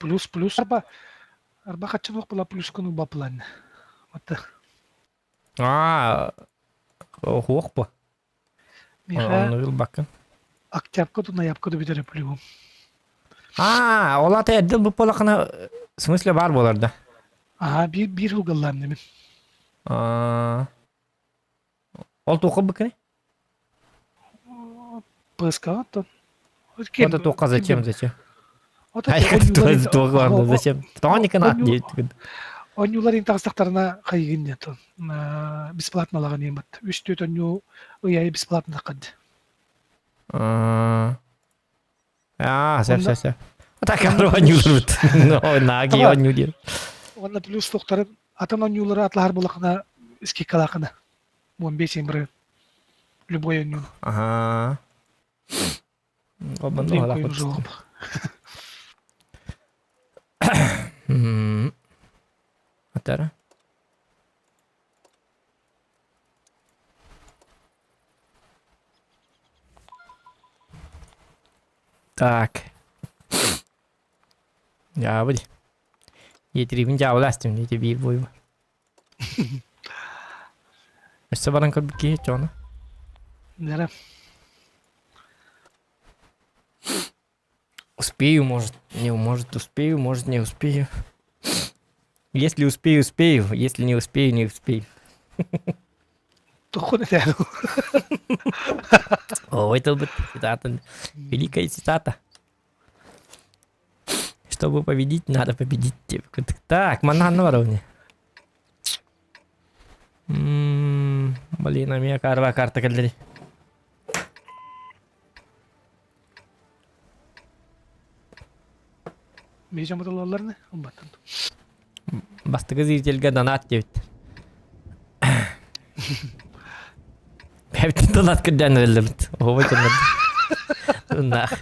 Плюс плюс арба арба хаччылык була плюскун убаплан. Вот. Аа, хуох бу. Миха Онну билбаккын. октябка ту ноябка ду бүтэрэ плюһум. Аа, ол ата эрдэл бу полакына в смысле бар болар да. Аха, биир биир хылгаллаам дэмин. Аа, ол туохха быккыны? ПСК оттон. Это туохха зачем, зачем? Туох зачем? Тоҕо наат диэбит. Онньуулар таҕыстахтарына хайыгын диэтон бесплатно лаган иэмат. Үс түөт онньуу ый бесплатно таххад. Аа, сөп сөп сөп. Так оонньууларбыт. Нааги оонньуу диэн. Уонна плюс туохтарын атын оонньуулары атлаһар булахына скидкалаахына. 15 бырыһын. Любой оонньууну. Аха. Атара. Так. Дьаабы дии. Етрибин дьаабылаастым дии биир буойба. Өссө баран көрбүт киһи чоно. Нера. Успею, может, не может, успею, может, не успею. Если успею, успею, если не успею, не успею. Тухун этэ. Ой, это цитата. Великая цитата. Чтобы победить, надо победить. Так, манна баровне. Блин, а меня карва карта кэллэри. Миша мотололларны умбаттан. Бастакы зрительгэ донат диэбит. Бэбитин донат көрдөөн эрэллэбит. Оһуобай дьоннор. Нах.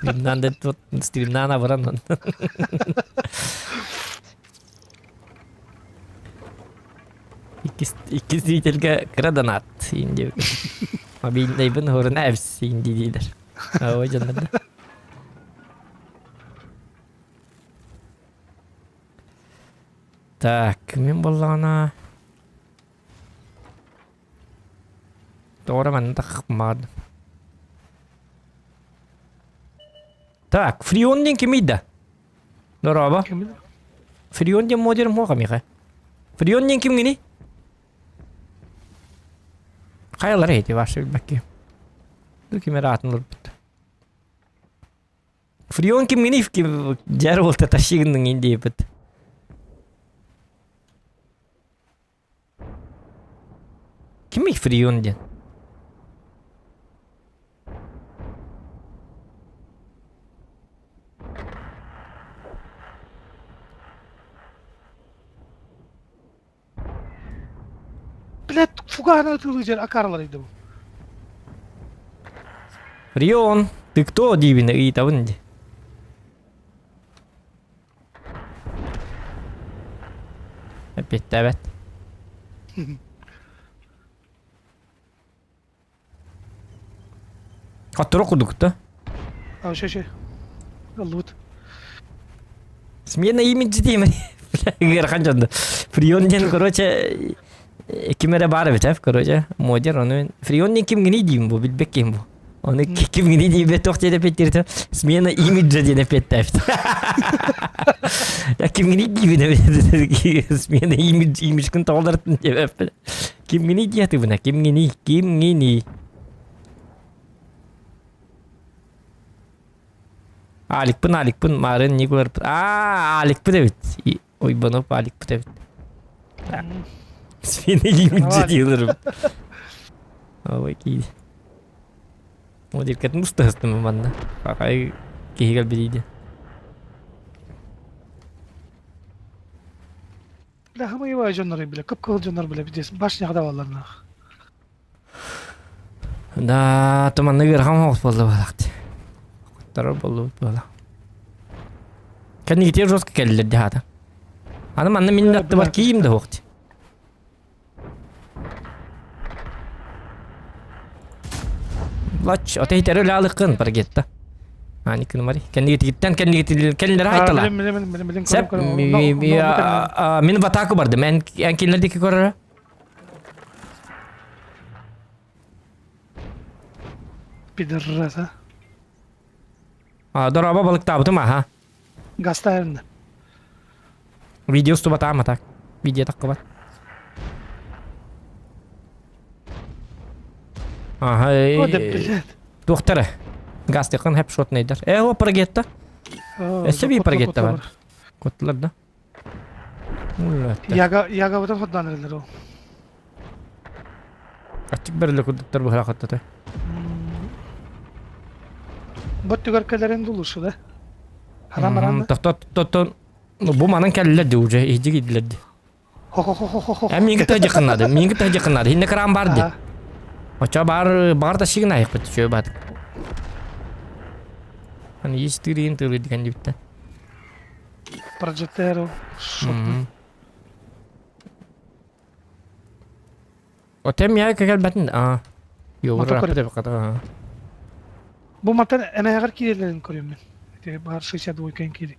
Стримнан да стримнан абыран. Иккис, иккис зрительгэ кыра донат диэбит. Мобильнайбын хорuna эбис инди диилэр. Ой дьоннор да. Так, мин буоллаҕына Тоҕо манна тахмаадым. Так, Фрион диэн кимий да? Дорообо. Фрион диэн модерм хуоха миэхэ. Фрион диэн кимҥиний? Хайалар эти ваши билбэкки. Ким эрэ аатын ылбыт. Фрион кимҥиний ким дьэр буолта тащигынныҥ диэбит. Кимий Фрион диэн? Блядь, фуганы ытыылыы акаралар бу. Фрион, ты кто диибин ыйытабын дии. Эппиэттээбэт. Хотторо курдук да? А, ща, ща. Ыллыбыт. Смена имиджи диэмэ. Ыарахан дьон да. Фрион диэн, короче, ким эрэ баар эбит, короче, модер, ону Фрион диэн кимҥиний диим бу, билбэт киһим бу. Ону кимҥиний диибэт туох диэн эппиэттииртэ смена имиджа диэн эппиэттээбит. Я кимҥиний диибин смена имидж имиджкин тоҕолорун диэбэппин. Кимҥиний диэтибинэ, кимҥиний, кимҥиний. Аликпын, Аликпын, Марын Николарпын. Аа, Аликпын эбит. Ойбонов Аликпыт эбит. Смена имиджа диэлэрим. Ой, кииди. Модеркатын устаһыстым манна. Хахай киһигэр билииди. Бля, хамыйыбай дьоннор бile, кып-кыһыл дьоннор бile, бидес башняга да балларнаах. Да, туманны ыарахан оҕус буолла буолаахти. Хотторор буоллубут буола. Кэннигитигэр жестко кэллилэр дии хаата. Аны манна мин аттыбар киим да суох дии. Лач, ото итэри өлө алыккын, паргетта. Ани кынымари. Кэннигититтэн кэннигитил кэллэр айтала. Билим билим билим Сеп мин в атаку бардым. Эн эн кинилер диэки көрөрө. Пидораса. А, дороба балыктаабытым аха. Гастайрында. Видео устубатаам атак. Видео таххыбат. Аха. О, да блядь. Туохтара. Гастыкын хеп шотнайдар. Э, о, парагетта. Өссө бии парагетта бар. Коттулар да. Яга, яга бутан хотданырылар ол. Ачык берле курдуктар быһа хаттата. Бот түгэр кэлэрин дулушу да. Харам аран. Тохтот тотон бу манан кэллэр ди уже иһдьи киирдилэр ди. Хо-хо-хо-хо-хо. Э миигин тахжы кыннады, миигин тахжы кыннады. Хинне кран бар ди. Очо бар бар да шигин айыкпыт чөй бат. Аны еш тырыйын тырый деген дибитте. Прожектеру. Отем я кэлбэтин аа. Йоур раппыт баката. Бу мантан эмэҕэр киирэлэрин көрүөм мин. Ити баар 62 киири.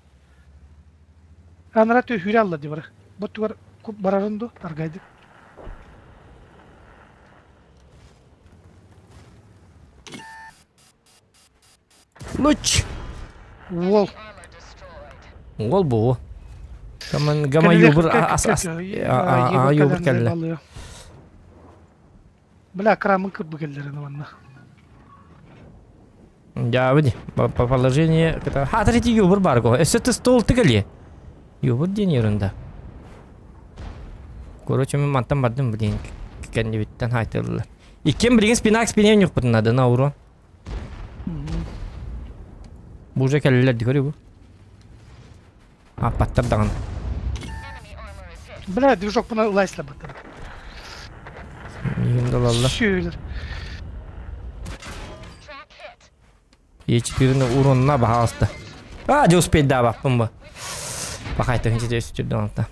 Анара түһүүрэ алла ди бара. Бу тугар барарын ду аргайды. Луч. Уол. Уол бу. Каман гама юбур ас ас а юбур кэллэ. Бля, крамын кырбы келлерин манна. Я види, по положение, ха, третий юбур бар го. Өссө ты стол тыгали. Юбур диэн ерунда. Короче, мен мантан бардым, блин, кэннибиттэн хайтыллар. Иккиэн билигин спина к спине ньукпутун надо на урон. Бу уже кэллилэр ди көрү бу. Аппаттар даҕаны. Бля, движок буна ылайсла баттар. Миигин да ылаллар. Сүүлэр. Е4-ні уронна баһаалыста. А, дьэ успеть даабаппын бу. Пахайтыгын сите өстүрдүн алта.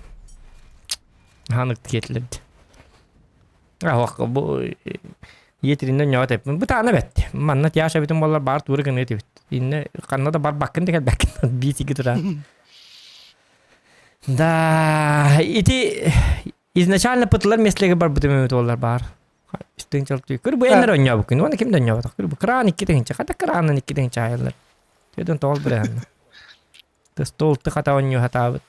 Ханык тиэтилэр. Аһуох бу иэтириннэ ньоо тэппин. Бу таана бэт. Манна тяша бүтүн боллар бар тууры гыныы тибит. Инне ханна да барбаккын да кэлбэккин биитиги тура. Да, ити изначально пытылар меслеге бар бутым өмүт боллар бар. Үстүн чалтый. Көр бу эннер ойноо күн. Оны ким да ойноо Көр бу кран икки тыһынча. Хата кранын икки тыһынча айыллар. Төдөн тоол бирэн. Стол ты хата ойноо хатаабыт.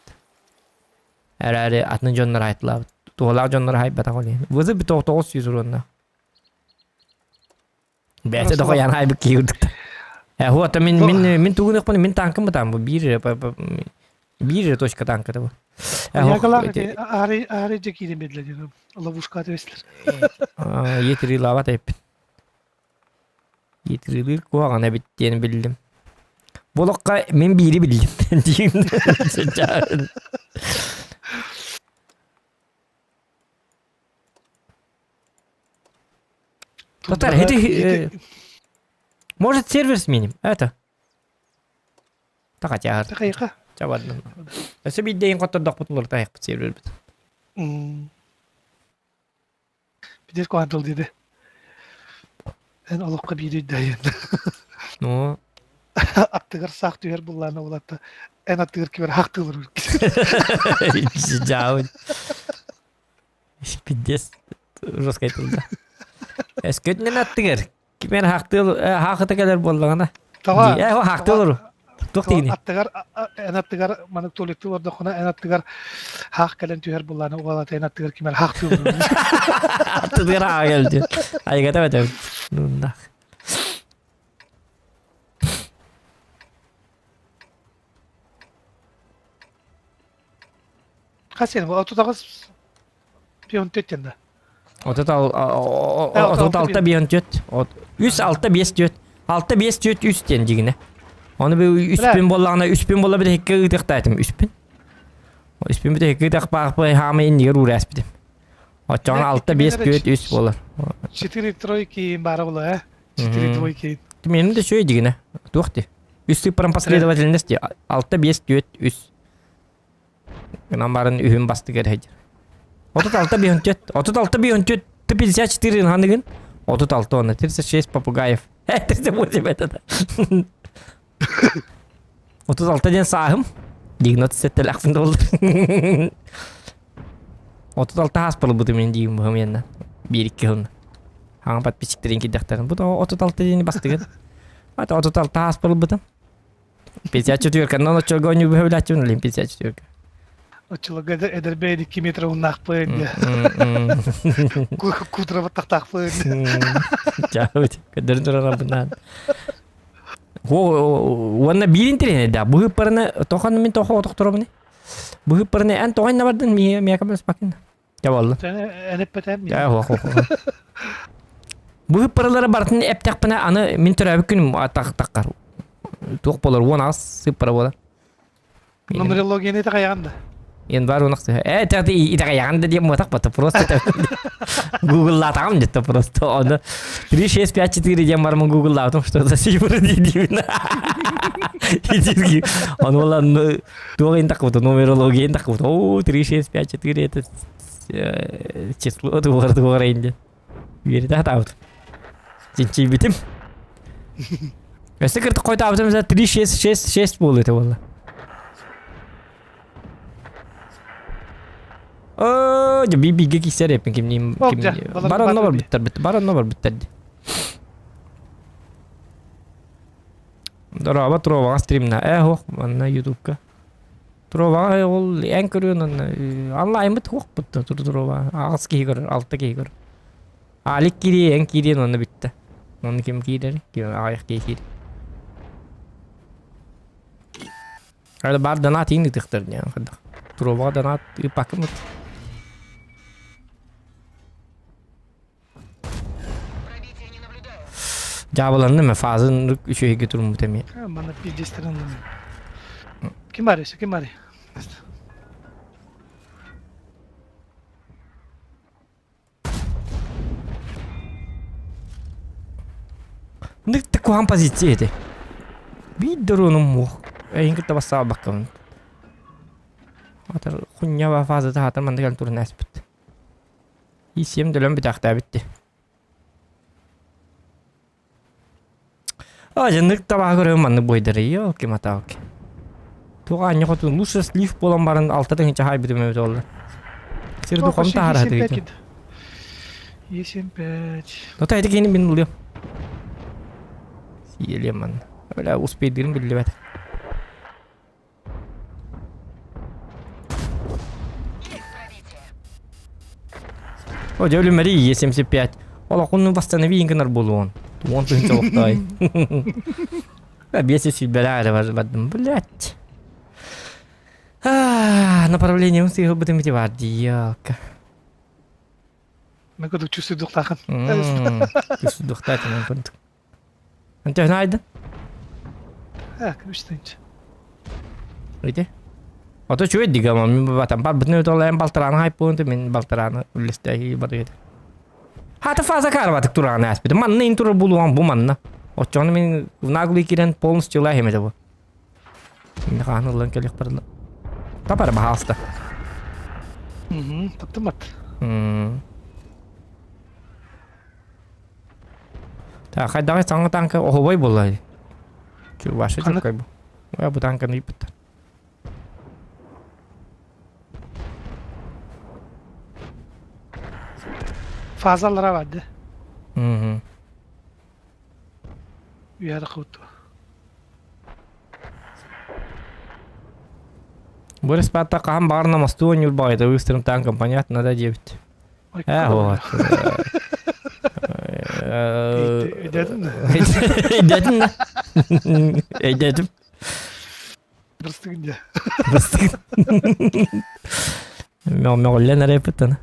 Эрээри атын дьоннор айтылаабыт. Туһалаах дьоннор айбатах ол иһин. Вызов 900 уруонна. Бэйэтэ да хойан айбыт киһи курдук. Э, вот, мин мин мин тугун ыкпын мин танкым бытаан бу биир биир точка танката бу. Ягалаах аары аары дьэ киирэн биэрдилэр диэн ловушка түбэстилэр. Етрилаабат эппин. Етрилыыр куһаҕан эбит диэн биллим. Бу олоххо мин биири биллим диин. Татар, это может сервер сменим? Это. Тахатяр. Тахайка. Чабадын. Өсө биирдэйин хоттордохпут улар тайахпыт сервербит. Пидес куантыл диде. Эн олоххо биири дайын. Ну. Аттыгар саах түһэр буллаана улатта. Эн аттыгар кибер хахтылыр. Жаун. Пиздец. Жестко айтылды. Өскөтүнэн аттыгар Кимэр хаахтыыл хаахыта кэлэр буоллаҕына. Таба. Ээ, хаахтыыл Туох тигини? Аттыгар эн аттыгар маннык туалеттыы олордоххуна эн аттыгар хаах кэлэн түһэр буоллаана уолата эн аттыгар кимэр хаахтыыл Аттыгар хаах кэлди. Айгата бэтэ. Нуннах. Хас сен 39 Пион төттен да. 36 бион төт. Үс алта бес төт. Алта бес төт үс диэн дигинэ. Оны би үспүн боллаҕына үспүн болла бит хикке ыытыахтаатым үспүн. Үспүн бит хикке ыытыахпаахпы хаама иннигэр уураспитим. Оччоҕуна алта бес төт үс болар. Четыре тройки бара була, э? Четыре двойки. Менин де шөй дигинэ. Туох ти. Үс цифран последовательность алта бес төт үс. Гынан барын үһүн бастыгар сылдьар. 36 биһөнтүөт. 36 биһөнтүөт. Ты 54 ханыгын. 36 уонна 36 попугаев. 38 это. 36 диэн сааһым. Дигнот сеттелэхпин да боллар. 36 аас буолбутум мин диим быһым янна. Биир икки хылна. Хаҥа подписчиктерин кирдэхтэрин. Бу 36 диэни бастыгын. Ата 36 аас буолбутум. 54 но оччолго онньуу бөһүлээччибин олин 54 Оччолорго эдэр бэйэн 2 метр уһуннаахпын кутура баттахтаахпын. Чаабыт көдөрүн турарабынан. Уонна биир интэриэһинэй бу ыыппарына тохон мин тохо отохторобуни. Бу ыыппарына эн тоҕо инна бардын мия мия кабас бакын. Дьэ буолла. Эн эппэтээм. Дьэ хо хо. Бу ыыппаралары барытын эптэхпинэ аны мин төрөөбүт күнүм таххар. Туох болар 10 сыыппара буолар. Нумерологияны итэҕэйэҕин да? Январь он ахсы. Э, это итэҕэйэҕин да диэн муотах бата просто гугллаатаҕым где-то просто ону 3 6 5 4 диэн барамын гугллаабытым что за цифры диибин. Ону буолан туох иһин таххыбыта нумерология иһин таххыбыта. О, 3 6 5 4 это число тугар тугар диэн. Үөрэтэ сатаабытым. Чинчийбитим. Өссө кыртык хойутаабытым 3 6 6 6 буолуо этэ буолла. Оо, дьэ биир-бииргэ киирсэр эппин кимниин Ол дьэ, ким балар бар онно бар барбыттар бит бар онно барбыттар дии. Дорообо Троваҕа стримна. Ээ һуох манна ютубка. Троваҕа ол эн көрүөн онно онлайммыт һуохпут да Трова аҕыс киһи көрөр, алта киһи көрөр. Алик киириэ, эн киириэн онно бүттэ. Онно ким киирэр? Ким аҕыйах киһи киирэр. Ада баар донат иин ытыхтар диэн хайдах. Троваҕа донат ыыппаккын Дьаабыланным ээ, фазын үчүгэйгэ туруммут эмиэ. Манна пиздец Ким бар өссө, ким бар? Нык куһаҕан позиция ити. Биир да уруонум муох. Эйин кытта бассаабаккабын. Атар хунья фазата хатар манна кэлэн туран ааспыт. Исиэм дөлөн бүтээхтээбит дии. А, дьаннык табаһа көрөм маннык буойдары, елки-маталки. Туох аанньа хотун лучше слив буолан баран алта тыһыынча хаайбытым эбит буолла. Сир духом таһара тыгыта. Е7-5. Ну та ити кини мин ылыам. Сиэлиэм манна. Бля, успейдыырым биллибэт. О, дьэ өлүмэри Е75. Олохун восстанови гынар буолуон. Уон тыһыынча олохтой. Бес сүүрбэлээх эрэ бардым. Блять. Направлением сыыһылбытым ити бар дии, елка. Мен курдук чувствуйдуохтаахын. Чувствуйдуохтаах мен курдук. Антон айдын? Так, үстүнч. Ыйте. Ото чуй дигама мин батам бар бутны толайм балтараны хайппуунту мин балтараны үллэстэһи барыгыт. Хата фаза карватык тураны аспыты. Манна ин турар булуан бу манна. Оччону мин наглый кирен полностью лайхем это бу. Мин хааны ылан келих барла. Тапар баһаалыста. Угу, таптымат. Так, хайдаҕый саҥа танка оһобой буолла дии. Чуваши Ханнык? чуккай бу. Ой, бу танканы ыйпыттар. Фазалара бар да. Мгм. Үһэ куту. Бу респатта хаһан баҕар намастуу оонньуур баҕайыта быстрым танком понятно да диэбит. Ээ, вот. Өйдөөтүм да. Өйдөөтүм да. Өйдөөтүм. Бырыстыгын дьэ. Бырыстыгын. Мөҕүллэн эрэ эппиттэн.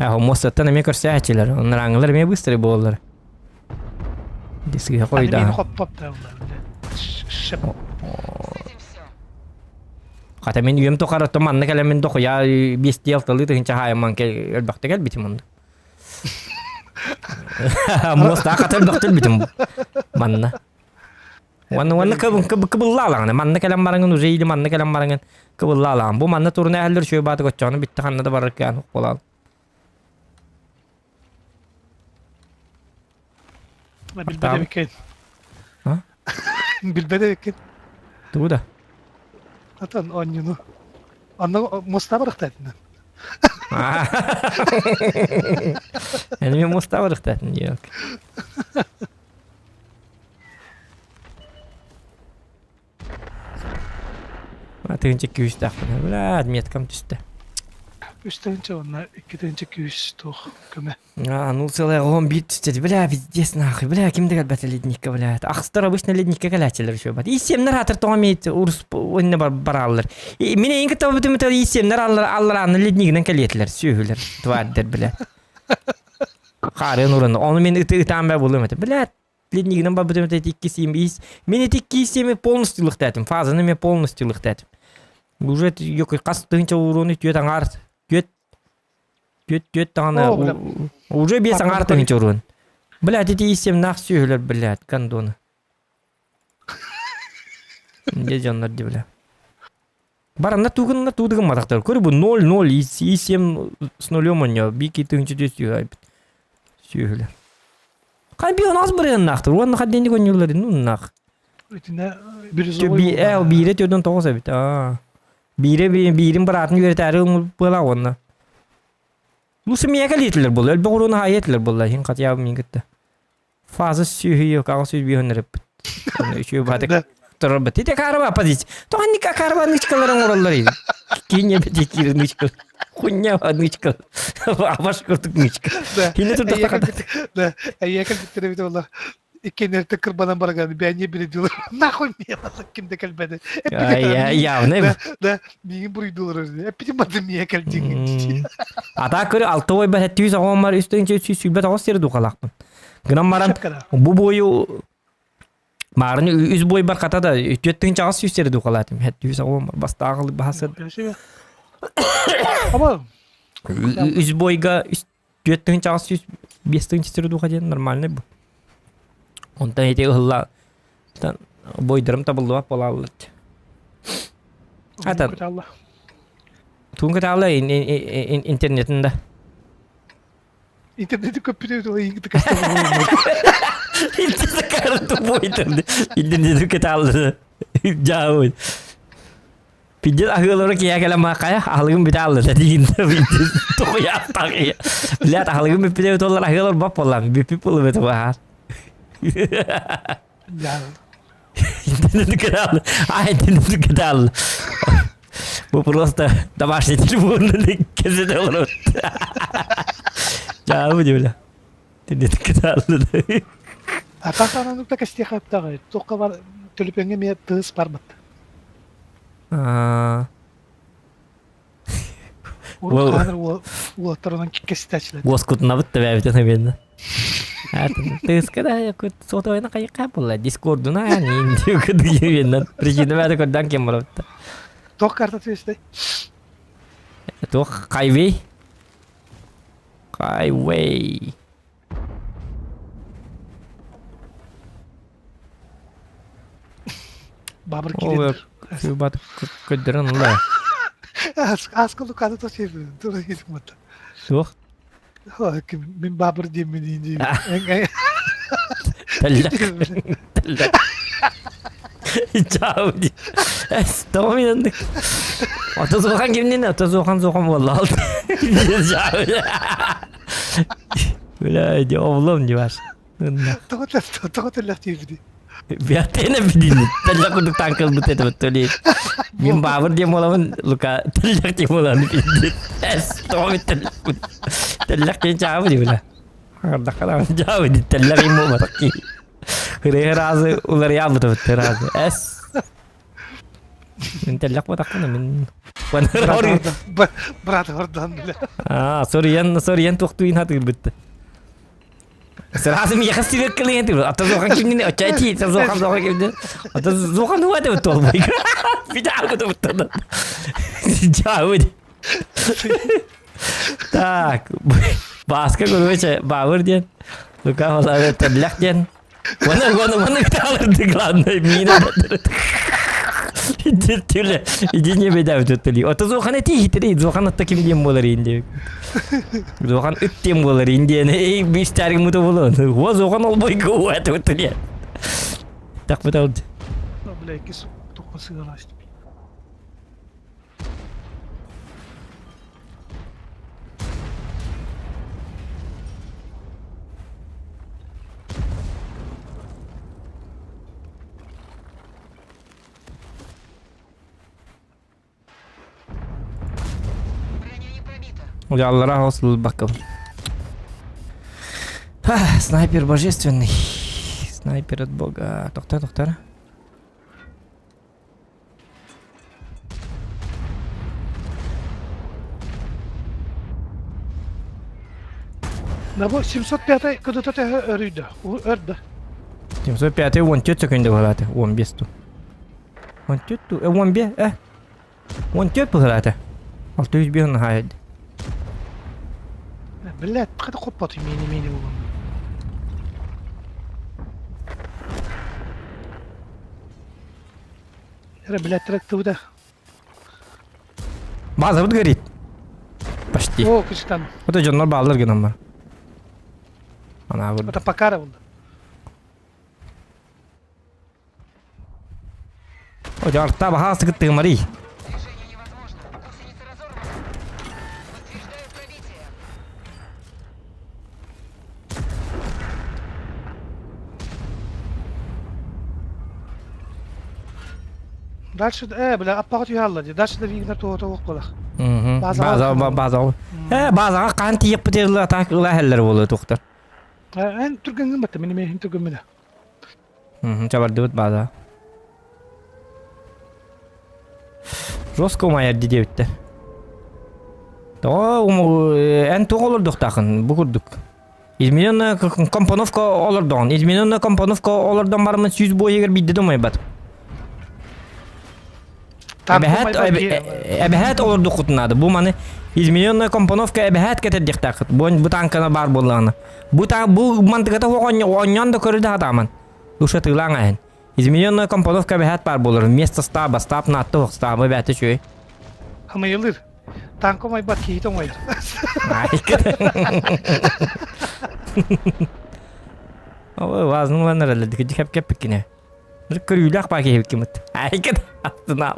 Ээ, муостаттан эмиэ көрсөөччүлэр. Оннорааҥҥылар эмиэ быстрый буолаллар. Дисгиһэ Аны хойдаа. хоппоп да Шеп. Хата мин үйэм тухары то манна кэлэммин дохуйа биэстии алталыы тыһыынча хаайамман өлбөхтө кэлбитим онно. Муостаах хата өлбөхтө өлбүтүм манна. Уонна уонна кыбыллаалаҕына манна кэлэн бараҥын уже или манна кэлэн бараҥын кыбыллаалаҕын. Бу манна туруна эһэллэр үчүгэй баатык оччоҕуна бүтте ханна да барар кыаан буолаал. Билбэт эбиккин. Билбэт эбиккин. Тугу да? Атын оонньууну. Онно муста барыхтаатынан. Эми муста барыхтаатын диок. Тыһыынча күүстээхпин. Бля, меткам түстэ. Үс тыһыынча уонна икки тыһыынча күүс туох көмө. А, ну целая он биир түстэ. Бля, пиздец нахуй. Бля, ким да кэлбэтэ ледникка, бля. Ахстар обычно ледникка кэлээччилэр еще бат. Исемнер атыр тоҕо мейт урус онно бар бараллар. Мин эйин кытта бүтүмүтэ исемнер аллар алларааны леднигинен кэлиэтилэр, сүөһүлэр, тварьдер, бля. Хаарыан уран. Ону мен ыты ытаан бэ булуом этэ. Бля, леднигинен барбытым этэ икки сиим ис. Мен эти икки сиими полностью лыхтаатым. Фазаны мен полностью лыхтаатым. Уже хас тыһынча урууну түөт аҥаар түөт Түөт түөт даҕаны уже биэс аҥаар тыһыынча уруун. Блядь, ити исемнаах сүөһүлэр, блядь, гондоны. Дьэ дьоннор дии, бля. Баранна туугунна туудыгымматахтар. Көрү бу 0-0 и 7 с нулем онньо. Бики тыһыынча түөс сүөһү айбыт. Сүөһүлэр. Хай би онаас барыаннаахтар. Уонна хадденник онньуулар ну нах. Итинэ бирюзовой. Э, биирэ төрдөн тоҕус эбит. Аа. Биирэ биирин быраатын үөрэтээри ылбыла уонна. Ну семьяга лиэтилэр буолла, элбэх уруну хаайа этилэр буолла, иһин хатыйаабым мин кытта. Фаза сүүһүйү, аҕыс сүүс биэһин эреппит. Үчүгэй баатык турарбыт. Ити караба позиция. Тоҕо караба нычкаларын оҥороллор ини. Кине бити киир нычка. Хуйня нычка. Абаш курдук нычка. Хинне турдахта Да, эйиэхэ биттэрэ буолла. Иккиэннэртэ кырбанан бараган бээньэ бири дылар. Нахуй мне ким да кэлбэдэ. Явно. Да, миигин буруйдуулар. Эппитим бардым миэ кэлдиҥ. Ата көрү алты ой бар хэттүүс оҕом бар үс тыһыынча үс сүүс сүүрбэ тоҕус сири духалаахпын. Гынан баран бу буойу Маарыны үс бой бар хата да түөрт тыһыынча аҕыс сүүс сири духалаатым. Хэттүүс оҕом бар бастааҕылы баһасыр. Үс бойга 4805 тыһыынча сири духа диэн нормальный бу. Онтон ити ыһылла бойдарым табыллыбат буолааллар. Ата Туун кытаалла интернетин да. Интернети көппүтэ Интернет тупой интернети кытаалла. Жаабыт. Пиздец аһыылары киһи кэлэн мааккайа аһылыгым бүтэ алла тэтигин тоҕуйааттах Блядь, аһылыгым бүппүтэ толлар аһыылар бап буоллам бүппүт буолуп этэ баһаар. Ай, Бу просто домашний телефон кэпсэтэ олорор. Жаабы бля. Атах ананыкта кэстиэхэ ыптаҕай туохха бар төлөпүөҥҥэ эмиэ тыыс барбыт. Урут хааныр уолаттарынан кэстээчилэр. Уоскутунабыт да бэйэбитин эбиэннэ. Тыыска да сотовайна хайыкка буолла дискордуна причина бэйэтэ көрдөөн ким барабытта. Туох карта түөстэй? Туох хайвей? Хайвей. Бабыр киирэн. Бат көддөрөн ылла. Аска луканы то сир тура кирмат. Суох. Мин бабыр диэммин иин Тэллэх. Тэллэх. Чао ди. Тоҕо мин оннук. Ото суохан кимнин, ото суохан суохан буолла. Чао. Бля, иди облом не ваш. Тоҕо тоҕо тэллэх диэбити. Биаттена бидин. Тэллэх курдук танкыл бут это вот Мин баабыр диэн буолабын, Лука тэллэх диэн буолабын пиздец. Эс, тоҕо мин тэллэх Тэллэх диэн чаабы ди бля. Аҕардахха дьаабы ди тэллэх им буолбатах ки. Хырыһы уларыйаабыт ыразы. Эс. Мин тэллэх буотахпына мин Брат ордан бля. Аа, соруйан соруйан туохтуйун хатыырбытты. Сразу миэхэ сибек кылыйан тибит. Ата зохан кимнин оччай ти зохан зохан кимнин. Ата зохан хуа деп толбай. Битаа кутубуттан. Жаабы. Так, Бааска короче, Баабыр диэн, Лука Балабы Тэллэх диэн. Вона, вона, вона кытаалырды, главное, миина. Түле, иди не беда өтөттөли. Ото зохан эти хитри, зохан атта ким диэн буолар инде. Зохан ыт диэн буолар индиэн. Эй, бистарик мута болон. Во зохан ол бойго уа төттөли. Так бутал. Бля, иккис тухха сыгалаштым. Аллара бакым. Снайпер божественный. Снайпер от бога. Тоқтар, тоқтар. Да бу 705 кыдыта төһө өрүйдө. Өрдө. 705 14 секунда быһалаата. 15 ту. 14 ту. 15 э. 14 быһалаата. 605 наһаа. Блядь, қайда қоппаты мені мені болған. Эре, блядь, трек туда. База горит. Почти. О, кычтан. Вот дьоннор бааллар гынан бар. Ана Это burada. покара болды. О, жарта баха сыгыттыгы мари. Движение невозможно. Гусеница разорвана. Подтверждаю пробитие. Дальше, бля, аппақ түйалла де. Дальше да вигнер туға туға қолақ. База Базаға база. Базаға қан тиеп бітерлі атак ыла хәллер болу тоқтар. Эн түргенген бітті, мені мен түрген мені. Чабарды база. Жестко умайар дедебиттер. То эн туг олордук тахын бу курдук. Измененная компоновка олордон. Измененная компоновка олордон бармын сүз бой егер бидде домайбат. Эбэхэт олордук кутунады. Бу маны измененная компоновка эбэхэт кетердик тахыт. Бу бу танкана бар болланы. Бу та бу мантыгата оҕонньон да көрүдэ хатаман. Уша тыылаң аһын. Измененная компоновка эбэхэт бар болор. Вместо стаба стаб натты стабы бәті чөй. Хамайылыр. Танк омайбат кейт оңайыр. Ой, вазның ланар әлі дікі кәп кәп кіне. Бір көрүләк ба кейіп кимит. Айкын астына.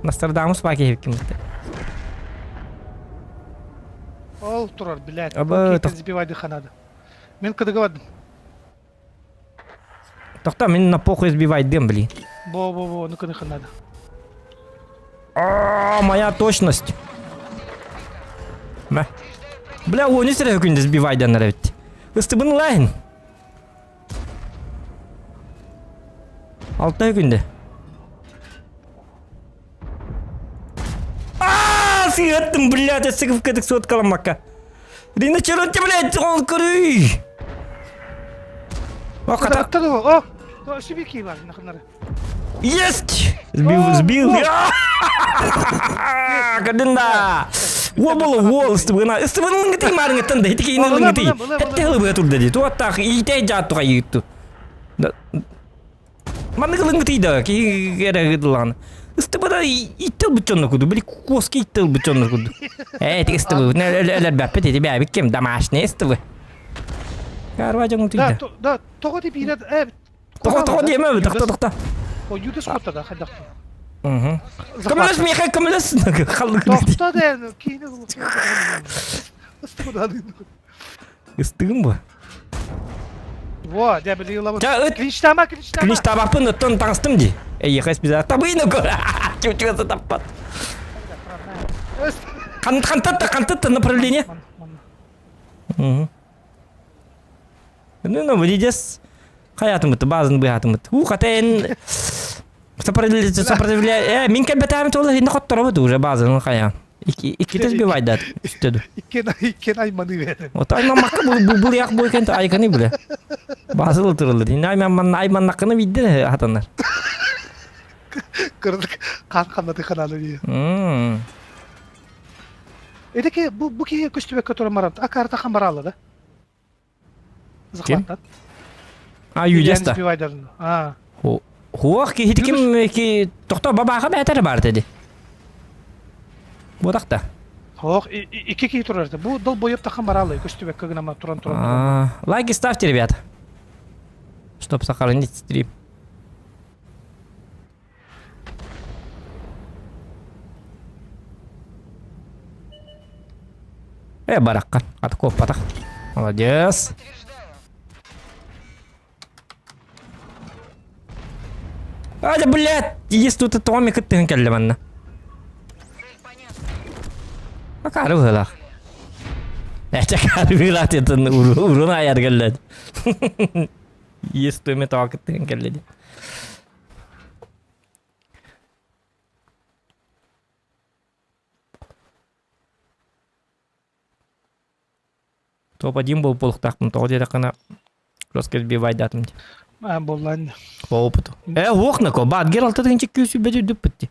Нострадамус ба кейіп кимит. Ол турар, блядь. Аба, Кейт ханады. Мен кыдыгы бардым. Тоқта, мен на похуй сбивайдым, блин. Бо, бо, бо, ну кыды ханады. А, моя точность. Мә. Бля, оны сірі күнде сбивайдан әрәбітті. Ыстыбын лайын. Алтай күнде. А, сыйаттым, блядь, сығып кедік соткаламакка. Риночеронте, блядь, ол көрүй. О, қата. Аттады о. О, Сибики бар, нахынары. Есть! Сбил, сбил. Кадында. О болу, ол ыстыбына. Ыстыбының гити марыңы тында, хитики инылың гити. Хетте хылы турда ди. Туаттах ите жаттуга йытту. Манны кылың гити да, ки кере гыдлан. Ыстыбына иттел бутчонно куду, били коски иттел бутчонно куду. Э, ти ыстыбы, нелер бәппет эти бәбик кем домашний ыстыбы. Карва жаңы Да, түйді. да, тоғы деп ирет, Тоғы, тоғы деме, тоқта, тоқта. О, юдыс қотта да, қайдақ. Кымылыс, Михай, кымылыс. Қалды Тоқта да, кейіні Ыстыбы да. Ыстыгын бу. Во, дәбілі ылабы. Жа, ыт. Клинчтама, клинчтама. Клинч табаппын, оттон таңыстым ди. Эй, ехес биз табыйны көр. Чучугасы таппат. Кантатта, кантатта направление. Ну, ну, выйдес. Хаятымыт, базын быхатымыт. У, хатен. Сопротивляется, сопротивляется. Мин кәбәтәм толы, инде котторабыт уже базын хая. Икки тез бивайдат. Үстеду. Иккен айманы берді. Вот айман макка бу бу як бу экен айканы биле. Базыл турылды. Инде айман айман накыны бидде хатаннар. Кырдык қан қаннаты ханалы дии. Эдеке бу бу кие көстүбөккө туран барат. А карта хан баралы да. Захваттан. А юдеста. А. О. Хуох киһи ким ки тохто бабааха бээтэрэ баар теди. Буотахта. Хоох икки киһи турар этэ. Бу долбоеб тахан бараалай көстүбэккэ гынама туран туран туран. Лайки ставьте, ребята. Чтоб сохранить стрим. Э, баракка. Аты куоппатах. Молодец. А, да, блядь! Есть тут тоҕо кыттыһын кэллэ манна. Акаары быһыылаах. Эчэ акаары быһыылаах диэтин урун айар кэллэ. Есть туме тоҕо кыттыһын кэллэ диэн. Топ-1 буолуохтаахпын тоҕо диэтэххинэ жестко сбивайдаатым дии. А, буоллаан. По опыту. Э, уох нако, баатгер алта тыһынча күүс сүбэт үрдүппүт дии.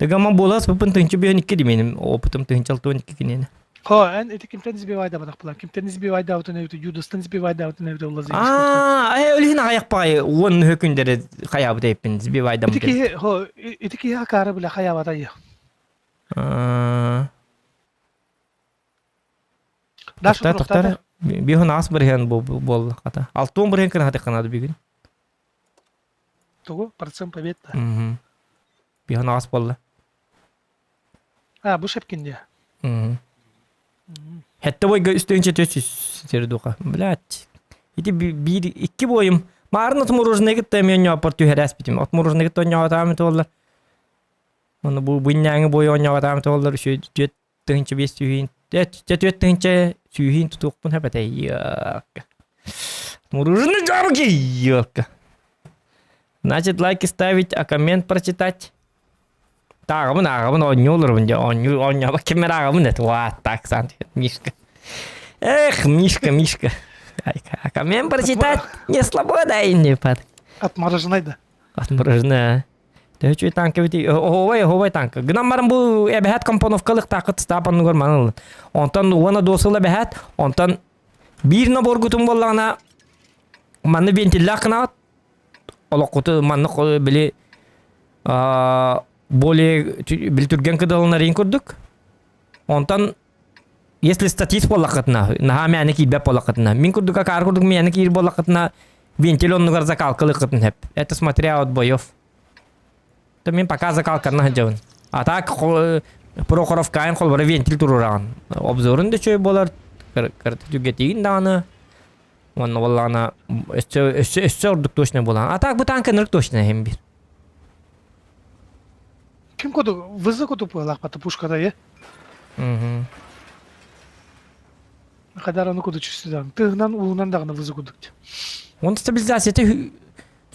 Тыгама буолас быппын тыһынча биһэн икки диминим опытым тыһынча алта он икки киниэнэ. Хо, эн ити кимтэн сбивайдабатах буолан, кимтэн сбивайдаабытын эбитэ, Юдастан сбивайдаабытын эбитэ улла Аа, э, өлүһүн аҕайах баҕайы уон нөһө күндери хайаабыт эппин сбивайдам. Ити киһи, хо, ити киһи акаары билэ хайаабата йы. Аа. Даша Тоқтар, тоқтар. Биһун аас бырыһан буолла хата. Алтуон бырыһан кына хатык канады бүгүн. Тугу? Процент побед да. Биһун аас буолла. А, бу шепкин дия. Хэтте бойга үстүнче төсүс сир духа. Блять. Ити биир икки бойум. Маарын отмороженный кытта мен апар түһәрәс битим. Отмороженный кытта оñоҕатаамы туоллар. Оны бу бынняңы бой оñоҕатаамы туоллар үсө түөт тыһынча биэс сүүһүн түөт тыһынча сүүһүн тутуохпун хэпэтэ ёлка. Мороженое жабки ёлка. Значит, лайки ставить, а коммент прочитать. Тааҕабын ааҕабын оонньуу олоробун дьэ оонньуу оонньообот киммэр ааҕабын эт уа так сан Мишка эх Мишка Мишка а коммент прочитать не слабо дай мне под Отмороженай да. Отмороженай Төһө үчүгэй танка эбитий? Оһуобай, оһуобай танка. Гынан баран бу эбэһээт компоновкалык таакыт ыстаап оннугар маны ылын. Онтон уона дуосула эбэһээт, онтон биир наборгутун буоллаҕына манны вентиллээх гынаҕыт олоххуту маннык били более били түргэн кыдалынарыйын курдук. Онтон если статист буоллаххытына, наһаа мээнэ киирбэт буоллаххытына, мин курдук акаар курдук мээнэ киир буоллаххытына, вентиль оннугар закалкалыаххытын сөп. Это смотря от боев. То мин пока закалканна сылдьабын. А так Прохоров кайын холбора вентиль турураҕын. Обзорун да үчүгэй буолар, түргэтигин даҕаны. Уонна буоллаҕына өссө өссө өссө ордук точно буолан. А так бу танка ынырык точно иһин бир. Ким куду вызы куду пылахпата пушкада е? Мгм. Хадар аны куду чүстүдан. Тыгынан уунан дагына вызы кудук. Он стабилизацията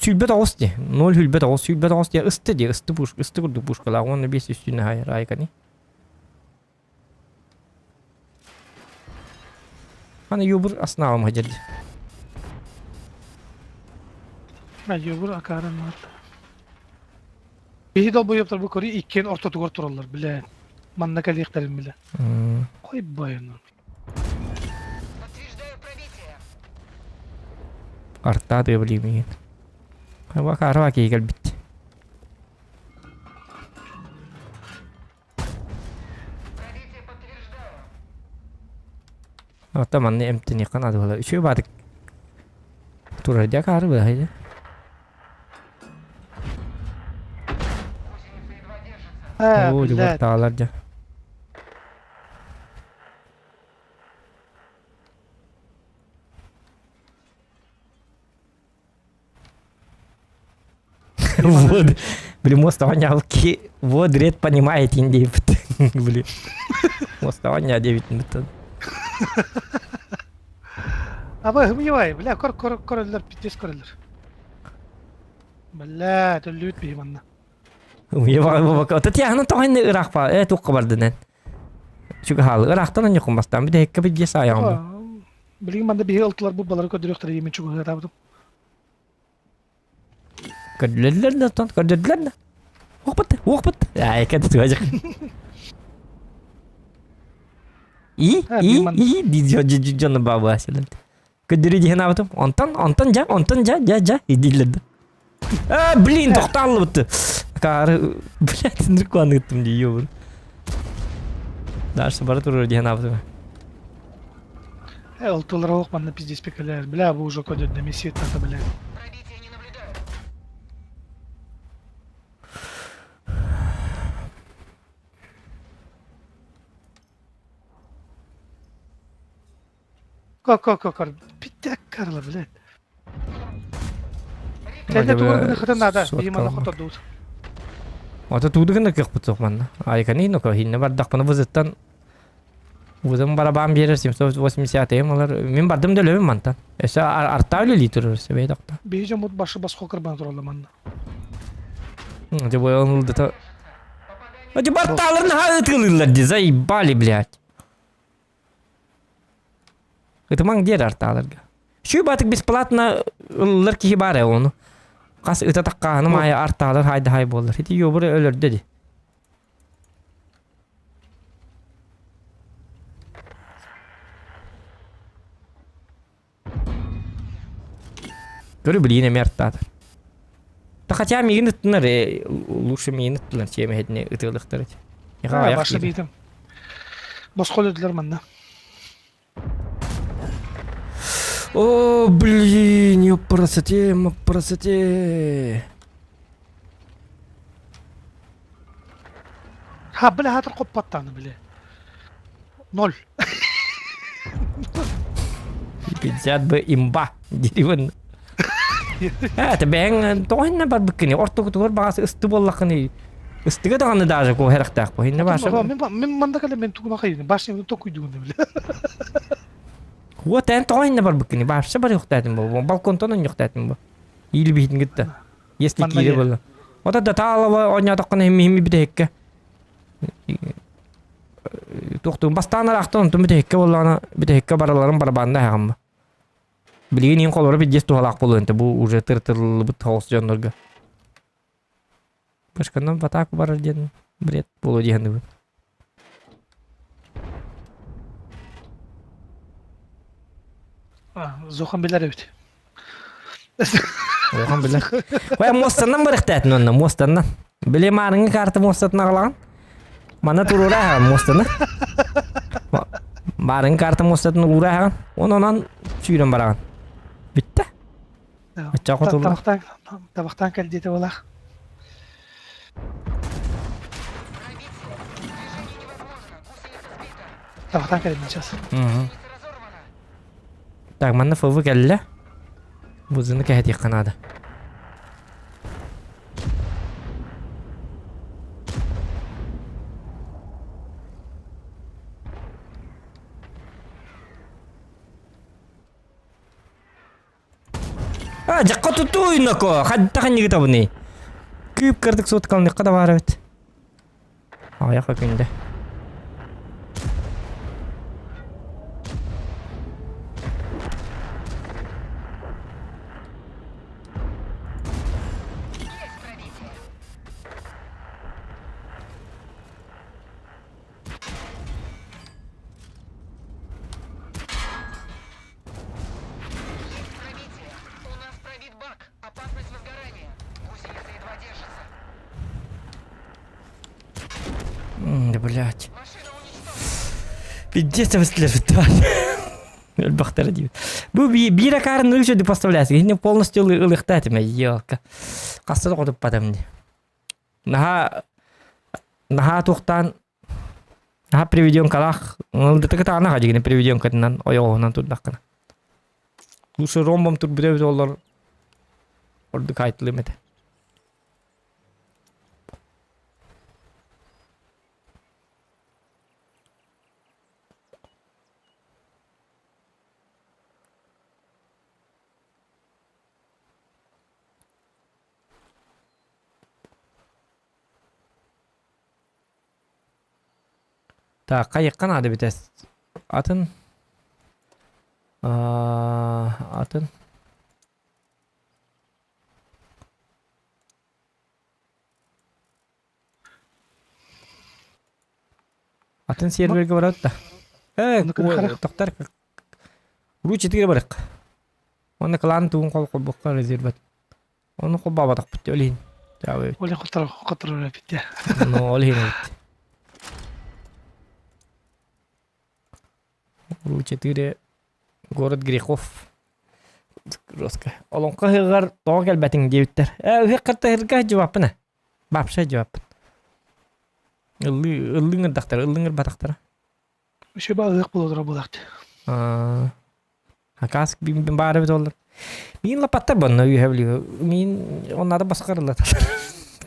сүүрбэт оҕус дии. Ноль сүүрбэт оҕус, сүүрбэт оҕус дии. Ысты дии, ысты пуш, ысты курдук пушкалаах. Уонна биэс үстүүнэ хайар айкани. Аны юбур аснаавым хадьырды. Юбур акааран маат. Биһи долбоебтар бу көрүү иккиэн ортотугар тураллар, билэ. Манна кэлиэхтэрин билэ. Кой байын. Подтверждаю пробитие. Артаа тыа билиимигин. Бакарова киһи кэлбит. Пробитие подтверждаю. Оттон манна эмтэниэххэ наада буолар. Үчүгэй баатык турар дьэ акаары быһайда. Гусеница едва держится. Э, Оо, блядь. дьыбар дьэ. Вот, блин, мост ки вот ред понимает индейбит. Блин. Мост девять минут. Аба хымьевай, бля, кор кор короллер, пиздец короллер. Бля, төллүүт биһи манна. Татьяна тоҕо ыраах ба э туохха бардынан. Чугаһаалы ыраахтан анньыкын бастаан бүтэһиккэ билдьэ саайаҕым. Билигин манна биһи ылтылар бу балары көрдөрүөхтэрэ диэмин чугаһыатаабытым. Көрдүлэр да оттон көрдөрдүлэр да. Уохпут, уохпут. Ай, кэт туһажак. И, и, и, ди дьону баба селен. Көрдөрү диһен абытым. Онтон, онтон жа, онтон жа, жа, жа, идиллер да. А, блин, тохтааллыбыт. Акаары, блядь, ныркуан ыттым дии, ёбур. Дальше бара турар диэн аабытым. Э, ол тыллара ох манна пиздец пекалер. Бля, бу уже кодет на месте это, бля. Пробитие не наблюдаю. Ко-ко-ко, Пиття Карла, блядь. Кэннэ тугу гына хытан наада, биһи манна хотордубут. Ото тууду гына кыахпыт суох манна. Айканы ноко хинне бардахпына вызыттан Вызым барабан биэрэр 780 ым алар. Мин бардым да өлөбүн мантан. Өссө арта үлэлии турар өссө бэйэ тохто. Биһи дьоммут башы босхо кырбан тураллар манна. Дьэ бу ылдыта. Дьэ бартааларын наһаа ытыалыыллар дии, заебали, блядь. Ытымаҥ диэр артааларга. Шүй батык бесплатно ыллар киһи бар ээ ону. Хас ыта таккааһыным аайы артаалар хайда хай буоллар. Ити ёбур өлөрдө ди. Көрү билиин эмиэ артаатар. Та хотя миигин ыттынар э, лучше миигин ыттылар чиэмэһитини ытыалыхтар эти. Баша биитим. Босхо өлөрдүлэр манна. О, блин, ёпрасоте, мапрасоте. Ха, бля, хатыр коппаттаны, бля. Ноль. 50 бы имба диривын. Это бэйэҥ тоҕо иннэ барбыккыный? Ортокутугар баҕас ысты буоллаххыный. Ыстыга даҕаны даже куоһэрахтаах бу. Иннэ баша. Мин манда кэлэ мен тугуна хайыны. Башня токуйдугун бile. Вот эн тоҕо иннэ барбыккыный? Башса барыахтаатым бу. Балконтон онньохтаатым бу. Или биһитин кытта. Если киирэ буолла. Ота да таалаба онньоотоххуна химми бүтэһиккэ. Туохтуун бастаан араахтан онтун бүтэһиккэ буоллаҕына бүтэһиккэ бараларын барабаанна аһаҕамма. Билигин иин холоро пиздец туһалаах буолуон этэ бу уже тыртыллыбыт соҕус дьоннорго. Башканан в атаку барар диэн бред буолуо дии саныыбын. Зохан билэр эбит. Зохан билэр. Ой, муостаннан барыахтаатын онно, муостаннан. Били маарыҥҥы карта муостатын аҕалаҕын. Манна туруора аһаҕын муостаны. Маарыҥҥы карта муостатын уура аһаҕын. Онон онон сүүрэн бараҕын. Бүттэ. Оччоҕо хотулла. Табахтаан табахтаан кэл диэтэ буолаах. Табахтаан кэлин сейчас. Так, манна ФВ кэллэ. Бузыны кэһэтиэххэ наада. А, дьакка тутуйнако, хадда ханнигытабыный. Күүп кырдык суоткалныхха да баар эбит. Аҕыйах күндэ. Да блять. Пиздец эбэстилэр Өлбөхтөрө диибит. Бу биир акаарын үчү поставляется. Кини полностью ылыхта этим, елка. Хаста да хотуппатым ди. Наһаа наһаа туохтаан наһаа приведенкалаах ылдытыгы таана хадьыгини приведенкатынан ойоҕоһунан турдаххына. Лучше ромбом турбута эбит олор ордук айтылым этэ. Так, хайыкка наада бүтэс. Атын атын Атын серверге барат да. Э, тоқтар. Ручи тигре барык. Онна клан туун кол холбокка резерват. Ону холбообатахпыт ол иһин. Ол иһин хотторор эбит дии. Ну, ол иһин эбит. Ру-4 город грехов. Жестко. Олоҥхо ыһыаҕар тоҕо кэлбэтиҥ диэбиттэр. Ээ, ыһыах кытта дьыбаппын ээ. Вообще дьыбаппын. Ыллыы, ыллыы ыҥырдахтара, ыллыы ыҥырбатахтара. Еще ба ыһыах буолара буолаахт. Акаас баара эбит оллар. Миин лапаттар банна үөһэ билигэ. Миин оннада басқарылла.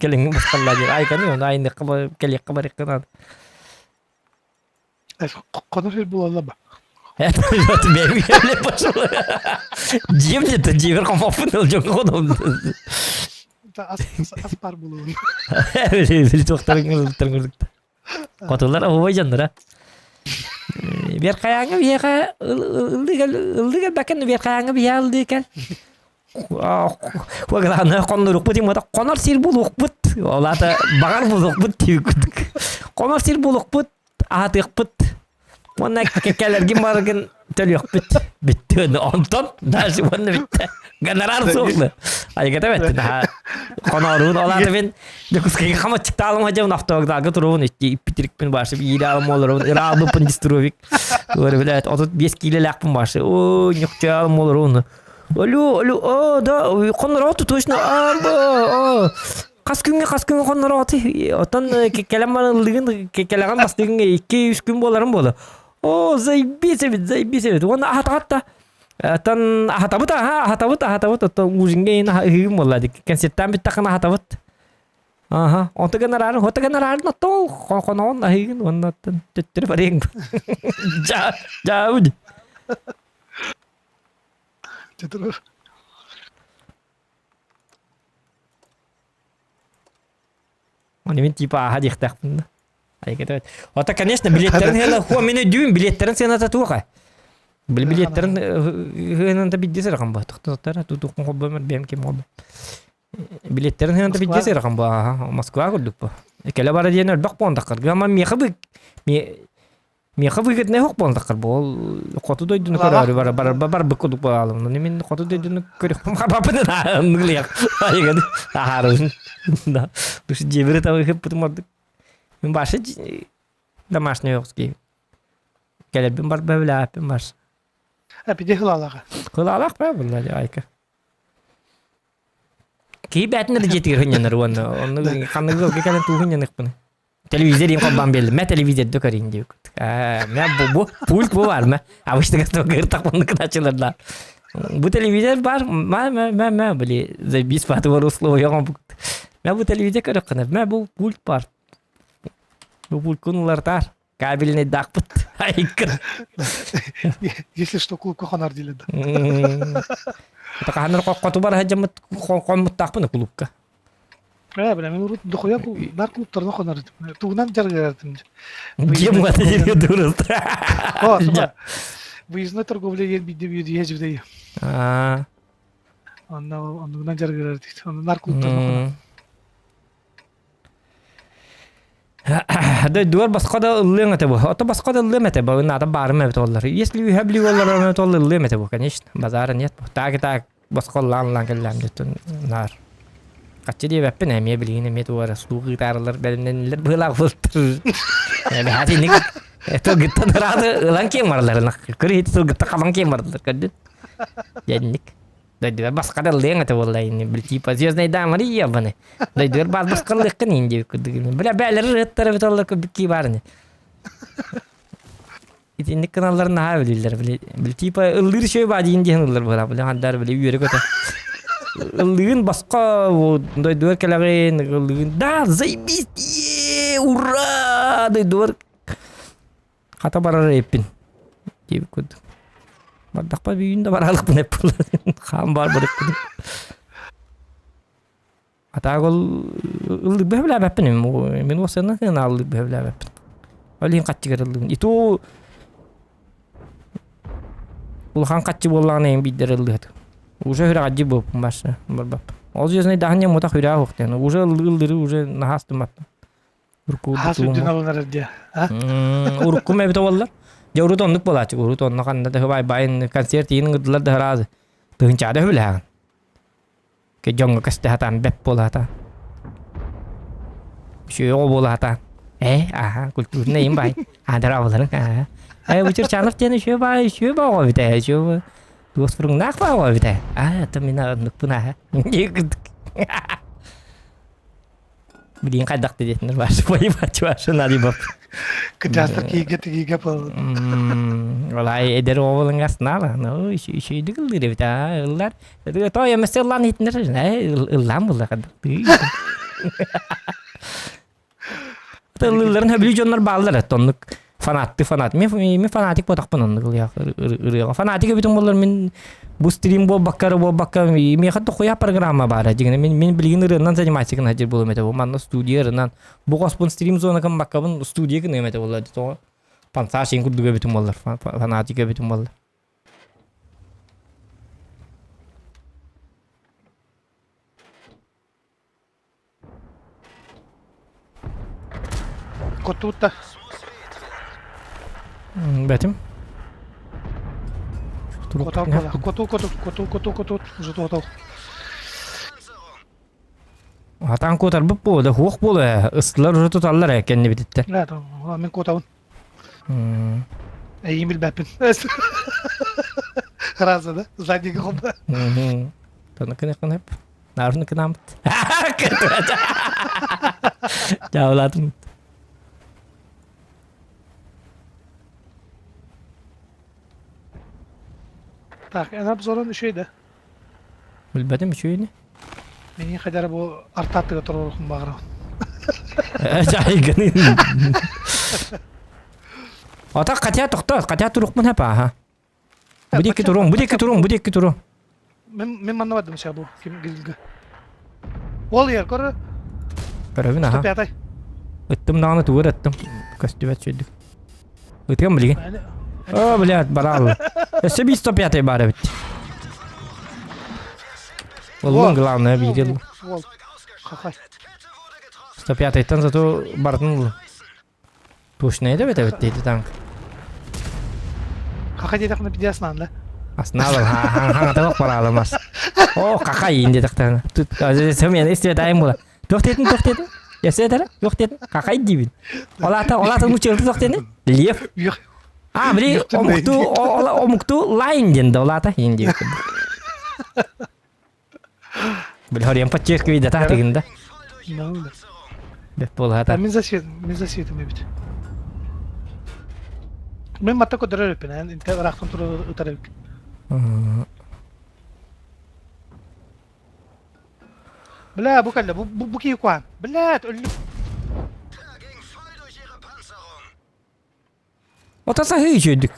Кэлиҥҥи басқарылла диир. Айканы оны айныққа кэлиэххэ барыахха наада. Хонор сир буолалла ба. Это бэйбэ пошел. Дьиэм где-то дьиэбэр хомоппун ыл дьоҥҥо хонобун. Ас ас бар буолуон. Били туохтарын курдук. Хотулар оһуобай дьонноро. Бер хайааҥҥа биһиэхэ ыллыы кэлбэккин бер хайааҥҥа биһиэхэ ыллыы кэл. Главное хоннорукпут имата хонор сир булуохпут. Ол аата баҕар булуохпут диэбит Хонор сир булуохпут, аһатыахпыт. Уонна кэлэргин бараргын төлүөхпүт. Бүттү. Онтон дальше уонна бүттэ. Гонорар суохлы. Айгата бэтти наһаа хонооруун ол аата мин Дьокуускайга хамаччыктаалым хадьабын автовокзалга туруобун ичти иппитирикпин башы иираалым олоробун ыраалбыппын дистровик. Говорю, блядь, 35 киилэлээхпин башы. О, ньукчаалым олоробун. Алло, алло, о, да, хоннорооту точно, а, хас күҥҥэ хас күҥҥэ хоннорооту отон кэлэн баран ыллыгын кэлэҕин бастыгын 2-3 күн буоларын буола о заебись эбит заебись эбит уонна аһатаҕат да Оттон аһатабыт аһа аһатабыт аһатабыт оттон ужинга иһин ыһыгым буолла дик концерттаан бүттэххинэ аһатабыт аха онто гонорарын хото гонорарын оттон хоноҕун аһыыгын уонна оттон төттөрү барыаҥ жа жаабыт Оны мин типа аха диэхтээхпин да. Айгата. Ото, конечно, билеттерин хела хуа мен өйдүүм билеттерин сыаната туоха. Били билеттерин хыаната бидде сырахан ба. Тохтоттара тутуккун холбомор бэм ким холбо. Билеттерин хыаната бидде сырахан ба. Аха, Москва курдук бу. Кэлэ бара диэн өлбөх буондаккар. Гама миэхэ бы Миэхэ выгоднай ох буоллаххар бу ол хоту дойдуну көрөөрү бар бар барбыт курдук буолалым. Ну мин хоту дойдуну көрүөхпүн хапаппын ныглыах. Айган ахаарыбын. Да. Душ дьиэбири табы хыппытым ордук. Мин башы домашний оҕус Кэлэрбин бар бэбилээппин бар. Эпиде хылалаҕа. Хылалаах ба булла айка. Киһи бээтин да дьиэтигэр хынньанар уонна онну ханныгы ыалга кэлэн туу хынньаныахпыный. Телевизор им холбоон биэрдим. Мэ телевизор да көрейін деп Мэ бу бу пульт бу бар мэ. Обычно гыртах началарда. Бу телевизор бар. Мэ мэ мэ мэ били заебись патывар условия Мэ бу телевизор көрөккүнэ. Мэ бу пульт бар. Бу пульткун улартар. Кабельный дахпыт. Айкыр. Если что, клубка хонар диилэр да. Ханар хоту бар хадьаммыт хоммуттаахпын клубка. Ээ, бля, мин урут дохуя бар клубтарына хонор этим. Тугунан дьарыгырар Дьиэм уата диригэ дуруста. Выездной торговля диэн биирдэ үөдүйэ дьүдэйи. Онно оннугунан дьарыгырар этик. Онно нар клубтарына хонор. Дойдугар босхо да ыллыаҥ этэ бу. Ото босхо да ыллыам этэ бу. Наада баарым эбит оллар. Если үһэ билии оллар эбит ол ыллыам этэ бу, конечно. Базара нет бу. Так и так босхо ыллаан ыллаан кэллэм диэттэн наар. Хаччы диэбэппин эмиэ билигин эмиэ тугу эрэ слух ыытаарылар бэлэмнэннилэр быһыылаах буолтар. Эбэһээт инник тылгыттан ырааты ылан киэҥ бараллар. Көрү тылгытта хабан киэҥ бардылар көрдүн. Дьэнник. Дойдугар басқа да ыллыаҥ этэ буолла ини бил типа звездный дама ебаны. Дойдугар баар басқа ыллыаххын иин диэбит курдук. Бля бээлэр ырыаттара эбит оллар курдук баар ини. Итинник гыналларын наһаа билиллэр били били типа ыллыыр үчүгэй баа диин диэн ыллар быһалаах били хандар били үөрэ көтө ыллыгын босхо дойдугар кэлэҕин ыллыгын да заебись е ура дойдугар хата барар эппин диэбит курдук бардахпа бүгүн да бараалыкпын эппин хаан баар барыппын А так ол ыллык бөһүлээбэппин мин уосанна сыанааллык бөһүлээбэппин. Ол иһин хаччыгар ыллыгын. Иту улахан хаччы буоллаҕына эн биирдэр ыллыһат. Уже хүрэҕэдьи буолпун барса барбап. Ол звездный даһан мутах хүрээ хуохтен. Уже ыллыры уже наһаас тумаппын. Хаас үрдүн алынар диye. Уруккум эбит оллар. Дьэ урут оннук буолааччы. Урут онно ханна да бай байын концерт иин ыҥырдылар да ыраазы. Тыһынчаада хүлээҕин. Дьоҥҥо көстө сатаан бэт буола сатаан. Үчүгэй оҕо буола сатаан. Э, аха, культурный им бай. Аадара абыларын. Э, Учурчанов диэн үчүгэй бай, үчүгэй ба оҕо эбит ээ, үчүгэй туос фуруҥнаах ба оҕо эбит ээ. Аа, это мин оннукпун аха. Билигин хайдах да диэтиннэр баар поебать ваши налибов. Кыдьаастар киигэ тигиигэ буолла. Олай эдэр оҕолуҥ астынаала. Ну, үчүгэйдик ыллыыр эбит аа, ыллар. Той эмэсте ыллаан иһитиннэр, ыллаан булла Ыллыылларын хөбүлүү дьоннор бааллар оннук фанатты фанат. Мен фанатик буотахпын оннук ырыаҕа. Фанатик эбитим буоллар мин бу стрим буолбакка эрэ буолбакка миэхэ тохуйа программа баара дьиҥинэ мин мин билигин ырыанан заниматься гына сылдьар буолуом этэ бу манна студия ырынан бу хоспун стрим зона гыммаккабын студия гыныам этэ буолла тоҕо пансаа син курдук эбитим буоллар фанатик эбитим буоллар. Котута. Бэтим. Котал коту коту коту коту коту уже тотал. Атаан куотарбыт буолла, хуох буола, ыстылар уже туталлар ээ кэннибититтэн. Да, мин куотабын. Эйиин билбэппин. Раза, да? Заднига хопа. Тону кыны кынып. Нарны кынамыт. Жабылатын. Так, эн обзорун үчүгэй да? Билбэтим үчүгэйни. Мин хайдара бу артааттыга туруорухун баҕарабын. Жайгынын. Ата хотя тохто, хотя турукмун хапа, аха. Бу диэки туруҥ, бу диэки туруҥ, бу диэки туруҥ. Мен мен манна бардым сейчас бу ким гилгэ. Ол ер көрө. Көрөбүн аха. 105 Ыттым даҕаны тугу эрэ ыттым. Көстүбэт сүрдүк. Ытыам билигин. О, блядь, бараалла. Өссө биир 105 баар эбит. Ыллын главное биири ылла. Хахай. 105-тан зато бартын ылла. Точно это эбит дейdi танк. Кака диэтэххинэ пиздец аснаан да. Аснаабыл хаҥатылык бараалымас. О, кака иин диэтэхтэринэ. Тут мен истибэтайым була. Туох диэтин, туох диэтин? Эссе этэрэ? Туох диэтин? Какай диибин. Олата, олата нуччалыы туох диэни? Лев. А, били омукту, омукту лайн диэн да олата иин диэбит. Били хорьян подчеркивай да тахтыгын да. Бэт буолаата. Мин засвет, мин засветым эбит. Мен матта көдөрөр эппин, эн инте ыраахтан турар ытар эбит. Бля, бу кэллэ, бу бу киһи куһаан. Блядь, өллүм. Ото саһыы үчүөдүк.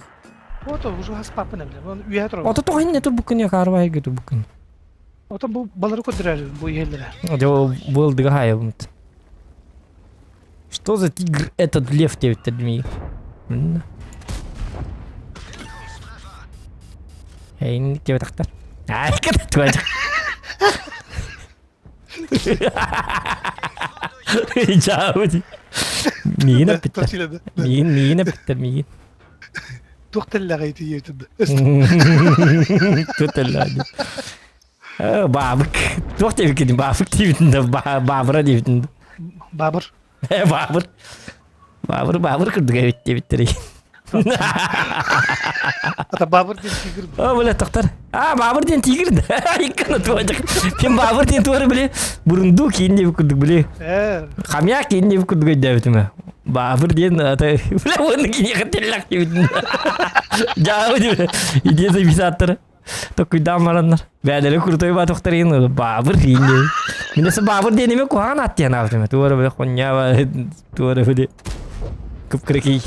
Ото уже хаспаппын эбиле. Бу үөһэ турар. Ото тоҕо инне турбуккун я каарба эрге турбуккун. Ото бу балары көдөрөр бу иһэллэрэ. Дьэ бу ылдыга хаайабымт. Что за тигр этот лев диэбиттэр миигин. Мин Эйин диэбэтэхтэр. Ай, кытатуа. Чаабы. Миигин эппиттэр. Миигин миигин эппиттэр миигин. Туох тэллэҕэй тиийэтин. Туох тэллэҕэй. Баабык. Туох диэбиккин баабык диэбитин да баабыра диэбитин да. Баабыр. Баабыр. Баабыр баабыр курдук эбит диэбиттэр. Ата баабыр диэн тигр. О, бля, тохтор. А, баабыр диэн тигр да. Иккана туочак. Ким баабыр диэн туары били бурунду киин диэбит курдук били. Хамьяк киин диэбит курдук өйдөөбүтүм. Баабыр диэн ата бля уонна киниэхэ тиллэх диэбитин. Жаабы диэбит. Идея записаттар. Токуйдаан бараннар. Бээлэри крутой батохтар иин баабыр иин диэн. Мин өссө баабыр диэн эмэ куһаҕан аат диэн аабытым. Туора били хонньаба туора били кып-кыракий.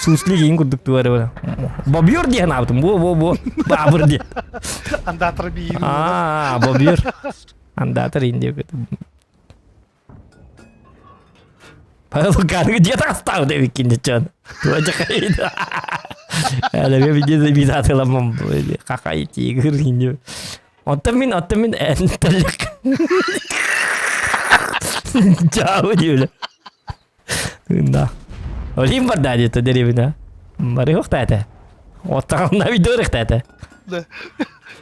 Суслик иин курдук туора били. Бобьер диэн аабытым. Бу бу бу баабыр диэн. Андатор биир. Аа, бобьер. Андатор иин диэбит. Павел где тастау деп кинде чон. Әлі виде забизатыламам какай тигр инде. Оттон мин оттон мин энтелек. Жабы дийле. Да. Олим барда деді деревина. Бары хохта это. Оттағында видео рехта это. Да.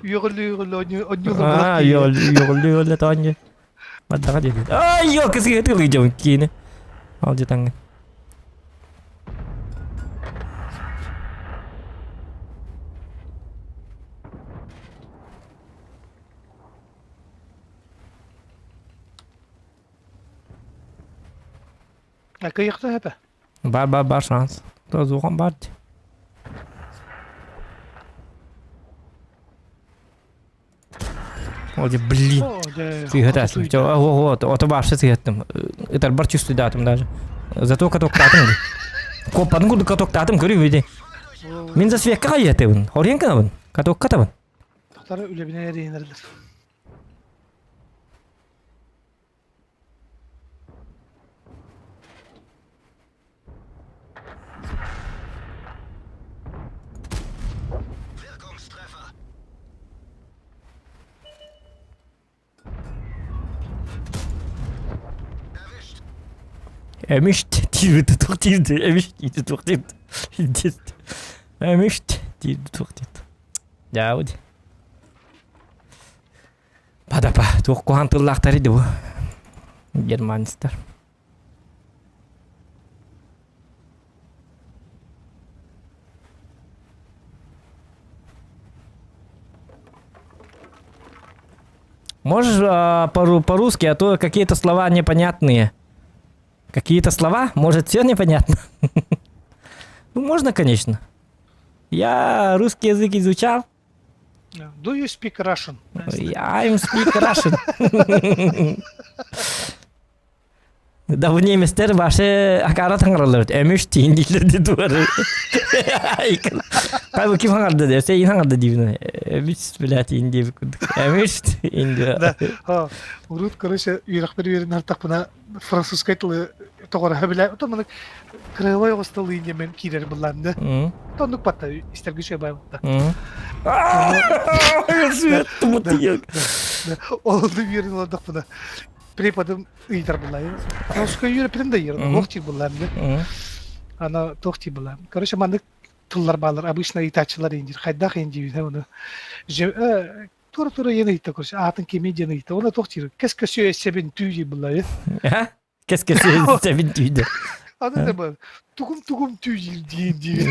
Үөҕүллүү-үөҕүллүү онньуулар Аа, булах тиийэ. үөҕүллүү-үөҕүллүү тоонньу. Бардаҕа диэбит. Ай, йо, кысыга тылыйдьабын киини. Алдьатаҥҥын. А кыйыхта это? Бар, бар, бар шанс. Тозухан бар. О, блин. Сыһытасым. Ого, ото вообще сыһыттым. Ытарбар чувствуйдатым даже. Зато катоктаатым. Коппатын курдук катоктаатым көрүү види. Мин за свекка кайятыбын. Хорьен кынабын. Катокка табын. Тохтары үлэбинэ эрийинерлер. Эмишт диирди туох диирди эмишт диирди туох диирди диирди эмишт диирди туох диирди дьаабы Падапа, туох куһаҕан тыллаахтар ди бу германецтар. Можешь по-русски, а то какие-то слова непонятные. Какие-то слова? Может, все непонятно? Ну, можно, конечно. Я русский язык изучал. Do you speak Russian? I'm speak Russian. Да в немецтер башы акара таңыралар. Эмиш тиин дииллэр ди туары. Кай бу ким хаҥарды де? Сен хаҥарды диибин. Эмиш блядь иин диэбит курдук. Эмиш иин Да. Урут, короче, үөрэхпэр үөрэнэр тахпына французскай тылы тоҕораһа билэ. Отон маны кырыылай оҕус тылы диэн киирэр былаан да. Оннук батта истэргэ үчүгэй баайбытта. Ол үөрэн олордохпуна преподым ыйытар буллаайым. Французскай үөрэппитим да ыйыр, туох диир буллаам да. Ана туох диир буллаам. Короче, маннык тыллар баалар, обычно ыйытааччылар индир. Хайдах индиибин ону. Тура-тура иэн ыйытта, короче, аатын кимий диэн ыйытта. Уонна туох диир, кэс-көсүө эссэбин түү диир буллаайы. Кэс-кэс эссэбин түү Аны да бу тугум-тугум түү диир диир диир.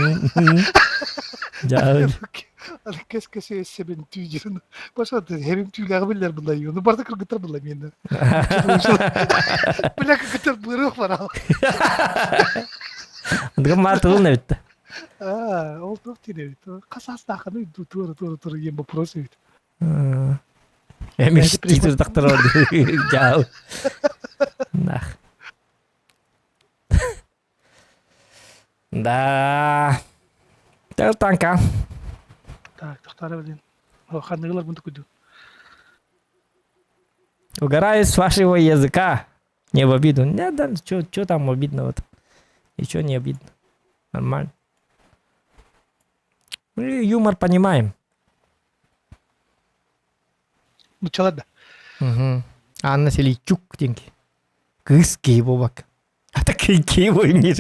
Аны кэс-кэс эссэбин түү диир. Баша хэбим түүлээҕи биллэр буллай. Ону барда кыргыттар булла миэнэ. Бля кыргыттар бырых барал. Дыгым маар тылын эбит. Аа, ол туох диир эбит. Хас астааханы туора-туора-туора диэн вопрос эбит. Эмиш титр тахтар дьаал. Нах. Да. Тел танка. Так, тохтара блин. Ханныгылар мунду куду. Угораю с вашего языка. Не в обиду. Не, да, что там обидного-то? Ничего не обидно. Нормально. Мы юмор понимаем. Нуччалар да. Угу. Анна Селичук диэн Кыыс киһи буолбакка. Ата киһи буойнир.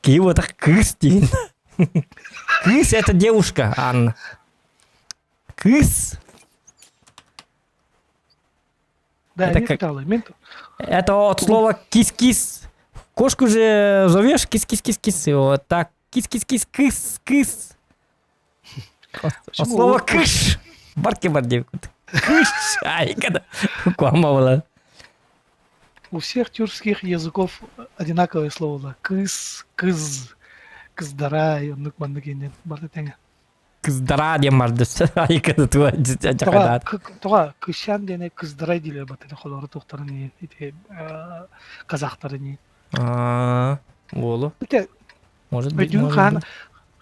Киһи буотах кыыс диин. Кыыс это девушка, Анна. Кыыс. Да, Это не как- стало. Мен Это от слова кис-кис. Кошку же зовешь кис-кис-кис-кис. И вот так кис-кис-кис, кыс, кыс. От, от Почему слова вот- кыш. Барки бар Кыш. Ай, когда. Куама была. у всех тюркских языков одинаковое слово. Да. Кыс, кыз, кыздарай, оннук маннык иннен. Барда тэҥэ. Кыздара диэн барды. Ай, когда туа Тоҕо тоҕо кыщан диэни кыздарай диилэр баттаны холоро туохтарын ити казахтарын Уолу. Ите Может быть, өйдүүн может хаан быть.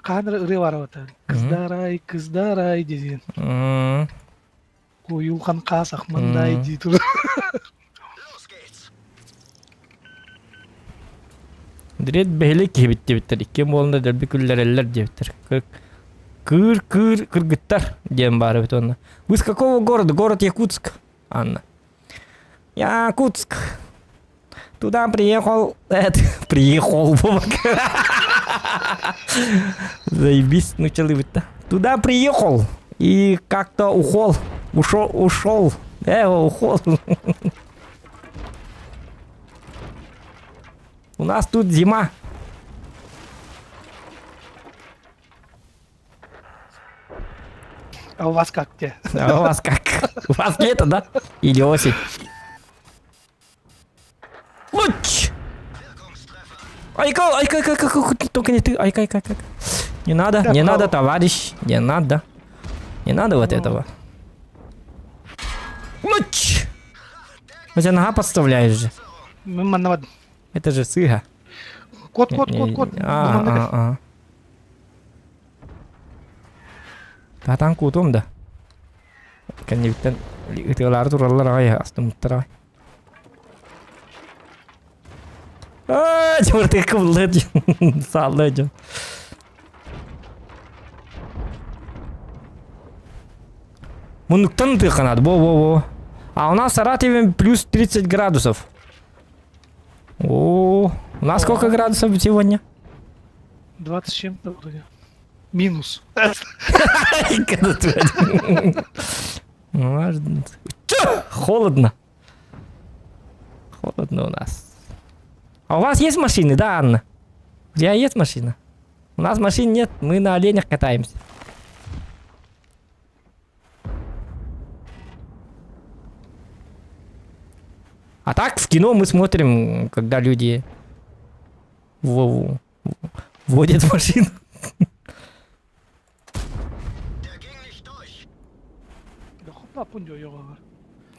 хаан ырыа баар бата. Кыздарай, кыздарай диэн. Куйулхан хаас ахмандай дии турар. Дред бэһилик киһибит диэбиттэр, иккиэн буолан да дэлби күллэрэллэр диэбиттэр. Кыыр кыыр кыргыттар диэн баар эбит уонна. Вы с какого города? Город Якутск, Анна. Якутск. Туда приехал, это, приехал, Заебись, ну чалыбыт-то. Туда приехал и как-то ухол. Ушел, ушел. Ухол. У нас тут зима. А у вас как где? А у вас как? У вас лето, да? Или осень? Луч! Айка, айка, айка, айка, айка, только не ты, айка, айка, айка. Не надо, Да, не право. надо, товарищ, не надо. Не надо вот Ну. этого. Луч! У тебя нога подставляешь же. Мин манна бардым. Это же сыга. Куот, куот, куот, куот. А, Манна а, а. Татан куутум да. Кэннибиттэн ытыалаары тураллар аҕай астыммыттар аҕай. Аа, чууртык кыбыллыа сааллыа дьон. Муннуктан ытыахха наада, во-во-во. А у нас в Саратове плюс 30 градусов. О, у нас сколько градусов сегодня? 20 с чем-то вроде. Минус. Ну, чё? Холодно. Холодно у нас. А у вас есть машины, да, Анна? У тебя есть машина? У нас машин нет, мы на оленях катаемся. А так в кино мы смотрим, когда люди водят машину.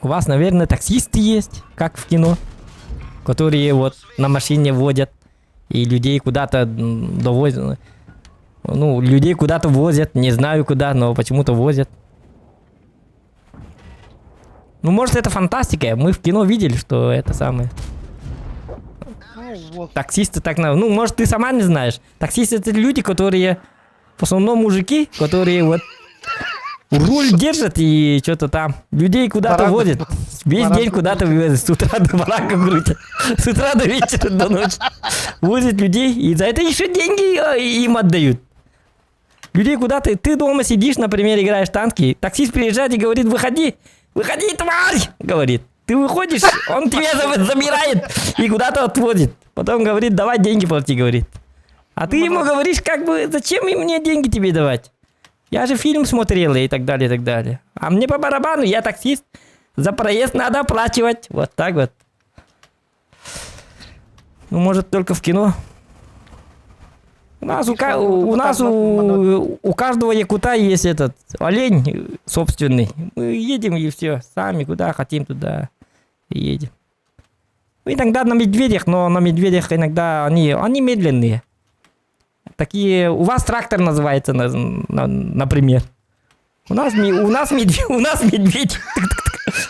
У вас, наверное, таксисты есть, как в кино, которые вот на машине водят и людей куда-то довозят. Ну, людей куда-то возят, не знаю куда, но почему-то возят. Ну, может, это фантастика. Мы в кино видели, что это самое. Ну, вот. Таксисты так... Ну, может, ты сама не знаешь. Таксисты это люди, которые... В основном мужики, которые вот руль держат и что-то там. Людей куда-то Баранку. возят. Весь Баранку день куда-то вывозят. С утра до баранку крутят. С утра до вечера, до ночи. Возят людей, и за это еще деньги им отдают. Людей куда-то... Ты дома сидишь, например, играешь в танки. Таксист приезжает и говорит, выходи. Выходи, тварь! Говорит. Ты выходишь, он тебя забирает и куда-то отводит. Потом говорит, давай деньги плати, говорит. А ты ему говоришь, как бы, зачем мне деньги тебе давать? Я же фильм смотрел и так далее, и так далее. А мне по барабану, я таксист. За проезд надо оплачивать. Вот так вот. Ну, может, только в кино. У нас у, у нас у каждого якута есть этот олень собственный. Мы едем и все, сами куда хотим, туда и едем. Ну, иногда на медведях, но на медведях иногда они медленные. Такие, у вас трактор называется, например. У нас медведь.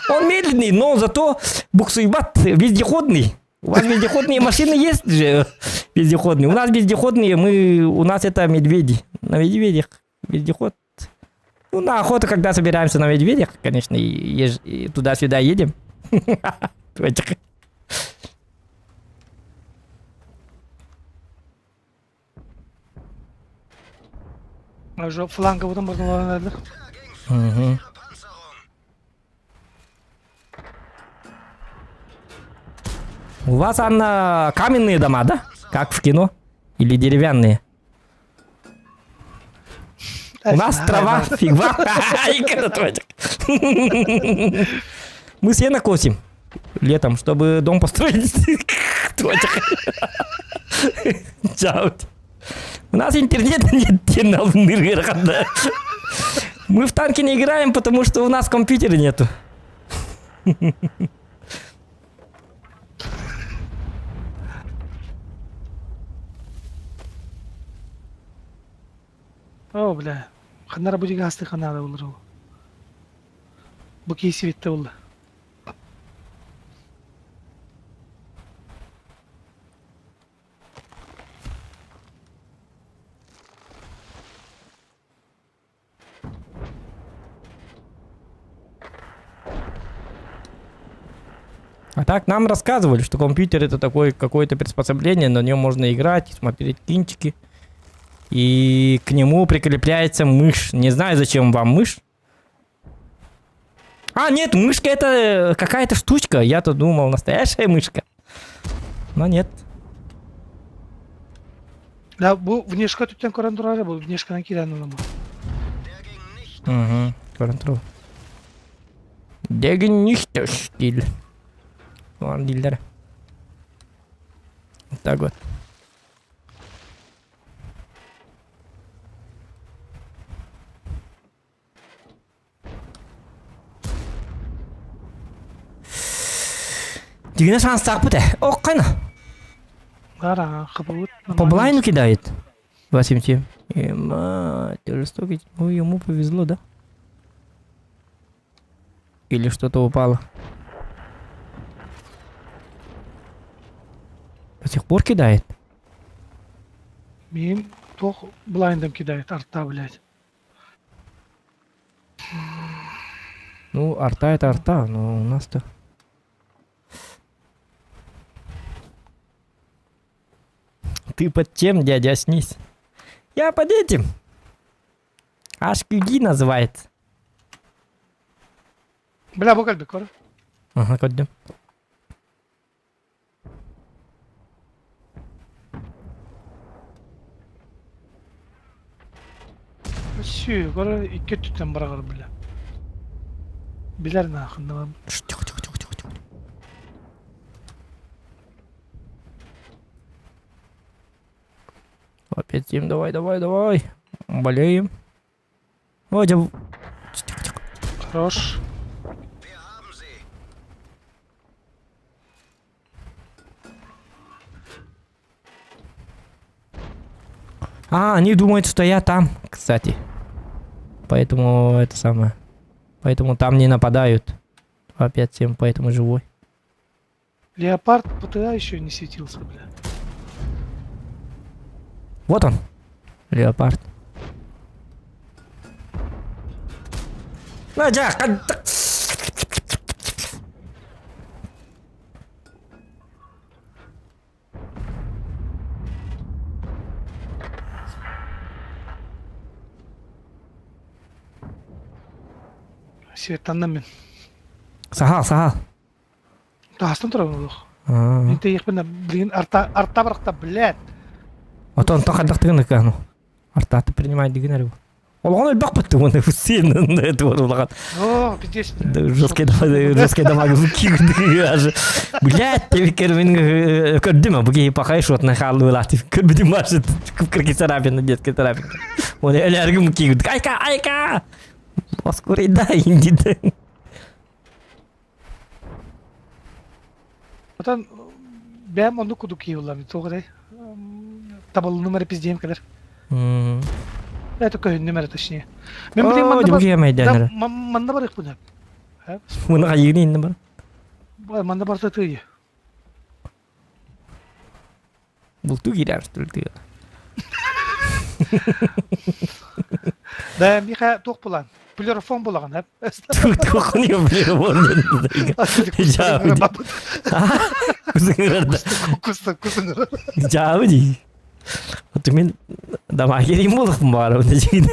Он медленный, но зато буксуйбат вездеходный. У вас вездеходные машины есть же? Вездеходные. У нас вездеходные, у нас это медведи. На медведях вездеход. Ну, на охоту, когда собираемся на медведях, конечно, и туда-сюда едем. Этих. Уже фланга потом можно. Угу. У вас, Анна, каменные дома, да? Как в кино? Или деревянные? У нас трава, фигва. Мы сено косим летом, чтобы дом построить. Чао. У нас интернета нет, Мы в танки не играем, потому что у нас компьютера нету. О, бля. Ханара будет гасты ханара улру. Бу кейси битте улла. А так нам рассказывали, что компьютер это такое какое-то приспособление, на нем можно играть, смотреть кинчики. И к нему прикрепляется мышь. Не знаю, зачем вам мышь. А, нет, мышка это какая-то штучка. Я-то думал, настоящая мышка. Но нет. Да, бу внешка түптен көрөн турар, бу внешканан киирэн ылама. Угу, көрөн турар. Дегин нихтеш диил. Вон дииллэр. Вот так вот. Дигинэ шанстаахпыт ээ. Ох, хайна. Бара, хабыбыт. По блайну кидает. 277. Ема, ты жестокий. Ой, ему повезло, да? Или что-то упало. До сих пор кидает? Мин туох блайндом кидает арта, блядь. Ну, арта это арта, но у нас-то... Ты под чем, дядя, снись? Я под этим. HQD называется. Бля, бу кэлбит көр. Ага, көрдүм. Сүү, көр икки өттүттэн быраҕар бля. Билэр наахыннабам. Тихо, тихо, тихо, тихо, тихо. Опять 7, давай, давай, давай. Болеем. Ой, дьэ... Тихо, тихо. Хорош. А, они думают, что я там, кстати. Поэтому это самое. Поэтому там не нападают. Опять 7, поэтому живой. Леопард ПТА еще не светился, бля. Вот он. Леопард. На, дьэ, Светтанна мин. Сахал, сахал. Таастан турабын олох. Мин тэйиэхпин блин арта арта барахта, блядь. Отон то хаддахтыгын ыкану. Артаты принимать дигин эрэ. Олоҕун элбэх бытты уонна сиэн это улахан. О, пиздец. Жесткий жесткий дамаг аж. Блядь, тебе кермин көрдүм бу киһи пахай шотна хааллыылаах көрбүтүм машит кырки царапина детский царапина. Он элэргим кигүт. Айка, айка! Оскурей да индиде. Отон бэм оннук кудук киһи уллам. Туох этэй? Табыллынным эрэ пиздиэм кэлэр. Это көһүннүм эрэ точнее. Мен билигин Оо, манна дьэ бар... бу киһи Да, мэйдээнэрэ. манна барыахпын сөп. Муна хайыгын иннэ бар. Манна барта тыйы. Бултуу киирэр что ли тыа. Да, миха туох булан. Плерофон булаҕын, эп. Туохун плерофон Кусуҥырарда. Куста, кусуҥырар. Дьаабы дии. Оту мин дамагерим буолуохпун баҕарабын дьигин.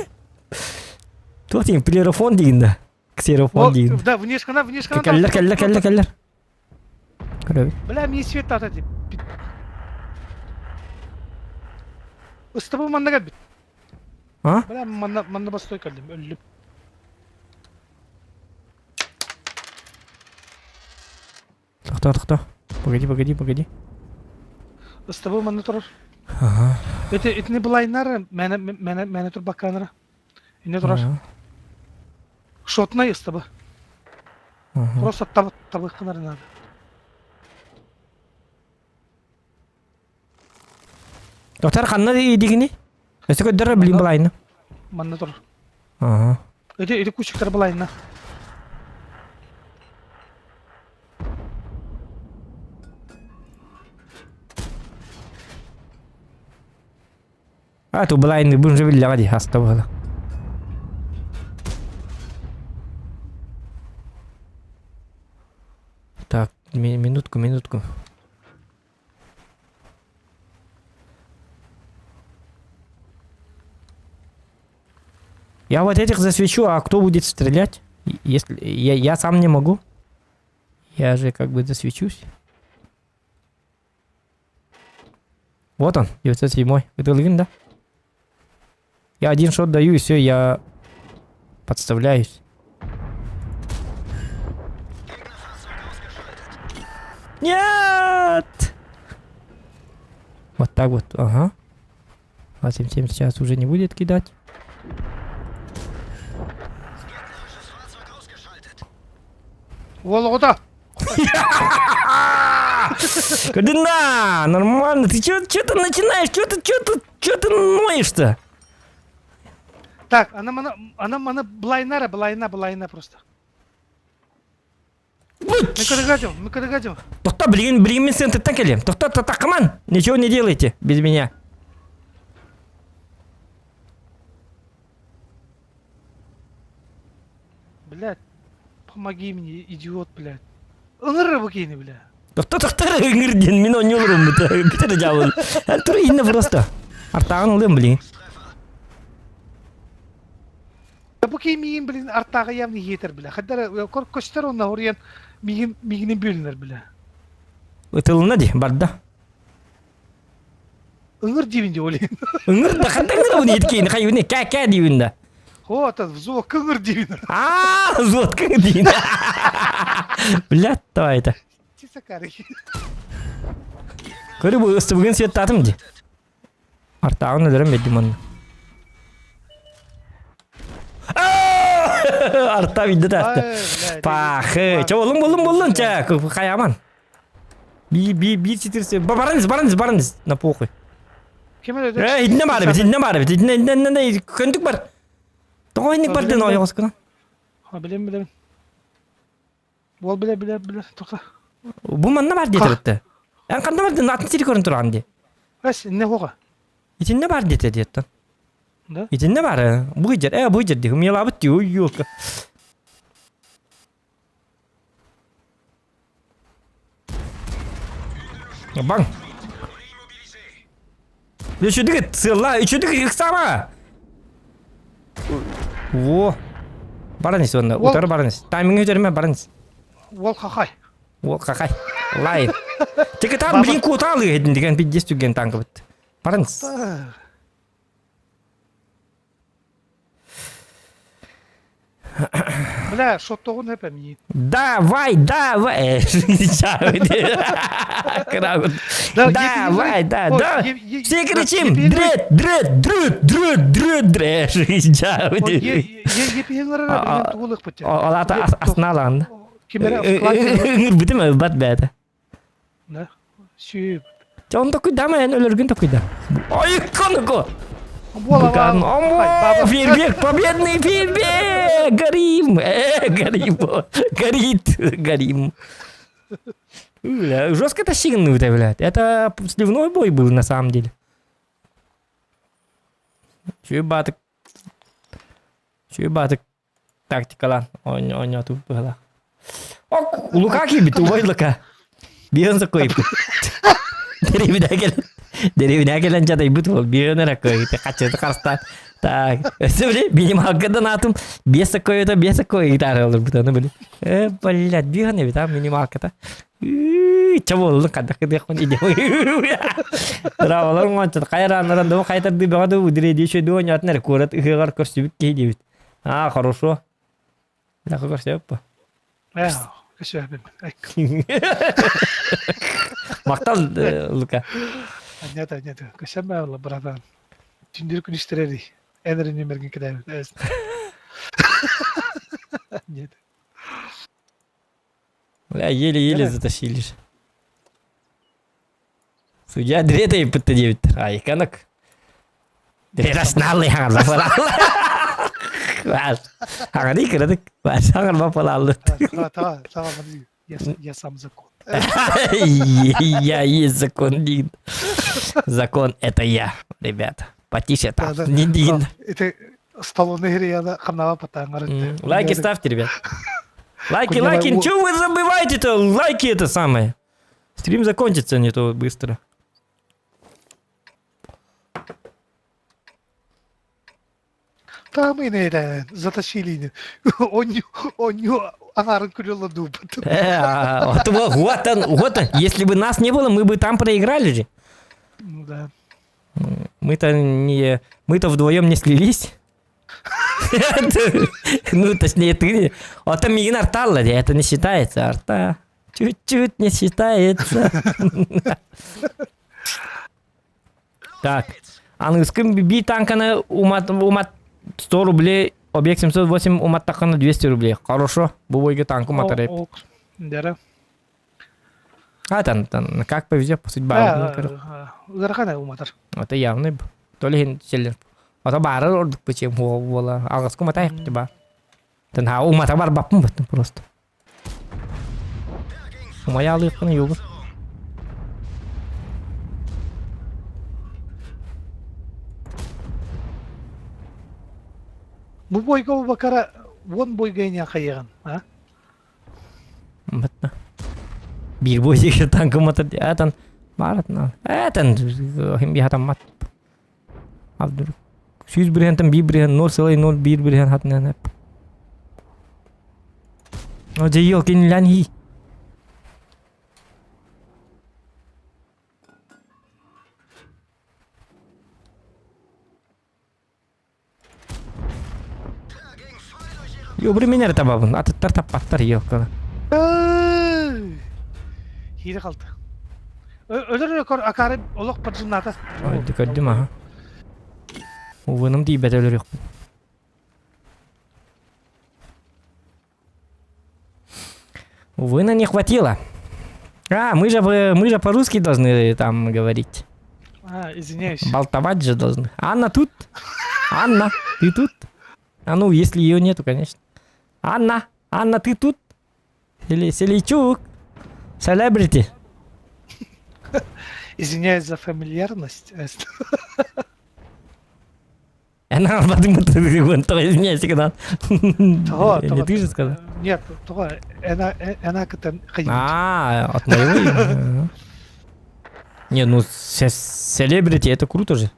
Туох диин плерофон диигин да. Ксерофон диигин. Да, внешкана, внешкана. Кэллэр, кэллэр, кэллэр, кэллэр. Көрөбүт. Бля, мне свет тата деп. Ыстыбы манна кэлбит. А? Бля, манна, манна бастой кэллим, өллүм. Тохтоо, тохтоо. Погоди, погоди, погоди. Ыстыбы манна турар. Ага. Эти, итини былайнар, мэнэ, мэнэ, мэнэ турбакканара. Ине турар. Ага. Шотнай ыстыбы. Ага. Просто таб, табыхханар надо. Доктор ханна дигини? Өссө көрдөрөр билин былайны. Манна турар. Ага. Эти, эти кучуктар былайна. А, ту былайны бун же биллэҕэ дии хаста буола. Так, минутку, минутку. Я вот этих засвечу, а кто будет стрелять? Если я сам не могу. Я же как бы засвечусь. Вот он, 907-й. Это Лвин, да? Я один шот даю, и все, я подставляюсь. Нет! Вот так вот, ага. 277 сейчас уже не будет кидать. Уол оҕото. Да, нормально. Ты чё, чё ты начинаешь? Чё ты, чё ты, чё ты ноешь-то? Так, ана мана, ана мана былайына былайына, былайына просто. Мы мы кадыгадим. Тохто, блин, блин, мен центртан кэлиэм. Тохто, тахаман. Ничего не делайте без меня. Блядь, помоги мне, идиот, блядь. Ыҥыр бу киһини, бля. Тохто, тохто, ыҥыр диэн мин оонньууларым бүтэ дьаабыл. Тур инна просто. Артааҕын ылыам, блин. Бу киһи миигин, блин, артааҕа явно иһиэтэр, бля. Хаддар көстөр онно хоруйан миигин миигинин бөлүнэр, бля. Ытылына ди, барда. Ыҥыр диибин дии ол иһин. Ыҥыр да ханна ыҥырабын иһиткиин хайыны кээ кээ диибин да. О, это взвод ыҥыр диибин. Аа, взвод ыҥыр диибин. Блядь, давай это. Тисакары. Көрү бу ыстыбыгын светтаатым ди. Артааҕын өлөрөн биэрдим онно. Арта видді тартты. Пахы. Чэ боллун боллун боллун чэ хайаман. Би би би четырсе. Бараныз бараныз бараныз на похуй. Ким өлөдө? Э, итинне бар бит, итинне бар бит. Итинне итинне көндүк бар. Тоҕо инник бар ден ойоҕоскуна. Ha билем билем. Уол биле биле биле тоқта. Бу манна бар диэтэ Эн ханна бардын атын сири көрөн туран ди. Эс инне хоға. Итинне бар диэтэ диэттэн. Да? Итинне бар. Бу жер, э бу жер ди. Хымыялабыт ди. Ой, ёлка. Баң. Үчүдүк сыла, үчүдүк ыксама. Во. Баранис онно, утары баранис. Тайминг өтөрмө баранис. Уол хахай. Уол хахай. Лай. Тек там блин куталы един деген пиздец түген танкы бит. Баранис. Бля, шоттоҕун эпэмиин. Давай, давай! Давай, да, да. Все кричим! Дред, дред, дред, дред, дред, дред. Олата асналан. Ыңыр бат бәді. Да. Сүйіп. Он такой да, мен өлөргүн такой да. Ой, коноко! Букан. Фейерверк, победный фейерверк! Горим! Горим! Горит! Горим! Бля, жестко тащигнутый, блядь. Это сливной бой был на самом деле. Чуйбатык. Чуйбатык. Тактикалан. Оонньоотубут быһалаах. Ок, Лука киирбит, убай Лука. Биэн соккой. Дэриэбинэ кэлэн, дэриэбинэ кэлэн дьадайбыт буол. Биэн эрэ кой. Хаччыты харыстаан. Так, өссө били минималкадан аатым биэс соккойута биэс соккой гитара олорбут аны били. Э, блядь, биэн эбит а минималката. Чэ буоллун хадах кыдыахпын идем. Браво, оҥончот хайрааннаран дуу хайтардыы бөҕө дуу удиредии үчүгэй оонньоотун эрэ куорат ыһыаҕар көрсүбүт киһи диэбит. Аа, хорошо. Лаха көрсөп Э, көрсөбүм. Махтал, Лука. Нет, нет, көрсөмө братан. Түндүр күнүстэрери. Эн эрэ нүмерген кэдээбит. Нет. Бля, еле-еле затащили же. Судья дрета пытта диэбиттэр. Айканок. Дрерасналый хаҥарла Хаҥары кырадык. Хаҥарба палааллы. Я сам закон. Я есть закон, Дин. Закон это я, ребята. Потише там. Не Дин. Это столовный я хамнава Лайки ставьте, ребят. Лайки, лайки. Чего вы забываете-то? Лайки это самое. Стрим закончится не то быстро. Там инээрэн затащили онньу онньу аҥаарын күлүлла дуубат. Вот он, вот он. Если бы нас не было, мы бы там проиграли же. Ну да. Мы-то не... Мы-то вдвоем не слились. Ну, точнее, ты... А там мигин арталла, это не считается. Арта чуть-чуть не считается. Так. Аныгыскын би танканы умат, умат 100 рублей, объект 708 уматтаххана 200 рублей. Хорошо, бу бойга танк уматар Дара. А, там, там, как повезет, судьба. Ыарахан уматар. Это явный. То ли селлер. Ото баарар ордук бычым буола. Алгаска уматай ба. Тэн умата бар баппын баттым просто. Умая алыыккын югу. Бу бойга бакара вон бойга не хайыган, а? Батна. Биир бой дигер танкымата атан бааратна. Атан хим бихатаммат. Абдур. Сүүс бирһентэн биир бирһен 0,01 бирһен хатынан эп. О, дьэ кинилэн хи. Йобри минер табабын, атыттар таппаттар йоккана. Хире қалды. Өлөр көр акары олох паржыната. Ой, көрдүм аха. Увыным тиийбэт өлөрүөхпүн. Увы, не хватило. А, мы же по-русски должны там говорить. А, извиняюсь. Болтовать же должны. Анна тут? Анна, ты тут? А ну, если ее нету, конечно. Анна, Анна, ты тут? Или Селичук? Селебрити. Извиняюсь за фамильярность. Она извиняюсь, когда. Не ты же сказал? Нет, того, она кытан А, от моего Не, ну, селебрити, это круто же.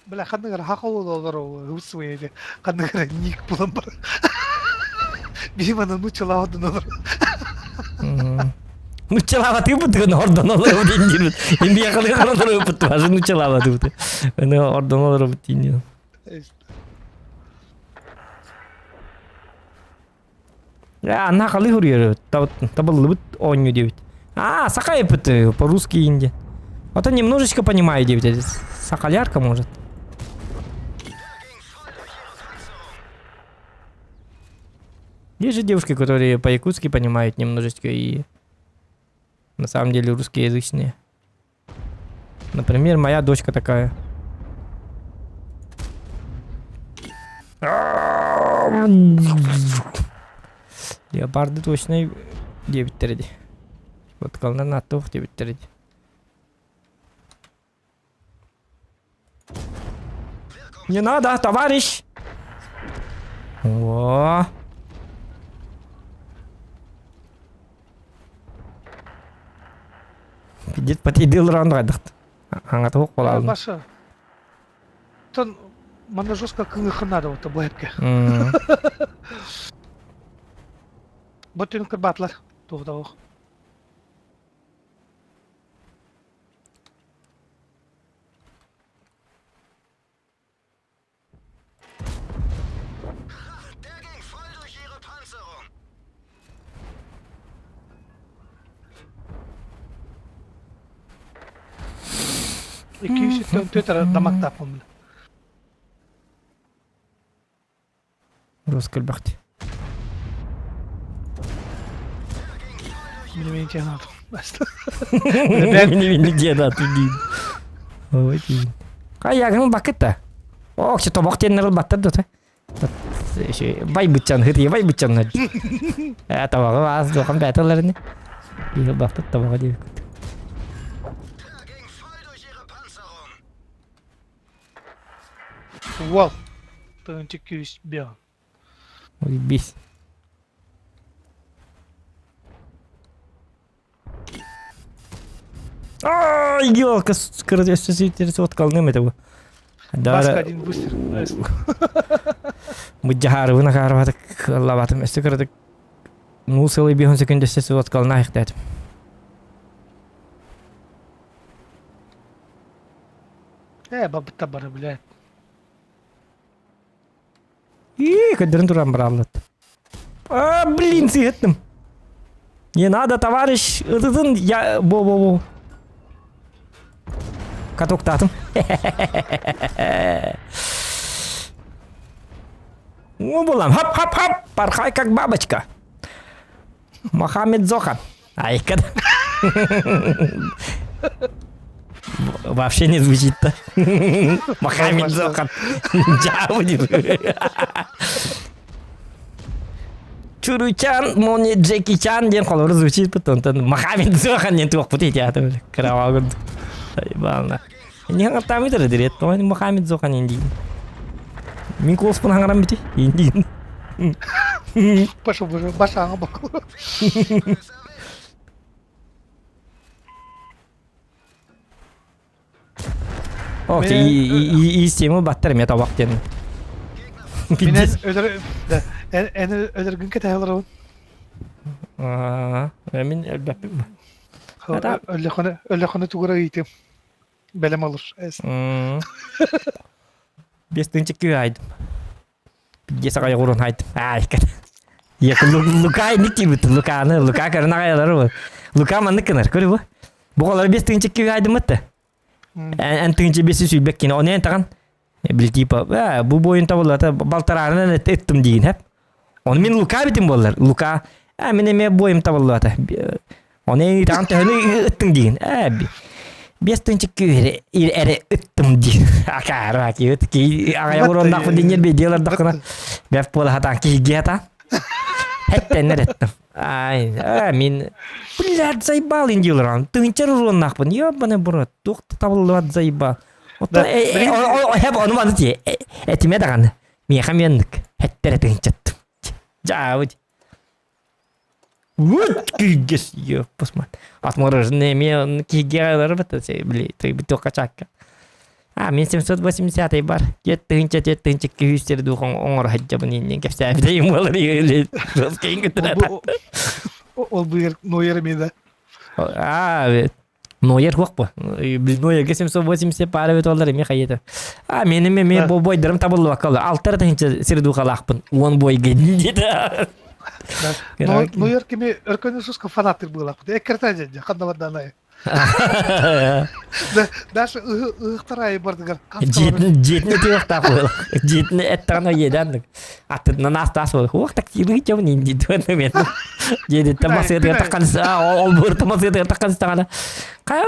Бля, ханныгар хахол олор хусуэде. Ханныгар ник булан бар. Бимана ну чалаодун олор. Ну чалава ты бут ордон олор дин. Инди якалы каралар бут базы ну чалава ты бут. Ну ордон олор бут дин. Я анна калы хурьер. Табыл бут оню дебит. А, сакай бут по-русски инди. А то немножечко понимаю дебит. Сакалярка может. Есть же девушки, которые по-якутски понимают немножечко и на самом деле русскоязычные. Например, моя дочка такая. Леопарды точно дебиттерди. Вот кална аттух дебиттерди. Не надо, товарищ! О! Пидет потейдил раунд гайдыхт. Аңатук болалын. Баша. Тон мана жестко кыңыхынады вот блэпке. Ботын кырбатлар. Туғда 204 дамактааппын. Рус кэлбэхти. Мин тиэнат. Мини тиэнат Ой, Каягын бакыта. Ок, что тобок теннер баттар дота. Бай бытчан, хыты бай бытчан. Э, табагы аз дохан бәтеләрне. Бил бактыт табагы дип. Вау. Тынчы күйіс бе. Ой, бес. Ёлка, короче, соткалным это бу. Баска один выстрел. Мыдьаһаарыбын акаарбатык ыллабатым. Өссө кыратык ну сылы биһон секүндэссе соткалына айыктаатым. Бабытта бары, блядь. И, көдөрүн туран бараллат. А, блин, сыһыттым. Не надо, товарищ, ытытын, я... Бо-бо-бо. Катоктаатым. О, булам, хап-хап-хап, порхай как бабочка. Мохаммед Зохан. Айка. Вообще не звучит-то. Мохаммед Зохан. Дьявол. Чуручан, Мони Джеки Чан диэн холобур звучит потом. Мохаммед Зохан диэн туохпут ити Кровавый. Ебано. Не хаҥартаамыт эрэ дириэт. Мохаммед Зохан индиин. Мин куоспун хаҥаран бити. Индиин. Пошел уже, башаҥа бокулу. О, и система баттар эмиэ табак диэн. Мин өлөр эн өлөргүн кэтэһэлэр Аа, мин өлбөппүн. Өлөхөнө өлөхөнө тугура ыйтым. Бэлэм олор. Бес тыынча күү айдым. Дьиэ саҕайа урун айдым. Аай, Лука инник тиийбит Луканы, Лука көрөн аҕайалары бу. Лука маннык гынар, көрү бу. Бу оҕолор 5 тыынча күү айдыммыт да. Эн тыынча бес сүүрбэк кини, оны эн таҕан били типа бу бойун табыллата балтараанан ыттым диин хэп. Оны мин Лука битим буоллар. Лука мин эмиэ бойум табыллата. Оны таҕан төһөнү ыттың диин. 5 тыынча күү эрэ ыттым диин. Акаары акиют ки аҕай уроннаах диннер бедиэлэр дакына бэп буола хатаан киһиги хатаан. Хэттэннер эттим. Ай, мин блядь, заебал индиилар. Тыынчар уруоннаахпын. Ёбаный брат, туох да табыллыбат заебал. Оттон хэп ону маны тие. Этиме даҕаны. Миэхэ меннык. Хэттэрэ тыынчаттым. Дьаабыт. Вот күйгес, ёппус мат. Отмороженное эмиэ киһигэ бата, били, туохха чаакка. А, мен 780 бар. Тет тыһынча, тет тыһынча күүстер духон оҥоро сылдьабын иннин кэпсээбитэ буолар Ол быйыл Нойер эмиэ да. А, Нойер хуох бу. Нойерге 780 пара бит олар эми хайыта. А, мен эме мен бу бойдарым табыллыбакка Алтар тыһынча сир духалаахпын. Уон бойга диде. Нойер кими өркөнү суска фанаттыр буолаахпыт. Эккерте дьэ ханна бардаанай. Даже ыһыктар айы бардыгар. Дьиэтин этиэхтээх буолар. Дьиэтин эттэҕинэ иэдээнник. Аттытынан астаас буолар. Уох так тиилиги чабын инди туонна мен. Дьиэтиттэн масыатыгар таххан ол буурта масыатыгар таххан истэҕинэ кая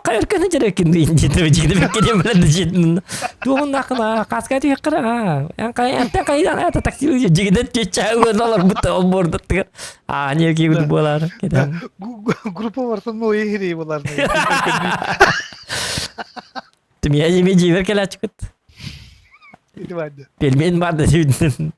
кая өркөнү дьэрекин дьиэтин дьиэтин беккеден билэн дьиэтин туоһуннаахына кааска түһэккара эн кай энтэн кайдан это такси дьигинен чеччээ уонна олорбут ол буурдаттыгар а не киибит буолар кетен Группа барсан ну иһири булар. Тимия жеме жибер келачкыт. Пельмень бар да жибитин.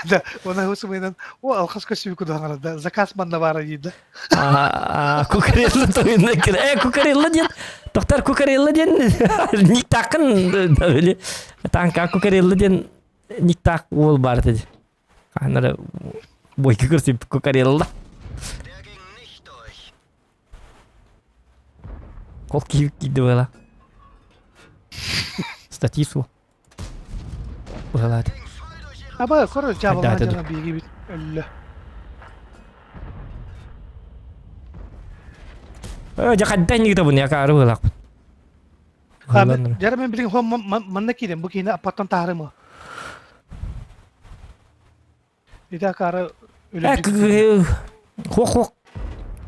Да, она хусумынан о алхаска сүйүкү да заказ манна бара дейді. А кукарелла тойуна кир. Э кукарелла диэн токтор кукарелла диэн никтакын да танка кукарелла диэн никтак уол бар dedi. Анара бойка көрсөп кукарелла. Ол киіп киді была. Статису. Быһалаат. Аба көрө жабылма жана биги бит өллө. Э, жакаддан нигде якары былак. Жара мен билин хом манна кирем бу кийин апаттан таарымы. Ити акары Хох хох.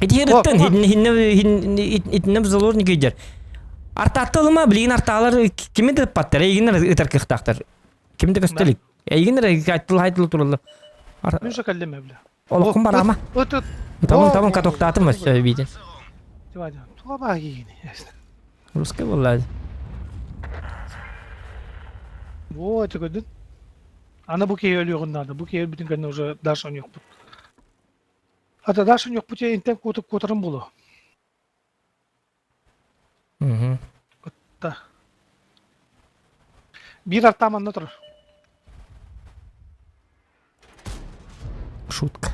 Итиһириттен итиннем заложник идер. Артаттылыма билигин артаалар кими да паттар, эйгинер ытар кыхтаахтар. Ким да көстөлүк. Эйгинер айтыл айтыл тураллар. Мен же каллеме бля. Олохкун барама. Тамам тамам катоктаатым өссө битин. Туга баа кийини. Русский болла. Во, это көдүн. Ана бу кей өлүгүн надо. Бу кей бүтүн кэннэ уже дальше оньохпут. Ата дальше оньохпут интен кутуп кутарым болу. Ытта. Биир артаам анна турар. Шутка.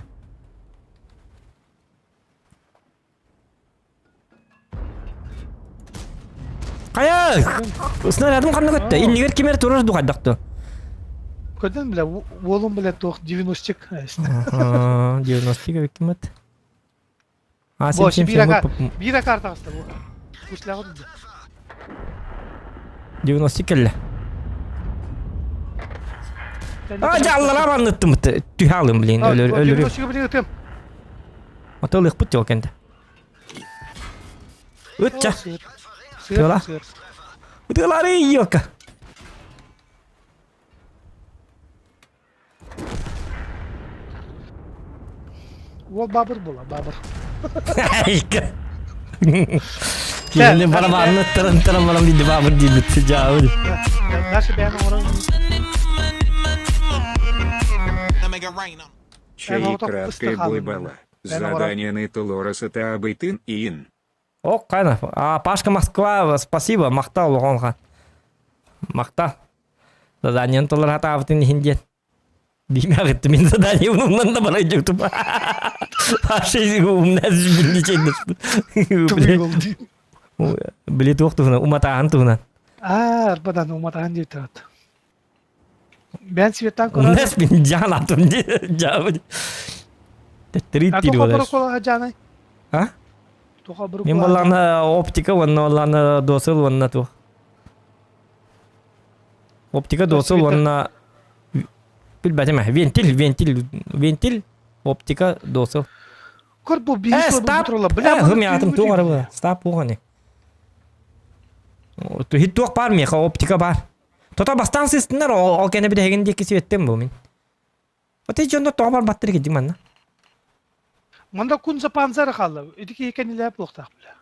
Хайа! Снарядым ханна көттө? Иннигэр ким эрэ турар дуу хайдах дуу? Көрдөн бля, уолум бля туох 90-ик. 90-ик эбиккиммит. А, Бо, 7 биир ака биир ака таҕыста бу. Кусляҕа турда. 90 кэллэ. А, дьаллара банныттым. Түһэ алым, блин, өлөр өлөрүм. 90 блин ытым. Ото ылыахпыт дьол кэнтэ. Ытча. Тыала. Тыалары ёка. Уол баабыр була, баабыр. Киһини барабанны таран таран баран диди баабыр диибит жаабы. Дальше бэйэн оҥорон Чай краткая бойбала. Задание Толороса Табайтын Ин. Ок, кайна. А, Пашка Москва, спасибо, махтал оҕонха. Махтал. Заданиен толор хатаабытын иһин диэн. Биимэҕитти мин задание умнан да барай дьуктум. Паша умнас билли Били туох туһунан, уматааһын туһунан. Аа, арбадан уматааһын диэбит. Бэйэн светтан көрөр. Умнас мин жаан атым ди жаабы. Теттерит А диир тоха болар. бұры жанай? А? Тоха бұры Мен боллаана оптика уонна боллаана досыл уонна туох. Оптика досыл уонна билбэтим ээ. Вентиль, вентиль, вентиль, оптика досыл. Көр бу Э, биһи стоп! турла. Бля, Э, хым ятым туох арабы. Стоп уохани. Хит туох бар миэхэ оптика бар. Тото бастаан сыстыннар ол кэнэ бидэһигин диэки сибеттем бу мин. Оте дьонно тоҕо барбаттар кидим манна. Манда кунза панзар хаалла. Ити киһи кэннилээх буолуохтаах бля.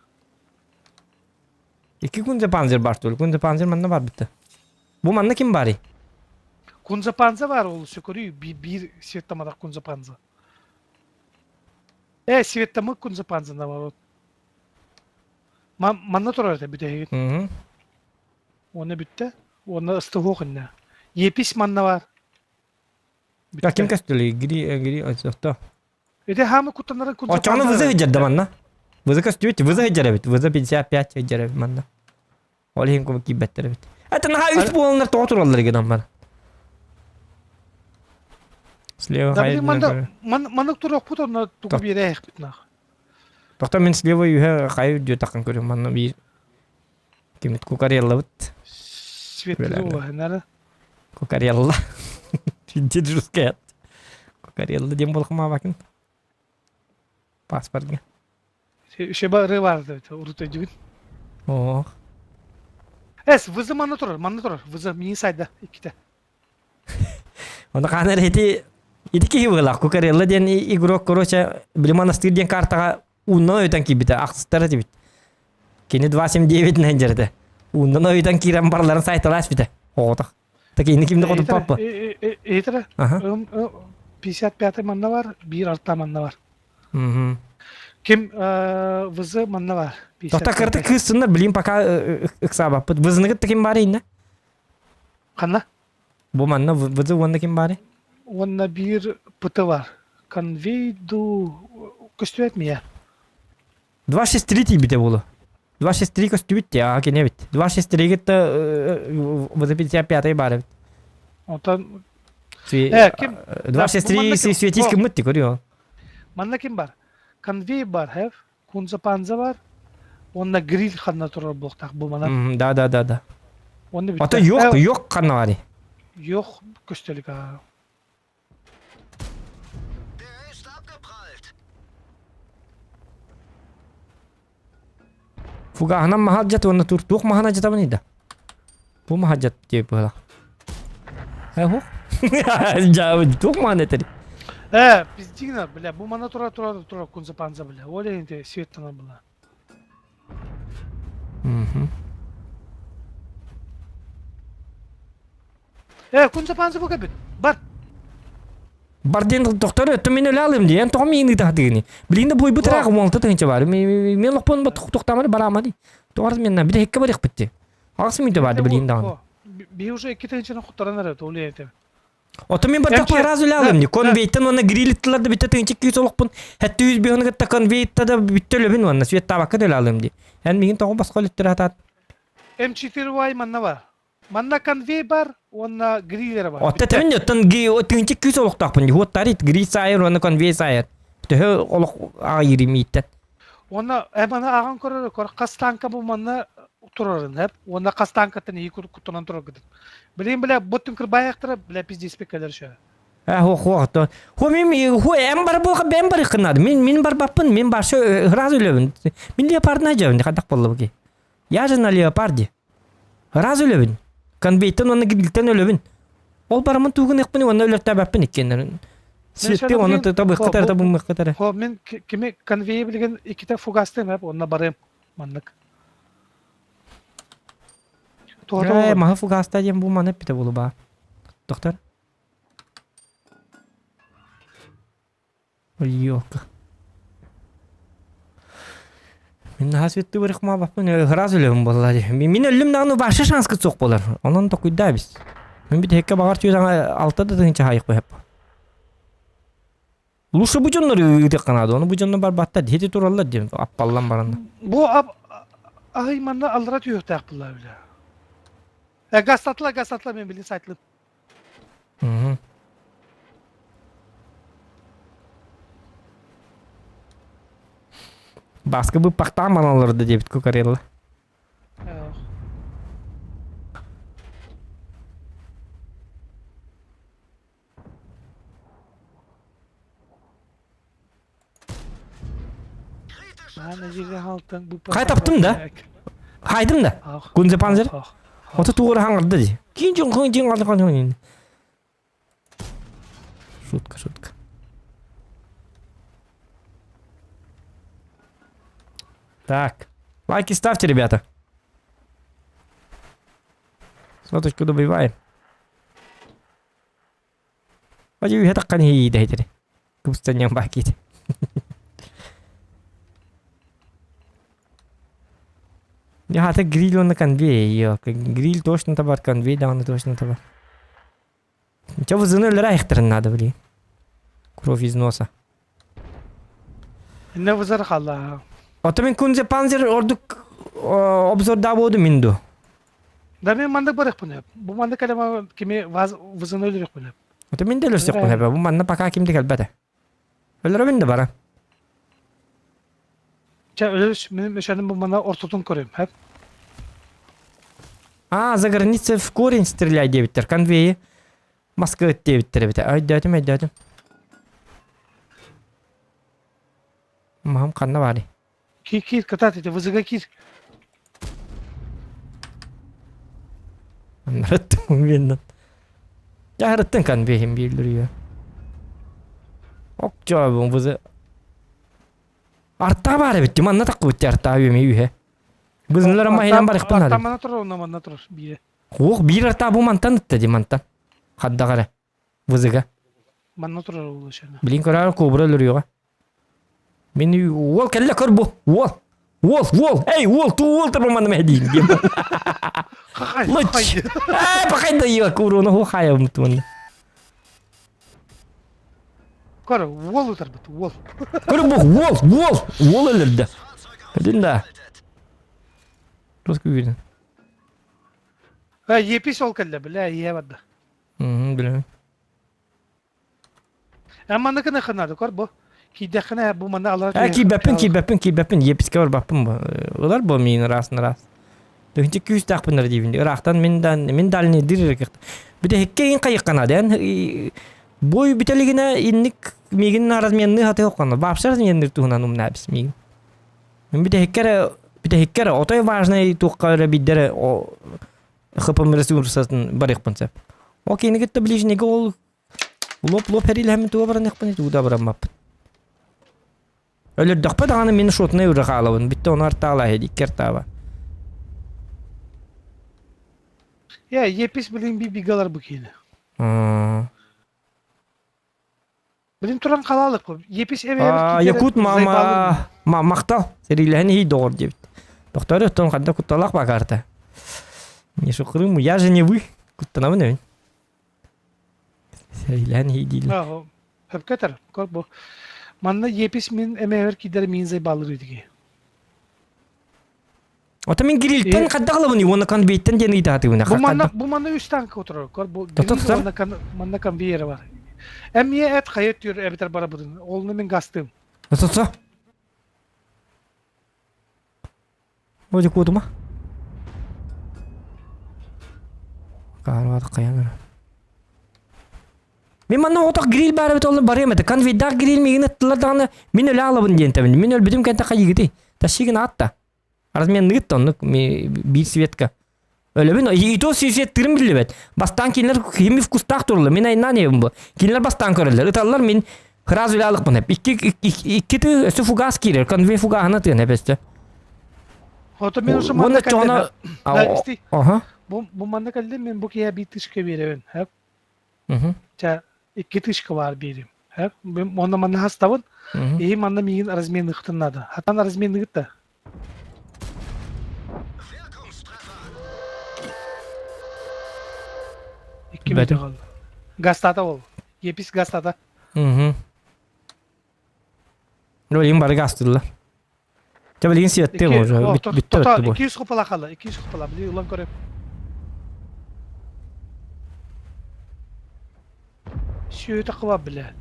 Икки кунза панзер бар тур. Кунза панзер манна бар битте. Бу манна ким барый? Кунза панза бар ол сөкөрүү биир светтамадах кунза панза. Э, светтамы кунза панза наоборот. Манна турар этэ бүтэһигин. Уонна бүттэ. Уонна ыстыһуох иннэ. Епись манна бар. А ким көстүлүй? Гри, гри, отто. Ити хаамы куттанарын кунза Очону вызы ыдьарда манна. Вызы көстүбүт, вызы ыдьар эбит. Вызы 55 ыдьар эбит манна. Ол иһин кубу киирбэттэр эбит. Это наһаа үс буоланнар тоҕо тураллар гынан бар. Слева Да, хайа блин, манда маннык туруохпут онно тугу биэрээхпит нах. Тохто мин слева үһэ хайа үрдүө таххан көрүм манна биир кимит кукареллабыт. Светло, Кукарелла. Дедушка. Кукарелла диэн буолхамаабакын. Паспортга. Шеба ыры баар урут өйдүбүн. Ох. Эс, вызы манна турар, манна турар. Вызы мини сайда икките. Оны хаанар ити ити киһи быһыылаах Кукарелла диэн игрок короче били монастырь диэн картаҕа ууннан ойутан киирбитэ ахсыстара этибит. Кини 279 нэн дьэрэтэ. Ууннан ойутан киирэн барыларын сайталаас битэ. Оҕотох. Так ини кимде хотуппаппа. Иитэрэ. 55 манна бар, биир арта манна бар. Ким вызы манна бар. Тота кырты кыыс сыннар билим пока ыксаабаппыт. Вызыныгыт ким бар инна? Ханна? Бу манна вызы уонна ким баары? Уонна биир ПТ бар. Конвейду көстүбэт мия. 263 тиийбитэ буолуо. 263 көстүбүт дии, аа кини эбит. 263 кытта вызы 55 баар эбит. Онтон Э, ким? 263 светись кыммыт дии көрүө. Манна ким бар? Конвей бар, хэв. Кунза панза бар. Уонна гриль ханна турар буолуохтаах бу манан. Да, да, да, да. Уонна Ото бүттэ. йох, йох ханна баарый? Йох көстөлүк аа. Фугаһынан маһалдьат уонна тур туох маһана дьатабын да? Бу маһалдьат диэбит быһыылаах. Э, хух. Дьаабы туох маһан этэр? Э, пиздигна, бля, бу мана тура тура тура кунза панза, бля. Оля инте светтана была. Мгм. Э, кунза панза бу кэбит. Бар. Бар диэн тохтор өттө мин өлө алым диэн тоҕо миин ыытаһатыгыни. Билигин да буойбут ыраах уолта тыһынча бар. Мен лохпон тохтамары бараама ди. Тоҕо разменна били хекке барыахпыт дии. Аҕыс мүнүүтэ баарды билигин даҕаны. Би уже икки тыһыынчаны хуттаран эрэ ол этэ. Ото мин бардахпын раз үлэ дии. Конвейтен уонна грилиттылар да бүтэ тыһыынча күүс олохпун. Хэтти үс биһону кытта конвейтта да бүттэ өлөбүн уонна свет табакка да өлө дии. Эн мигин тоҕо босхо өлөттөр хатаат. М4Y манна бар. Манна конвей бар уонна гриллер бар. Отто тэбин оттон тыһыынча күүс олохтоохпун дии. Хуоттарит гриль сайыр уонна конвей сайыр. Төһө олох аҕайырым мииттэн. Уонна эманы ааҕан көрөр көр хас танка бу манна турарын хэп уонна хас танкаттан ии куттанан тураргытын. Билин бile буттун кырбаайахтара бile пиздеспе кэлэр шө. Э хо хо то. Хо мин хо эм бар бука бэм бар кынады. Мин мин барбаппын, мин баршы ыраас үлөбүн. Мин леопардна жабын хадак боллу ки. Я же на леопарде. Ыраас үлөбүн. Конвейтен уонна гибилтен өлөбүн. Ол барамын тугун ыкпын уонна өлөртөөбөппүн иккиэннэрин. Светпи оны табыхкытар табыммыккытар. Хо мин кими конвейи билген икките фугастым эп онна барым маннык. Э, маһы фугаста диэн бу маны эппитэ буолуба. Доктор. Ёлка. Мин наһаа сүттү барыхмаабаппын ыраас үлэбин буолла дии. Мин өллүм даҕаны вообще шанска суох буолар. Онон токуйдаа бис. Мин бүтэһиккэ баҕар түөт алта да тыһыынча хаайык быһап. Лучше бу дьоннор ыытыахха наада. Ону бу дьоннор барбаттар. Хити тураллар диэн аппаллан баран. Бу аһый манна аллара түһүөхтээх буолла билэ. Э гастатла гастатла мен билин сайтлым. Мгм. Бааска быппахтаан маналларда диэбит Кукарелла. Хай таптым да. Хайдым да. Гунзе панзер. Ото тугура хаңырды ди. Кин жон кын жин алды кан Шутка, шутка. Так. Лайки ставьте, ребята. Соточку добиваем. Бадьы үһэ таххан иһииде этери. Кыбыстанньаҥ баакиит. Дьэ, гриль уонна конвей. Гриль точно табар, конвей даҕаны точно табар. Чэ, вызыны өлөрө айахтарын надо, блин. Кровь из носа. Инне вызар халла. Ото мин кунзе панзер ордук обзорда буоду мин ду. Да мен мандык барыхпын. Бу мандык калема кими вызыны өлөрөхпүн. Ото мин де өлөрсөкпүн бу манна пока ким де кэлбэтэ. Өлөрөбүн да бара. Чэ өлөрүс мен мешаным бу мана ортотун көрөм, хэп. А, за границей в корень стреляй диэбиттэр. Конвейи Москва диэбиттэр эбитэ. Өйдөөтүм, өйдөөтүм. Мам ханна баарый? Кир, кир, кытаат ити, вызыга кир. Анараттым менен. Жаһарыттын кан бэһин биэллэр Ок жоо вызы. Артаа баар эбит, манна таккыбыт артаа үөмэ үһэ. Бызынлар ама хинан барыхпын Артаа манна турар, онно манна турар биирэ. Ох, биир артаа бу мантан ытта ди мантан. Хаддаҕа эрэ. Вызыга. Манна турар улашана. Билин көрөр кобра өлөрүөҕэ. Мин уол кэллэ көр бу. Уол. Уол, уол, эй, уол, туу уол турба манна мэһдиин диэн. Хахай, Лыч. хахай. Ээ, пахай да ио, куруна ху хайа мутуна. Көр, уол утарбыт, уол. Көр бу, уол, уол, уол өлөрдө. Көрдүн да. Тус күүрүн. Э, епис ол кэллэ, бля, ийэ барда. Билэбин. Эн манныкын ханады көр бу. Киирдэххинэ бу манна алара Э, киирбэппин, киирбэппин, киирбэппин, еписке барбаппын бу. Ылар бу миин ыраас ыраас. Тыһынча күүстээхпин диибин. Ыраахтан мин да мин дальний дыр Бүтэһиккэ иин хайыкканады эн бой бүтэлигинэ инник миигин разменны хаты хоккана. Вообще разменнир туһунан умнаабис миигин. Мин бүтэһиккэ эрэ бүтэһиккэ эрэ отой важный туохха эрэ биддэрэ ХПМ ресурсатын барыахпын сөп. Ол киһини кытта ближнийгэ ол лоп-лоп эрилэһэммин туга бараныахпын тугу да бараммаппын. Өлөрдөхпө даҕаны мин шотнай уже хаалабын. Бүттэ ону артаала икки артааба. Я, епис билин би бигалар бу киһини. Билин туран халаалык. Епис эбэбит Якут мама махтал. Сэриилэһэн иһий доҕор диэбит. Тохтоору оттон ханна кутталаах баа карта. Не шукрым, я же не вы. Куттанабын эбин. Сэриилээн иһийдииллэр. Ааҕы сөпкө этэр. Кор бу. Манна епис мин эмэһэр киидэр миин зайбаалыр үтүги. Ото мин грильтэн И хайдах ылабын уонна конвейттэн диэн ыйытаатыбын. бу манна бу манна үс танка отырор. Кор бу Тото гриль тутар. уонна кон, манна конвейер бар. Эмиэ эт хайа түр эбэтэр барабытын. Олну мин гастым. Тото. Вроде куотума. Каарбаатах хайан Мин манна отох гриль баар эбит олну барыам этэ. Конвейдаах гриль миигин ыттылар даҕаны мин өлө аалабын диэн тэбин. Мин өлбүтүм кэнтэ хайыгытый? Тащигин аатта. Разменныгыт оннук биир светка. Өлөбүн и то светтырым биллибэт. Бастаан кинилэр кими вкустаах турулар. Мин айнаан ебин бу. Кинилэр бастаан көрөллөр. Ыталлар мин сразу үлэ алыкпын эп. Икки икки ты өссө фугас киирэр. Конвей фугаһына тыын эп өссө. Ото мен уже манна Уонна чоҕуна кэллим. Исти. Аха. Бу бу манна кэллим мен бу киһи биир тышка биэрэбин. Хэп. Мгм. Ча икки тышка бар биэрим. Хэп. Онно манна хастабын. И манна миигин разменныхтын надо. Хатан разменныгыт да. Икки Бэтим. мүнүүтэ хаалла. Гастата ол. Епис гастата. Мгм. Билигин бары гастыллар. Чэ билигин сиэттиэм Икки, уже о, бүттэ тота, бүттэ бу. 200 хупала хаалла, 200 хупала. Били ылан көрөм. Сүөтэ кыба билэ.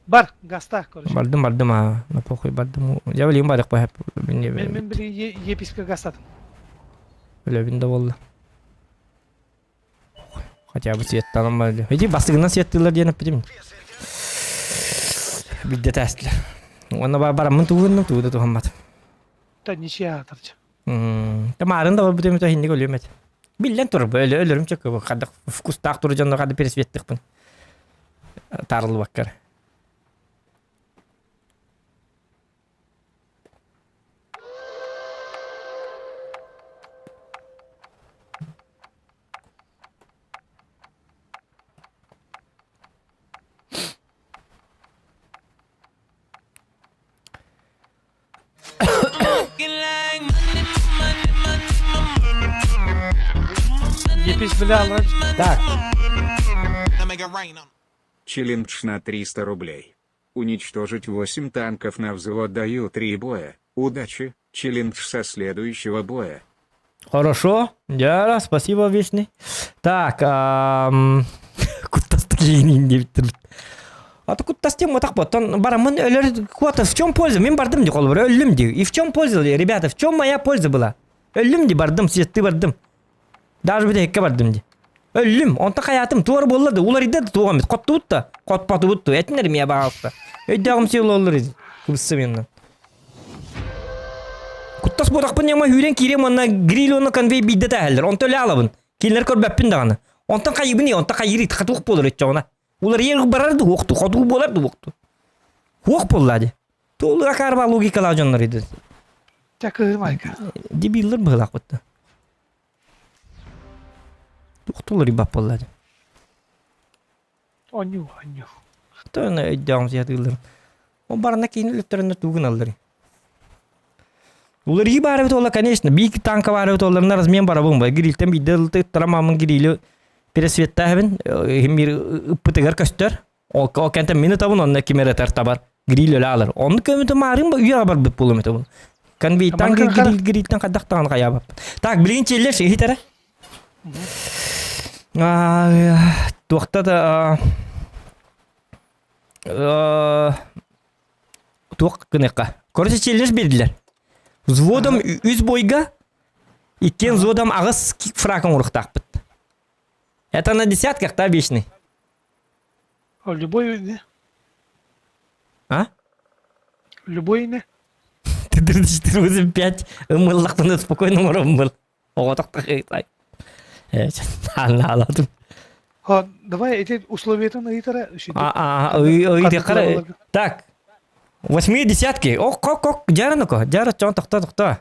Бар, гаста, короче. Бардым бардым аа, на похуй бардым. Я билигин барыах Мен мен били еписка гастатым. Өлөбүн да буолла. Хотя бы светтанан бар. Иди бастыгынан светтыылар диэн эппитим. Билде тээстилер. Уонна бараммын тугуннум тугу да туһамматым. Та ничья атарчы. Тамарын да барбытым өтө хинник өлүөм этэ. Биллэн турар бу өлө өлөрүм чөкө хадах вкустаах туру дьонно хады пересветтихпин. Таарылбаккар. Епись бля алар. Так. Челлендж на 300 рублей. Уничтожить 8 танков на взвод даю 3 боя. Удачи, челлендж со следующего боя. Хорошо. Дяра, спасибо, Вечный. Так, куттас диэбиттэр. А то куттас тем так потом барамын өлөр квота в чем польза? Мен бардым ди холбор өллүм ди. И в чем польза, ребята, в чем моя польза была? Өллүм ди бардым, сетти бардым. Даже бүтэһиккэ бардым ди. Өллүм, онто хайаатым туор буолла да, уларыйда да туоҕам хоттубут да, хотпотубут да, этинэр эмиэ баҕалта. Өйдөөҕүм сил оллар кыбысса меннан. Куттас буотахпын ньама үүрэн киириэм уонна гриль уонна конвей биирдэ тээһэллэр. Онто өлө аалабын. Кинилэр көрбөппүн даҕаны. Онтон хайыбын онто хайыыр хатуох буолар өччөҕүнэ. Уларыйар барар да уохту, хотуу буолар да уохту. Хуох буолла ди. Туолу акаарба логикалаах дьоннор иди. Чакырмайка. Дебиллер быһылаах бытта. Туохтуулар ибап буолла ди. Онньуу, онньуу. Тоно өйдөөҕүм сыйатыыллар. Ол барана киин өлөттөрүнэ тугун аллар. Уларыы баар эбит ола, конечно, биик танка баар эбит оларына размен барабын ба. Грильтен биирдэ ыттарамамын грили пересветтээбин мир ыппытыгар көстөр. Ол кэнтэн мин ытабын, онно ким эрэ ытар табар. Гриль өлө алар. Онну көмүтэ маарым ба үйэ барбыт буолум этэ бу. Конвейтан гриль грильтен хайдах даҕаны хайаабаппын. Так, билигин челлеш иһит эрэ. Туохта да туох гыныахха. Короче, челлеш бердилер. Взводом үс бойга, иккиэн взводом аҕыс фрак оҥоруохтаахпыт. Это на десятках, да, вечный? Любой не? А? Любой не? 34,5 ымыллахпына спокойно оҥороммун. Оҕотох Анаалатым. Ха, давай эти условиятын ыйытара. А, ыйытыаххара. Так. Восьмые десятки. Ок, ок, ок, дьарыныко. Дьара, чон, тохто, тохто.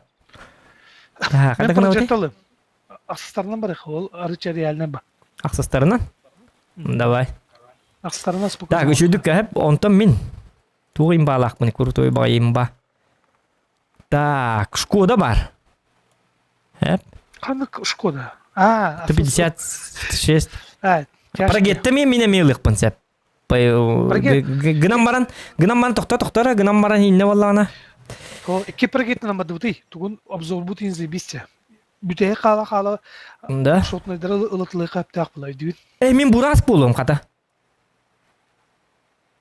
Так, Мен прожекталы. Ахсыстарынан бар, ол арыча реально ба. Ахсыстарынан? Давай. Ахсыстарынан спокойно. Так, үчүдүк кәһеп, онтон мин. Туох имбаалаахпын крутой баҕайы имба. Так, Шкода бар. Эп. Ханнык Шкода? А, 156. А, Прогетта мен мине мелыкпын сеп. Гынан баран, гынан баран тохто тохтора, гынан баран инне боллаана. Икки прогеттен амадыбытый. Тугун обзор бутин заебисте. Бүтэһи хаала-хаала Да. шотнайдары ылытылыка өптөөх була өйдүүн. Э, мин бурас буолуом хата.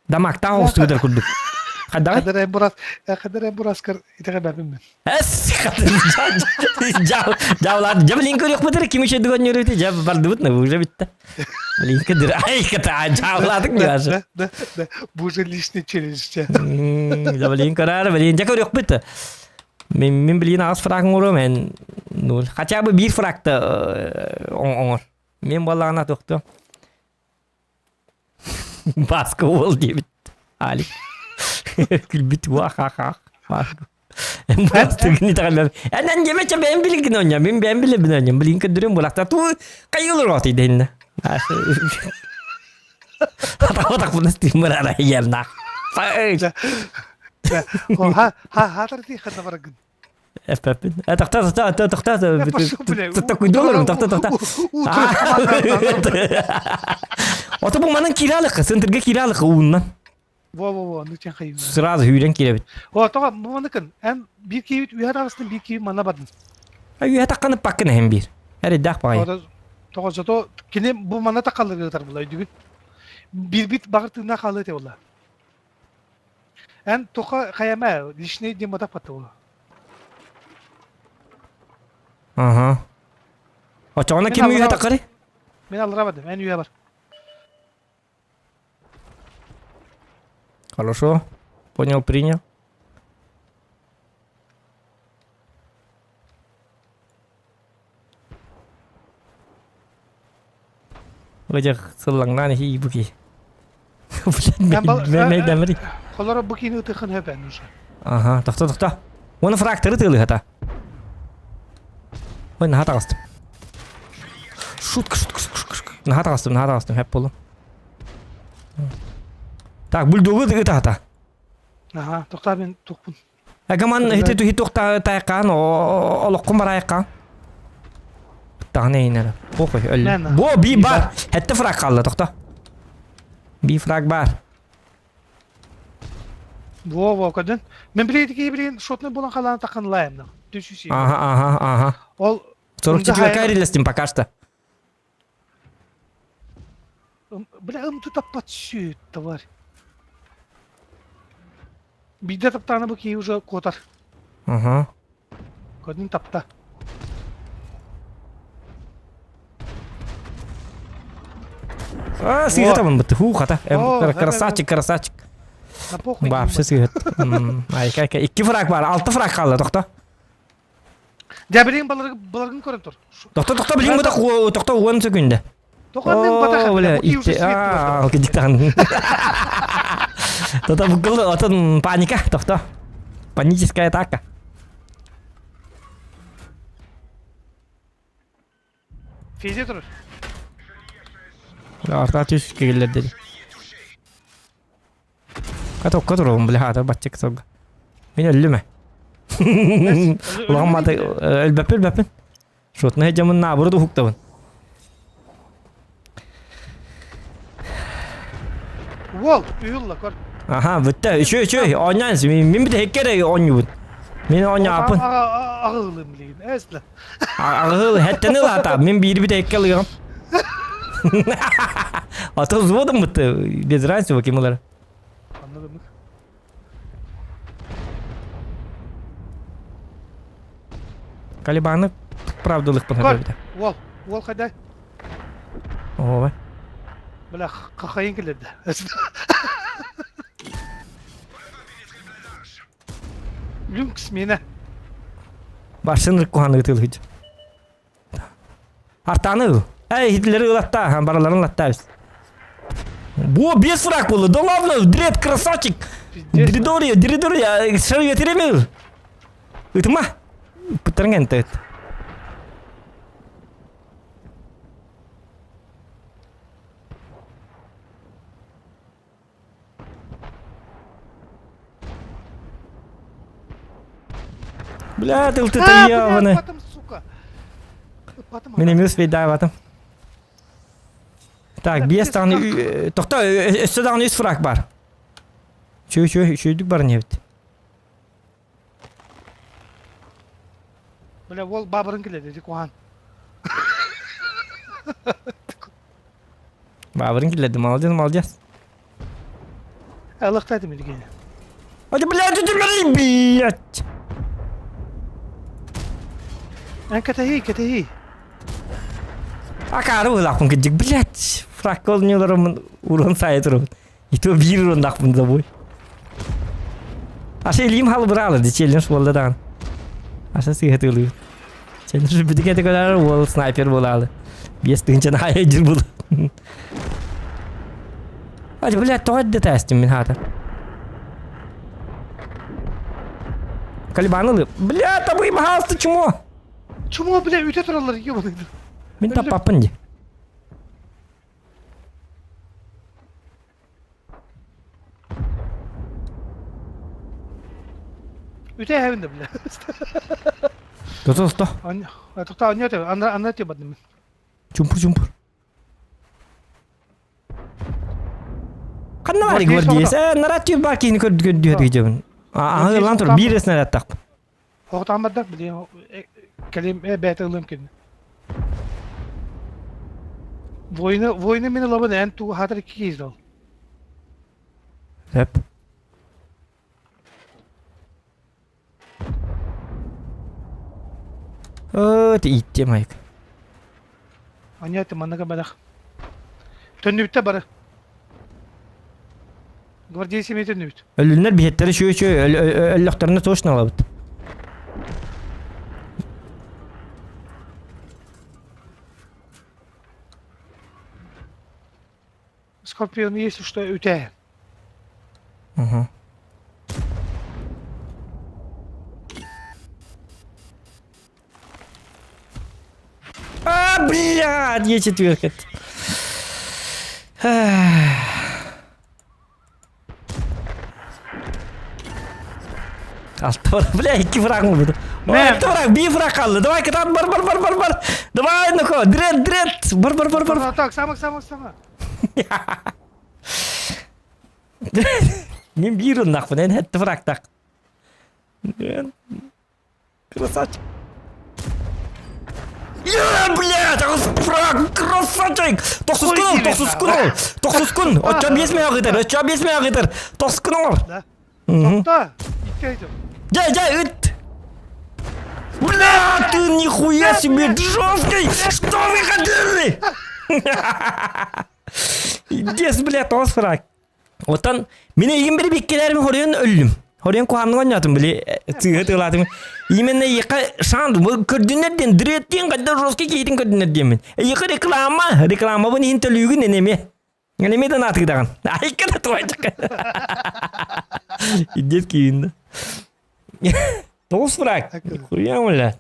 Дамактаах оҕустугутар курдук. Хайдаҕый? Хадара бурас, хадара бураскар итэҕэбэппин мин. Эс, Дьаулаат, дьэ блин көрүөхпүт эрэ ким еще дыгонньуруйты, дьэ бардыбыт на уже битте. Блин, кыдыр, ай, ката, дьаулаатык не даже. Да, да, да, бу уже личный челлендж. Дьэ блин көрөр, блин, дьэ көрүөхпүт. Мин, мин блин аҕыс фраг оҥоруом, эн, ну, хотя бы биир фрагта оҥор. Мен буоллаҕына тохтуом. Бааска уол диэбит Алик. Күлбүт уа-ха-ха. Бааска. Бастыгын итэҕэллэр. Эн эн диэмэ чэ бэйэм билигин оонньоо. Мин бэйэм билэбин оонньоо. Билигин көрдөрүм булахта туу хайылыр оҕотуй дэннэ. Атах-атах стриммер ара иерна. Ха ха ха ханна барагын. Эппэппин. Э, тохтоо, тохтоо, тохтоо, тохтоо. Тохтоо, тохтоо, тохтоо. Ото бу манан киирэ центрге киирэ алык ууннан. Во-во-во, ну тен хайын. Сразу үүрэн киирэбит. О, тоҕо бу маныкын эн биир киһибит үһэ таҕыстын, биир киһи манна бардын. Үһэ тахханы паккын эһэн биир. Эрэйдээх баҕайы. Тоҕо зато кини бу манна тахалларыгар була өйдүгүн. Биирбит баҕар тыыннаах хаалыа этэ буолла. Эн тоха хайама личный диэн батаппатта Ага. Очоҕуна ким үһэ таххары? Мен аллара бардым, эн үһэ бар. Хорошо. Понял, принял. Ыдьах сыллаҥнаан иһии бу киһи. Блядь, Холоро бу киһини ытыхын хөпөн уже. Ага, тохто, тохто. Уонна фракторы тыалыһата. Ой, наһаа таҕыстым. Шутка, шутка, шутка, шутка. Наһаа таҕыстым, наһаа таҕыстым, хэп боллум. Так, бульдогу ытаата. Ага, тохтаа мен тухпун. Агаман хити тухи тухта тайкаан олоххун барайкаан. Тағын эйнер. Похуй, өллө. Бо би бар. Хэтте фраг қалды, тоқта. Би фраг бар. Во, во, көдөн. Мен билейдики билин шотны булан халаны тақын лайымны. Түшүсü. Ага, ага, ага. Ол 44 релестим пока что. Бля, ымты таппат сүт, товарь. Биирдэ таптаҕына бу киһи уже куотар. Аха. Көрдүн тапта. А, сыыһа табын бытты. Хуу, хата. Красавчик, красавчик. На похуй. Вообще сыыһыт. Айка, айка. Икки фраг бар. Алты фраг қалды, тоқта. Дьэ билигин баларгын көрөн тур. Тохто, тохто, билигин бу тохто 10 секунда. Тоҕо батах Бля, итти, кидиктаҕын. Тото буккул отон паника, тохто. Паническая атака. Физи турар. Арта түс кегеллер деді. Катокка турабын, бля, хата баччык сорга. Мин өллүм ээ. Улахан мата өлбөппүн өлбөппүн. Шотна дьамын наоборот уһуктабын. Уол, уйулла көр. Аха, бүттэ. Үчү үчү оонньоон мин бүтэһиккэ эрэ оонньуубун. Мин оонньооппун. Аҕылым билигин. Эслэ. Аҕыл хэттэн ылаата. Мин биир бүтэһиккэ ылыам. А то взводом бытты. Без разницы ким ылар. Анныгымык. Калибаны правдылыкпын Көр, уол, уол хайдай? Ооба. Бля, хахайын кэлэрдэ. Люкс миэнэ. Барсын куһаны ытылыч. Артаны ыл. Эй, Гитлери ылатта, бараларын ылатта Бу без фраг болду. Да ладно, дред красавчик. Диридория, диридория, шар ветеремил. Ытыма. Пытарген тет. Бля, тыл ты ёбаный. сука. Мин эмиэ успейдаабатым. Так, биэс даҕаны тохто өссө даҕаны үс фраг бар. Чү чү үчүгүйдүк баран иһэбит. Бля, ол бабырын киледи, ди кухан. Бабырын киледи, молодец, молодец. Алыктайды милгени. Ой, блядь, ты блядь! Эн кэтэһии, кэтэһии. Акаары быһыылаахпын кырдьык, блядь, фракка олньолоруммун урон сайа турабын. И то биир урундахпын да буй. Аша илиим халбыраалы ди челлендж буолла даҕаны. Аша сыыһа тыылыы. Челлендж бүтүкэти көрөр уол снайпер буолаалы. Биэс тыһыынчаны хайа дьир була. Ай, блядь, тоҕо эрдэ тээстим мин хаата. Калибаны ылы. Бля, табый баһаалысты чмо. Чмо, бля, үтэ тураллар, ебаный. Мин таппаппын ди. Үтэ эһэбин да, бля. Тото, тото. Тоқта, анна, анна бадым. Чумпур, чумпур. Ханна баар гвардеец? Э, нарат түйүр баар киһини көрдү көрдү Аһы ылан тур, биир снарядтаах. Хоҕутаан барда, билиэн кэлим бэйэтэ ылыам кинини. Война, война мин ылабын эн туу хаатар икки киһи ол. Сөп. Өт ииттиэм айык. Анья манныга бадах. Төннүбүттэ бары. Гвардия семья төннүбүт. Өлүннэр биһэттэри үчүгэй үчүгэй өллөхтөрүнэ точно ылабыт. Скорпион есть что үтэ. Угу. А, блядь, я четверка. Алта бар, бля, икки фраг буду. Алта фраг, биир фраг хаалла. Давай, кытаат, бар, бар, бар, бар, бар. Давай, ну-ка, дред, дред. Бар, бар, бар, бар. Так, сама, сама, сама. Мин биир ыннахпын, эн хэтти фрагтах. Красавчик. Я, блядь, фраг, красавчик! Тохсус күн ол, тохсус күн ол, тохсус күн. Оччо биэс мэ ыытар, оччо биэс мэ ыытар. Тохсус күн оҥор. Да. Тохто, икки айтым. Дьэ, дьэ, ыт! Бля, ты нихуя себе жесткий! Что вы хотели? Дес, бля, тоҕус фраг. Оттон мин эйигин били биккилэрим хоруйун өллүм. Хоруйун куһааннык оонньоотум били сыыһа тыылаатым. Именно эйиэхэ шанс көрдүнэр диэн дреттиин хайдах жесткий киһитин көрдүнэр диэммин. Эйиэхэ реклама, рекламабын иһин төлүүгүн эн эмиэ. Эн эмиэ да наатыгдаҕын. Айка да туайчака. Идет киинда. Тоҕус фраг. Хуя, бля.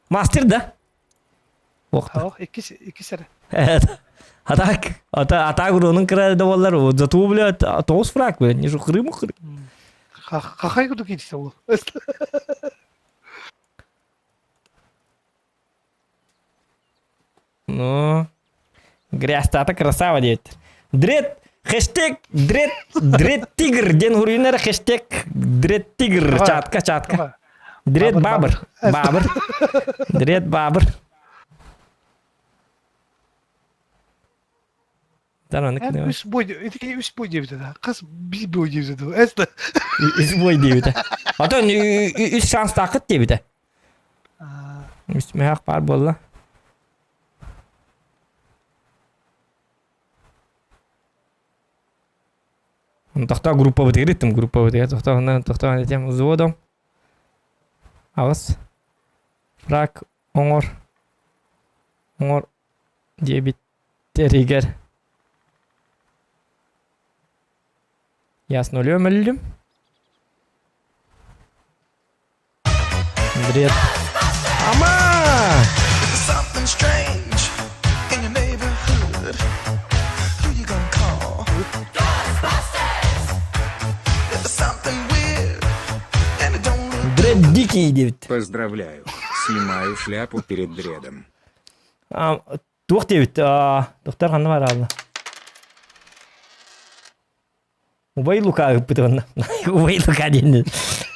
Мастер, да? Ох, иккис, иккис эрэ. Атак, ата, атак уруонун кыра да буоллар, зато, блядь, тоҕус фраг, блядь, не хрымы хры. Хахай курдук киирсэ ол. Ну, грязтата красава диэттэр. Дред, хэштег, дред, дред тигр диэн хуруйунар хэштег дред тигр, чатка, чатка. Дред бабр, бабр, дред бабр. Эн үс бой, ити үс бой диэбитэ да. Хас биир бой диэбитэ дуу. Эс да. Үс бой диэбитэ. Отон үс шанстаахыт диэбитэ. Үс мөһөх баар буолла. Тохтоо группабытыгар иттим группабытыгар тохтоо тохтоо этем взводом аҕыс фраг оҥор оҥор диэбиттэригэр я с нулем өллүм Бред. Ама! Something strange in your neighborhood. Who you gonna call? If there's something weird and it don't look Дред Дикий. дикий диэбит. Поздравляю, снимаю шляпу перед дредом. Туох диэбит? Доктор ханна бараалла? Убай Лука ыппыт онно. Убай Лука диэн.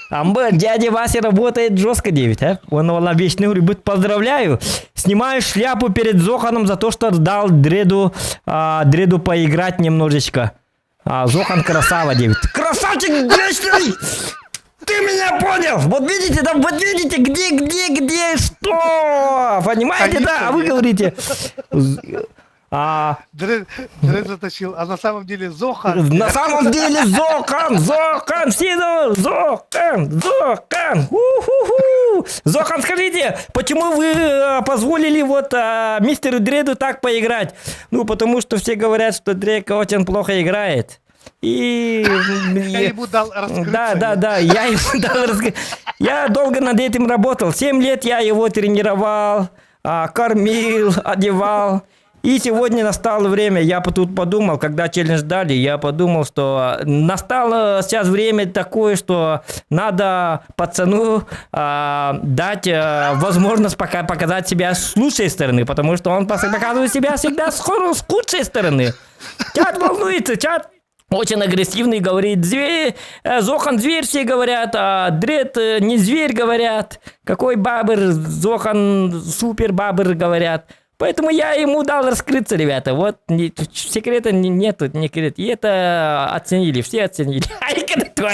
Амба, дядя Вася работает жестко, девять, а? Он вала вечный говорит, поздравляю, снимаю шляпу перед Зоханом за то, что дал Дреду, Дреду поиграть немножечко. А, Зохан красава, девять. Красавчик вечный! Ты меня понял! Вот видите, там, вот видите, где, где, где, что? Понимаете, да? А вы говорите... А, Дред, Дред затащил, а на самом деле Зохан. На самом деле Зохан, Зохан, все Зохан, Зохан, у-ху-ху. Зохан, скажите, почему вы позволили вот мистеру Дреду так поиграть? Ну, потому что все говорят, что Дрек очень плохо играет. И... Я ему дал раскрыться. Да, да, да, я ему дал раскрыться. Я долго над этим работал. 7 лет я его тренировал, кормил, одевал. И сегодня настало время, я тут подумал, когда челлендж дали, я подумал, что настало сейчас время такое, что надо пацану дать возможность пока показать себя с лучшей стороны, потому что он показывает себя всегда с худшей стороны. Чат волнуется, чат очень агрессивный, говорит, зверь, Зохан зверь все говорят, а Дред не зверь говорят, какой бабр, Зохан супер бабр говорят. Поэтому я ему дал раскрыться, ребята. Вот секрета нету, не секрет. И это оценили, все оценили. У нас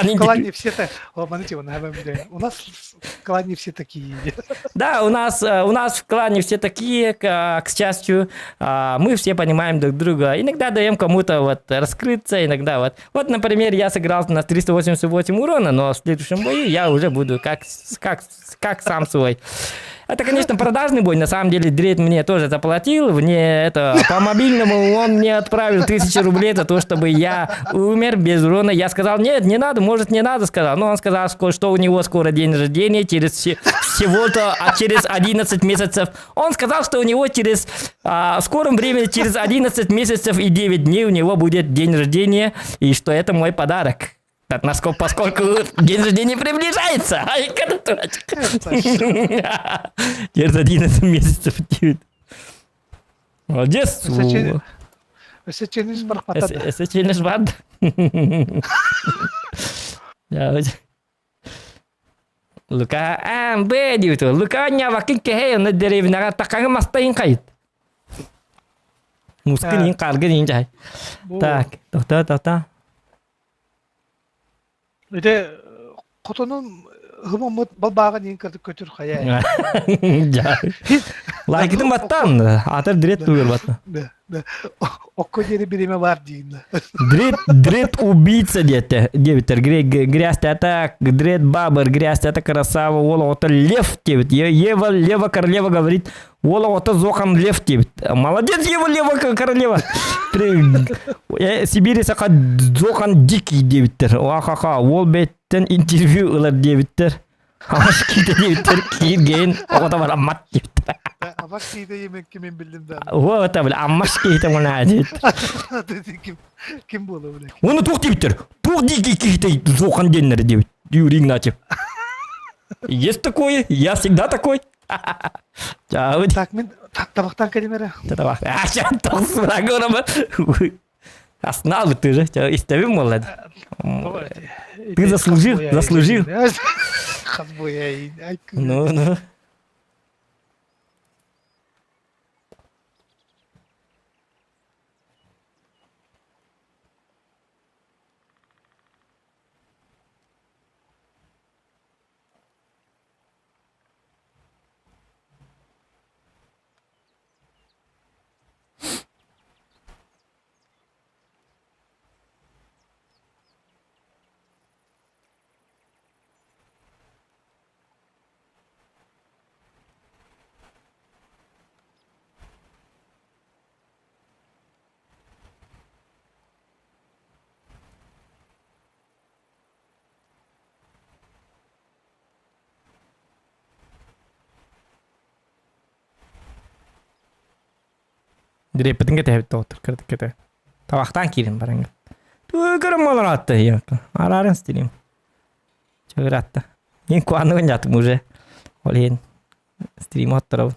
в клане все У нас в клане все такие. Да, у нас в клане все такие, к счастью. Мы все понимаем друг друга. Иногда даем кому-то вот раскрыться, иногда вот. Вот, например, я сыграл на 388 урона, но в следующем бою я уже буду как сам свой. Это, конечно, продажный бой. На самом деле, Дред мне тоже заплатил. Мне это по мобильному он мне отправил 1000 рублей за то, чтобы я умер без урона. Я сказал, нет, не надо, может, не надо, сказал. Но он сказал, что у него скоро день рождения, через всего-то, а через 11 месяцев. Он сказал, что у него через, в скором времени, через 11 месяцев и 9 дней у него будет день рождения, и что это мой подарок. Поскольку день рождения приближается. Ай, Через 11 месяцев. Молодец. Это челлендж бад. Лука АМБ дейді. Лука нявакын кехе, оны деревнаға тақаңы мастайын қайт. Мускын ең қаргын ең жай. Так, тоқта, тоқта. Ити хотонун хымаммыт балбааҕын иин кырдык көтүр хайа. Лайкытын баттан, атыр дрет тугер батта. Да, да. Окко диэри бириме бар диин. Дрет, дрет убийца диэтэ, диэбиттэр. Грязь это дрет бабыр, грязь это красава, ола ото лев диэбит. Ева, лева королева говорит, ола ото зохан лев диэбит. Молодец, Ева, лева королева. Сибири сака зохан дикий диэбиттэр. Уахаха, ол бэттен интервью ылар диэбиттэр. Амаш киитэ диэбиттэр, кииргейн, оҕото бар аммат диэбиттэр. Амаш киитэ емен кимин биллим да. Вот, бля, амаш киитэ мына диэбиттэр. Ким буола бля. Оны туох диэбиттэр. Туох дикий киитэ зохан диэннэр диэбит. Юрий Игнатьев. Есть такое, я всегда такой. Чао. Так, мен табақтан кэлимэрэ. Табақ. А, сейчас А знал бы ты же, истэбин буолла. Ты заслужил, заслужил. Ну, ну. Дирэппитин кэтэһэбит доҕоттор кырдык кэтэ. Табахтаан киирэн бараҥҥыт. Тугу көрөн буолар аатта Арааран стилим. Ыраатта. Мин куанныгын дьаатым уже. Ол иһин стрим отторобун.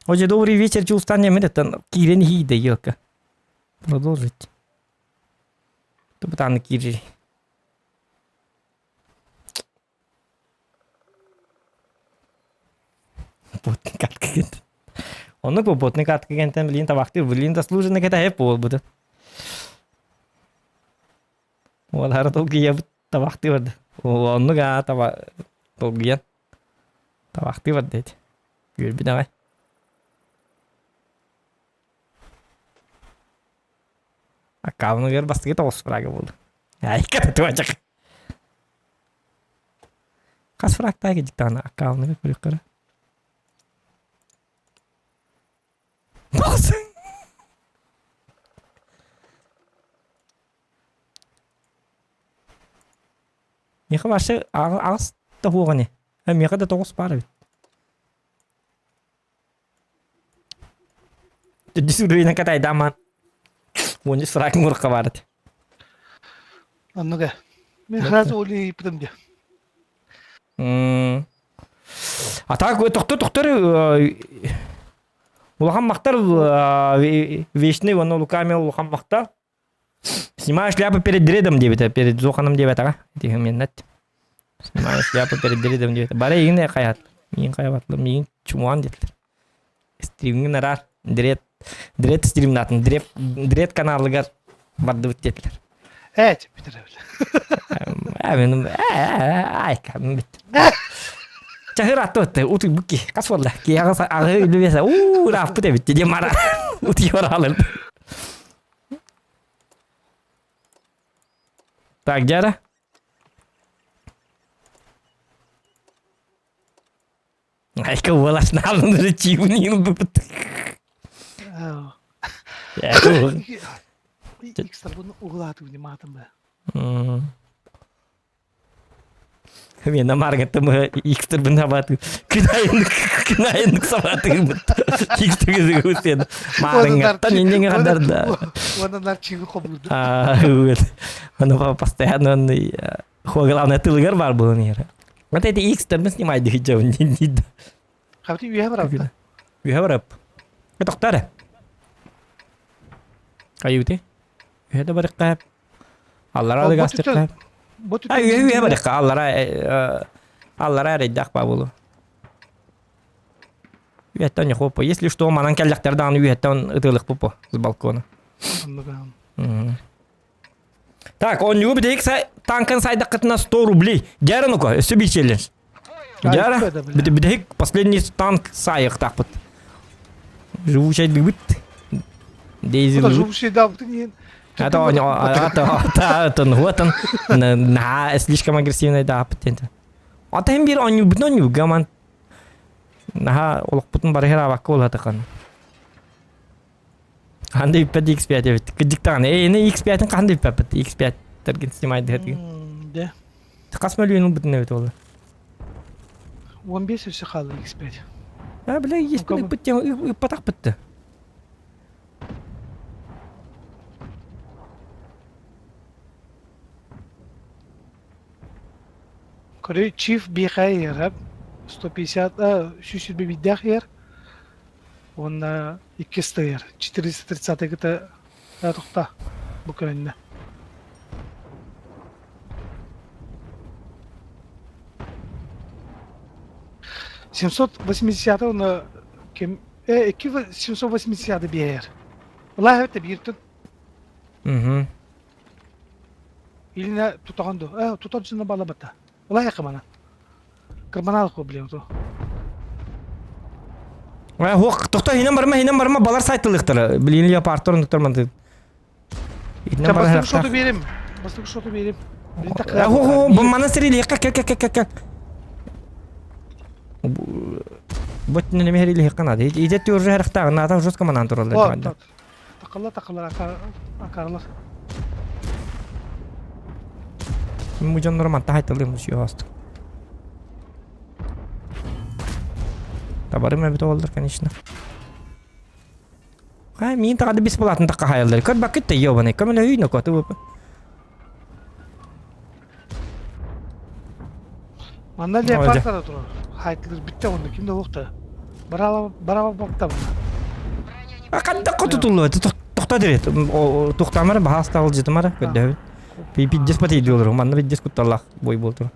Оже, добрый вечер, Чулстан Немедеттен киирэн иһиидэ елка. Продолжить. Тупутааны киирии. Потный катка кент. Оннук бу потный катка кентен билин табахтыр, билин заслуженно кэтэһэ буолбута. Уолара толгуйабыт табахтыы барда. Оннук аа таба толгуйан табахтыы барда ити. Үөрбүт аҕай. Аккаунугар бастакы тоҕус фрага буолла. Айка татуачак. Хас фрагтаах дьиктаана аккаунугар көрүөххэ Миэхэ вообще аҕыс да суох ини. Миэхэ да тоҕус баар эбит. Төрдүс уровеньнан катайдаамаан. Уонча сракын урукка баар этэ. Оннуга. Мен сразу улииппытым дии. А так тохтор тохтор улахан махтар вечный уонна Лукамел улахан махтал. Снимаю шляпу перед дредом диэбитэ, перед Зоханом диэбэтэҕэ. Тиһиминнэт. Снимаю шляпу перед дредом диэбитэ. Бары игин хайат. Миин хайабатлар, миин чумуан диэтилэр. Стримҥин араар. Дред, дред стримнатын, дред, дред каналыгар бардыбыт диэтилэр. Ээ, бүтэр Мен айка бит. Чахыр атты утуй букки кас болла. Ки ага ага үлүбесе уу рафпыт эбит диye мара утуйор алыр. Так, Дяра. Айка уолашнаалын чиунин бупут. Икстарбын углааты вниматым ба. Мен намаргаттым икстер абаты күнайындык күнайындык сабатыгыбыт икстер үсен маарынгаттан иннең кадарда Онанар чиги хобурду. Ону постоянно он главное тылыгар бар булун ер. Вот эти икстербин снимай дихиджабын дид. Хабти үйе барап. Үйе барап. Токтар. Кайыты. Үйе да барыкка. Аллара да гастыкка. Үйе үйе барыкка аллара аллара эрэйдэх ба булу. Үйеттен не хопа. Если что, манан кэллэхтэрдааны үйеттен ытылык пупу с балкона. Так, он не бүтэйик танкын сайдаккытына 100 рублей. Дьара ну-ка, өссө биир Дьара, бүтэйик последний танк сайыктаахпыт. Живучай дыбыт. Дейзи Живучий да, не... А то, а то, а то, вот он, на, слишком агрессивный, да, патент. А то бир оню бутон гаман. Наха олохпутун барыхыраабакка буолатахан. Ханды үппэт X5 эбит. Кыдьыктаҕына, ээ, ини X5-ин ханды үппэппит? X5 тэргин снимайдыһытыгын. Да. Хас мөлүйүн ылбытын эбит ол? 15 өссө хаалла X5. А, бля, есть ыппыт тема, ыппатах бытты. Көрө Chief биэхэ иһэр 150, 125 иһэр. Уонна иккис тыйар 430 кыта тохта бу көрүннэ. 780 уонна ким икки 780 биэр. Улаа эбит бииртэн. Мгм. Илинэ тутаҕын ду. Э тутар дьонно балабата. Улаа кымана. Кырманаал проблема то. Хуох, тохто хинен барма, хинен барма, балар сайтылыктара. Билин леопардтар оннуктар манты. Итинен барар. Бастык шоту берем. Бастык шоту берем. Хо, хо, мана сирили, как как как как как. Бот не мехерили хакана. Идет уже харахта, ната жестко манан туралар. Такалла такалла акарлар. Бу дьоннору манта хайталыым сүйөстүк. Табарым эбит оллар, конечно. Хай миин таҕады бис булаатын такка хайаллар. Көр бакыт та ёбаный. Көмөлөһүй ноко ту. Манна леопардтар турар. Хайтлыр битте онда ким да лохта. Барала бараба бакта А ханна хотутуллу тохто дирет. Тухтамара баһаста алжытымара көрдөһөбүн. Пиддес патейди олору. Манна пиддес кутталлах бой болтур.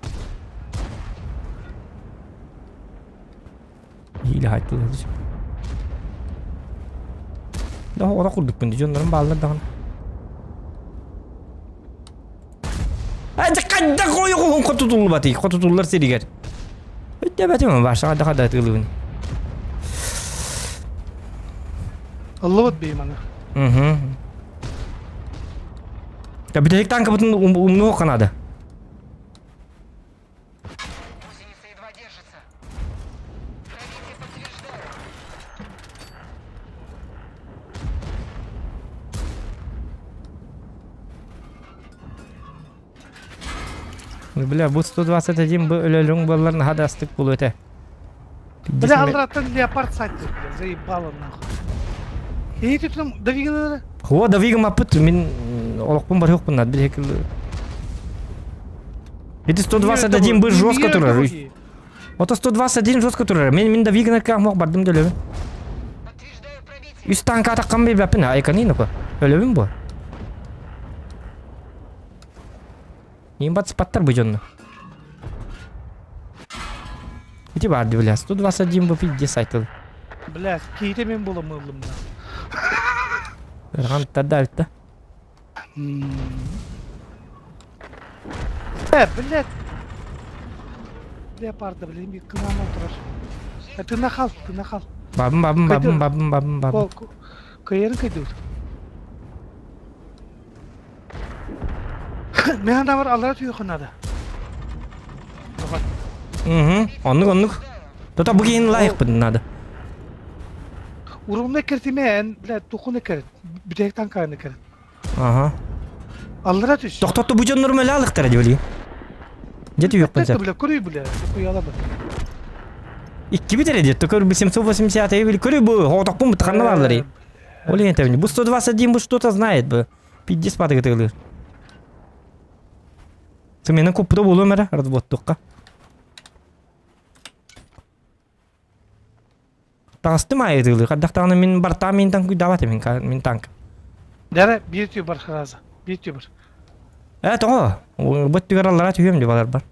Хиилэ хайттылар. Да оҕо курдукпун дьоннорум бааллар даҕаны. Хайдах ойоҕуһун хотутуллубатый хотутуллар сиригэр. Өйдөбөтүм баша хайдах да тыылыбын. Ыллыбыт бии маны. Угу. Да бүтэһик танкабытын умнуох надо. Гусеница едва держится. Пробитие подтверждаю. Бля, бу 121 бу өлөлүҥ буоллар наһаа да астык буолуо этэ. Бля, алраттан леопард сайтты, бля, заебало нахуй. И ты там давигала? О, давигам аппыт, мин олохпун барыахпын над били Это 121 бы жестко турар. Ото 121 жестко турар. Мен мин давигана ках мох бардым дөлөбүн. Үс танка атаккан бейбаппин айканин око. Өлөбүн бу. Ним батспаттар бу дьонно. Ити баар бля, 121 бу пизде сайтыл. Бля, кейте мен буламылым да. Ырган тарда битте. Э, блядь. Леопарда, блин, bir кынан отырар. Э, ты нахал, ты нахал. Бабым, бабым, бабым, бабым, бабым, бабым. Кайерин кайдыр. Мен бар алара түйөхүн надо. Угу, оннук, оннук. Тота бу киһини лайықпын надо. Урумна кертиме эн, блядь, тухуна керт. Бүтэктан кайны керт. Ага. Аллара түс. Тохтотто бу дьоннор мэлэ алыктара диэбили. Дьэ түһүөхпүн сөп. Бля, көрүй бля, куяла бу. Иккибит эрэ диэт, көрбү 780 били көрүй бу, хоотохпун бутаханна бааллар. Ол иһин тэбини. Бу 121 бу что-то знает бы. Пиздец патыгы тыгылыр. Сымена куппута буолуом эрэ, разводтуохха. Таҕыстым аайы ытыылыы. Хайдахтаҕына мин бартаам мин танкуйдаабат мин, мин танк. Дәрэ биир түү бар сразу. Биир түү бар. Э, тоҕо? Бу өттүгэр аллара түһүөм дии балар бар.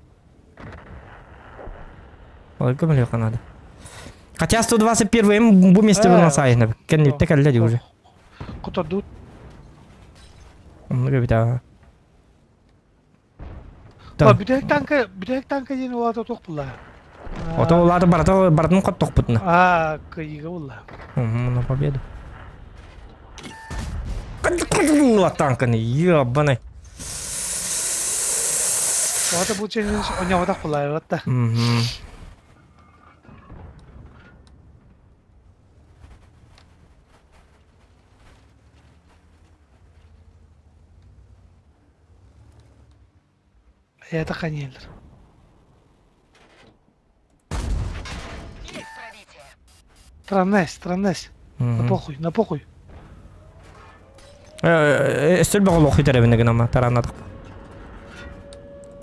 Ой, көмөлүөххэ наада. Хотя 121 бу месте был на сайына. Кэнниттэ кэллэ дии уже. Кутардут. Оннук эбит аа. Бүтэһик танка, бүтэһик танка диэн улаата туох булла? Ото улаата барата баратын хоттохпутуна. Аа, кыйыга булла. На победу. Танканы, ебаный. Ота бу челлендж оñоҕотох булла, Это ханьелер. Странность, странность. На похуй, на похуй. Өстөл бөҕө лохуй гынама тараннадық.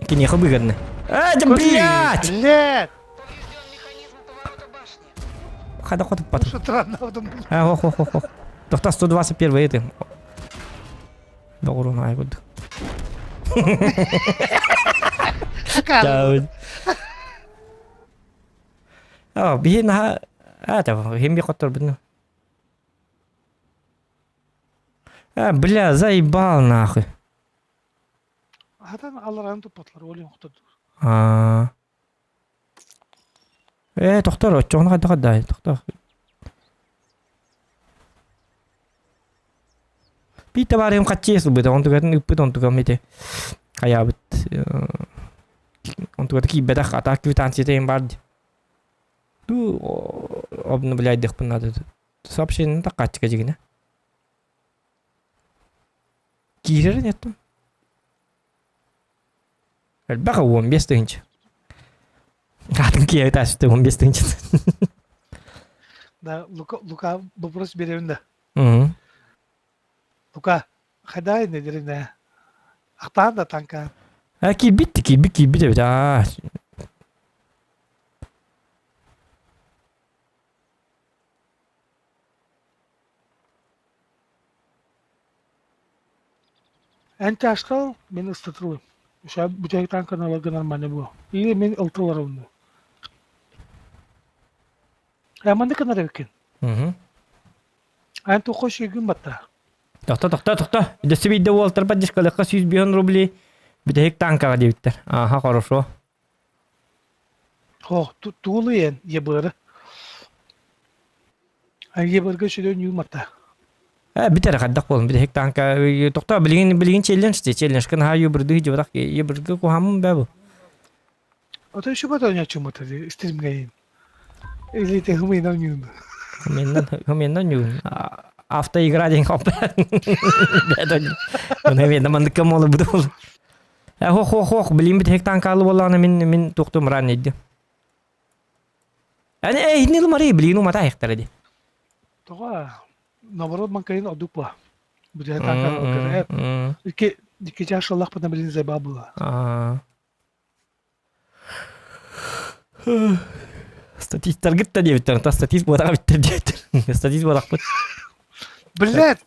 Киниэхэ выгодно. Э, да блядь! Блядь! Хада хотуп пат. Что странно, А, ох, ох, ох, ох. Тохта 121 это. Доҕорун аай курдук. А, биһи наһаа а, хим би хотторбун. А, бля, заебал нахуй. Хатан аллараны туппатлар, олин хотторду. А. Э, тохтор, оччоҕуна хайдах дай, тохтор. Биир табаарыһым хаччы ылбыта, онтугатын ыппыт, онтугам ити хайаабыт онтугата киирбэтэх, а так квитанцията иһин баар дии. Туу обновляйдыхпын надо. Сообщение таккааччыга дьигинэ. Киирэр неттум. Элбэх 15 тыһыынча. Атын киһи таасты 15 тыһыынча. Да, Лука, Лука вопрос беребин да. Мгм. Тука хайдаа иннилэринэ ахтаан да танка. А киирбит киирбит киирбит эбит аа. Эн чашкал мин ыстатылым. Ша бүтэһик танканы ыларга нормально буо. Или мин ылтылар онну. Маннык гынар эбиккин. Мгм. Эн туохха үчүгэйгин батта. Тохто, тохто, тохто. Дөссө биирдэ уолтар поддержкалыахха 105 рублей. Бүтэһик танкаҕа диэбиттэр. Ааха, хорошо. Хо, тугулуйен ебыры. Ебырга үчүгэй ньуумата. Э, бүтэр хайдах буолун бүтэһик танка тохто билигин билигин челлендж дии челлендж наһаа юбырды дьыбатах ебыргы куһаммын бэ бу. Ото үчүгэй оонньооччуммут стримҥэйин. Илиитэ хымыйынан ньуун. Хымыйынан хымыйынан ньуун. Автоигра диэн хоппа. Мына маннык молы бу. Хох хох хох билим бүтэһик танкалы буоллаҕына мин мин туохтум ран иди. Ани эй нил мари билин умата айыктара ди. Тоҕо наоборот манкайын ордук буо. Бүтэһик танкалы Икки икки чашалаахпытына билин заба була. Статистаргыт да диэбиттэр, та статист буолаҕа биттэр диэбиттэр. Статист буолахпыт. Блядь!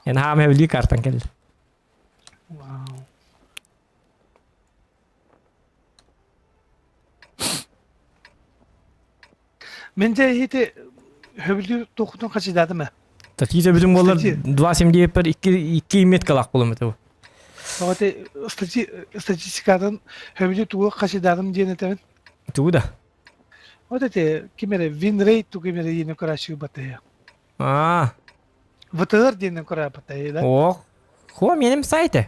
Эн хаама өлүү картан кэлли. Вау. Мен дьэ иһити хөбүлүү туохутун хачыдаатым ээ. Статист эбитим буоллар 2,79 2 2 меткалаах буолуом этэ. Тоҕо статистикатын хөбүлүү тугу хачыдаатым диэн этэбин. Тугу да? Вот эти ким эрэ винрейт тугу эрэ диэн көрөөччү батыйа. Аа. ВТР диэн көрө батыйа да. Ох. Хо меним сайты.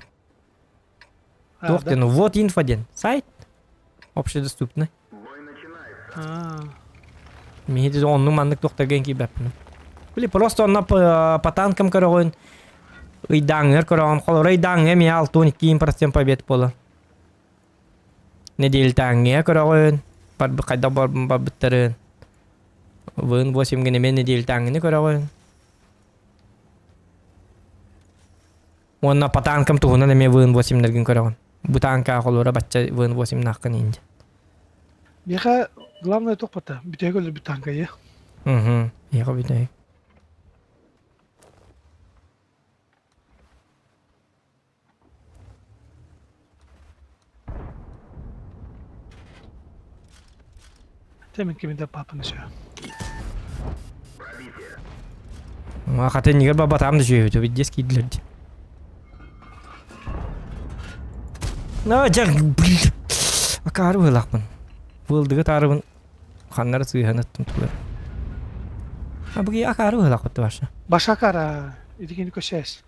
Туох диэн, вот инфо диэн. Сайт общедоступный. Миһи онну маннык туохтаргын киирбэппин. Били просто онно по танкам көрөҕүн, ыйдааҥҥар көрөҕүн, холоро ыйдааҥҥа эмиэ 62% побед буолар. Неделятааҥҥа көрөҕүн, хайдах барбыттарын. Вын 8 гын эмиэ неделятааҥҥыны көрөҕүн. Уонна по танкам туһунан эмиэ вн 8-лэргин көрөҕүн. Бу танка холура бачча вн 8-нааххын иинде. Миэхэ главное тохпата, бүтэһик өлөрбүт танкайы. Угу, миэхэ бүтэһик. Темин киминде папаны сөй. Хата иннигэр бабатаам да сүөһүтэ виддес киирдилэр дии. На дьэ блин. Акаары быһыылаахпын. Быылдыгы таарыбын ханнары сыыһан ыттым тугар. А буги акаары быһыылаахпыт ваша. Башакара, итикини көсөөс.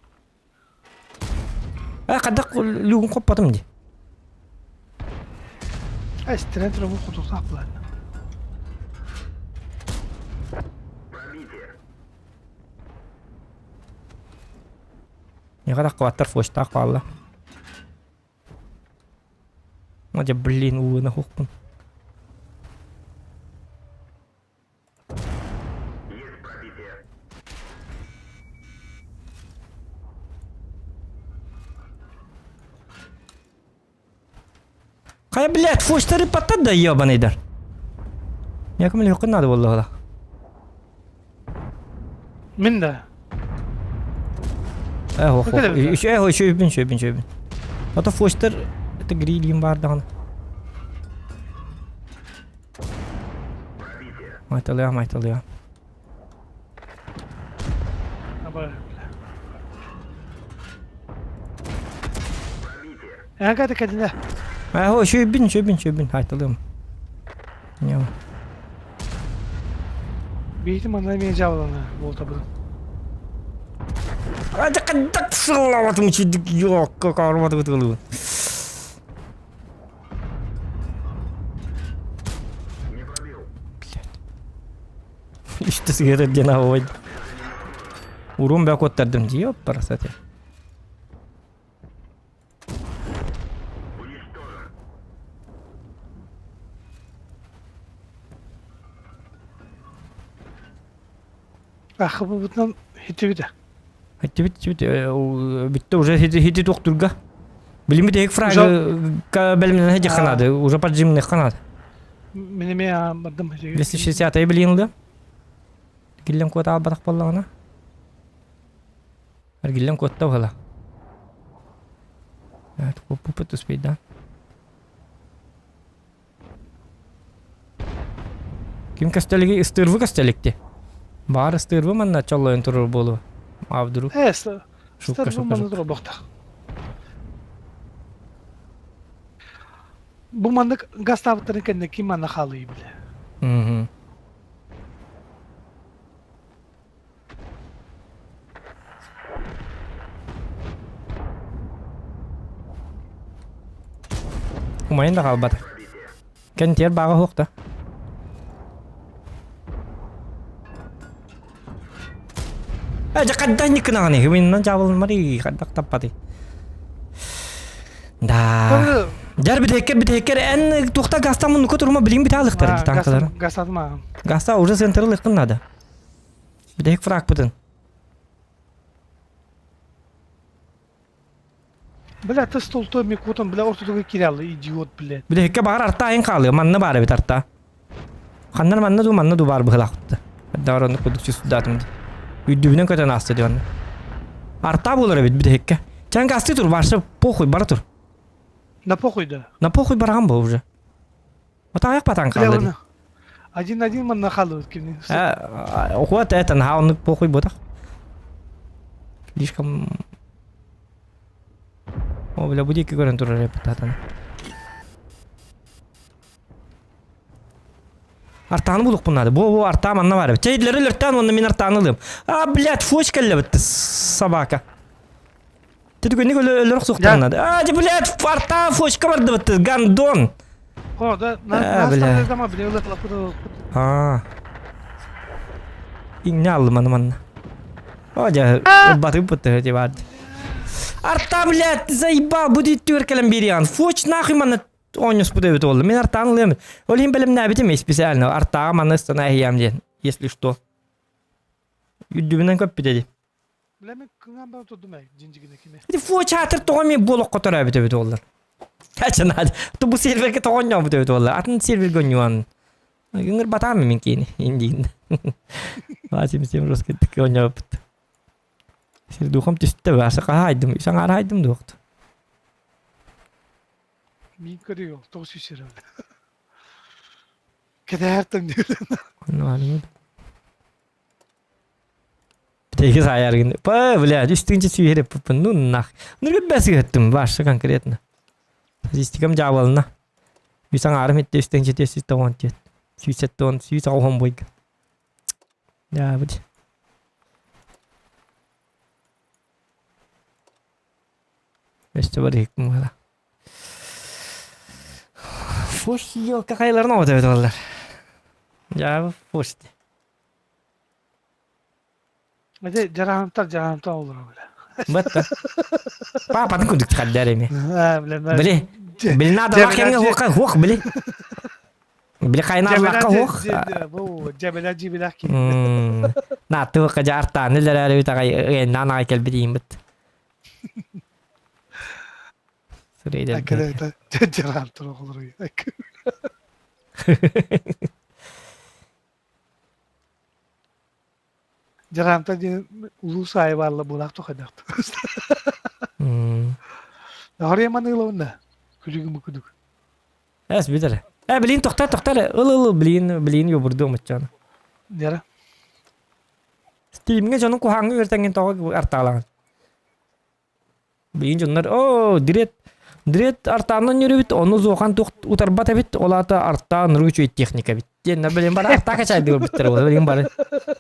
Э хайдах люгун хоппотум дии. Ай, стрен турабын хотулаах булан. Миэхэ таххыбаттар флештаах хаалла. Дьэ блин ууна хухпун. Хайа, блядь, фочтары паттар да ебаныйдар. Яком легко надо было. Мин да. Эх, ох, еще, эх, еще бин, еще бин, еще бин. А то фочтар это гриль бар даҕаны. Майталыа, майталыа. Ага, кэллэ. Аһо, үчүгүйбүн, үчүгүйбүн, үчүгүйбүн, айталыам. Ньам. Биһиги манна эмиэ дьаабылана буолтабын. Адакадак сыллаватым үчүдүк йокко карматыбыт ылыбын. Үстэ сыгырыр диэн аҕабай. Урун бэ куоттардым дии оппарасати. Ахыбыбытынан хитибитэ. Хитибит, хитибит, бүтте уже хити хити туохтурга. Билиммит эһик фрагы бэлэмнэнэ дьэ ханады, уже поджимных ханады. Мин эмиэ бардым. 260 билин ылды. Киллен куота албатах буоллаҕына. Эргиллэн куотта быһыла. Куоппуппут успейдаан. Ким көстөлүгүй? Ыстыырбы көстөлүкти. Баар ыстыырбы манна чоллойон турар буолуо. А вдруг? Э, Шутка, ыстыырбы шутка, манна шутка. турар буохтаах. Бу маннык гастаабыттарын кэннэ ким манна хаалый бile? Мгм. Умайын да хаалбат. Кэнтиэр бааҕа суох да. Э, дьэ хайдах ньыккынаҕыный? Хымыннан дьаабылынмарый, хайдах таппатый? Да. Дьэр бүтэһиккэр бүтэһиккэр эн туохта гастан муннукка турума билин бүтэ алыхтар танкалары. Гастатма. Гаста уже центры лыхтын надо. Бүтэһик фрагпытын. Бля, ты столтой микутан, бля, ортотуга кирялы, идиот, блядь. Бүтэһиккэ баҕар арта айын хаалыа, манна баар эбит арта. Ханнар манна дуу, манна дуу баар быһылаахпыт. Даҕар оннук курдук чувствудаатым дии. Үрдүбүнэн көтөн ааста дии онно. Арта буолар эбит бүтэһиккэ. Чан гасты тур, барса похуй бара тур. На похуй да. На похуй бараҕан бу уже. Отаайах батан хаалла дии. Один-один манна хаалыбыт кини. Вот это наһаа оннук похуй буотах. Слишком О, бля, бу диэки көрөн турар эппит Артааны булуохпун наада. Бу, бу артаа манна баар эбит. Чэйдилэри өлөртөөн уонна мин артааны ылыам. А, блядь, фоч кэллэбит собака. Түгэнник өлөр охсуохтарын наада. А, блядь, артаа фочка бардыбыт, гандон. О, да, А, бля. А. Иҥнэ аллым аны манна. О, дьэ, ылбатым бытты ти баар. Арта, блядь, заебал, будет түөр кэлэн биэриэҕин. Фоч нахуй манна оонньоспут эбит буолла. Мин артаан ылыам. Ол иһин бэлэмнээбитим специально. Артааҕа манна ыстана иһийэм диэн, если что. Үрдүбүнэн көппүтэ дии. Бля, мен кыҥаан баран турдум ээ, дьиндьигинэ кини. Ити фочаатыр тоҕо эмиэ буолуохха төрөөбүт эбит буоллар. Чанаат, ту бу сервергэ тоҕо оонньообут эбит буоллар. Атын сервергэ оонньуан. Ыҥыр батаам мин киини, индиин. Васим сем жестко оонньообут. Сир духом түстэ бааса хаһаайдым, саҥара хайдым дуохту. Мин көрүө, тоҕус сүүс Кэтэһэр Ну, Теги саайаргын. Па, бля, үстүнче сүйереп пуппун. Ну нах. Ну бэс ыһыттым, башы конкретно. Статистикам дьаабалына. Үс аҥаарым итте үстүнче тес үс тоҕон тиэт. Сүүс сеттон, сүүс оҕон бойга. Дьаабыт. Өстө бар иһикпин буола. Фош елка хайаларын оҕото эбит оллар. Дьаабы фош дии. Ити дьараһымтар дьараһымтар олорор бля. Бытта. Папатын курдук тахаддар эми. Аа, бля, Били, били надо кемҥэ хуоха хуох били. Били хайнааллахха хуох. Бу дьэбэлэ дьибилэх ки. На тыыкка жаартааны лэрээри бит аҕай ыйаннаан аҕай кэлбит иимбит. Сырейдер. Аккеле дьараһымтар оҕолору. Дьараамта диэн улуус аайы баалла буолаах тухайдаахтар. Наҕарыйа маныылабын күлүгүм күдүк. Эс билэр. Э билин тохтор тохтор ыл ыл билин билин юбурду муччаны. Нера. Стимҥэ дьону куһаҥҥа үөртэҥҥин тоҕо артаалаҕын. Билигин дьоннор оо дирет дирет артаанан үөрүбүт ону зуохан туох утарбат эбит ол аата артаан нуру үчүгэй техника эбит диэннэр билин бары артаа качаайдыы көрбүттэр буолла билигин бары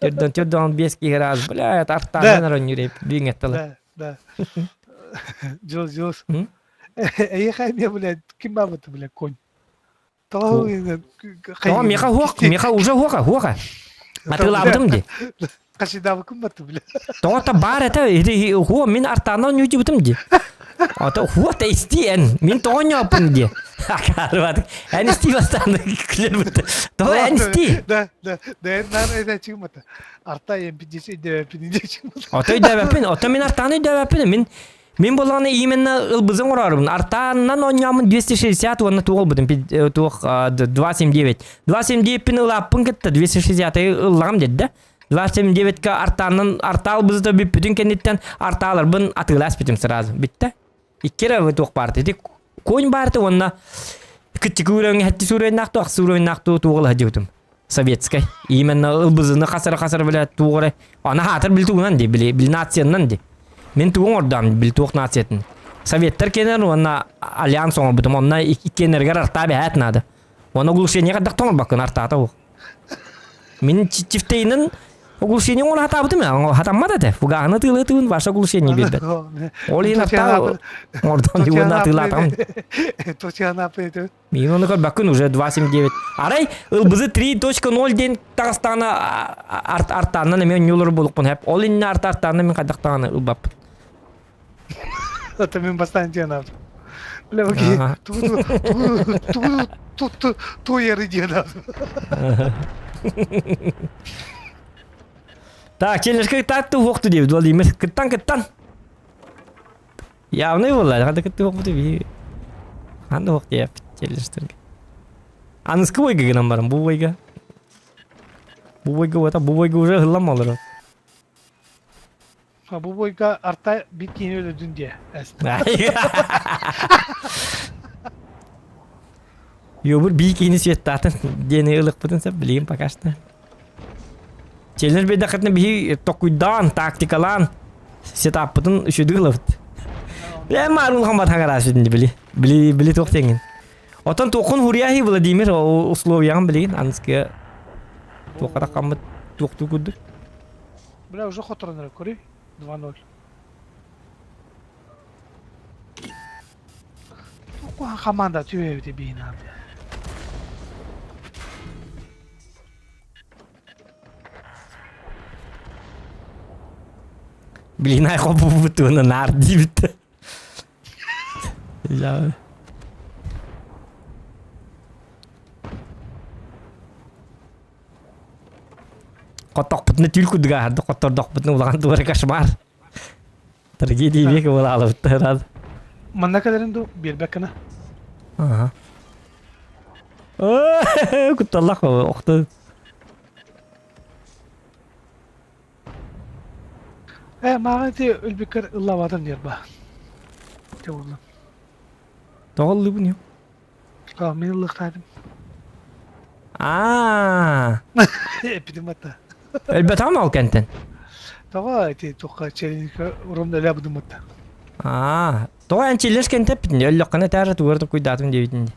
төрдөн төрдөн биэс киһи раз блядь артаанан оронньур билин эттала Да, да. Дьыл, дьыл. Эйиэхэ эмиэ, блядь, ким баабыта, блядь, конь. Тоҕо миэхэ хуох, миэхэ уже хуоха, хуоха. Атыылаабытым дии. Хасидабыкым баты, бля. Тоҕо та баар этэ, хуо мин артаанан ньуутибытым дии. Ото хуо та истиэн, мин тоҕо ньооппун дии. Акаарыбатык. Эн истии бастаан күлэр бутта. Тоҕо эн истии? Да, да, да, нар эдэ чыгмата. Арта эмпидис өйдөбөппүн иде чыгмата. Ото өйдөбөппүн, ото мин артааны өйдөбөппүн. Мин Мин буоллаҕына именно ылбызын оҥорорбун. Артааннан оонньооммун 260 уонна туох ылбытым туох 279. 279-пин ылааппын кытта 260 ыллаҕым дедде. 279-ка артааннан артаал бызыта бүппүтүн кэнниттэн артааларбын атыыласпытым сразу. Бүтте. Икки эрэ туох баарты. Ити конь баарты уонна кыччык уровень хэтти уровеннаах туох уровеннаах туу туоҕала сылдьыбытым. Советскай. Именно ылбызыны хасара-хасара бile туоҕара. Ана хаатар били тугунан ди, били били нацияннан ди. Мин тугун оҥордоом били туох нациятын. Советтар кенер уонна альянс оҥорбутум. Онно иккиэннэригэр артаа бэһээт наада. Уонна оглушение хайдах тоҥорбаккын артаата ол. Мин чифтейнен оглушение оҥоро хатаабытым хатаммат этэ. Фугаһыны тыылыы ваше оглушение биэрбэт. Ол иһин артаа оҥордон уонна атыылаатаҕым. Мин ону көрбөккүн уже 2.79. Арай ылбызы 3.0 диэн таҕыстаҕына артааннан эмиэ онньуулар буолукпун хэп. Ол иннэ арта артаанна мин хайдах даҕаны ылбаппын. Это мин бастаан диэн аат. Бля, окей. Тугу тугу тугу туйары диэн аат. Так, челлежка так туһуохту диэбит Владимир. Кыттан кыттан. Явный буолла, ханна кыттыһыахпыт биһи. Ханна уох диэппит челленджтерге. Аныскы бойга гынан баран бу бойга. Бу бойга уота бу бойга уже ыһыллан олорор. А бу бойга арта бит киһини өлөрдүн диэ. Йобур бии киһини светтаатын диэни ылыкпытын сөп билигин пока что. Челлендж бэйдэххитинэ биһи токуйдаан, тактикалаан сетаппытын үчүдүк ылабыт. Бля маарун хамат хаҥараа сүдүн били. Били били туох диэҥин. Отон туоххун хуруйаһи Владимир условияҕын билигин аныскыга туохха хаммыт туохтуу курдук. Бля уже хоторон көрүй 2-0. Туох команда түбэбити биин аабы. Блин, ай хоппубутуна наар диибит. Я. Хотохпутуна түүл курдук ааһарды, хоттордохпутуна улахан туора кошмар. Трагедия века буолаалабыттар. Манна кэлэрин ду биэрбэккэ Ага. Кутталлах охто. Э, мааҕын ити өлбүккэр ыллаабатым диэр ба. Те буолла. Тоҕо ыллыыбын юм? А, мин ыллыктаатым. Аа. Эппитим батта. Өлбөтөҕүм ол кэнтэн. Тоҕо ити туохха челинка урум өлө будум батта. Аа. Тоҕо эн челлеш кэнтэппитин өллөххүнэ этээр тугар тукуйдаатым диэбитин.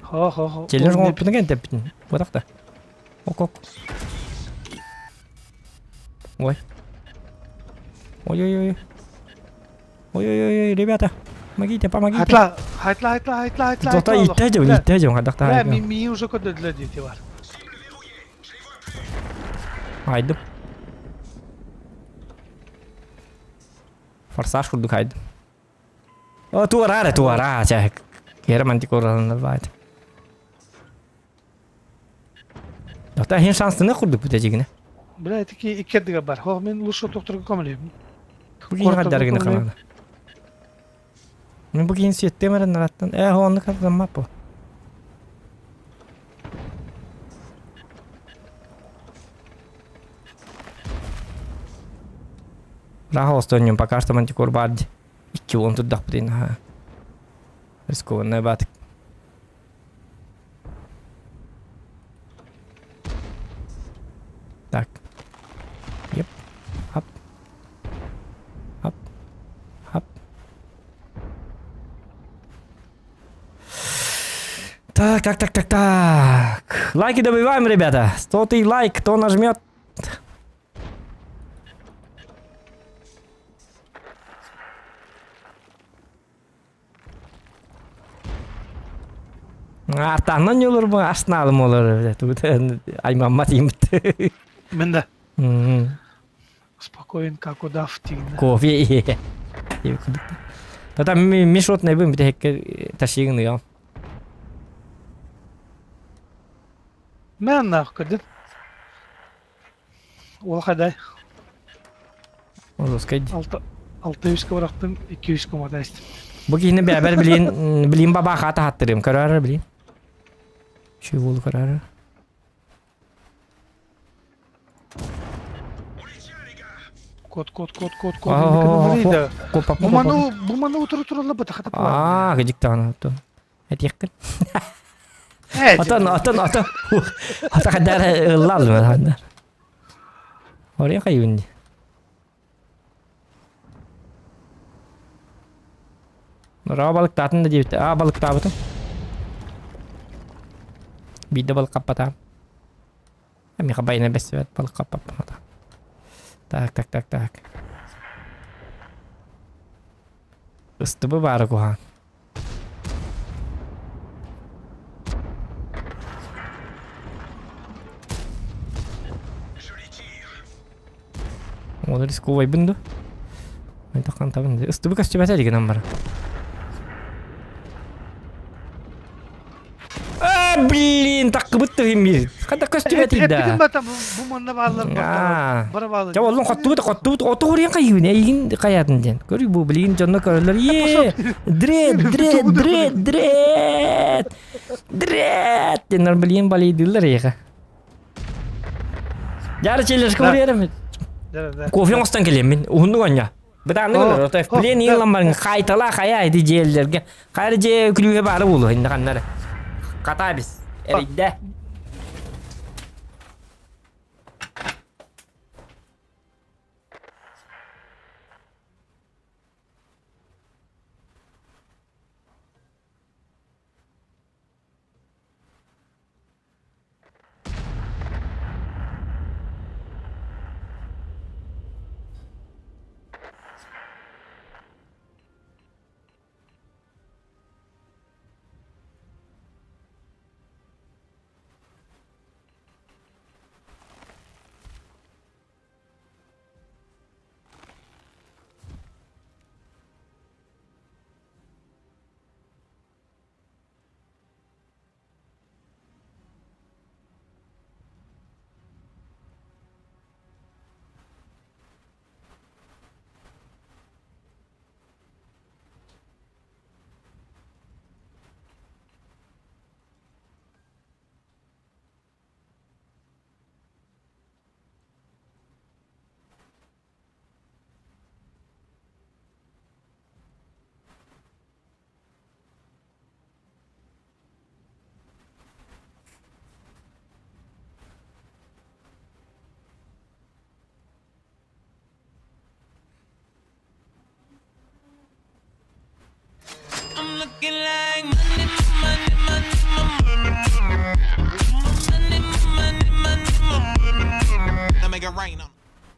Хо хо хо. Челлеш оҥорпутун кэнтэппитин. Буотах да. Ок ок. Ой. Ой-ой-ой. Ой-ой-ой, ребята. Помогите, помогите. Хатла, хатла, хатла, хатла, хатла. Зато иттэ дьон, иттэ дьон, хадахта. Бля, ми ми уже код для дети бар. Хайдым. Форсаж курдук хайдым. О, туора, туора, чэ. Кераманти кораланар баайт. Дота хин шансыны курдук бу дежигине. Бля, ити иккердиге бар. Хо, мен лучше докторга көмөлөйм. Бу кийин хаддаргыны канада. Мен бу кийин сүйеттемерен нараттан. Э, онны кардаммап бу. Раха остонньум пока что мантикор бар ди. Икки он турдах бутин ха. Рискованная батык. Так. Еп. Хап. Хап. Хап. Так, так, так, так, так. Лайки добиваем, ребята. Сотый лайк, кто нажмет. Артаннан олор бу астыналым олор. Аймаммат имит. Мен да. Спокоен, как удав тигнэ. Кофе. Тата мешотный бым бите хекке ташигын ыам. Мэн көрдүн. Ол хадай. Олускай. Алта 600 бырахтым, 200 комата истим. Бу киһини бэбэр билин билин баба хата хаттырым көрөр билин. Şu bolu көрөр. Кот, кот, кот, кот, кот. Бу маны, бу маны утуру туралла бата хата. Аа, гыжыктаана. Этиэххин. Отон, отон, отон. Ата хаддар ыллаалым. Ория хайыбын ди. Нора балыктаатын да диэбит. Аа, балыктаабытым. Биирдэ балык хаппатаам. Миха байына бэссибэт балык хаппаппата. Так, так, так, так. Ыстыбы баары куһаан. Оны рисковайбын да. Айтаққан табын. Ыстыбы көстүбэтэ дигенен бар. А, блин, таккыбыт тыгын бир. Хата көстүбэтий да. Эппитин бата бу манна бааллар бара бааллар. Дьэ оллун хоттубут хоттубут оту хуруйан хайыыбын эйигин хайаатын диэн. Көрүй бу билигин дьонно көрөллөр. Е, дред, дред, дред, дред. Дред диэн билигин балыйдыыллар эйиэхэ. Дьары челлешка уруйарым. Кофе оҥостон кэлиэм мин. Уһуннук онньо. Бытааннык ылар. Ото плен иилан баран хайтала хая ити дьиэллэргэ. Хайа дьиэ күлүүһэ баара буолуо инна ханнары. Хата бис. Эрийдэ.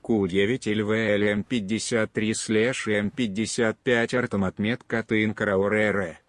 Q9 LVLM53 слэш M55 Артем отметка Тынкара ОРР.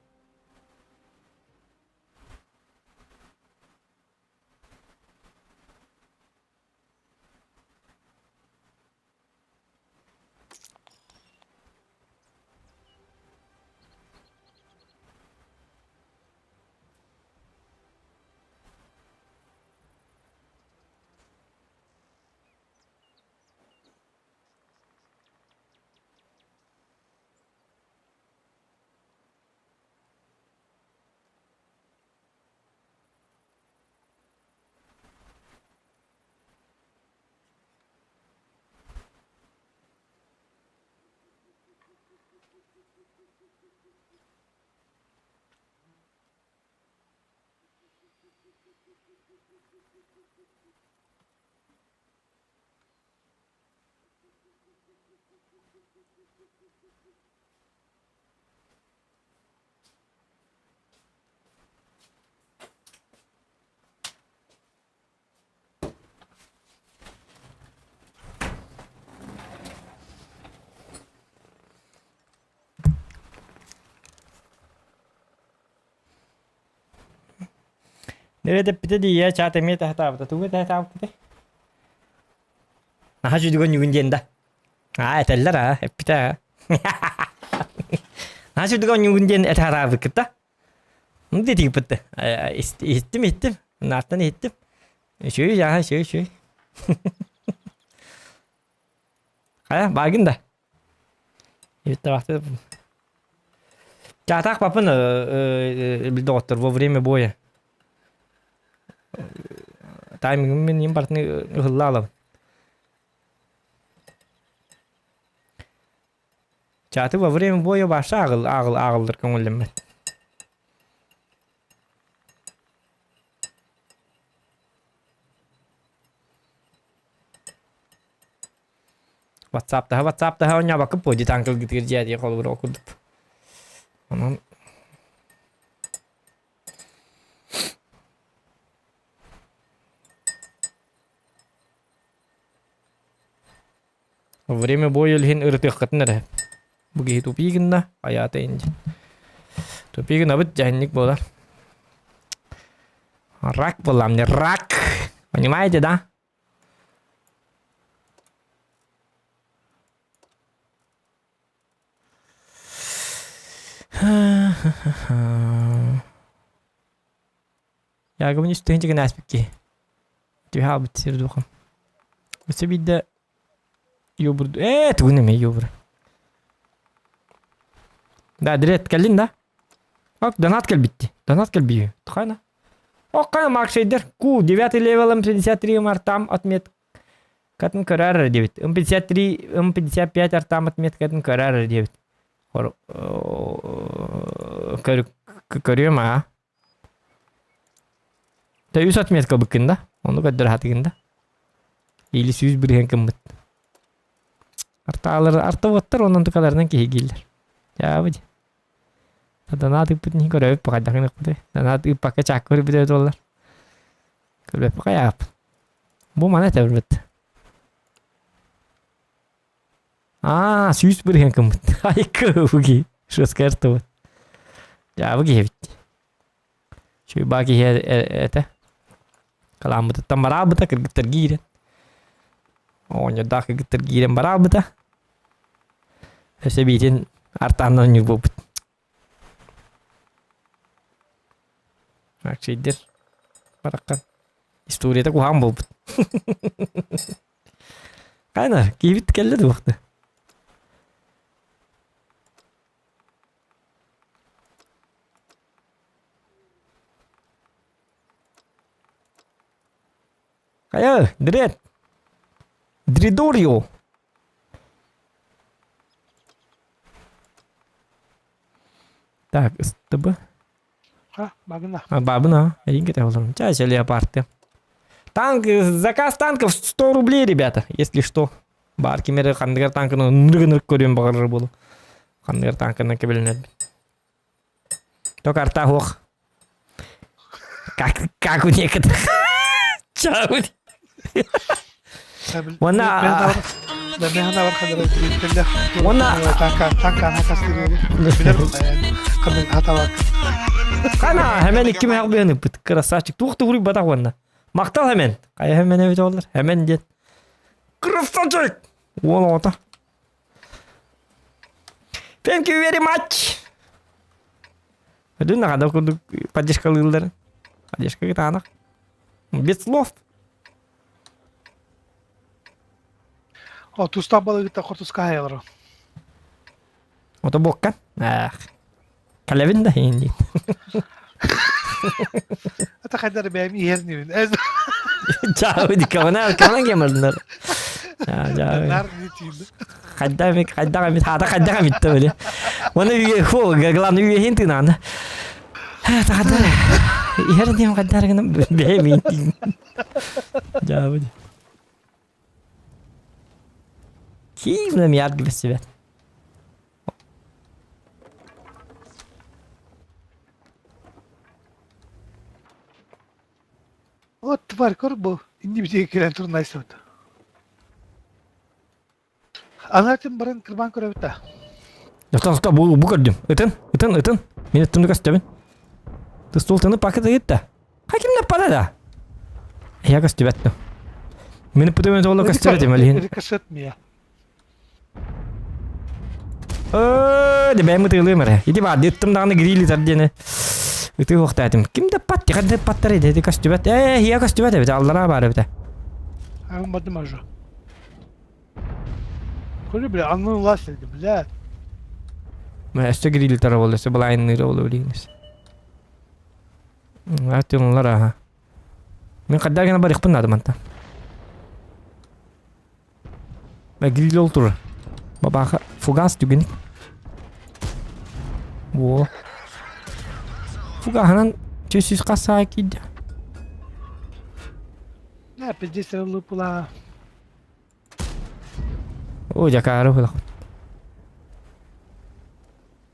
Nerede эппитэ дии чаат эмиэ таһатаабыта тугу таһатаабыт Наһаа сүдүгэн нүгүн диэн да. Аа этэллэр аа эппитэ аа. Наһаа сүдүгэн нүгүн диэн этэ хараабыккыт да. Ну диэтигиппит да. Иһиттим иһиттим. Наартан иһиттим. Үчүгэй дьааһа, үчүгэй, үчүгэй. Хайа, бааргын да? Чаатаах папын доҕоттор во время боя. Таймингым мен им бартын ыһылла алабын. Чааты во время боя баша ағыл ағыл ағылдыр көңүллэммэт. Ватсаптаһа ватсаптаһа оонньообоккун буо дии таҥкылгытыгар дьиэ холобура курдук. Онон Время боя иһин ырытыаххытын эрэ. Бу киһи тупии гынна, айаата инди. Тупии гынабыт дьаһинник буолар. Рак буоллам не рак. Понимаете, да? Ягыбын үс тыһыынча гына ааспыт киһи. Түһэ аалбыт сир духам. Өссө биирдэ юбур ээ тугун эмэ юбур. Да, дрет кэллин да? Ок, донат кэлбитти. Донат кэлбиһи. Тухайна. Окка Макшейдер Ку 9 левел М53 артам отмет катын көрөр диэбит. М53 М55 артам отметкатын көрөр диэбит. Көрүөм аа. Тэ үс отметка быккын да. Ону көрдөр хатыгын да. Или сүүс бырыһын кыммыт. Артаалар артабыттар онон тукаларынан киһи кииллэр. Дьаабы Донат ыыппытын иһин көрөбүт баҕайдахын ыппыты. Донат ыыппакка чаакка көрбүтэ буоллар. Көрбөппү хайаап. Бу маны этэбит. Аа, сүүс бырыһын кыммыт. Айкы буги. Шөскер тубут. Дьаабы киһибит. Чуйбаа киһи этэ. Калааммытыттан бараабыта, кыргыттар киирэн. Оҕонньордоох кыргыттар киирэн бараабыта. Өссө биитин артааннан оонньуур буолбут. Акчайдыр бараххан. Историята куһаҕан буолбут. Хайна, киһибит кэллэ дуохта. Хайа, Дред! Дридорио! Так, СТБ. Ха, бабына. А, бабына, один кете Ча, леопарды. Танк, заказ танков 100 рублей, ребята, если что. Бар кимери хандыгар танканы ныргы көрүөн баҕарар буолу. Хандыгар танканы кэбилинэр. Только арта хуох. Как, как у некоторых. Чау. Уонна Уонна Хана, хэмэн икки мэһэх быһын ыппыт. Красавчик. Туох тугуруй батах уонна. Махтал хэмэн. Хайа хэмэн эбит олар. Хэмэн диэн. Красавчик! Уол оҕото. Thank you very much. Өдүн наҕада курдук поддержкалыыллар. Поддержка кытаанах. Без слов. О, тустаах балыгыта хотуска хайалара. Ото буоккан. Ах. Калевин да иин Это хайдар бэйэм иһэр нибин. Чао, дикавана, кавана кемалнар. Чао. Хайда мик, хайда мит, хата хайда мит били. Оны үйе хо, главное үйе хин тынаан. Тахата. Иһэр диэм хайдар гынан бэйэм иин. Чао. Киевна миарг бэсибет. Вот тварь көр бу инни битиге кэлэн турнайсыбыт. Анатын баран кырбан көрөбүт да. Тоқта, тоқта, бу, бу көрдүм. Ытын, ытын, ытын. Мен ыттымды көстөбүн. Ты стул тыны пакет ыйытта. Хаким наппада да. Я көстүбэттим. Мени пытымын тоғла көстүбэтим әлихин. Рикошет мия. Ээ, де бэйэм ытыылыым эрэ. Ити баар, ыттым даҕаны гриль ытар диэни. Ытыы уохтаатым. Ким да пат, ханна паттар эти көстүбэт. Ээ, хия көстүбэт эбит, аллараа баар эбитэ. Ан бардым ажа. Көрү бля, аннын лас элди, бля. Мэ өссө гриль тара болду, өссө былайынныыра болу билигин. Атын аха. Мин хаддар гына барыхпын наада мантан. Мэ гриль ол турар. Бабаха фугас түгэн. Во. Фугаһынан чөсүс хасаа киирдэ. Нэ, пиздец лупула. О, дьакаары булах.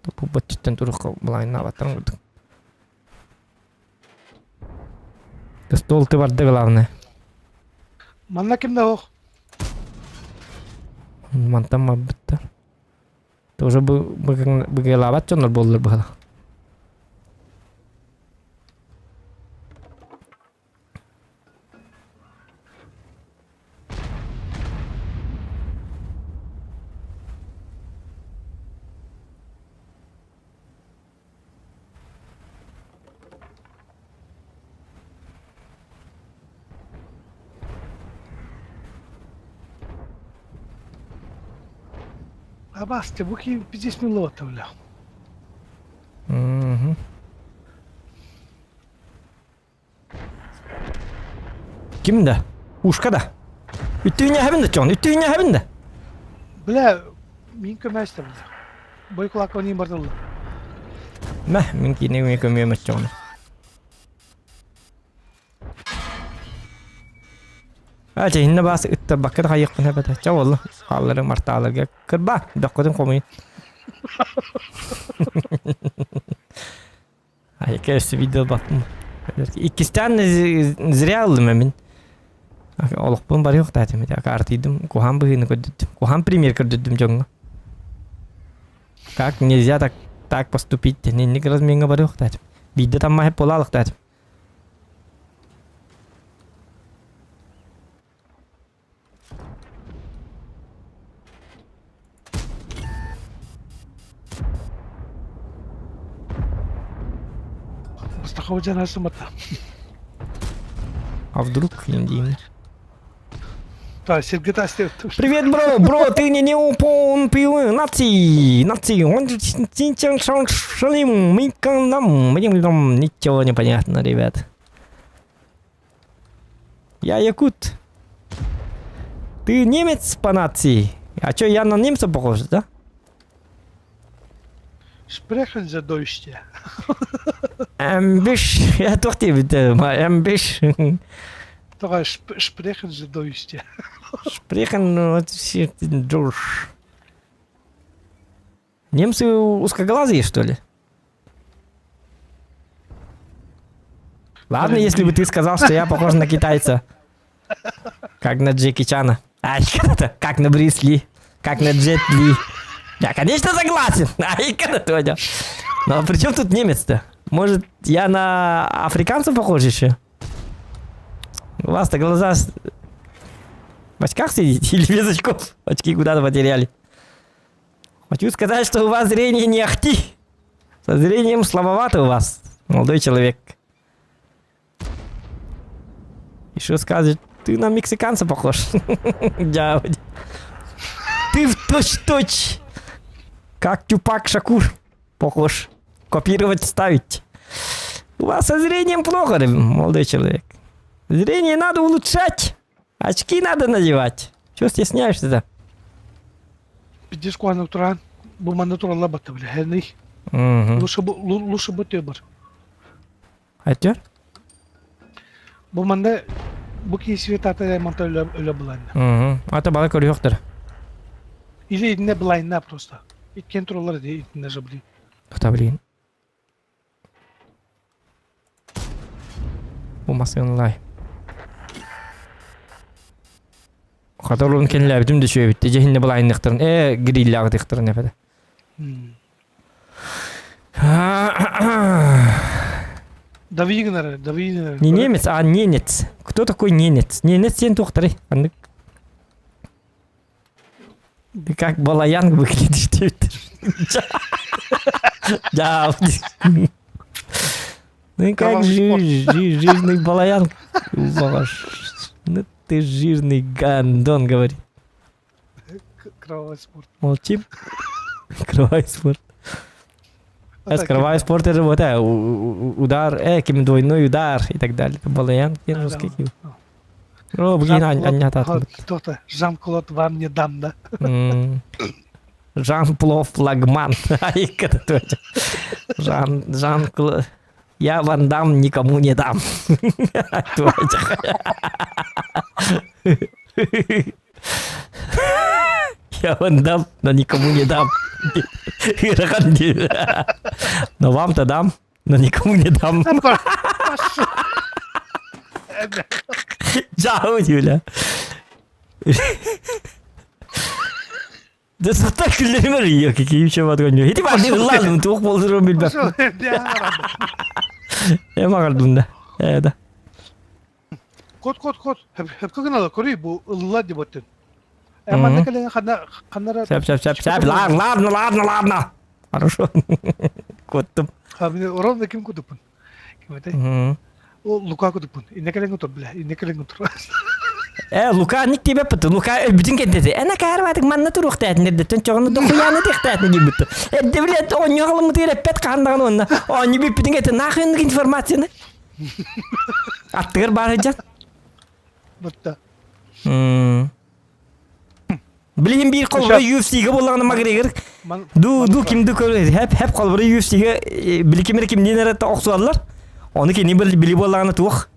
Бу баччыттан турукка былайнаабаттан курдук. Стол ты барда главное. Манна ким да ох. Мантан барбыттар. Тоже быгылаабат дьоннор буоллар быһала. Абасты, бу киһи пиздец миловато, бля. Мгм. Ким да? Ушка да. Үттүһүнэ хабын да чон, үттүһүнэ хабын да. Бля, мин көмөстө бля. Бой кулакка ним бардылы. Мә, мин кийне мен көмөм өччөҕүнэ. А, чэ, инне баас ыттарбакка да хайыахпын эбэтэ. Чэ, буолла. Хааллары мартааларга кырба, бөххөтүн хомуйун. Айка өссө видео баттым. Иккистээн зря ыллым мин. Олохпун барыахтаатым ити акаартыйдым. Куһаан быһыыны көрдүттүм. Куһаан пример көрдүттүм дьоҥҥо. Как нельзя так так поступить? Инник размерҥа барыахтаатым. Биирдэ таммаһып буолаалыктаатым. Мустафа дьаныһа А вдруг им Да, Сергей Тастев. Привет, бро, бро, ты не не упон пил нации, нации, он ничего не понятно, ребят. Я якут. Ты немец по нации. А чё, я на немца похож, да? Sprechen ze Deutsch. Эмбиш. Я туох диэбит Эмбиш. Тоҕо sprechen ze Deutsch. Sprechen Deutsch. Немцы узкоглазые, что ли? Ладно, если бы ты сказал, что я похож на китайца. Как на Джеки Чана. Ай, как на Брюс Ли. Как на Джет Ли. Я, конечно, согласен. Ай, когда Но при чем тут немец-то? Может, я на африканцев похож еще? У вас-то глаза в очках сидите или без очков? Очки куда-то потеряли. Хочу сказать, что у вас зрение не ахти. Со зрением слабовато у вас, молодой человек. Еще скажет, ты на мексиканца похож. Ты в точь-точь. Как Тюпак Шакур похож. Копировать, ставить. У вас со зрением плохо, молодой человек. Зрение надо улучшать. Очки надо надевать. Чего стесняешься-то? Пиздец куһаҕан туран бу манна тураллар батта бile. Хэнный. Лучше бу лучше бу бар. Айтер? Бу манна бу киһи светата манта өлө өлө буланна. Угу. Ата бала көрүөхтөр. Или не блайна просто. Иккен тураллар ди итинне же блин. Хата блин. Бу масыынлай. Хата олорун кэннилээбитим да үчүгэйбит. Дьэ иһиннэ былаайынныахтарын ээ гриллээҕитыахтарын эбэтэ. Дави гынары, дави гынары. Не немец, а ненец. Кто такой ненец? Ненец сен туохтарый? Ханнык Ты как Балаян выглядишь, диэбиттэр. Да. Ну как жирный балаян. Ну ты жирный гандон, говорит. Кровавый спорт. Молчим. Кровавый спорт. А кровавый спорт это вот удар, ким двойной удар и так далее. Балаян, русский. О, блин, Кто-то Жан-Клод вам не дам, да? Жан-Плов Флагман. Жан, Жан Я Ван Дам никому не дам. Я Ван Дам, но никому не дам. Но вам-то дам, но никому не дам. Чао, Юля. Дэ сата күллэримэр ийэ киһи батгонньу. Ити барды ыллаан туох буолсурун билбэппин. Э маҕардым да. Э да. Кот кот кот. Хөпкө гынала көрүй бу ылла деп өттүн. Э манна кэлэн ханна ханнара Сәп сәп сәп сәп ладно ладно ладно ладно. Хорошо. Коттум. Ха мен ровно ким кутупун. Ким этэй? Ол Лука кутупун. Инне кэлэн утур бля, инне кэлэн утур. Э, Лука ник тебе пыты. Лука өлбүтүн кэнтети. Эна каарбатык манна туруохтаатын эрдэттэн чоҕуну дохуяны тихтаатын диэбитти. Эрдэ билет оонньуу аҕаламмытыгар эппэт хаандаҕын уонна оонньуу бүппүтүн кэнтэ нахуй информацияны. Аттыгар баар сылдьан. Бутта. Билигин биир холбура UFC-гэ буоллаҕына Макгрегор ду ду кимди көрө хэп хэп холбура UFC-гэ били кимир кимдиин эрэ охсуаллар. Ону кини били буоллаҕына туох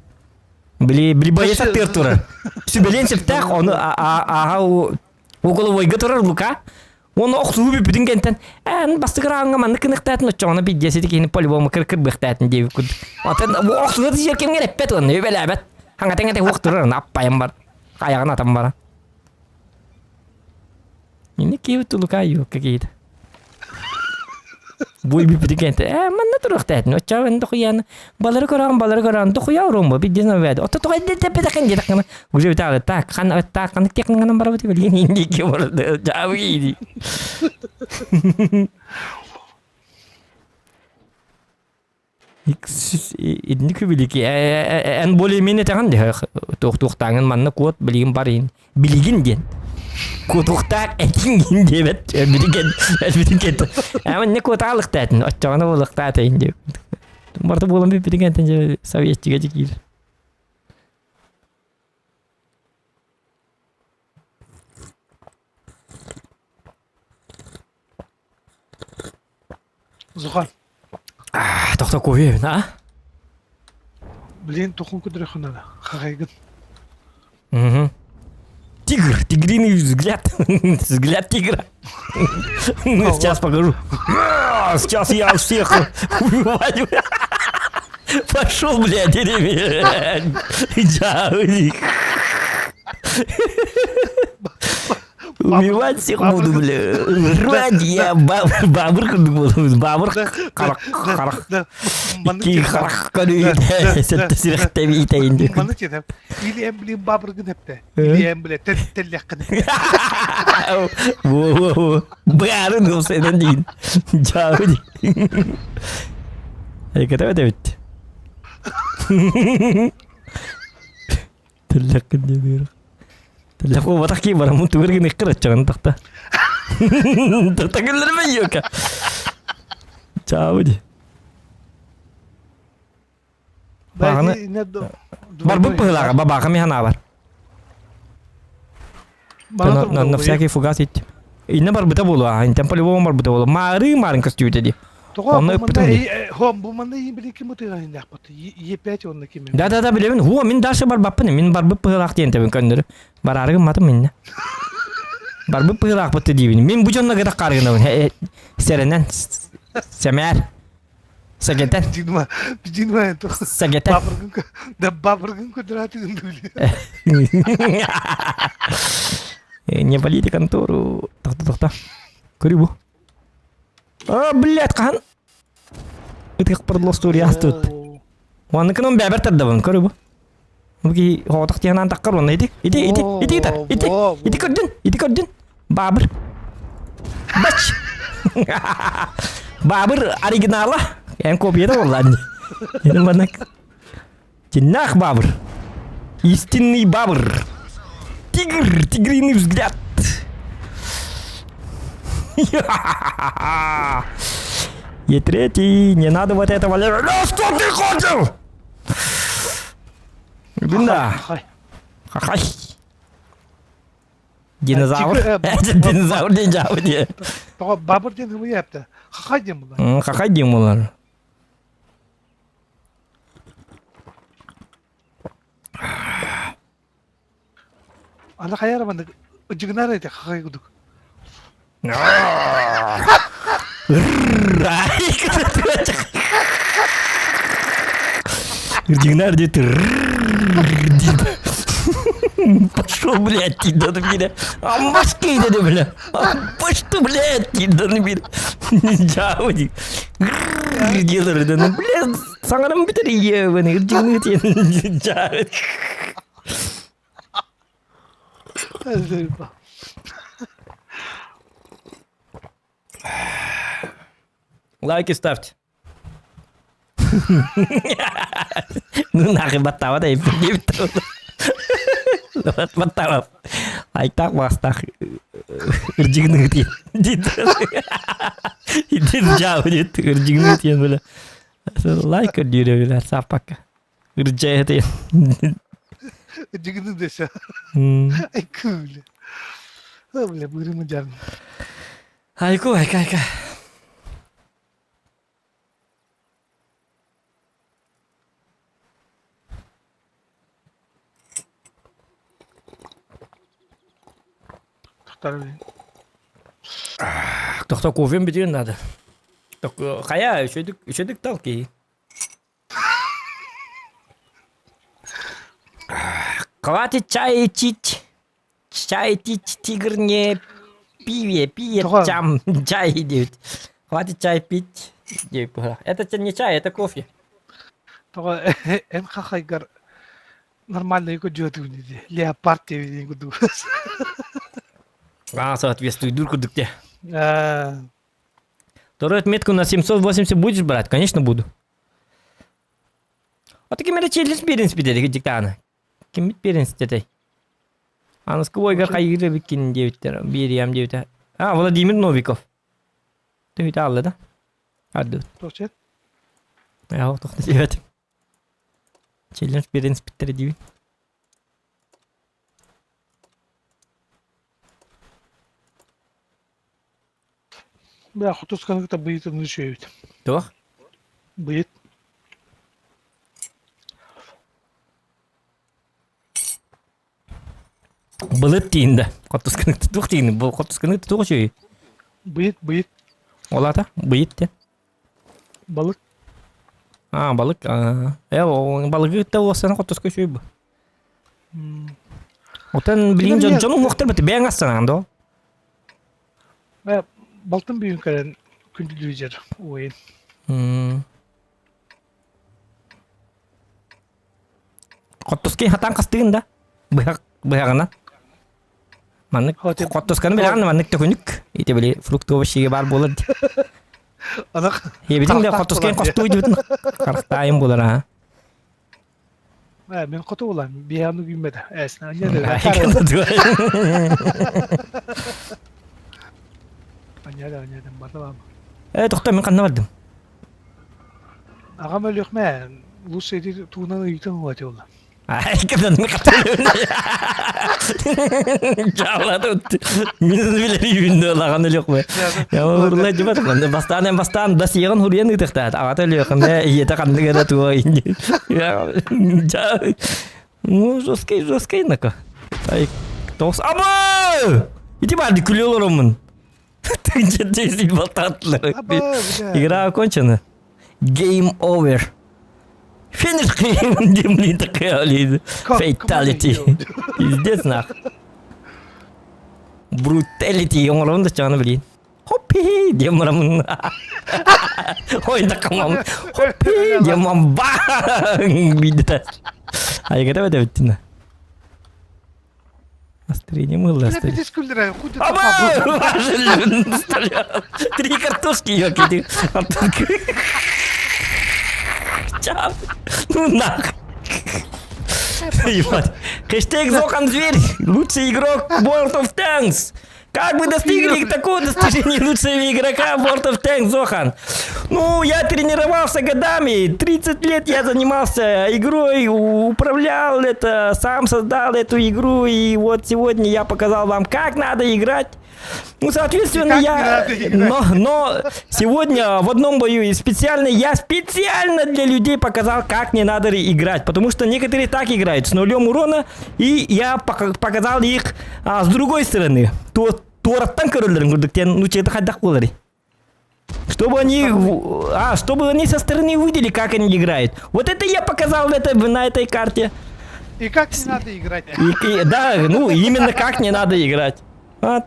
били били боец аттыгар турар. Сүбэлиэн сөптөөх ону ааха уголовойга турар Лука. Оны охсуһуу бүппүтүн кэнтэн эн бастакы раундга маннык кыныктаатын оччоҕуна пиздец ити киһини по-любому кыр-кырбыахтаатын диэбит курдук. Оттон охсуһуу тиийэр кэмҥэр эппэт уонна үбэлээбэт. Хаҥатан этэ уох турар аппайан бар. Айаҕын атан баран. Инник киһи тулука юкка киһитэ. Буй бүппүтүн кэнтэ ээ манна туруохтаатын оччоҕо эн дохуяны балары көрөҕүн балары көрөҕүн дохуя уруум бу биддин обед ото тоҕо эддэппэтэхин диэтэххинэ уже битаҕы так хан так ханнык техниканан барабыт билигин индики барды жабы Итинник билики эн более-менее этэҕин дии туохтааҥын манна куот билигин бар иһин билигин диэн куотуохтаах этиҥ диэбэт билигин билигин эмэн не куотаалыктаатын оччоҕуна буолуохтаатайын диэбит барыта буолан билигин советчига киир Зухан. Тохто кофе а? Блин, тухун күдүрөхүнана. Хахайгын. Угу. Тигр, тигриный взгляд. Взгляд тигра. Сейчас покажу. Сейчас я всех убиваю. Пошел, блядь, деревья. Убивать всех буду, бля. Рвать я бабыр курдук буолабын. Бабыр харах харах. Икки харах көрүү сетте сирэхтэби итэйин диэкин. Маны тиэтэ. Или эм блин бабыргын эпте. Или эм блин теллэххин. Во-во-во. Баарын ылсайдан диин. Жаабы ди. Айката эбит. Тэллэххин диэн ыарах. Тэллэх буолбатах кии бараммын тугу эрэ гыныаххын оччоҕуна тахта. Тахта кэллэрим эйиэхэ. Чаабы дии. Баҕаны барбыт быһыылааҕа бабааха ми санаабар. На всякий фугас ит. Инне барбыта буолуо, интэн по-любому барбыта буолуо. Маарыы маарын көстүүтэ дии. Тоҕо Онно бу ыппытым манна дии. хом бу манна били ким ытыган Е5 онно ким Да да да билэбин. Хуо мин дальше барбаппын. Мин барбыт быһыылаах диэн тэбин көннөрү. Бараары гымматым иннэ. Барбыт быһыылаахпыт диибин. Мин бу дьонно кытах хааргынабын. Сэрэнэн. Сэмээр. Сэгэтэн. Динма, динма это. Сэгэтэн. Бабыргын, да бабыргын көдүрәтигин биле. Не валите контору. Тохта, тохта. Көрү бу. А, блядь, хаһан Ытык продлостур тут. Уанныкын бэбэр тардабын көрү бу. Бу киһи хоҕотох тиһанан таххар уонна ити ити ити ити ити ити ити көрдүн ити көрдүн баабыр бач баабыр оригинала эн копията буолла Это маннык Тиннах бабр. Истинный бабр. Тигр, тигриный взгляд. И третий, не надо вот этого. Ну что ты хочешь? Да. Хахай. Динозавр. Динозавр диэн дьаабы диэ. Тоҕо бабыр диэн ымыйа эптэ. Хахай диэн булар. Хахай диэн булар. Аны хайа эрэ маннык ыдьыгынаар этэ хахай кудук. Ырдьыгынаар диэт Пошел, блядь, тииданы биирэ. Аммашка идэни бля. Аммашка, блядь, тииданы биирэ. Дьаабы дии. Делар дэн, блядь, саҥаран бүтэр ийэбин, ырдьыгыныы диэн дьаабы. Лайки ставьте. Ну нахуй баттаабат эйпин Баттаабат. Айтаах бастаах ырдьыгыныгы диэн. Дин жаабы диэт ырдьыгыныгы диэн бile. Лайк көрдүүрэ бile сааппакка. Ырдьайа диэн. Ырдьыгыны дэсэ. Ай күүлэ. Бля, бырымы жарын. Айку, айка, айка. Тохто кофем бүтүөн надо. Хайа, үчүдүк, үчүдүк тал киһи. Хватит чай чить. Чай пить тигр не пиве, пиет чам, чай диэбит. Хватит чай пить диэбит быһа. Это не чай, это кофе. Тоҕо эн хахайгар нормальный көрдүөтүгүн дии. Леопард диэбитин курдук. А, соответствует курдук те. Вторую отметку на 780 будешь брать? Конечно, буду. А таким эрэ челлендж биэрин спидери диктааны. Киммит биэрин ситэтэй? Аныскы бойга хайыыр эбиккин диэбиттэр, биэриэм диэбитэ. А, Владимир Новиков. Төһүтэ аалла да? Ардыбыт. Тоқчет. Яа, тохто диэбэтим. Челлендж биэрин спиттэрэ диибин. Бля, хотусканы кытта быйытын үчүгэйбит. Туох? Быйыт. Былыт тиинде. Хотусканы туох тиини? Бу хотусканы туох үчүгэй? Быйыт, быйыт. Ол аата? Быйыт те. Балык. А, балык. Э, балыгы кытта уоссана хотуска үчүгэй бу. Отон билигин дьон дьон уҥуохтар бит бэйэҥ ассанаан доо. Э, балтым бүгүн кэлэн күндүлүү дьэр уойун. Хоттускай хатаан хастыгын да быһах быһаҕына. Маннык хоттусканы билэҕин маннык төкүнүк. Ити били фрукты овощиге бар буолар ди. Ебитин да хоттускайын хостуй дибитин харахтаайым буолар аа. Э, мин хоту булам, биһиэхэ үүммэтэ. Эсна, Аньяда, барда баама. Э, тохто, мин ханна бардым? Аҕам өлүөхмэ, лучше ити туунан ыйытан ула олла. Ай, кымдан мин Мин билер үйүндө лаган өлүөхмэ. Я урла жибат бастаан бастаан да сиэгин хуруйан ыытыхтаат. Аҕата өлүөхмэ, ийэтэ ханнык эрэ туо инди. Ну, жесткий, жесткий нака. Ай, тоғыз. Абы! Ити барды күле олоромун. Балтаттылар. Игра окончена. Game over. Finish game, блин, такая Fatality. Пиздец нах. Brutality оҥорон да чааны блин. Хоппи диэн барамын. Ой, такамам. Хоппи диэн баң биирдэ. Айгата бэтэбиттин. Настроение мыло настроение. Три картошки ёки. Чап. Ну нах. Ебать. Хэштег Зохан Зверь. Лучший игрок World of Tanks. Как вы достигли такого достижения лучшего игрока World of Tanks, Зохан? Ну, я тренировался годами. 30 лет я занимался игрой, управлял это, сам создал эту игру. И вот сегодня я показал вам, как надо играть. Ну, соответственно, я... Но, но сегодня в одном бою и специально, я специально для людей показал, как не надо играть. Потому что некоторые так играют, с нулем урона. И я показал их а, с другой стороны. То, туораттан көрөллөрүн курдук тен ну чета хайдах буолары. Чтобы они, а, чтобы они со стороны увидели, как они играют. Вот это я показал это, на этой карте. И как не надо играть. И, и, да, ну именно как не надо играть. Вот.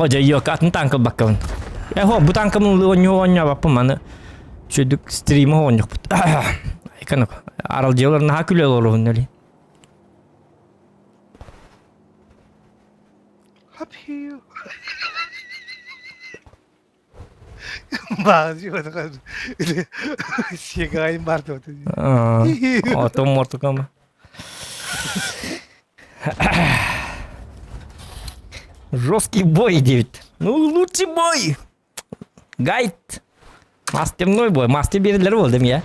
О, дьэ, атын танк ылбаккабын. Эһо, бу танкабын оонньуу оонньообаппын маны. Чөдүк стрима оонньохпут. Айканок. Аралдьыалар наһаа күлэ олоруһун өлі. Хапхиу. Сигаайым бар деп Отом мортукама. Жесткий бой, девять. Ну, лучший бой. Гайд. Мастемной бой. Масты берилер болдым я.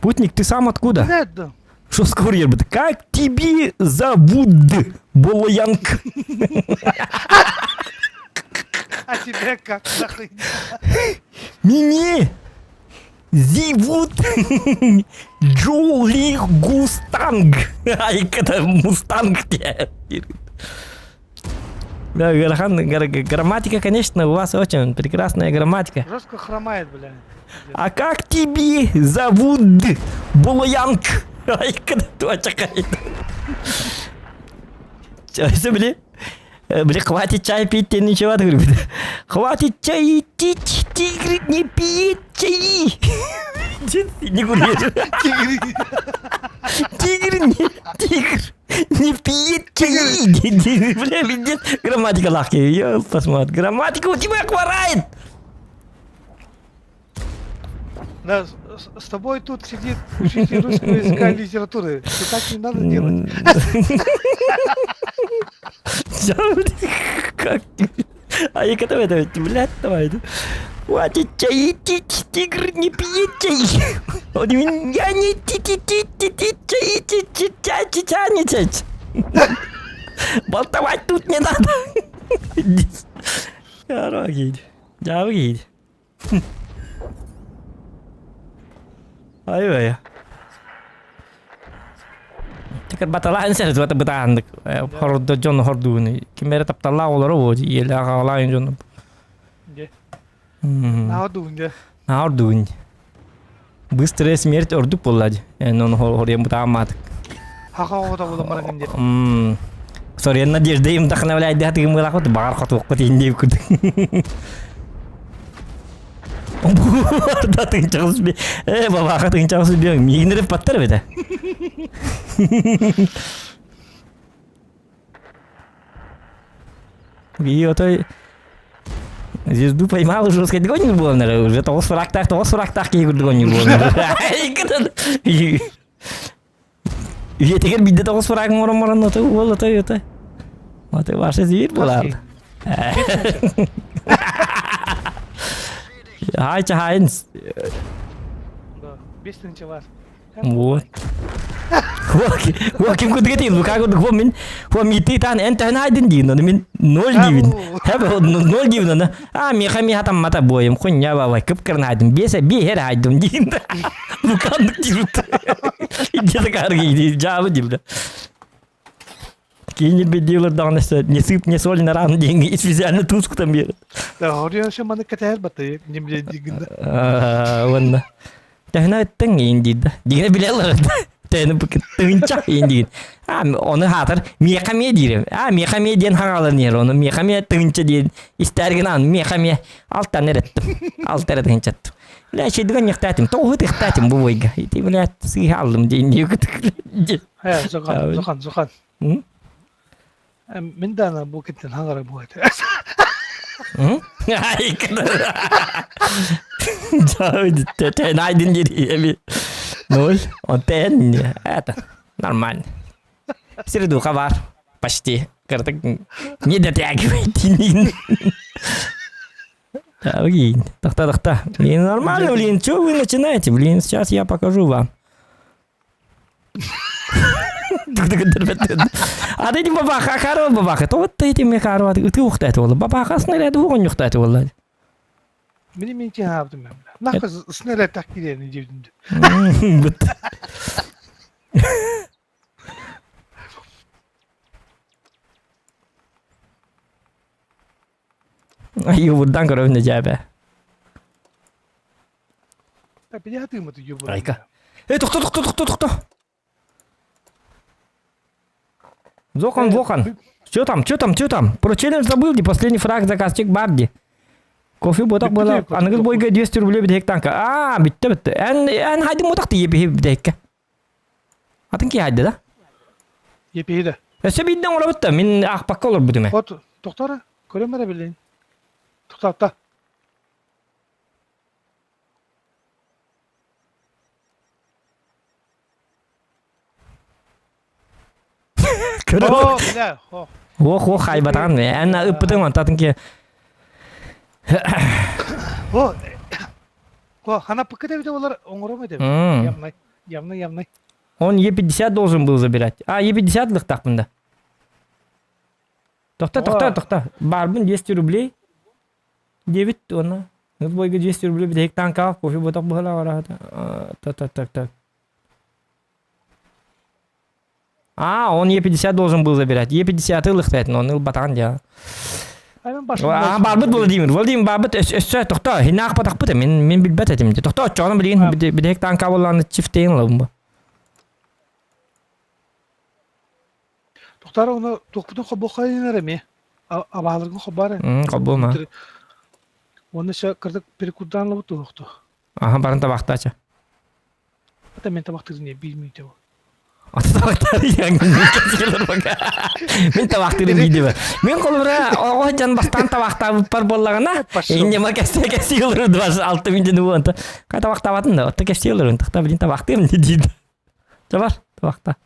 Путник, ты сам откуда? Да. Что с курьер? Как тебе зовут, Болоянг? А тебя как нахуй? Меня зовут Джоли Густанг. Ай, когда Мустанг тебе. Да, Гарахан, грамматика, конечно, у вас очень прекрасная грамматика. Жестко хромает, бля. А как тебе зовут, Болоянг? Ай, когда точка. Чё, бля? Бля, хватит чай пить, ты ничего, говорю. Хватит чай пить, тигр не пьет чаи. Не куришь. Тигр не, тигр не пьет чаи. Бля, пиздец. Грамматика лахки. Я посмотрю. Грамматика у тебя хворает. Да, с, с тобой тут сидит учитель русского языка и литературы. Ты так не надо делать. Как А я когда это, блядь, давай. Хватит чай пить, тигр не пьет чай. Он я не ти ти ти ти ти чай ти ти чай ти чай не чай. Болтовать тут не надо. Дороги. Дороги. Ай-ай. Баталаан сэр туата бытааннык хордо дьон хордууну ким эрэ тапталлаах олоро буо ийэлээх аҕалаах дьону Наордуун дьэ. Наордуун. Быстрая смерть ордук буолла дии. Эн ону хоруйан бытаамаатык. Хаха оҕото буолан баран дии. Сорьян надежда им вдохновляет дыхатыгым баҕар хотуохпут индиев курдук. Да тыынчаҕыс би э бабаха тыынчаҕыс би миигин паттар эбитэ. И отой звезду поймал уже сказать гонит было, наверное, уже тоҕус фрактах, тоҕус фрактах киһи курдук гонит было. Үйэтигэр биирдэ тоҕус фраг морон морон отой уол отой отой. Отой ваша зверь буолаар. Хай чахайын. Бес тыһыынча баар. Вот. Хо ким курдук этин, Лука курдук хо мин хо мити таан эн төһөн айдын диин, ону мин ноль диибин. Хэп ноль диибин ону. А миха миха таммата буойум хуйня бабай кып-кырын айдым биэсэ биэһэр айдым диин. Лука оннук диир. Где-то карги жаабы диибин. Кинер бедилер даҕаны не сып, не соль на рану деньги специально туску там берет. Да, хорион еще маны кэтээр баты, немде дигинде. Уонна. Тэһнэ өттен иин диидэ. Дигинэ билэлэр. Тэни тыынча индигин. А оны хаатар миэхэ миэ диирим. А миэхэ миэ диэн хаҥалан иһэр оны миэхэ миэ тыынча диэн истээргин аан миэхэ миэ алтан эреттим. Алта эрэ тыынчаттым. Бля, чэйдигэн ньахтаатым. Тоҕу тыхтаатым бу бойга. Ити бля сыыһа аллым диэн диэки. Э, Зохан, Зохан, Зохан. Мин даана бу киттен хаҥара бу этэ. Ай, Тэн айдын дири Ноль. Он тен. Это нормально. Середуха бар. Почти. Кыртык не дотягивает. Блин, тохта, тохта. Блин, нормально, блин, что вы начинаете? Блин, сейчас я покажу вам. А ты бабаха харо бабаха. То вот ты мне харо, ты ухтать волла. Бабаха снаряд вон ухтать волла. Мини мин хаабдым мен. Нахы снаряд так кирени дебдим. Юбурдан көрөбүн дьээбэ. Айка. Эй, тохто, тохто, тохто, тохто. Зохан, Зохан. Что там, что там, что там? Про челлендж забыл, где последний фраг заказчик Барди. Кофе ботак была. Аныгыз бойга 200 рублей битек танка. А, битте битте. Эн эн хайды мотак ти епи битекке. Атын ки хайды да? Епиһи Өссө биирдэн олорбут да, мин аахпакка олорбутум ээ. От, тохтора, көрөм эрэ билин. Тохтоотто. Көрө. О, бля, хо. Ох, ох, хайбатаҕын. Эн ыппытыҥ онтатын ки. О, Ко, ханаппыкка да олар оҥором этэ. Явно, явно, явно. Он Е50 должен был забирать. А, Е50 лыхтахпын да. Тохта, тохта, тохта. Барбын 200 рублей. 9 тонна. Ну, бойга 200 рублей бүтэһик танкаах кофе ботох быһалаах Так, так, так, так. А, он Е50 должен был забирать. Е50 ылыхтает, но он ылбатаан дьа. А, барбыт Владимир. Владимир барбыт өссө тохто. Хинаах батахпыт мен мен билбэт этим. Тохто очоҕун билигин бүтэһик танка буоллааны чифтейин ылабын бу. Тохтар оны тохпутун хоббохайын эми. Абааларгын хоббар. Хоббума. Оны ша кырдык перекурдан лабыт туохту. Аха барын табахтача. Ата мен табахтырын не билмейте. Ата табахтары Мен табахтырын видео. Мен колура оҕо дьон бастаан табахтаабыппар буоллаҕына, иннема кэсте кэсти олору 26 минутаны буонта. Ка табахтаабатын да, отто кэсти олорун, тахта билин табахтыым диир. Бар, табахта.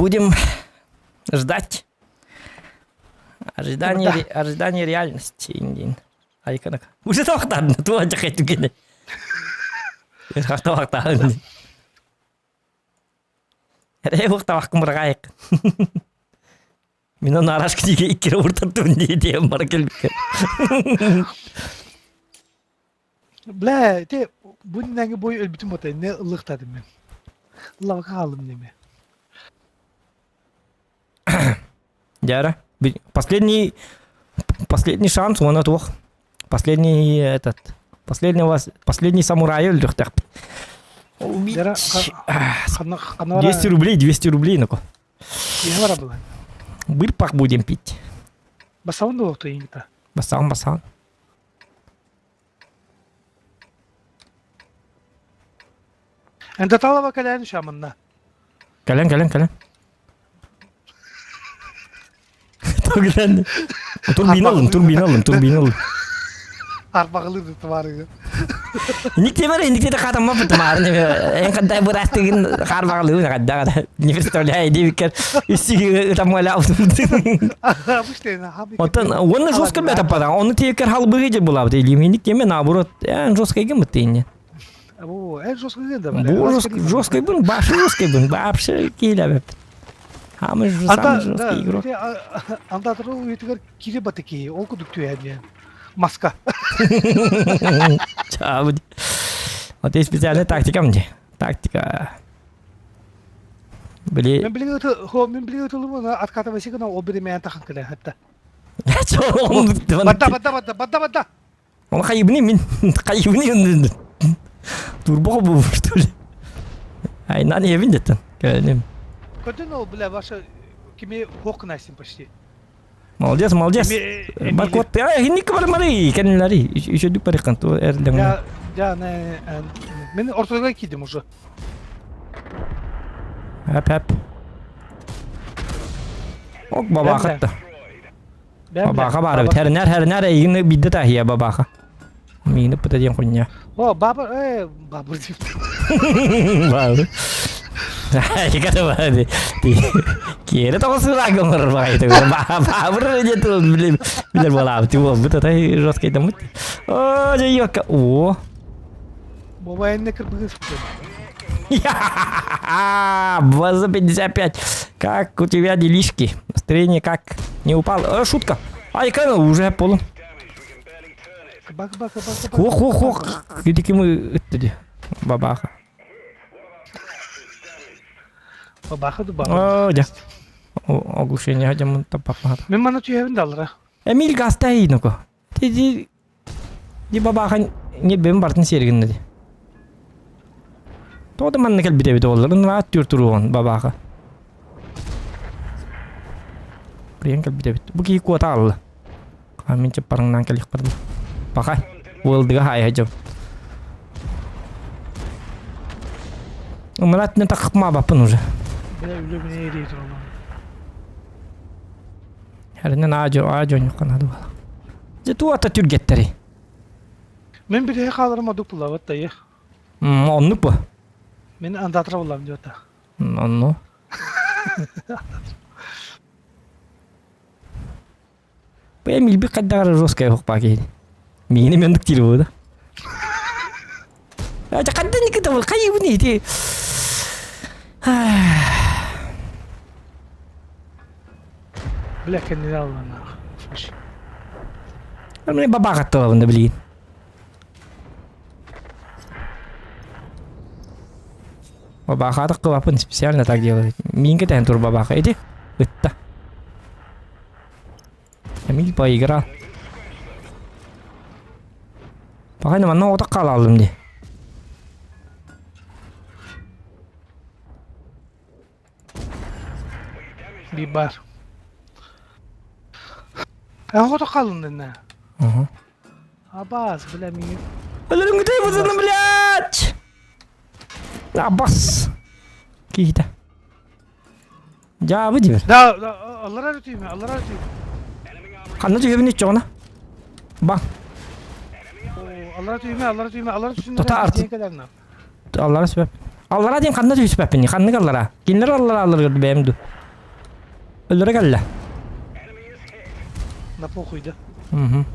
Будем ждать. Ожидание, ожидание реальности. Айканак. Уже тоқтадын, туа жақай түгені. Тоқтадын. Рей уқтабаққын бір Мин оны араш книге иккире уртаттым диye бар келбикке. Бля, те бу нәңе бой өлбүтүм бота, не ылыктадым мен. Лавка алдым неме. Дяра. Последний последний шанс он отох. Последний этот последний вас последний самурай өлдүхтәк. Убить. 200 рублей, 200 рублей, ну-ка. Бырпах будем пить. Басаун да олохто иҥта. Басаун, басаун. Эндаталова кэлээн шамынна. Кэлэн, кэлэн, кэлэн. Тогдан. Турбина алын, турбина алын, турбина алын. Арбаҕылыыр товарыгы. Никте бар, никте хатамма бутмар. Эн каддай бырастыгын харбаҕылыын кадда. Не представляю, дебикер үстүгү ытаммала. Оттон уонна жестко бета пада. Оны тиекер халбыгы же булабыт. Или теме наоборот, эн жестко ген бутыйне. Бу эн жестко ген да. Бу жестко бун, башы жестко бун, вообще килебеп. Самый самый жесткий игрок. Анда туру үйетигер кире батыки, ол кудук түйәден. Маска. Чабы. Вот и специальная тактика мне. Тактика. Били. Мен билиги хо мен билиги тулуму откатывайся гына ол бири мен тахан кыле хатта. Бадда бадда бадда бадда бадда. Он хайыбны мин хайыбны турбо бу что ли. Ай на не видит. Кэлним. Көтөн ол бля ваша кими хокнайсың почти. Молодец, молодец. Баркот, ай, хинник бар мари, кенлери. Еще дүк барыкан ту эрлем. Я, я не, мен ортого кидим уже. Хәп, хәп. Ок бабахатта. Бабаха бары бит. Хәрнәр, хәрнәр эйгин бидде тахия бабаха. Миини пыта диэн хуйня. О, бабыр, э, бабыр дип. Бабыр. Киэри тоҕус ыраагымыр баҕайты. Бабыр диэн билер билер буолаабыт. Буолбут атай жесткайдаммыт. О, дьэ О. Боба энне кырбыгы сыпты. За 55. Как у тебя делишки? Настроение как? Не упало? Э, шутка. Ай, кана уже полу. Бак, бак, бак, бак. Ох, ох, ох. Где мы Бабаха. Бабаха ду баба. О, дя. Оглушение хотя тапапа. Мен мана түйәбин далра. Эмиль гастай ну-ка. Ти ди ди бабаха не бем бартын сергин ди. Тода манна кел бите бите олар. На түр туруон бабаха. Приен кел бите бит. Бу ки куата алла. Амин чапарыңнан кел ихпадым. Баха. Уылдыга хай хажып. Умрат не тақма бапын уже. Бля, үлөмүнө эрей турган. Хәринен ажо ажо нюкана дуала. Же туата түргеттери. Мен бир халарыма дуп булабат да е. Онну бу. Мен андатра булам диота. Онну. Бу Эмиль би каддагара жесткая хукпа кейди. Миини мендик тири бу да. Ача кадда никита бул кайыбы ти. Бля, кеннер аллана. Мен баба катталабын да билигин. Бабаха кылапын специально так делает. Минге тән тур бабаха. Иди. Ытта. Эмиль поиграл. Пока не манна ота калалым ди. Би бар. Ага калын не. Ага. Абаз, бля, мин. Өлөрүң ты бузун, блядь! Абас. Кийде. Жабы дибер. Да, да, аллара өтүймө, аллара өтүймө. Канны түйөбүн ич жоғына. Ба. Аллара өтүймө, аллара өтүймө, аллара өтүймө. Тота арты. Аллара себеп. Аллара дейм канны түйү себеппин. Канны аллара. Кинлер аллара аллар көрдү бэйэмду. Өлөрө кэллэ. На похуй да. Мгм.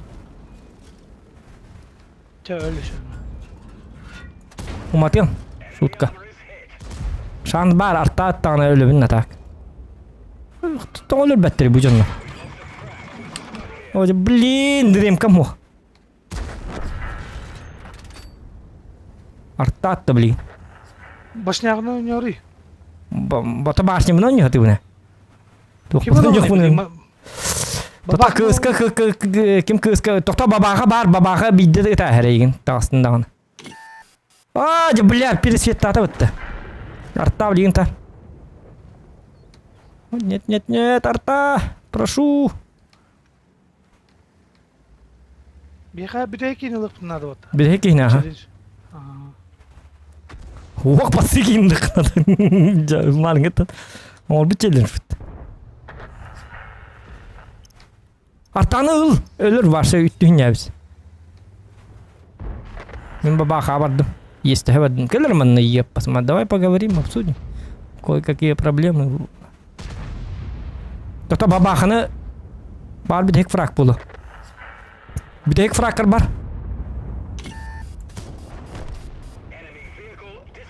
Ча өлүшүн. Уматыам. Шутка. Шанс бар арта аттаҕына өлөбүн атак. Тоҕо өлөрбөттөр бу дьонно. Ой, блин, дремка мох. Арта атта, блин. Башнягына ойнорый. Бата башня мына ойноо тыбына. Ким Туох Тота кыска ким кыска тохто бабаха бар бабаха бидде та хэрейгин тагыстындагын. А, бля, пересвет тата бытты. Арта блин та. Нет, нет, нет, арта! Прошу! Биһиэхэ бүтэһик киһини ылыахпын наада буолта. Бүтэһик киһини аха. Уох пасы киинник Малыңыттан. Оҥорбут челлендж-бит. Артаны ыл, өлөр барса үттүһүн Мин бабаха бардым. Есть бардым. Келер манна еппасма. Давай поговорим, обсудим. Кое-какие проблемы. Тота бабаханы бар бүтэһик фраг буолу. Бүтэһик фрагкар бар.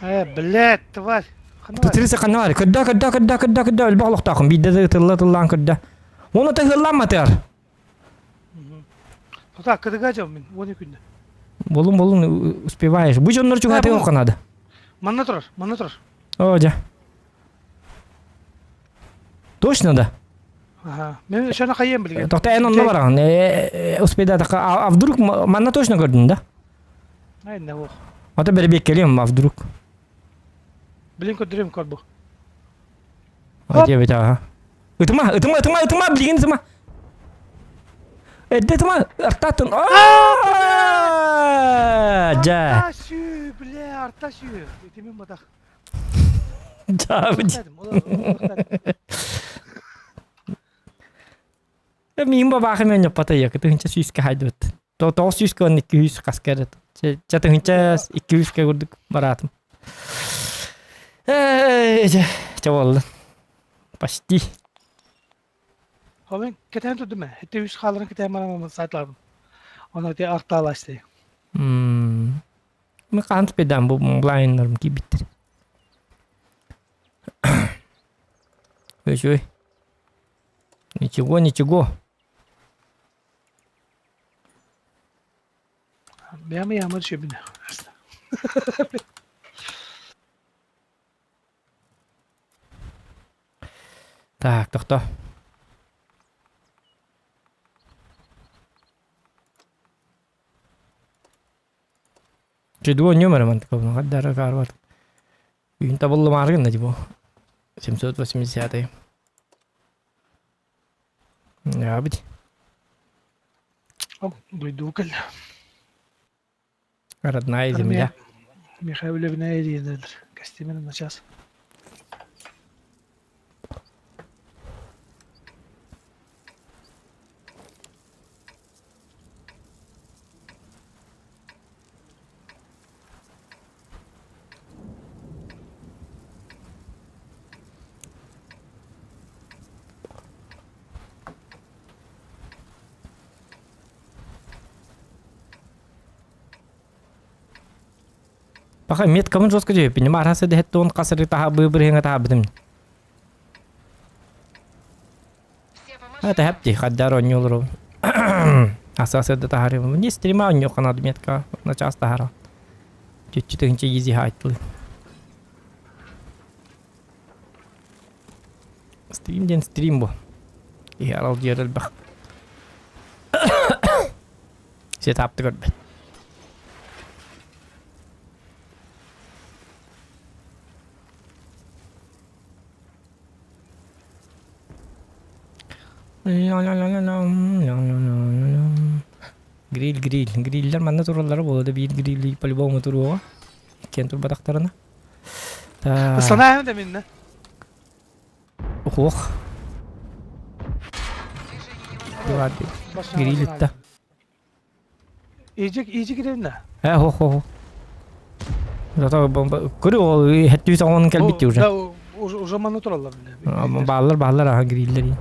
Э, блядь, тварь. Тирисе ханна бар. Көрдө, көрдө, көрдө, көрдө, көрдө. Өлбөх олохтоохун. Биирдэ да тылла тыллаан көрдө. Оны тыһылламматыар. Тота кыдыга жам мин, оны күндө. Болун болун успеваешь. Бу дьоннор чугаһатыга охханады. Манна турар, манна турар. О, дьэ. Точно да? Ага. Мен шаны хайым билген. Тоқта эн онно бараҕын. Успейдатаха. А вдруг манна точно көрдүн да? Ай, не ох. Ата бэрбиэккэлиэм, а вдруг? Билин көрдүрүм көр бу. Диэбит аха. Ытыма, ытыма, ытыма, ытыма, билигин ытыма. Эрдэ ытыма, артаатын. Дьэ. Арта сүү, бля, арта сүү. Итимин батах. Дьаабыт. Миин бабаахы мен ньоппата якы тыһынча сүүскэ хайдыбыт. Тоҕус сүүскэ уонна икки сүүс хаска эрэ. Чэ тыһынча икки сүүскэ курдук бараатым. Чэ буолла. Почти. Ол кэтээн турдум ээ. Ити үс хааларын кэтээн баран сайтларбын. Оны ити артаалаасты. Мен хаһан спейдаан бу онлайннарым киирбиттэр. Үчүгэй. Ничего, ничего. Бэйэм ыйааммар үчүгэйбин. Так, тохто. Чудуо нөмірі мантыка бұны қаддары карбат. Үйін табылды маргын да типа. 780 Ябыть. Дойду кэллэ. Родная земля. Михаил Левина эрийэнэлэр. Костюмин начаас. Пока меткамын жестко дьэ, понимаю, раз это он касыры таха быбырыһыҥа таһабытым. Это хапти, хаддар онньулуру. Асасыда таһарым. Не стрима онньу канад метка на час таһара. Чүччү тыһынча изи хайтылы. Стрим ден стрим бу. Киһи аралдьыйар элбэх. Сетапты көрбөт. Гриль, гриль. Гриллер манна тураллара буолуо да биир грилли по-любому туруоҕа. Иккиэн турбатахтарына. Так. Санаайым да минна. Ох. Гриль итта. Иджик, иджик иринна. Э, хо хо хо. Зато бомба. Көрү ол хэттүү саҕан кэлбитти уже. Да, уже уже манна тураллар бile. Бааллар бааллар аха гриллер.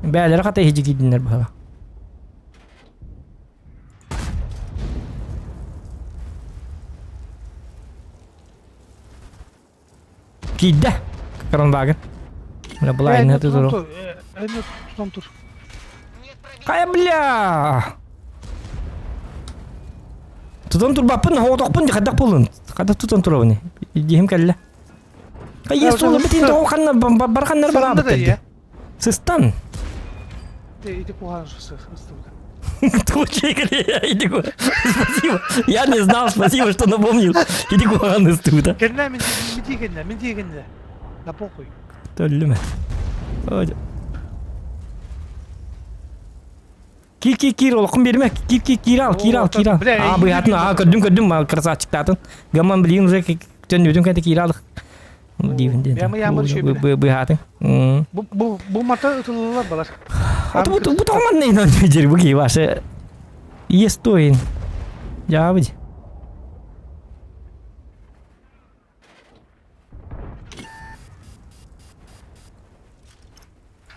Бээлери хата иһи киирдиннэр баһала. Киирдэ. Кранваген. Мына былайына тутуру. Тутан тур. Хайа бля! Тутан турбаппын, хоҕотохпун хайдах буоллун? Хайдах тутан турабын? Дьиһим кэллэ. Хайа суолу битин тоҕо ханна барханнар бараабыт Сыстан. Иди куһаҕан сыстыбыта. Иди Спасибо. Я не знал, спасибо, что напомнил. Иди куһаҕан ыстыбыта. Кэннэ мин мин тиигэннэ, мин тиигэннэ. На похуй. Төллүмэ. Киир киир киир олоххун биэримэ. Киир киир киир ал киир ал киир ал. Аа быһатын аа көрдүм көрдүм красавчиктаатын. Гамман билигин уже төннүбүтүм кэнтэ киир ал. Диибин диэн. Быһаатын. Бу бу бу мата ытыллар балар. А бу бу тоҕоман нейнон дир бу ки ваше. Естоин. Жаабыд.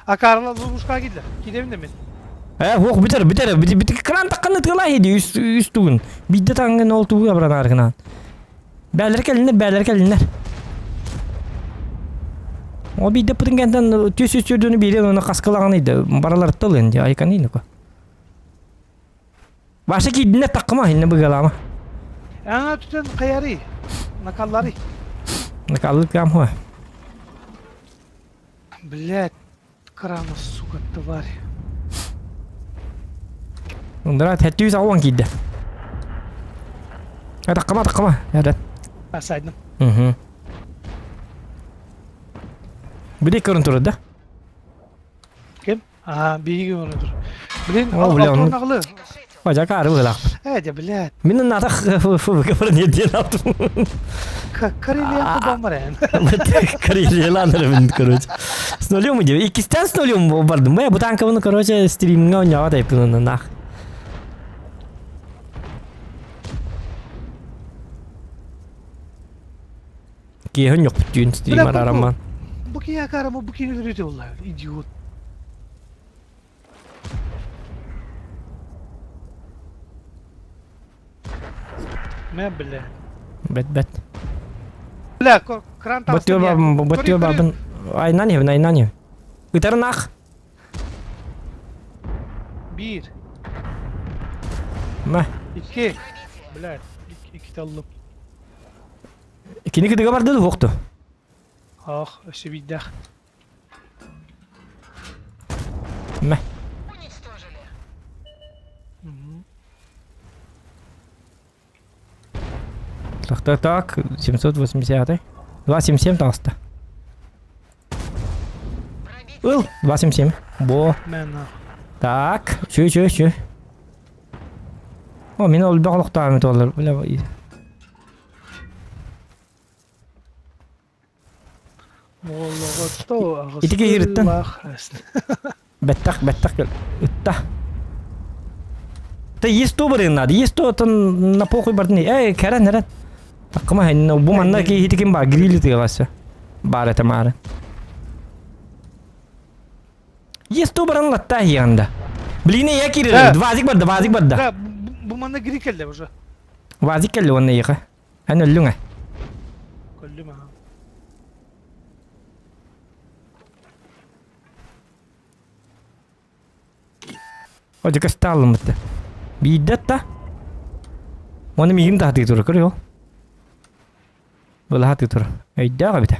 Акаарла ловушкаҕа киирдэ. Киирэбин да мин. Э, ох, бүтэр, бүтэр, бүтэр, бүтэр, кран таққаны тыла иһиди үс, үс тугун. Бидде таңын ол тугу абранаргынан. Бәлер кэлиннер, бәлер кэлиннер. О бидде пытын кентен түс үс түрдүнү биирен оны каскылаган иди. Баралар тыл энди, айкан ини ко. Баша киирдиннер таккыма, инне быгалама. Ана түтен каяры, накаллары. Накаллы кам хуа. Блять, крана, сука, тварь. Ындыра тәттүүс ауан киирдэ. Таккыма, таккыма. Ярат. Асайдым. Угу. Били көрүн турар да? Ким? Аа, биһиги көрөн тур. Блин, О, бля, алтон ну- аҕылы. Бажака ары быһылаах. Ээ, дьэ, блядь. Мин натах ФВК диэн алтым. Карелия кубан бар эн. Карелияланырмын, короче. С нулем иди. Иккистен с нулем бардым. Бая бу танкабыны, короче, стримҥа оонньоҕо тайпын нах. Киэһин yok түүн стример араман. Бу киһи акаарама бу киһини өлөрүтэ буолла. Идиот. Мэ бля. Бэт бэт. Бля, кран Баттыа бабын, баттыа бабын. Айнан ебин, айнан ебин. Ытарын ах. Биир. Мэ. Икки. Бля, икки таллым. Кини кытыга барды дуохту. Ах, өссө биирдээх. Мэ. Уничтожили. Так, так, так, 780. 277 таҕыста. Ыл, 277. Бо. Так, чү, чү, чү. О, мин олбэх олохтоом туолар. Бля, Ити киһириттэн бэттэх бэттэх ытта. Та есть то барыан надо, есть то тан на похуй бардын. Эй, кэрэн эрэн. Таккыма бу манна киһити ким бар, грили тыаласы. Бар это мары. Есть то баран латта янда. Блин, я кирер, вазик барда, вазик барда. Да, бу манна гри келде уже. Вазик келде онна еха. Эн өллүҥ ээ? Көрдүм аха. О, дьэ көстө Биирдэ та. Оны миигин да хатыы турар, көрүө. Была хатыы турар. Өйдөөх эбитэ.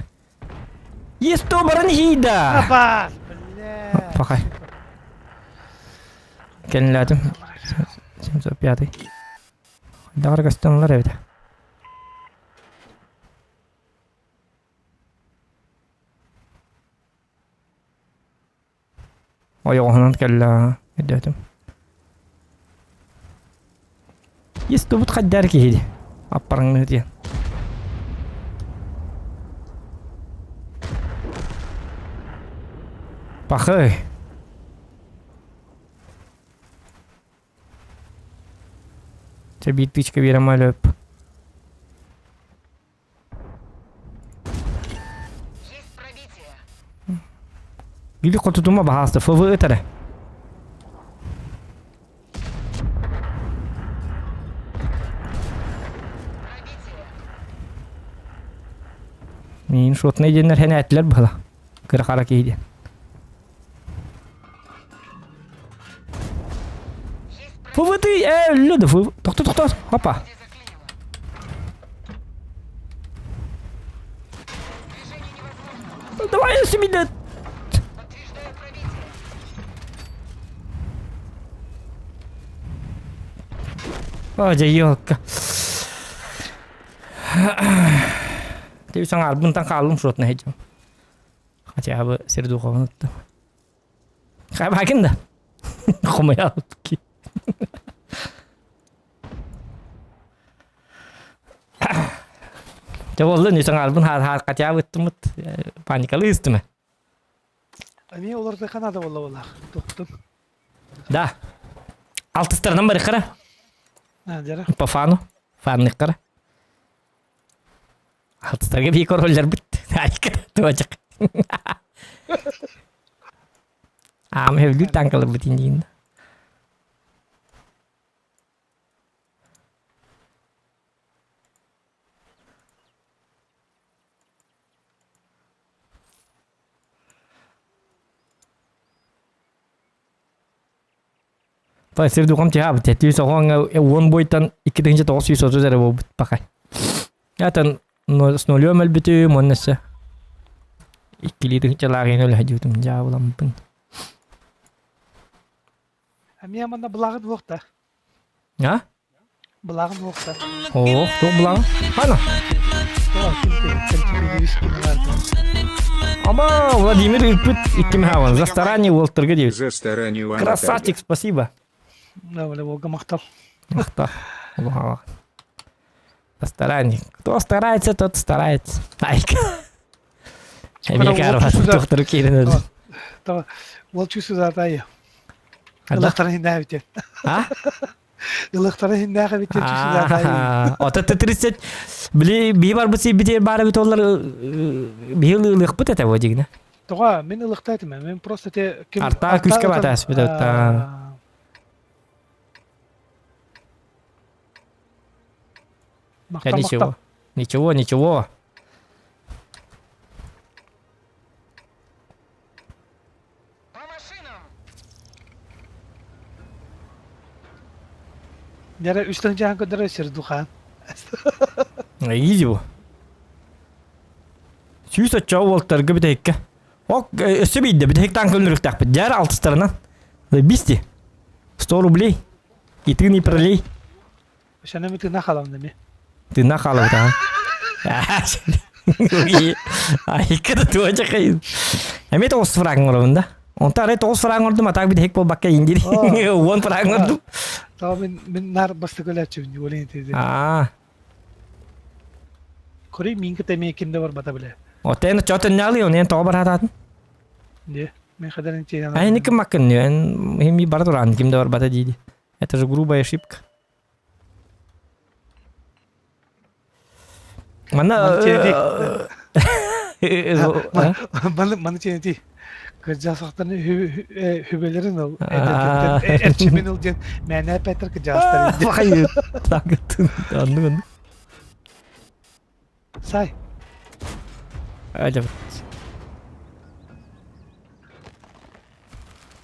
Есто баран иһийда! Апаас, бля. Пахай. Кэннилээтим. 705. Даҕара көстөн ылар эбит. Ойоҕоһунан кэллэ өйдөөтүм. Истубут хайдар киһи аппараңныы диэн. Пахы. Чэ биир тычка биэрэн өлөп. Есть пробитие. Били хотутума баһааста ФВ ытара. Пробитие. Мин шотнай диэннэр хэнээтилэр быһыла. Кыра хара киһи диэн. ФВ ты э өллө да ФВ. Тохто тохто. Хопа. Давай себе О, дьэ, елка. Ты саҥарбын таҥ хааллым шотна хеджим. Хотя бы Сердуховын ыттым. Хабакин да. Хомуйалык. Дьэ буолла нү саҥарбын хаар хотя бы ыттыммыт паникалыы истимэ. Эмиэ олордуха надо буолла буоллах. Туктун. Да. Алтыстарынан барыххара. Дьара. По фану. Фанныхтара. Алтыстарга бии короллербит. Айка туочак. Аам хевлүүр танкаларбыт индиин. Сир духом тиһаабыт түү соҕоҥ уон буйтан 2930 эрэ буолбут пахай. Атын с нулем өлбүтүм уонна өссө иккилии тыһыынчалаах иһин өлө дьаабыламмыппын. Эмиэ манна былааҕын уохта. А? Былааҕын уохта. Оо, туох былааҕын? Хана. Ама Владимир ыыппыт икки мехаван. За старание уолтарга диэбит. За старание вам Красавчик, спасибо. Волга махтал. Махтал. За старание. Кто старается, тот старается. Айка. Эмиэ тохтору киирэн Уол чувствует Ылахтарын иһиннээх А? Ылахтарын иһиннээх эбит чувствует Ото 30 били бии барбыт сийбитигэр баар эбит олар биһи ылыахпыт этэ бу дигинэ. Тоҕо мин ылыхта этим мен просто те Артаа күүскэ батаас бит Ничего. Ничего, ничего. По машинам! Нера үстэн жахан көдөрө Сердухан. Изи бу. Сүүс оччоҕо уолтарга бүтэһиккэ. Ок, өссө биирдэ бүтэһик таан көннөрүөхтээхпит. Дьээр алтыстарынан. Бисти. 100 рублей. И ты не пролей. Шанами тына халамнами. Тына хаалабыт аха. Айка да туоча кайын. Эми тоғыз франк оробун да. Онта арай тоғыз франк ордум, а так бүтэһик буолбакка индир. Уон франк ордум. Таа мен мен нар басты көләчүн олен теде. Аа. Көрей мин кете мен кимде бар бата биле. Отен чотен нали, онен тоҕо барататын. Не, мен хадарын чейнан. Ай, никим маккын, хими бар туран, кимде бар бата диди. Это же грубая ошибка. Манна Маны тиэнти кырдьаасахтан хүбэлэрин ыл эрчимин ыл диэн мээнэ эппэттэр кырдьаастар Анныгын. Сай. Ажа.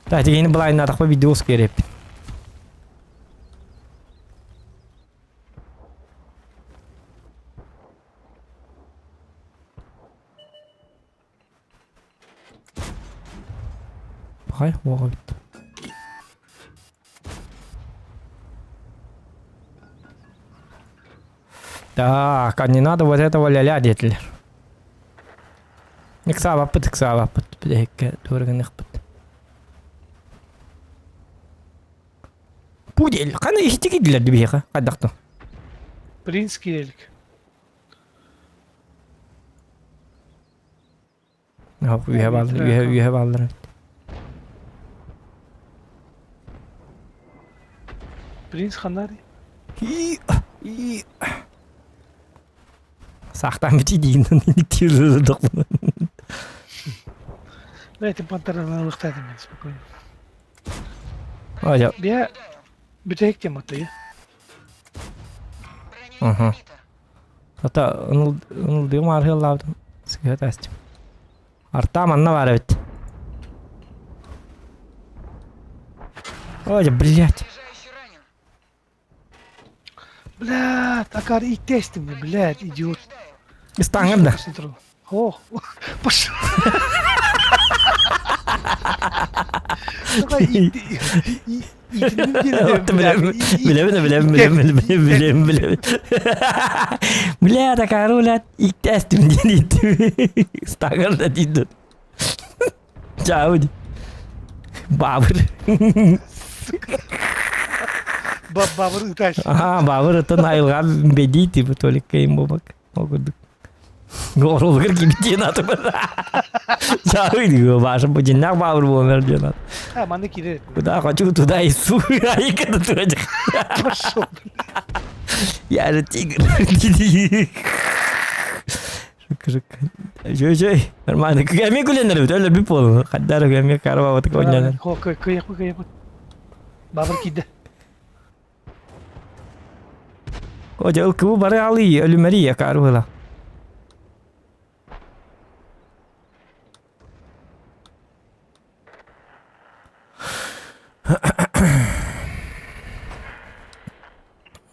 Та тигини былайнаатахпа видеос кереппин. Пахай, уоҕа бүттэ. Так, а не надо вот этого ля-ля диэтилэр. Ыксаабаппыт, ыксаабаппыт, бүтэһиккэ туорагыныахпыт. Пудель, хана иһити киирдилэр биһиэхэ, хайдахтан? Принц киирэлик. Үһэ бааллар, үһэ, үһэ бааллар. Принц ханнари? Саахтаан бүтүй диин Давайте пантераны ылыктаатым мен спокойно. Ая. Бия бүтэһик темата я. Ага. Ата ынылдыым арыаллаабытым сыһыат астым. Артаа манна баар эбит. Ой, блядь. Блядь, акар иттестим, блядь, идиот. Истаҥҥын да. О, пошел. Билэбин, билэбин, билэбин, билэбин, билэбин. Бля, такая блядь, иттестим диэн иттим. Истаҥҥын да диидин. Чао. Баабыр. Баабыр ытач. Аа, баабыр ытан айылҕа бэдии типа толик кыйын буолбак. Ол курдук. Оруолугар кибитиэн аты бар. Чао, баша бу дьиннээх баабыр буолар диэн ат. А, манна киирэр. Куда хочу, туда и су. Айка да туда. Пошел. Я же тигр. Шука-шука. Жой-жой. Нормально. Кэми күленер бит, өлөр бит болу. Хаддар кэми карба вот коннянар. Хо, кыйык кыйык. Бабыр киирдэ. О, дьэ, ылкыбы бары алый, өлүмэри акары была.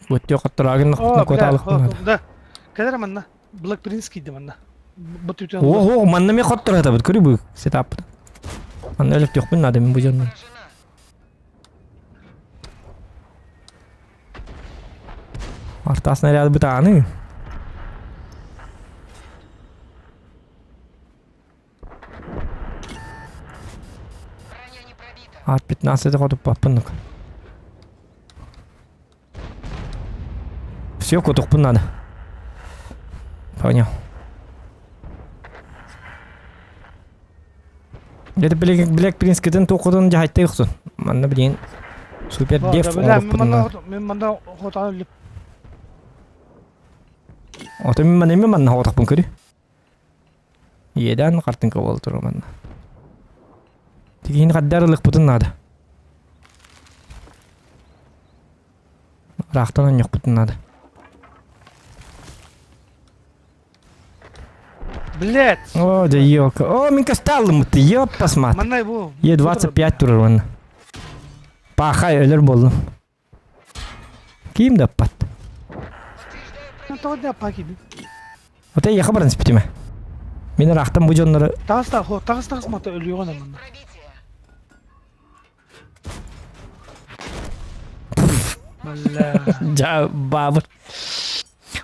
Вот хоттораагын нокотаалыкпын. Да. Кэлэр манна. Black Prince киирдэ манна. Бу түтэн. Ого, манна мен хоттор атабыт. Көрү бу сетап. Манна өлөп төхпүн надо мен бу жоннон. Арта снаряд бытааны. Броня не пробита. Ар-15 хотуппаппын ну Все, кутукпун надо. Понял. Это Блэк Принц кытын туқудун жахайттай ұқсын. Манна блин супер деф оңырыппын. Мен манда хотан өліп. Ото мен манна мен манна хотақпын көрі. Едан қартынка бол тұру манна. Тигин қаддар бұтын надо. Рахтан бұтын надо. Блять! О, да ёлка. О, мен касталым ты, ёп посмат. Манна бу. Е25 турар манна. Пахай өлөр болдум. Ким да пат. Тоҕо да пакиди. Ота яха баран спитиме. Мен рахтан бу жоннору Тағыс та, хо, тағыс тағыс мата өлüyor манна. Пробитие. Бля. жа бабыр.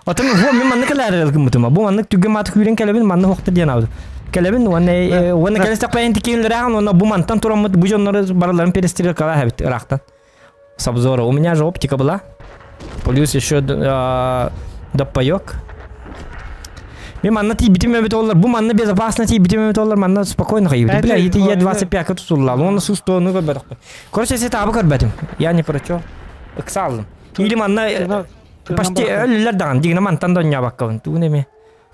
Ота мен бу мен манны кэлэр кымытыма. Бу манны түгө мат күүрен кэлебин манны хокта диэн абды. Кэлебин уонна уонна кэлестек пайын тикин уонна бу мантан тураммыт бу жоннору бараларын перестрелкала хабит рахтан. С обзора. У меня же оптика была. Плюс еще доппаек. Мен манна тиибитим эбит олар. Бу манна безопасно тиибитим эбит олар. Манна спокойно хайыбыт. Бля, ити Е25 тутулла. Оны сустону көрбөдөх. Короче, сет абы көрбөдүм. Я не про чё. Ыксалдым. Или манна почти өлүлөр даган. Дигине мантан донья баккабын. Тугун эме.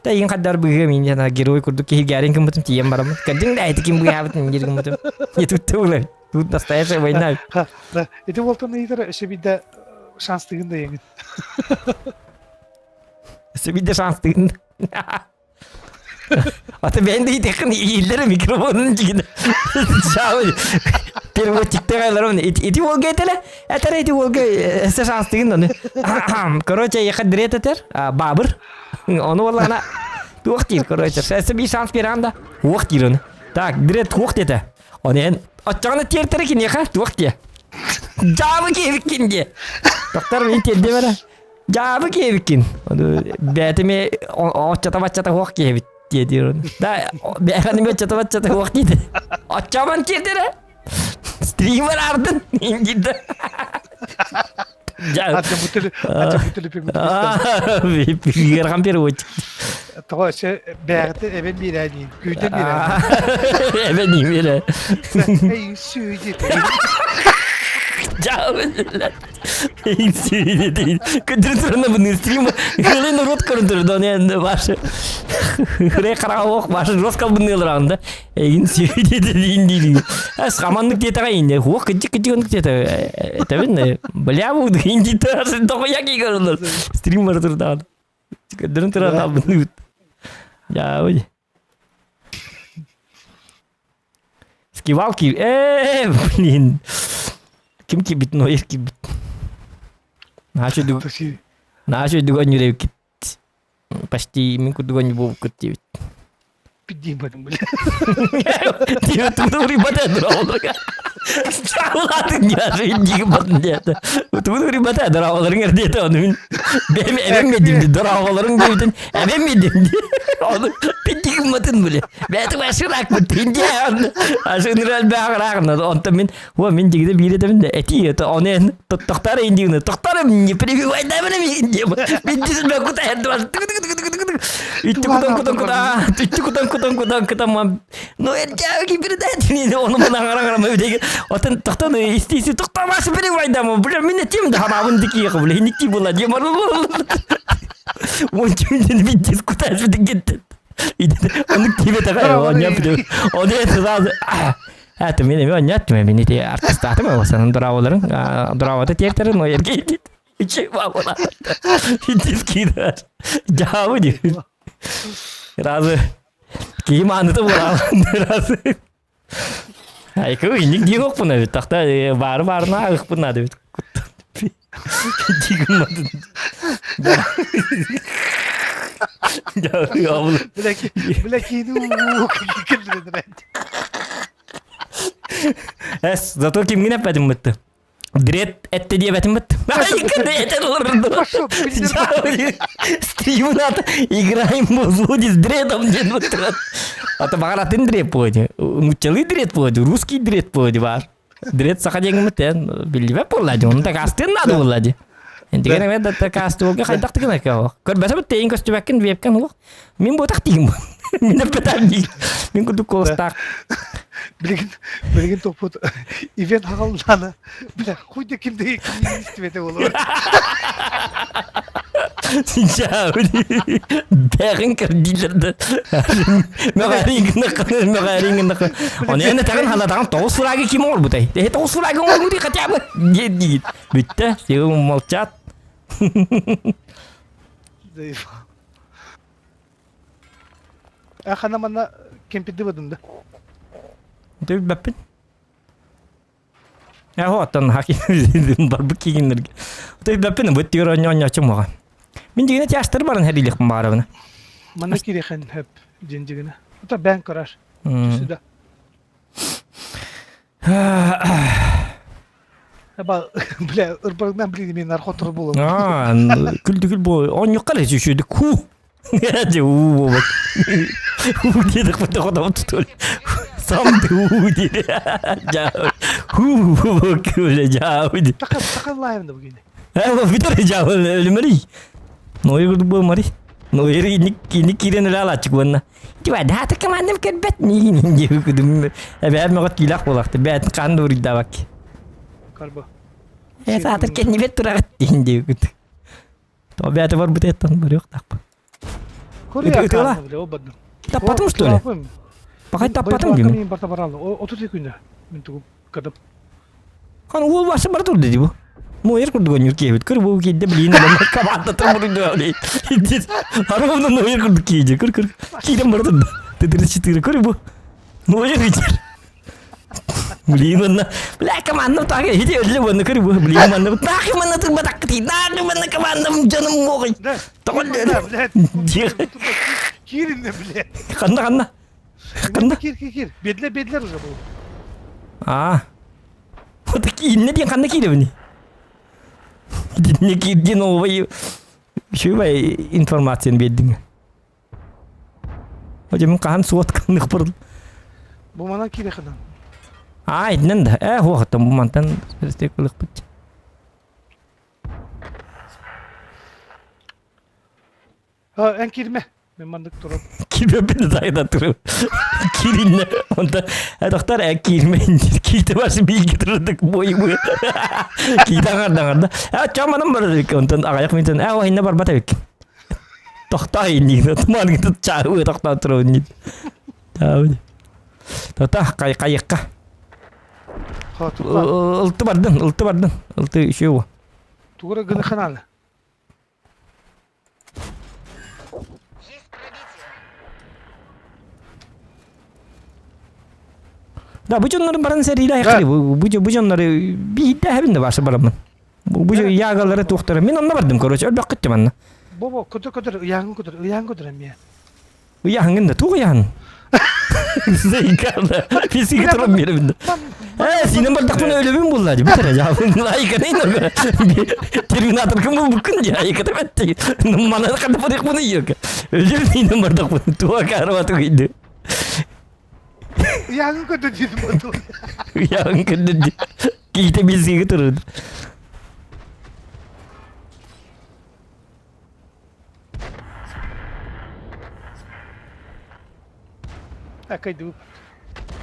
Та иин каддар быгы мин жана герой курдук киһи гәрин кымбытым тиен барамын. Каддин да эти ким быябытын жер кымбытым. Не тут туглар. Тут настоящая война. Ха, да. Ити болтон ыйтар өсө бидде шанс тыгын да еңин. Өсө бидде шанс тыгын. Ата мен де итекин ийлер микрофонун жигин. Чао. Переводчикте кайларым. Ити волга этеле. Этер ити волга эсе шанс тыгын оны. Короче, яха дрет этер. Бабыр. Оны валлана туох тир, короче. Эсе би шанс берам да. Уох тир оны. Так, дрет туох дете. Оны эн отчагына тертер кин яха туох те. Жабы кебиккин де. Доктор мен терде бара. Жабы кебиккин. Оны бәтеме отчата бачата хуох кебит диир. Да, бәхани отчата бачата хуох диде. Отчаман тердере. Стример ардын ингиде. Жа. Ача бутылы, ача бутылы пигут. Герхан переводчик. Тоҕо өсө бэҕите эбен биирээниин, күүтэн биирээниин. Эбен имере. Эй, сүйди. Жа. Көтөрө турана буну стрим. Хылын рот көрүн турду, не башы. Хырай карага башы жестко бунылырагында. Эгин сүйдү дейин дейин. Эс хамандык дете гайын. Хуак кыжы кыжы ондук дете. Табин бля бу дейин дете. Дохуя ки көрүнөр. Стрим бар турду. Көтөрүн турана буну. Я ой. Скивалки. Блин. Ким кибит, но ер кибит. Наша дугон юрек кит. Почти мин курдугон бу кут дебит. Пиддим бадым, бля. Тиме тудури бата дуралга. Чаалаатын яжы индиги батын диэти. Утубун урибата дорааларың эрдиэте ону мин бэм эбэм медим дорааларың диэбитин эбэм медим Ону пиндигим матын биле. Бэти башырак бут инди ашынырал баагыраагына онтон мин О, мин дигиде биир этебин да эти это он эн тохтар индигини тохтар не перебивай да мен инди мен дизин бе кута энди бар итти кутан кутан кута итти кутан кутан кутан кутан мам ну эржаа ки передать оны мына аңара аңара деге отын тохтан исти исти тохтамасы перебивай да бля мен этим да хабабын дики бля никти була дем он чүнден бит кутас бит кетти Оны тебе такая, он не Он это сразу Это мен эми онньоттум мин ити артистаатым осанын дораабаларын дораабата тиэртерин но эрге Чего Дискидер. Жаабы ди. Разы. Киим аныты була. Разы. Айкы инник дии хоппуна бит. Тахта бары барына агыппына бит. Дигимматын. Бля, киину Эс, зато кимгин эппэтим бытты. Дрет этте диэбэтим бытты. Стримнат играем в злуди с дредом диэн быттырат. Ата бағаратын дрет буоди. Нуччалыы дрет буоди, русский дрет буоди бар. Дрет саха диэҥмит эн биллибэт буолла дии. Оны такаастыан наада буолла дии. Интиген эмэ да такаастыылга хайдах тыгын экэ Көрбөсөбүт тейин көстүбэккин вебкам улух. Мин буотах тиим. Мин эппетам дии. Мин курдук куоластаах. Билигин билигин топпут ивент хагаллаана бля хуй да ким да ким истибэтэ буолуо. Бэҕин кэрдиилэр да мөҕөриҥ гыннахха Оны эн этаҕын ханатаҕын тоҕус фраги ким оҥорбутай? Эһи тоҕус фраги оҥорбутуй хотя бы диэн диигит. Бүттэ, сиги молчат. Ахана манна кемпирди бадым да. Билбэппин. Оттон хакин барбыт кигиннерге. Билбэппин быт тигер онньооччу муға. Мин дигине тяштыр барын хәрилих барабына. Манна кирехэн хөп ден дигине. Это бән көрөр. Сюда. Аба, бля, ырбарынан блин, мен наркотор болом. А, күлдүгүл бу онньукка эле түшүдүк. Ху. Де уу болот. Уу дедик бу тоҕо тутул. Сам ты уу дири. Жа. Ху күле жа. Така така лайым да бүгүн. Э, битер жа өлүмөри. Нойы курдук буолмари. Нойы иник иник киирэн эле алааччык уонна. Тиба даата командам көрбөт ниин диэби кудум. Эбээ мөҕөт киилэх буолахты. Бээтин хаан да уруйдаабак. Карба. Э, саатар кэннибет тураҕыт диин диэби кут. То бээтэ барбыт эттан барыахтаахпын. Корея Ытыла. бля, обадным. Таппатым что ли? Пахай таппатым дии. Мен барта баралы. Отут күнде. Мен тугу кадап. Хан уол башы бар турду дии бу. Мойер курдук ойнуур киэбит. Көр бу киирдэ блин команда турбуруйду блин. Ровно Нойер курдук киирдэ. Көр көр. Киирэн бара турда. Т-34 көр бу. Нойер киирдэ. Блин, онно бля командам так иди өллө уонна көр бу блин манна нахи манна турбатаккытый нахи манна командам дьонум муоҕуй Да. тоҕо Да, блядь. Кирин, блядь. ханна ханна ханна Кир, кир, кир. Бедле, бедлер уже был. Аа. Вот инне диэн ханна киирэбиний? Итиннэ киирдин оҕобой үчүгэй информацияны биэрдиҥ. Одьэ мин хаһан суотканных бұрын. Бу манан киирэхинэн. Аа, итинэн да. Ээ, хуохтан бу мантан ылыхпыт. А, эн киирмэ. Мен маннык турап. Киирбэппин тайда турып. Кииринне. Онта доктор э киирмейин киирте башы биирге турдук бой бу. Киирде аңарда. Э чаманам бар онтон аҕыйах мүнөтөн э оһинна барбат эбиккин. Тохтоо иннигин туман чааһы тохтоо турабын диин. Тота кайыкка. Ха, тутла. Ылты бардын, ылты бардын. Ылты үшеу. Тугура гыны хананы. Есть пробитие. Да, бу дьоннору баран сэриилэ айхали. Бу бу дьоннору биирдэ эһэбин да башы бараммын. Бу бу ягалары туохтара. Мин онно бардым, короче, өлбөккүт манна. Бо бо көтөр көтөр ыйааҥын көтөр ыйааҥын көтөр эмиэ. Ыйааһыҥҥын да туох ыйааһын? Зайкада. Физика туран биэрэбин. Э, синен бардахпына өлөбүн булла ди. Бүтэрэ жаабын. Айканай Терминаторкын булбуккун ди. Айката бэтти. Мана када барык йөк. Өлөм синен бардахпын. Туа карабаты кыйды. Ыйааһын көрдө диэтим. Ыйааһын көрдө ди. Киите билсиги турун. Акайдуу.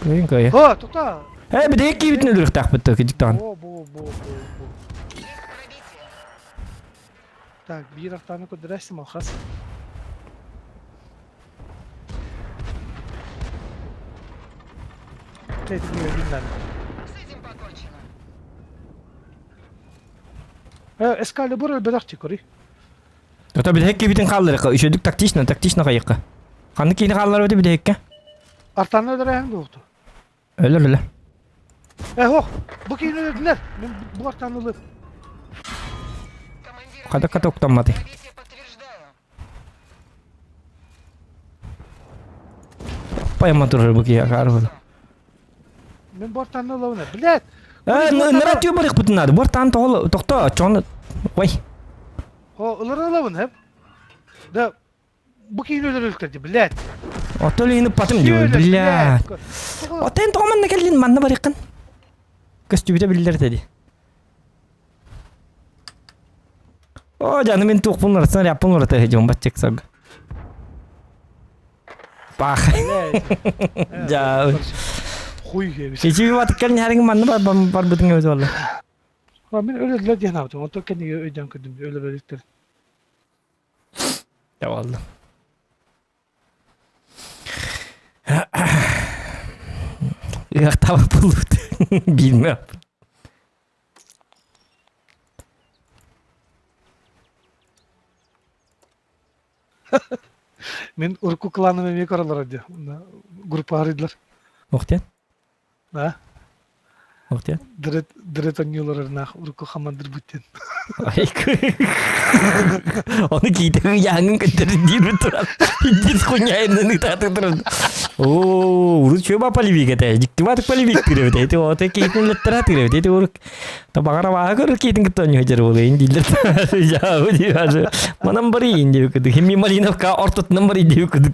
Кыайын кыайа. О, тута. Э, биде киибитин өлүрүхтаахпыт то кидиктаан. Бо, бо, бо, бо, бо. Так, биир ахтааны көрдөрөстүм алхас. С этим покончено. Э, Эскалибур өлбөтөх тикори. Ото бидэһик киибитин хаалларыахха, үчүгдүк тактично, тактично хайыахха. Ханнык киини хаалларбыты бидэһиккэ? Артаны өлөрөһүн дуохту. Өлөр өлө. Э, ох, бу киини өлөрдүлэр. Мен бу артаны ылып. Командир, Хата хата уктамматы. пробитие подтверждаю. Пайма турар бу киһи акаарбын. Мен бу артаны ылабын. Блядь. Э, нырат түү барыхпытын наада. Бу артан тоҕол тохто, чону Ой. О, ылары ылабын, хэп. Да, бу киини өлөрөлтөрдү, блядь. Ото лиһини патым дии, блядь. Отен тоҕо манна кэллин, манна барыаххын. Көстүбүтэ биллэр этэ дии. О, жаны мен туохпун уратсан, ряппын урата дьон баччык саг. Пах. Жа. Хуй гэбис. Ичиби батыккар ньариҥ манна барбытыҥ эбит буолла. Мин өлөдүлэр диэн аабытым. Онтон кэннигэ өйдөөн көрдүм өлөбөлүктэр. Явалды. Ыахтаабат буолбут. Билмэп. Мин урукку кланым эмиэ көрөллөр дии. Группа арыйдылар. Охтен? Да. Охтен? Дырет дырет оҥньууларынаах урукку хамандырбыт диэн. Ону киитэ ыйааҥын көттөрүн диир туран. Дис хуйняйынан ытааты туран. Оо, урут чуба полевик этэ. Дьиктибатык полевик тиребит. Эти оте киитин леттара тиребит. Эти урук Табаҕара бааһа көрөр киитин кытта оонньуу дьэр буолуйун дииллэр. Дьаабы дии Манан барыйын диэбит кудук. Химми Малиновка ортотунан барый диэбит кудук.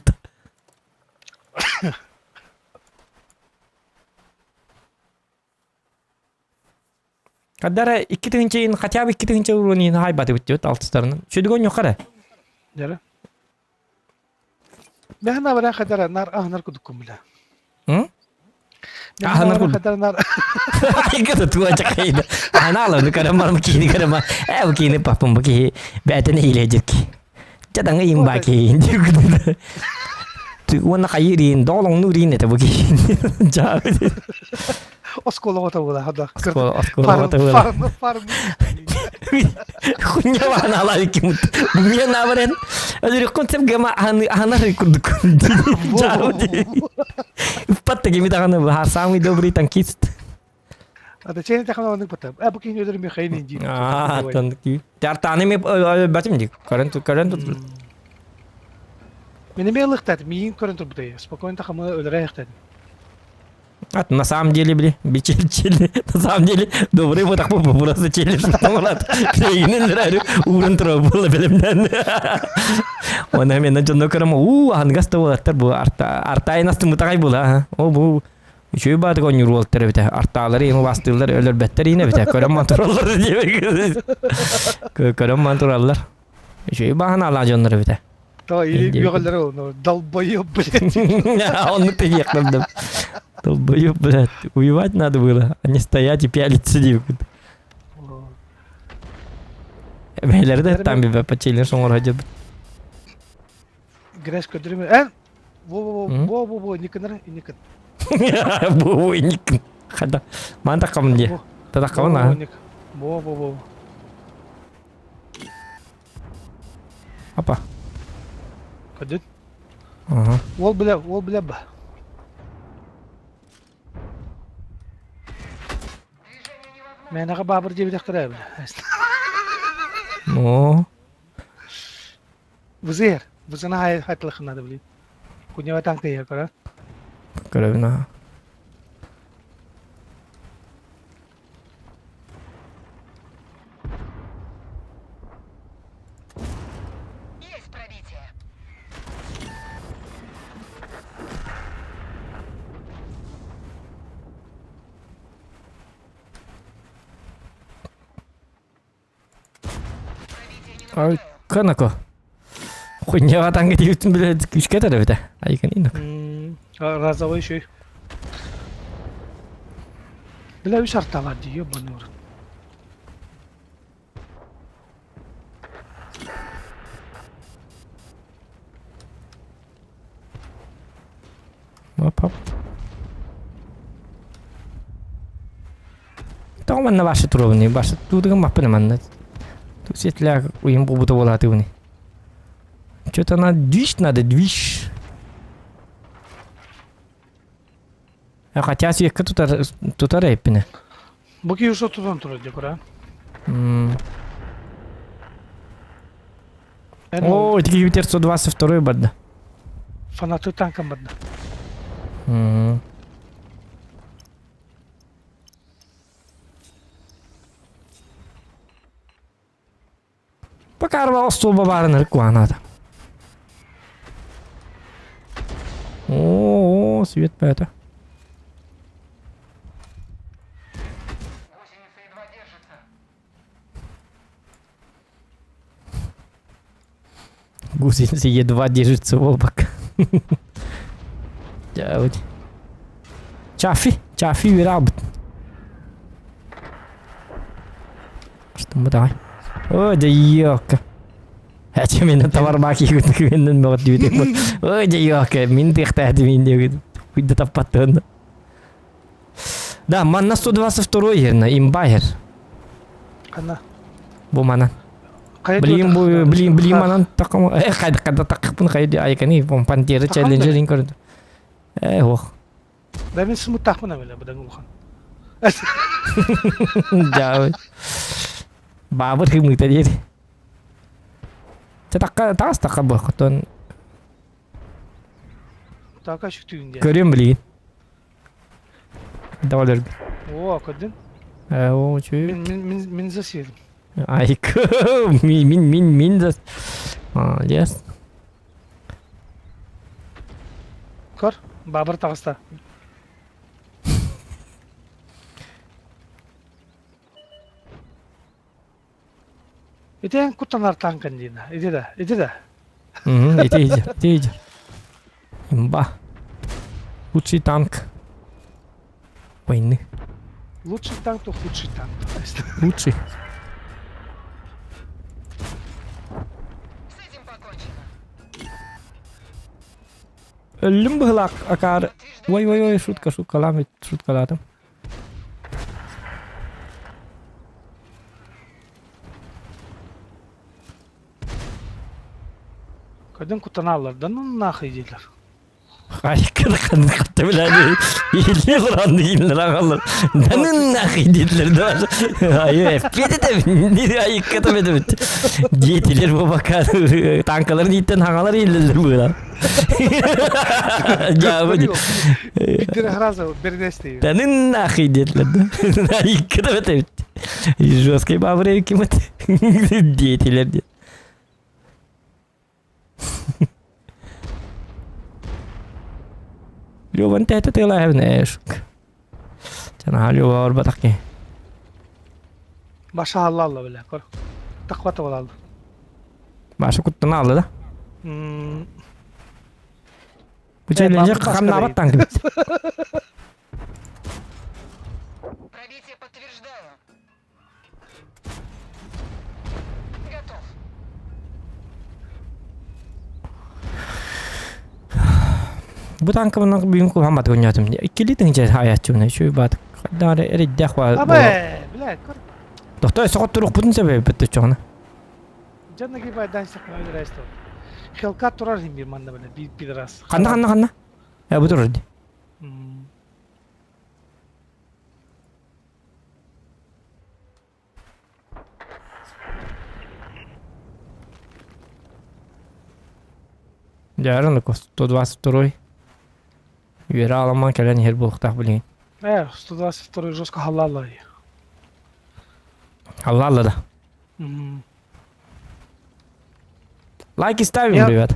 Кадара 2 тыһынча хотя бы 2 тыһынча уруон хайбаты бүттүбүт алтыстарынан. Сүдүг оонньуохха эрэ. Дьэрэ. Мэһэн абара хадара нар аһынар кудуккун билэ. М? Аһынар курдук. Хадара нар Айгата туа чакайда. Анаала ну карама бу киһини карама. Э бу киһини паппын бу киһи бээтин иилээдьирки. Дьадаҥы иин баа киһи диир Уонна хайыыр иин, доолоҥнуур иин этэ бу киһи. Дьаабы. Оскуолаҕа табыла хада. Оскуолаҕа табыла. Фарм фарм. Хуйня анаала иккимут. Бумия наабарен. Өлүрүккун сеп гема аханар курдук. Дьаабы. Ыппат кими даҕаны бу самый добрый танкист. Ата чейни тахана оннук бата. А бу киһини өлөрүм мехайын дии. Аа, танки. Тартаны ме батым ди. Көрөн көрөн тут. Мени ме ылыктат, миин көрөн турбутай. Спокойно тахамы өлөрө эхтет. А на самом деле, били, бичел чели, на самом деле, добрый вот так просто челлендж тамалат. Билигин уурун тура була билимнен. Она мен дьонно көрөм, уу, ангас буолаттар бу арта артайын астымытагай була. О бу үчүгэй баатык оонньуур уолаттар эбитэ. Артаалары ими бастыыллар, өлөрбөттөр иинэ эбитэ. Көрөн ман тураллар диэбит. Көрөн ман тураллар. Үчүгэй бааһын алаа дьоннор эбитэ. Та или үөҕэллэрэ ону долбоеб, блядь. Оннук тиийиэхтэрдим. Долбоеб, блядь. Убивать надо было, а не стоять и пялиться диэбит. Бэйэлэрэ да там бибэ пачелин соҥоро дьэбит. Греш көдүрүмэ. Эн во во во во во никынар никын. Бу бу никын. Хада. Ман таққамын дии. Тадаққамын аа. Во во во. Апа. Көдүн. Ага. Ол билэ, ол билэ ба. Мээнэҕэ баабыр диэбитэхтэрэ бile. Ну. Вызыр. Вызына хай хатлахына да блин. Кунява танка иһэр көрө. Көрөбүн аа. Есть пробитие. Ай, канако. Хуйняға танга диэбитин билэ күүскэ этэр эбитэ. Айыкын инок. Разовой еще. Бля, үс арталар дии, ебаный в рот. Оп, оп. Тоҕо манна башы туруобуный? Башы туутугун маппын манна. Сетлях уйун буолбута буолаатыгыный. Что-то надо движ надо, движ. А хотя свекка тутар тутар эппине. Бу киһи сотутан турар дии кура. О, ити киһи 122 барда. Фанаты танкам барда. Пока арба остуолба баарын ырыккуанаата. О, свет бөтө. Гусеница едва держится. Гусеница едва держится буолбакка. Дьэ, Чафи, Чафи үөрэ Что давай. Ой, да ёлка. Эчи мин товар баки күннен мөҕөт диэбит. Ой, да ёлка, мин тыахтааты мин диэбит. Хуйда таппаттыын. Да, манна 122 ерна, имба ер. Ханна. Бу манан. Блин, бу блин, блин манан такым. Э, кайда кайда такыппын кайда айкани, пантера челленджерин көрдү. Э, ох. Да мин сымыттаахпын эбэлэ быдан улахан. Дьаабы. Баабыр хымыта диэри. Чэ такка таас такка буохтон. Така сүктүүн диэн. Көрүм билигин. Давалер. О, көрдүн. Э, о, чүй. Мин мин мин мин засиэлим. Айка, мин мин мин мин зас. Молодец. Көр, баабыр таҕыста. Ити эн куттанар танкан диина. Ити да, ити да. Ити ити, ити ити. Имба. Лучший танк войны. Лучший танк, то худший танк. Лучший. С этим покончено. Өллүм быһылаах акаары. Ой ой ой шутка шуткалаам шуткалаатым. Көрдүн куттаналлар да ну нахуй дииллэр. Айкыр хатты билэни или Куранды иилер агалар. Данын нахуй диэтилер да. Айы эппиэт айыкката бедебит. Диэтилер бу бака танкаларын ииттен хаҥалар ииллеллер быыла. Дьаабы Биир раза бернести. Данын нахуй диэтилер да. Айыкката бедебит. Жесткий бабыр кимет. Диэтилер диэн. Лёван тээте тыалааһын ээ шук. Чана Лёва барбатах киһи. Баша алла алла бile көр. Тахвата болалды. Баша куттана алды да. Бу челлендже хамнаабат танк бит. Пробитие подтверждаю. Готов. Бу танкабынан бүгүн куһаммат гынньатым. Иккили тыһынча хаайааччыбын үчүгэй баат. Хайдах эрэ эрэйдээх Абэ, бля, көр. Тохтой соҕотторуохпутун сөбө эбит чоҕуна. Дьэ нагибайдан сахма өлөрөөстө. Хелкат турар иһин биир манна бile биир пидорас. Ханна ханна ханна? Э бу турар дии. Дьаарын 122 үөрэ аламан кэлэн иһэр буолуохтаах билигин. 122 жестко халлааллар. Халлаалла да. Лайки ставим, ребят.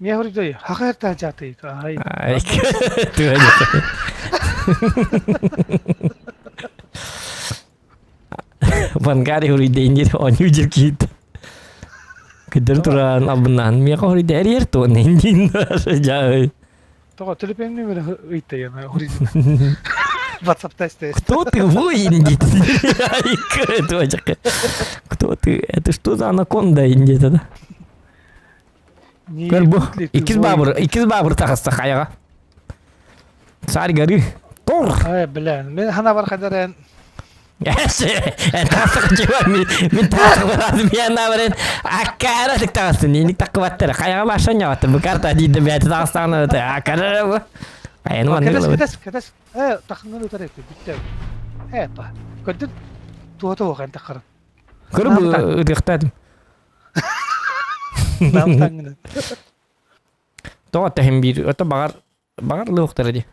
Мне говорит, да, хахар жаты. Ай. Вангари хуруйдейнир оонньуу дьиркиит. Кыдыр туран албыннаан миэхэ хуруйда эрийэр туон индин жаай. Тоҕо төлөпүөҥҥү мөрө ыйта яна хуруйдин. WhatsApp тесте. Кто ты воин дит? Кто ты? Это что за анаконда индит это? Көр бу иккис баабыр, иккис баабыр таҕыста хайаҕа. Царь горы. Тор! Ай, бля, мен хана бар хадар эн. Мин таасыбаран аккара тик таҕыстын иник таккыбаттар хайаҕа башан яваттар бу карта диидэ бэйэтэ таҕыстаҕына аккара бу айаны маннык Кэтэс, кэтэс, кэтэс. Э, тахыңын ытар эти, бүттэ. Э, па. Көрдүн? Туота оған тақырын. Көрү ытыктадым. Тоҕо тэһин биир ото баҕар баҕар лыахтара дии.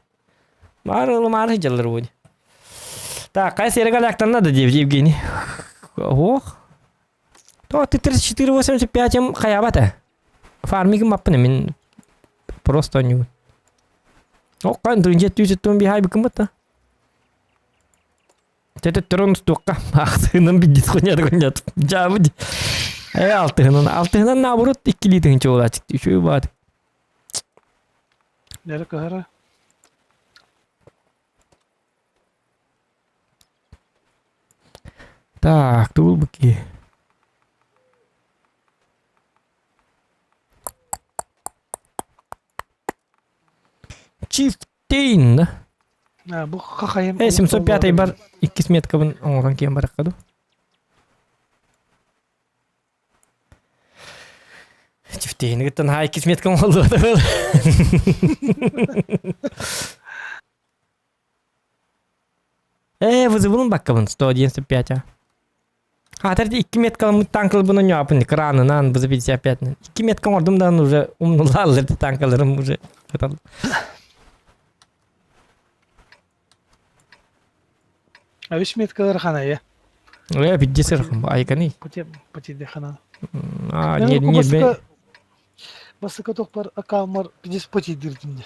Баҕар ылымаары сылдьаллар буо дии. Так, хайа серега ляктанна да диэбит Евгений. Ох. То ты 34,85 хайабата. Фармигым маппын мин просто не. Ок, кан тунжет түйсеттон бихай быкымыта. Төтөттөрөн устуохха ахтыһынан биддит хонят хонят. Дьаабы ди. Э алтыһынан алтыһынан наоборот иккилии тыһынча буолааччы үчүгэй баат. Нэрэ кыһара. Так, тугул быки. Чифтейн, да? Бу хахайым. Э, 705 бар иккис меткабын оҥорон киэн баракка ду. Чифтейни кыттан ха иккис меткам олду Э, вызывын баккабын 195 а. Хаатар икки меткаламмыт танкаларбын оонньооппун кранынан бызы 55 Икки метка оҥордум даҕаны уже умнулааллар танкаларым уже А үс меткалар ханайа. Э, пиздец айканы. Потиде хана. А, не, не, Басыка тохпар акаамар пиздец потидирдим.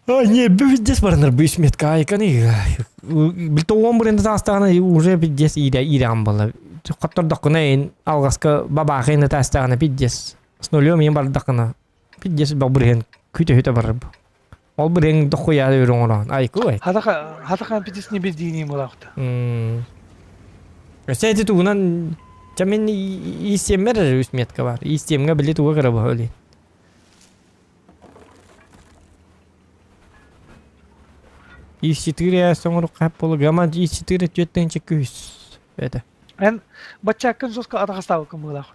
А, не, пиздец баранар быс метка айканы. Билто он буренда таастаҕына уже пиздец иирэ иирэҕин буолла. Хоттордоххуна эн алҕаска бабаахын таастаҕына пиздец. С нулем иин бардаххына пиздец бабырыһын күтэ-хүтэ барар. Ол бырыһын дохуя өрө оҥороон. Айку ай. Хатаха хатаха пиздец не бездиини булаахта. Өссө эти тугунан Ча мин иистиэммэр эрэ үс метка бар. Иистиэмҥэ били туга кыра баһа Ис-4 соҥорук хап буолу гаман ис-4 түөттэн күс это. Эн баччааккын жестко атаҕастаабыккын быһыылаах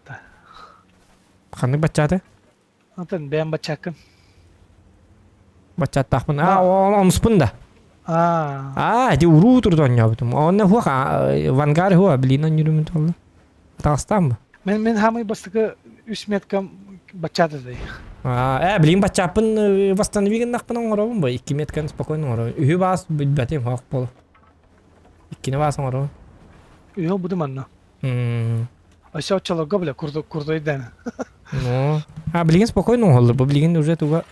Ханнык баччааты? Антон бэйэм баччааккын. Баччааттаахпын. Аа, онуспун да. Аа. Аа, ити уруу турду оонньообутум. Онно хуох Вангар хуа блин онньурумун туолла. Атаҕастаан ба? Мен мен хамый бастакы үс меткам баччаата дэй. Аа, э, билигин баччааппын восстанови гыннахпын оҥоробун бу. Икки метканы спокойно оҥоробун. Үһү баас билбэтим хоох болу. Иккини баас оҥоробун. Үһү буду манна. Өссө оччолорго бile курдуйдан. Ну, а билигин спокойно оҥоһуллар. Бу билигин уже туга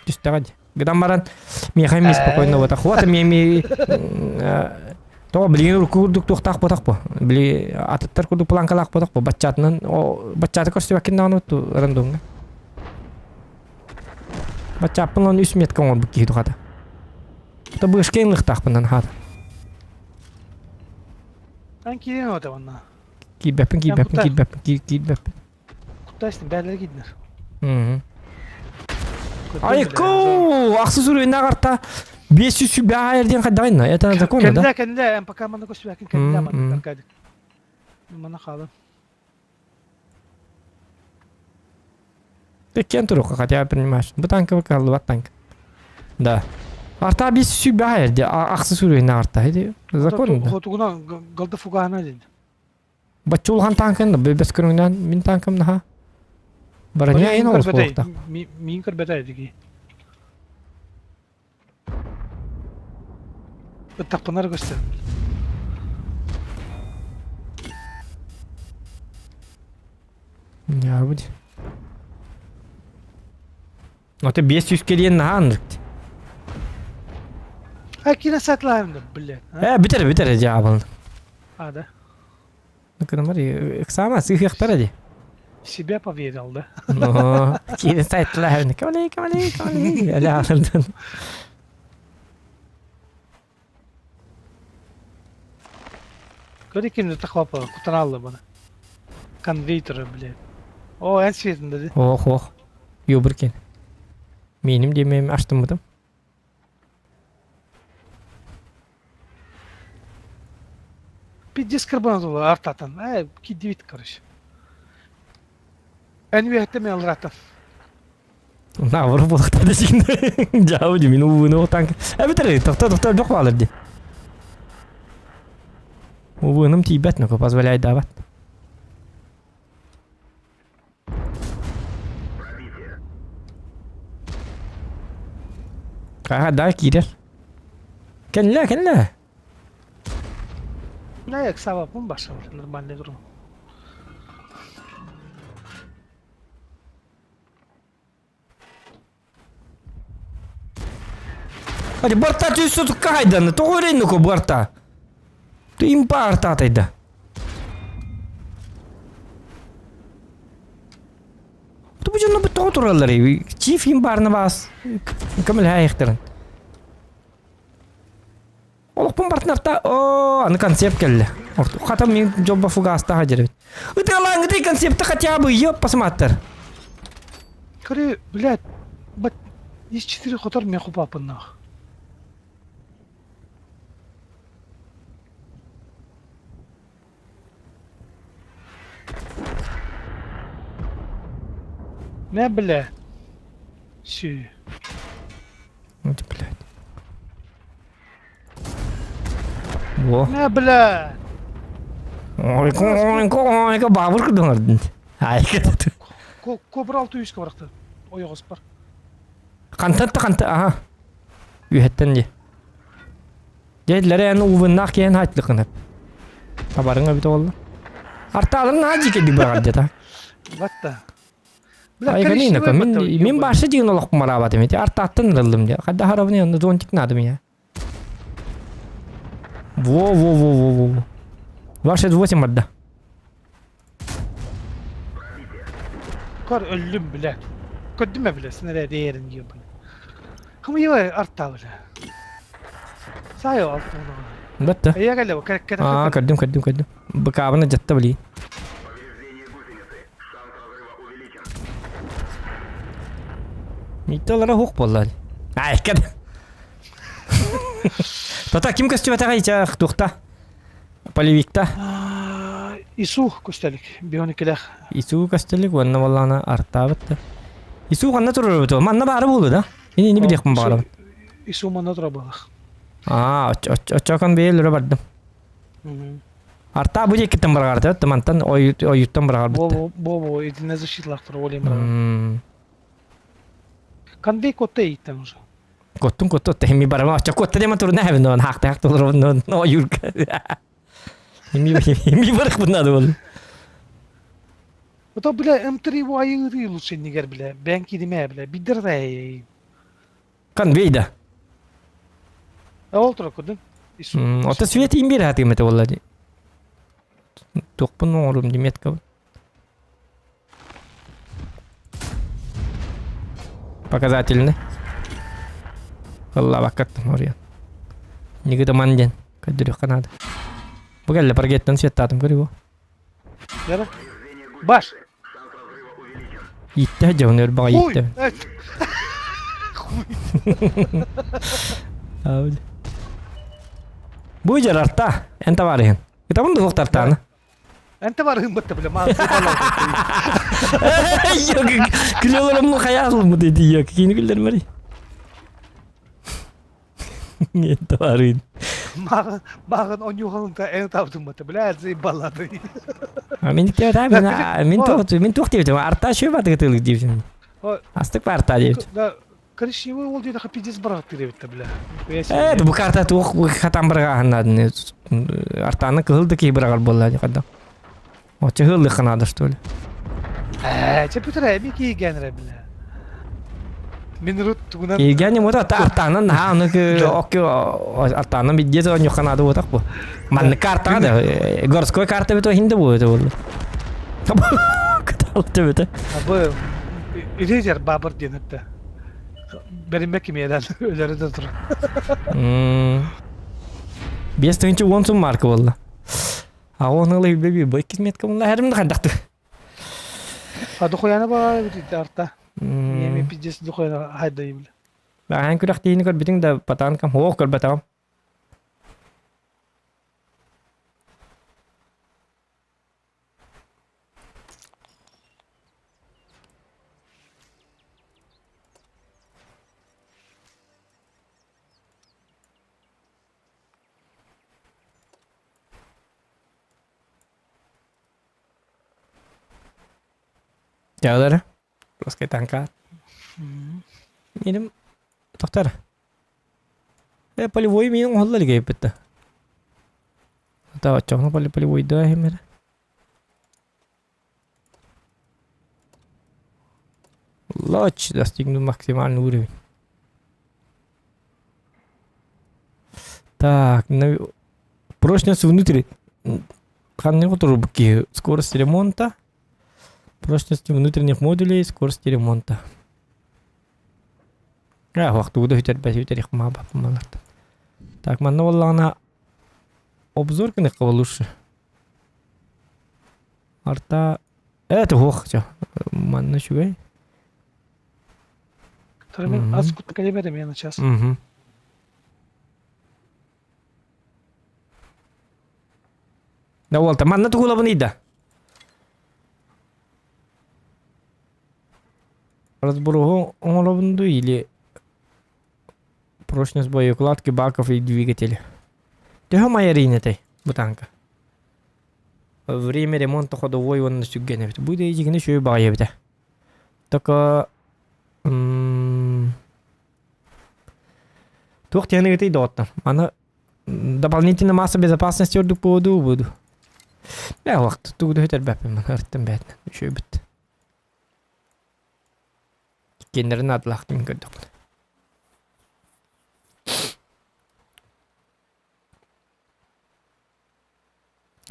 түстэҕэ дии. Гынан баран миэхэ эмиэ спокойно буотах. Вот эмиэ эмиэ тоҕо билигин урукку курдук туохтаах буотах бу. Били атыттар курдук планкалаах буотах бу. Баччаатынан баччааты көрсүбэккин даҕаны рандомҥа. Баччааппын он үс метка оҥорбут киһи тухата. То бышка ылыхтаахпынан хаата. Ан киирэн ота онно. Киирбэппин, киирбэппин, киирбэппин, киирбэппин. Куттайсың, бәрілер киидилер. Айку! Ахсыз уровень ағарта 500 сүбэ диэн хайдаҕын это законно, да? Кэннэ, кэннэ, МПК манна көстүбэкин кэннэ манна Аркадий. Манна хаалан. Ты кем туруха, хотя принимаешь. Бу танка выкалыват танк. Да. Арта 500 сүбэ диэн ахсыз уровень ағарта. Законно, да? Хотугуна галда фугана дин. Бачча улахан танкын бэс көрүҥнээн мин танкым наһаа. Броня ин олус буолуохтаах. Миин көрбөтө эдиги. Ыттахпынар көстөр. Я будет. Ото 500 кэлиэн наһаа аннык. А кина сатлаем да, блядь. Э, бүтэр, бүтэр дьаабыл. А, да. Ну, кынамар, ыксаама, сыһыахтара ди. Себя поверил, да? Ну, киирин сайттылар, кэмэлей, кэмэлей, кэмэлей, әле алырдан. Көрө кимди тахвапа, кутан алды бана. Конвейтер, блядь. О, эн светінде де. Ох, ох. Юбыркен. Меним демем аштыммытым. Пиздец карбонатулы артатан. Э, кидивит, короче. Эн үөһэттэ мен алраттан. Наоборот буолуохтаах дии. Дьаабы дии, мин ууну танк. Эбэтэр тохто тохто бөх баалар дии. Ууным тиийбэт, ну позволяй дават. Аха, да, киирэр. Кэллэ, кэллэ. Да, я ксава пун баша, нормальный игру. Hadi борта түстү кайдан, тоҕо өрейнуку борта. Ты импа артатайда. Бу дьонно бу тоҕо тураллар Чиф имбарны бас. Көмөлһээйхтерин. Олохпун бартынарта о аны концепт кэллэ. Хата мин дьолбо фугастаха дьэрбит. Ытыалаан ытый концепты хотя бы ёп посмотр. Короче, блядь, бат, есть четыре хотор меху папы нах. Не, бля. Сü. Вот, блядь. Во. Не, бля. Ой, ой, ой, бабыр курдуҥ Айка. Кобра алты үскө барахта. Ойоҕос бар. Хантан та ханта, аха. Үһэттэн дии. Дьэ, эн уубуннаах киһин хаайтылыккын Табарыҥ эбит буолла. Артааларын наһаа дьиикэйдик быраҕар дьэ Батта. Бля, коричневый мин мин башы дигин олохпун бараабатым ити артааттан ырыллым дии. Хайда харавны онно зонтик надо меня. Во во во во во. 268 барда. Көр өллүм бля. Көрдүм бля, снаряд дээрин ебаный. Хымыйы арта бля. Сайо алтыны. Бетте. Эйя кэллэ, кэ Аа, көрдүм, көрдүм, көрдүм. БК-бына дьатта билии. Митталара хук буолла. Ай, кэт. Тата ким көстүбэтэҕэй чах тухта? Полевикта. Ису көстөлүк, бионикилэх. Ису көстөлүк, уонна буоллаҕына артаабыт да. Ису ханна турар эбит Манна баара буолуо да? Ини ини билиэхпин баҕарабын. Ису манна турар буолах. Аа, оччокон бэйэлэрэ бардым. Арта бу диэкиттэн быраҕарта, мантан ойуттан быраҕарбыт. Бо бо бо итиннэ защиталаахтар олем быраҕар. Конвей котта ииттэн уже. Коттун котту тэми барама оччо котта дема турна хэбин он хаакта хаакта олорон но юрка. Ими ими барах надо было. Ото бля М3 вайыры лучше нигер бля. Бән кидиме бля. Бидер да. Конвей да. Ол тура кудун. Ото свет имбир хатыгым это болла. Туохпун оҥорум диметка. Показательный. Ыллаабаккаттан оруйан. Нигыта диэн көрдөрүөххэ наада. Бу кэллэ паргеттан светтаатым көрү бу. Яра. Баш. Ииттэ дьон өр баҕа Хуй. ииттэ. Хуй. Бу жарарта. Эн табаарыһын. Ытабын да тартааны. Энте барыһын бытта бля. Маа. Yok, күлөлөрүм хаялым деди yok. Кийин күлдер мари. Эн табаарыһын. Мааҕын мааҕын онньуохалынта эн ытаабытым бата бля заебалады. Мин диэбит мин туох мин туох диэбитим арта үчүгэй баатыгы тыылык диэбитим. Астык баарта диэбит. Да коричневый ол диэтэхэ пиздец быраҕаттыыр эбит да бля. Э бу карта туох хатан быраҕааһыннаадын артааны кыһыл да киһи быраҕар буолла дии Оччо ыһыллыахха наада что ли? Ээ, чэ бүтэр эми киигэн эрэ бля. Мин рут тугунан Киигэн ему та артаанан наһаа аны окки артаанан биддиэ оонньуохха наада буотах бу. Маннык картаҕа да городской карта бит иһин да буо это буолла. Кыталты бите. Абы Ирезер бабыр диэн этте. Бэриммэ кимиэдэн өлөрө да турар. 5010 сум марка буолла. А он ылы беби бу иккис метка мунна хэрим да хайдахты. А дохуяна баа бит арта. Эми пиздец дохуяна хайда ибил. Ахан күрэхтиини көрбүтүҥ да патанкам хоох көрбөтөҕүм. Дьаалара Плоскай танка. Минем тоқтар. Э полевой минем оһоллар гейбитта. Та очоҕуна полевойда хемер. Лоч достигну максимальный уровень. Так, прочность внутри. Ханны трубки. Скорость ремонта. Прочность внутренних модулей, скорость ремонта. А, вахтугуда хүтэр бәс маларт. Так, манна боллаҕына обзор гыныхха лучше. Арта это ох, чё. Манна үчүгэй. Мен аз кутка кэлибэтим я сейчас. Мгм. Да уолта манна тугулабын ыйда. Разборуһу оҥоробун дуу или прочность боекладки баков и двигателя. Төһө майарыын этэй бу танка? Время ремонта ходовой уонна сүггэн эбит. Бу да дьигини үчүгэй баҕайы эбитэ. Только туох диэн ыгытый доҕоттор. Маны дополнительная масса безопасности ордук буолуу буду. Ээ вакыт тугу да өтөрбөппүн маны ырыттым бээтинэн үчүгэйбит. Иккиэннэрин адлаахтын көрдөхпүнэ.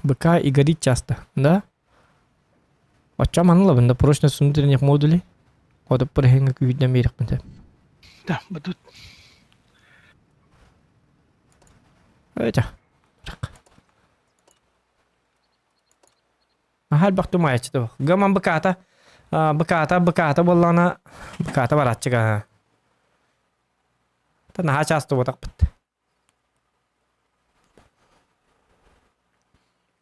БК и горит часто, да? Оччо манылабын да прочность внутренних модулей. Одоппор иһиҥҥэ күүһүнэн биэриэхпин сөп. Да, будут. Өтө. Аха элбэх тумаайаччы туох. Гаман быкаата, быкаата, быкаата буоллаҕына, быкаата барааччыга. Та наһаа чаас туботахпыт.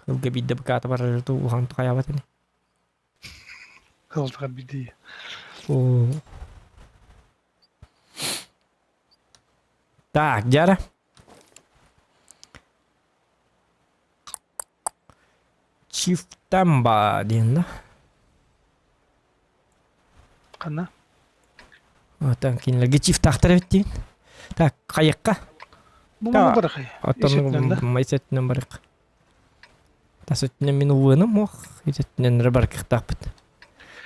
Кылга биирдэ быкаата барар улахан хайаабат ини. Кылтыга биди. Так, дьара. Чифтамба диэн да? Ханна? Оттон кинилэргэ чифтаахтар эбит диин. Так, хайыкка. Бу маны барахай. Оттон майсеттинен барык. Тас өттүнэн мин улыыным ох, ит өттүнэн эрэ барыкыхтаахпыт.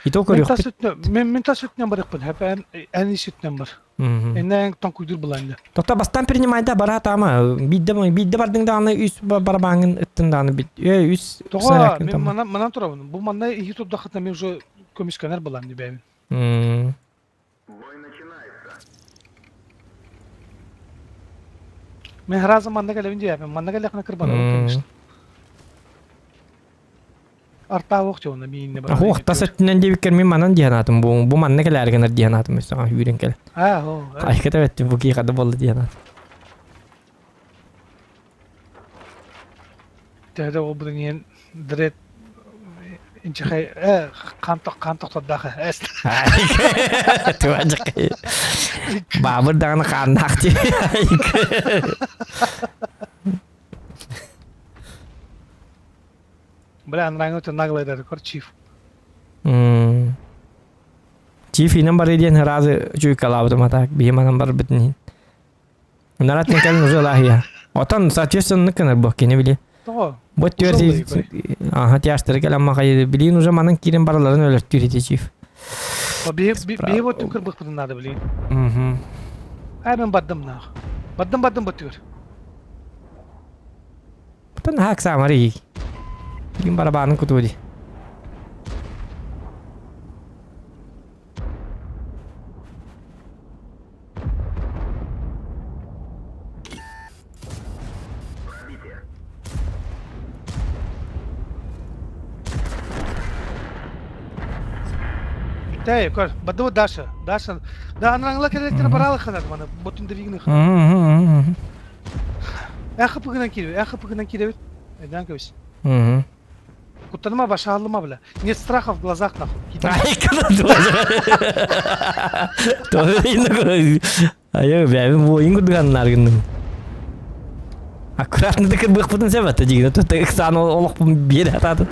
Ито көрүөхпүт. Мен мен тас өттүнэн барыахпын. Хэп эн эн ис өттүнэн бар. Эннэ тоҥкуйдуур былаанна. Тота бастан принимайда бара таама. Биирдэ биирдэ бардыҥ даҕаны үс барабааҥын ыттын даҕаны бит. Э үс Тоҕо мен манан манан турабын. Бу манна иһи турдаххытына мен уже көмүскэнэр былаан дибэбин. Мен разы манна кэлэбин диэбин. Манна кэллэххинэ кырбанабын, конечно. Артаах уох миинне бар. Уох тас өттүнэн диэбиккэр мин манан диэн аатым бу бу манна кэлээр гынар диэн аатым өссө үүрэн кэл. Аа, оо. Айката бэттим бу кии хада болла диэн аатым. Төһө ол бу диэн дред инчэхэй э хаан хаан тохтордаах эс. Туа Баабыр даҕаны хааннаах дии. Бля, анарааҥҥы өттө наглый көр чиф. Чиф инэн барыы диэн ыраазы чуйкалаабытым а так биһи манан барбытын иһин. Нарат кэлин уже лаһия. Отон соответственно кынар бу кини били. Тоҕо? Бу түөр аха тяжтары кэлэн махай билин уже манан киирэн бараларын өлөртүүр ити чиф. Биһи бу түн кырбыхпытын надо билин. Мгм. Ай мен бардым нах. Бардым бардым бу түөр. Потом хак самари. Билин барабанын кутуу ди. Тэй, көр, баду Даша, Даша. Да, анраңла келектер баралы ханат мана, ботун дивигни. Эхы пыгынан киребит, эхы пыгынан киребит. Эден көбүс. Куттаныма башаалыма бля. Нет страха в глазах нахуй. Айы, бәбин бойын курдуганнар гынным. Аккуратно да кырбыхпытын себетте дигин. Тут ыксан олохпун биэр атады.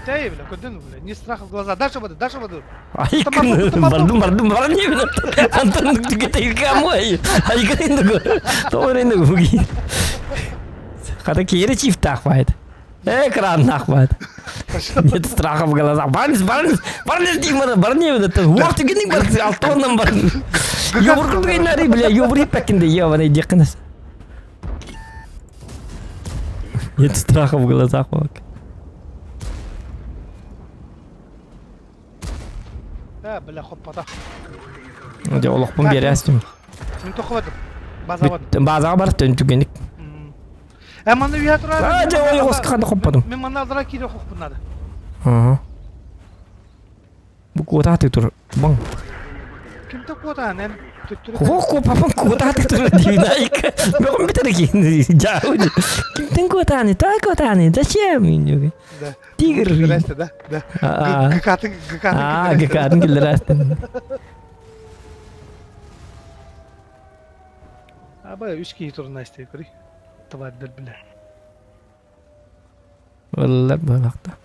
Тэй, бля, көдөн, бля, не страха в глаза. Дальше воду, дальше воду. Ай, бардым, бардым, бардым не бля. Антон түгете мой. Ай, кырындыгы. Тоорендыгы буги. Хата киэри чифтах байт. Экран нахват. Нет страха в глазах. Барнис, барнис, барнис дигмана, барни это. Вот түгенник бар, алтоннан бар. Йобур кылгайнары, бля, йобур иппекинде, ебаный декканас. Нет страха в глазах, вот. Да, бля, хоппата. Дьэ, олохпун биэрээстим. Мин тохобатым. Базабат. Базаҕа бар түгенник. Э, манна үйэ турар. А, дьэ, ой, оскаха хоппатым. Мен манна алдыра киире хохпун надо. Ага. Бу куотааты тур. Баң. Ким-то куотаан эн төттөрү Хо папам куотааты тур дивинайк. Мөгөн битер кин. Жау. Кимтен куотааны? Та куотааны. Зачем? Да. Тигр. Киллерээсте, да? Да. А. ГК-тын ГК-тын А, ГК-тын киллерээстин. Аба үс киһи турун истей көрүй. Тварьдар биле. Валлар быһалахта.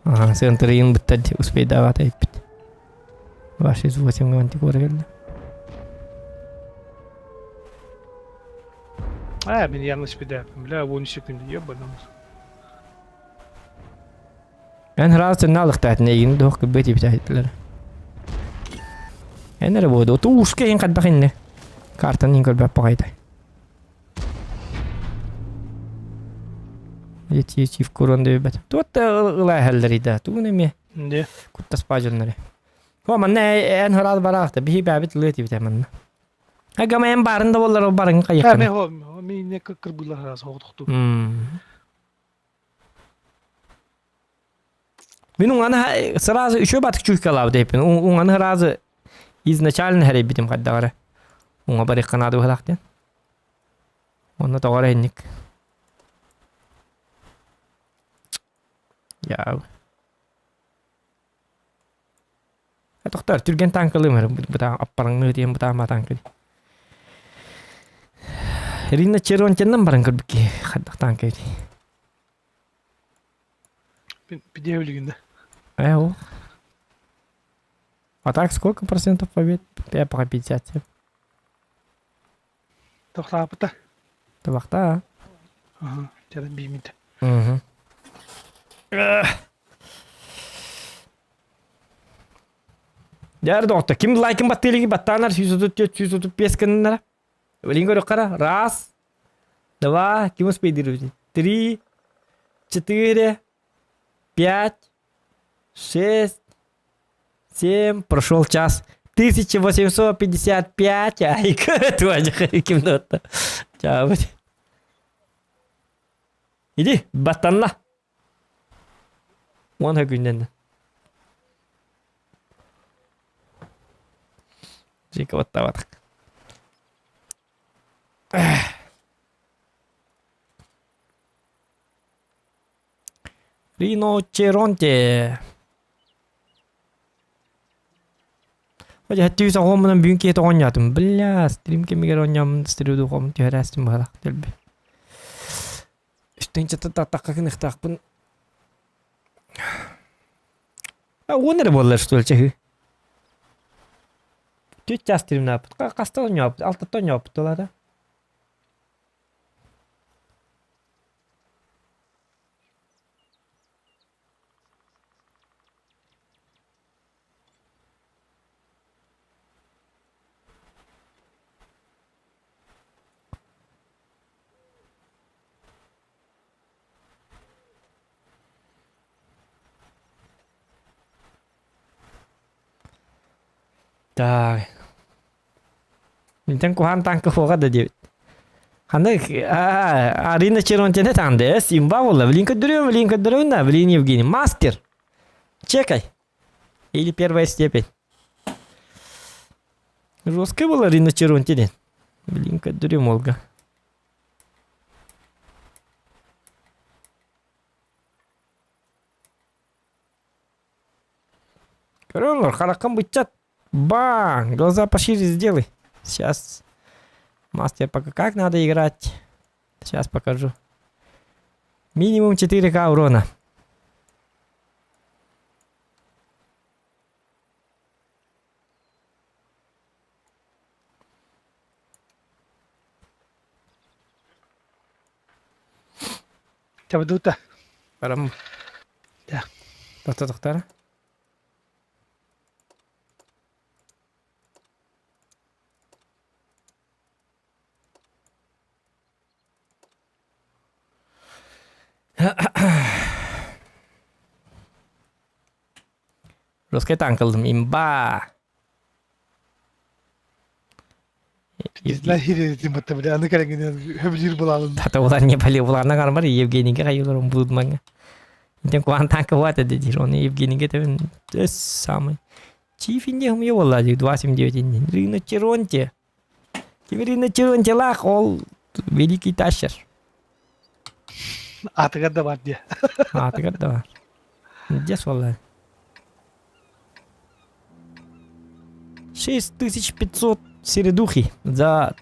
Ага, сыантырыйын бытта успейдаабата эппит. Ваши из 8 мантикора келді. А, мен yanlış bir de Бля, 10 секунд, ебаный. Эн ыраас төннө эйигин туох кырбыт ибитээттилэр. Эн эрэ буоду туушка иһин хайдах иннэ. Картаны иһин көрбөт баҕайытай. Ети чиф курон дөйбөт. Туот да ыла эһэллэрий да. Тугун эмиэ Не. куттаспаа дьоннори. Хо манна эн ыраас бараахта биһи бээбит ылыа тибитэ манна. Агама эн баарын да боллар барын Ха, мен хайыххана. хо, мен не кырбылар раз хоғытықту. Мин уҥаны сразу еще батык чуйкалаабыт эппин. Уҥаны сразу изначально хэрийбитим хайдаҕара. Уҥа барыахха наада быһалаах диэн. Онно тоҕо эрэ инник. Яа. Тохтор түргэн танкалыым эрэ бытаа аппараҥныы диэн бытаама танка. Рина Черонтеннан баран көрбүкки хайдах танка эбит. Пиде өлігінде. Э, о. А так сколько процентов побед? Я пока 50. Тоқтапыта. Табақта. Ага, жаран беймейді. Угу. Дьэ, доҕотто, ким лайкын баттыылыгы баттаанар 134 135 гыннара. Билин көрүк Раз, два, ким успейдир? Три, четыре, пять, шесть, семь. Прошел час. 1855. Ай, твой ким Чао. Иди, баттанна. Уон күннен. Жека баттабатык. Риночеронте. Хотя түс оҕомунан бүгүн киһи оҕонньоотум. Бля, стрим кэмигэр оонньооммун стрим духуом түһэрээстим быһалаах дэлби. Үстэн чата таттахха кыныхтаахпын. А уон эрэ буоллар что ли чаһыы? Түөрт чаас тримнааппыт. Хаста оонньооппут? Алтаттан оонньооппут тулаата. Так. Митэн куһаан танка хуоҕа да диэбит. Ханнык Арина Черонтина таанды Симба буолла. Блин көрдөрүөм, блин көрдөрөбүн да, блин Евгений. Мастер. Чекай. Или первая степень. Жесткая была Арина Черонтина. Блин, көрдөрүөм Олга. Көрөҥ, хараххын быччат. Бang! Глаза пошире сделай. Сейчас. Мастер пока как надо играть. Сейчас покажу. Минимум 4К урона. Табдута. Барам. Да. Тохто-тохтара. Русская танк ыллым. Имба! Аны кэлэҥҥинэн хөбүлүүр булаалын. Хата улар не пали уларна кармар Евгенийге кайылар будманга. Интен куан танка вот это дир. Он Евгенийге тебен самый. Чиф инде хум ёволла 279 инде. Риночеронте. Ким риночеронте лах ол великий тащер. Атыгар да бар дии. Атыгар да бар. Дес валла. 6500 середухи за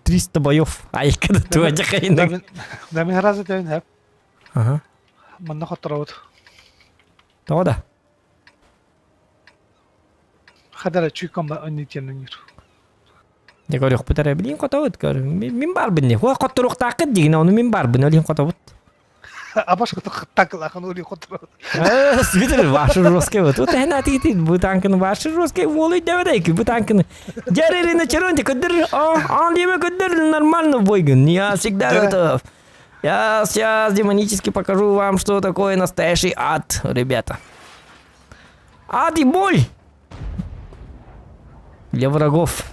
300 боев. Айка да туа хайнак. Да мен разы тәвин хэп. Ага. Манна хотторобут. Тоҕо да? Хадара чуйком ба өннитиэн Дьэ көрүөхпүт эрэ билин хотобут көр. Мин барбын не. Хуа хотторуохтааххыт дигин ону мин барбын олин хотобут. Абаш такылахан ули хотторобут. Видели, ваши жесткие вот. Вот это ты бу танкын ваши жесткие волы давай бу танкын. Жарили на черонте көдөр, а, он деме көдөр нормально бойгын. Я всегда готов. Я сейчас демонически покажу вам, что такое настоящий ад, ребята. Ад и боль для врагов.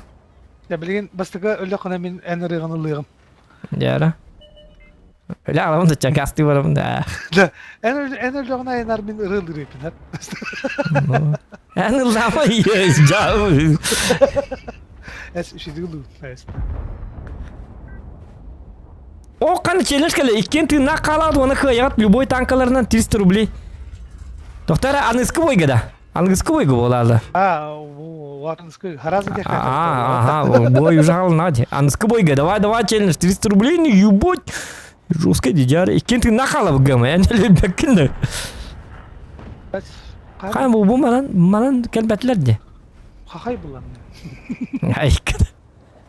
Я билигин бастакы өллөххүнэ мин эн ырыаҕын ыллыаҕым. Дьара. Өлө аламын да чагасты барам да. Да, эн эн өллөҕүнэ айанар мин ырыа ыллыырыппын. Эн ыллаама есть, жа. Эс үчүгэй ыллыыр. О, қаны челлендж кэлэ, иккиэн тыыннаах хаалаат уонна кыайаҕыт любой танкаларынан 300 рублей. Тохтара аныскы бойга да. Аныгыскы бойга буолаада. А, аныскы харазы диэххэ. А, ага, бой уже хаалына Аныскы бойга, давай, давай, челлендж, 300 рублей, ну ебать. Жестко дидяр. Иккиэн тыыннаах хаалабыт гама, эн өлбөккүн да. Хаан бу бу манан, манан кэлбэтилэр дии. Хахай булан. Айка.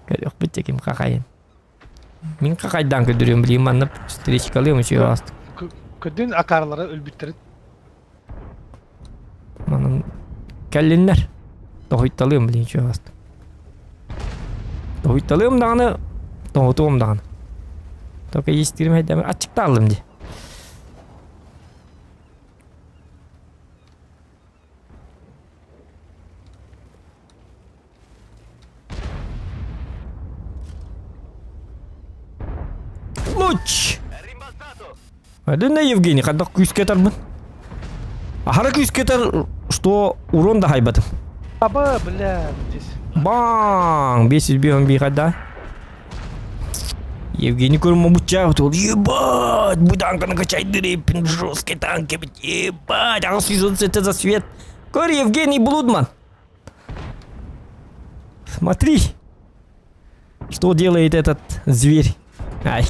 Көрүөхпүт ким хахайын. Мин хахайдаан көрдөрүөм билигин манна встречкалыам үчүгэй ааста. Көрдүн акаарлары өлбүттэрин. Манан кэллиннэр. Тоһуйталыам билигин үчүгэй ааста. Тоһуйталыам даҕаны, тоһутуом даҕаны. Только иистиирим хайдам аччыктааллым дии. Луч! Адына Евгений, хайдах күүскэ тарбын? Ахара күүскэ тар, что урон да хайбатым. Аба, бля, здесь. Бang! 500 би хайда. Евгений көрүм бучча ол ебать, бу танканы качайдырыппин, жесткий танки, ебать, ағыс это за свет. Көр, Евгений Блудман. Смотри, что делает этот зверь. Ай,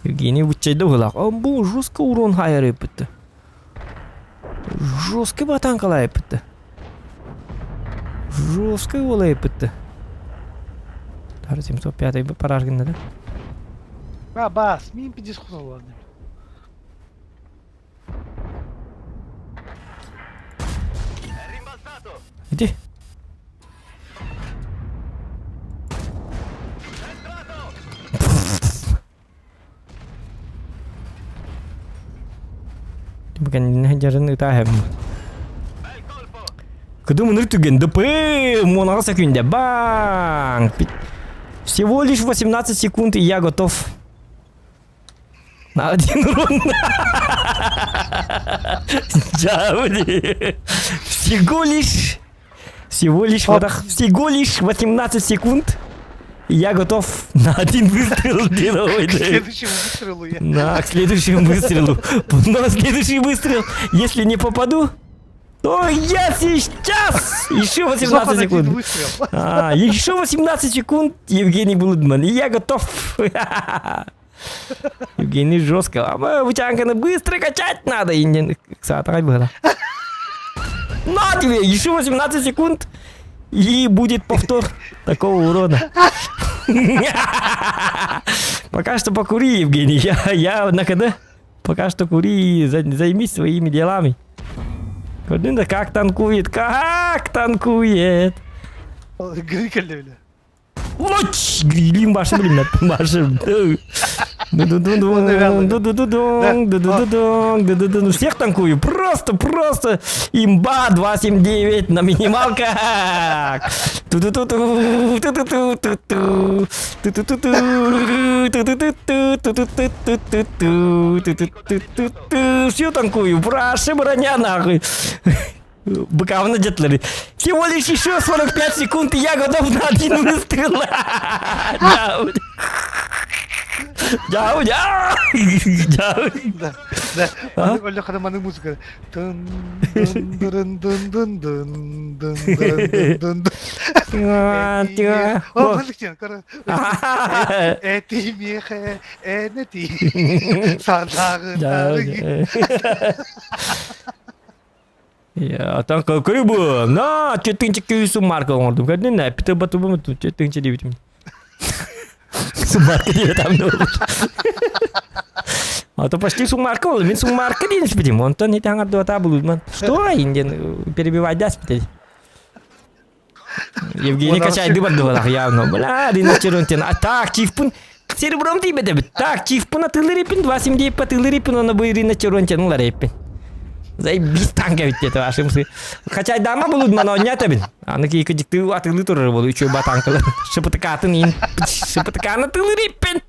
Евгений буччайда быһыылаах. А бу жестко урон хайарыппытты. Жестко батанкалайыппытты. Жестко уолайыппытты. Тары 705 параж гынна да. Ба, бас, мин пиздец хусалладым. Иди. Бүгін жарын ытаһым. Кыдым ыныр түген ДП монаға секунде. Бang! Всего лишь 18 секунд, и я готов. На один урон. Джаули. Всего лишь... Всего лишь, всего лишь 18 секунд. И я готов на один выстрел делать. К следующему выстрелу я. Да, к следующему выстрелу. Но следующий выстрел, если не попаду, то я сейчас! Еще 18 секунд. Выстрел. А, еще 18 секунд, Евгений Булудман, и я готов. Евгений жестко. А мы вытянканы быстро качать надо. И не... было. На тебе, еще 18 секунд, и будет повтор такого урона. Пока что покури, Евгений. Я, я на КД. Пока что кури и займись своими делами. Да как танкует, как танкует. Грикелли, Лоч! Грилим башы блин, башы. Ну всех танкую. Просто, просто имба 279 на минималках. Ту-ту-ту-ту, ту-ту-ту-ту-ту, ту-ту-ту-ту, ту-ту-ту-ту-ту-ту, ту-ту-ту-ту-ту. Всю танкую. Прошу броня нахуй. Быкавна детлери. Всего лишь еще 45 секунд, и я готов на один выстрел. Дау, дау, дау. Да, да. Оля хадаманы музыка. Дун дун дун дун дун дун дун дун дун. О, музыка, Эти мехе, энети. Садагы. Я там көрүбү. На, четынчы күйсү марка оңордум. Көрдүн да, Питер Батубу четынчы дебитим. Сумарка деп там А то почти сумарка ол. Мен сумарка дейін спитим. Онтон ит аңарды ата булудман. Что инден перебивать да спитет. Евгений качайды барды балах явно. Бля, риночеронтен. А так, чифпун серебром тийбете бит. Так, чифпун атылыр ипин, 279 атылыр ипин, оны бу риночеронтен улар ипин. Заебись танка ведь это вашим Хотя дама булуд мана онята бин. Аны ки кыжыкты атылы турар болу үчөө ба танкалар. Шыпытыкатын ин. Шыпытыканы тылыр ипин.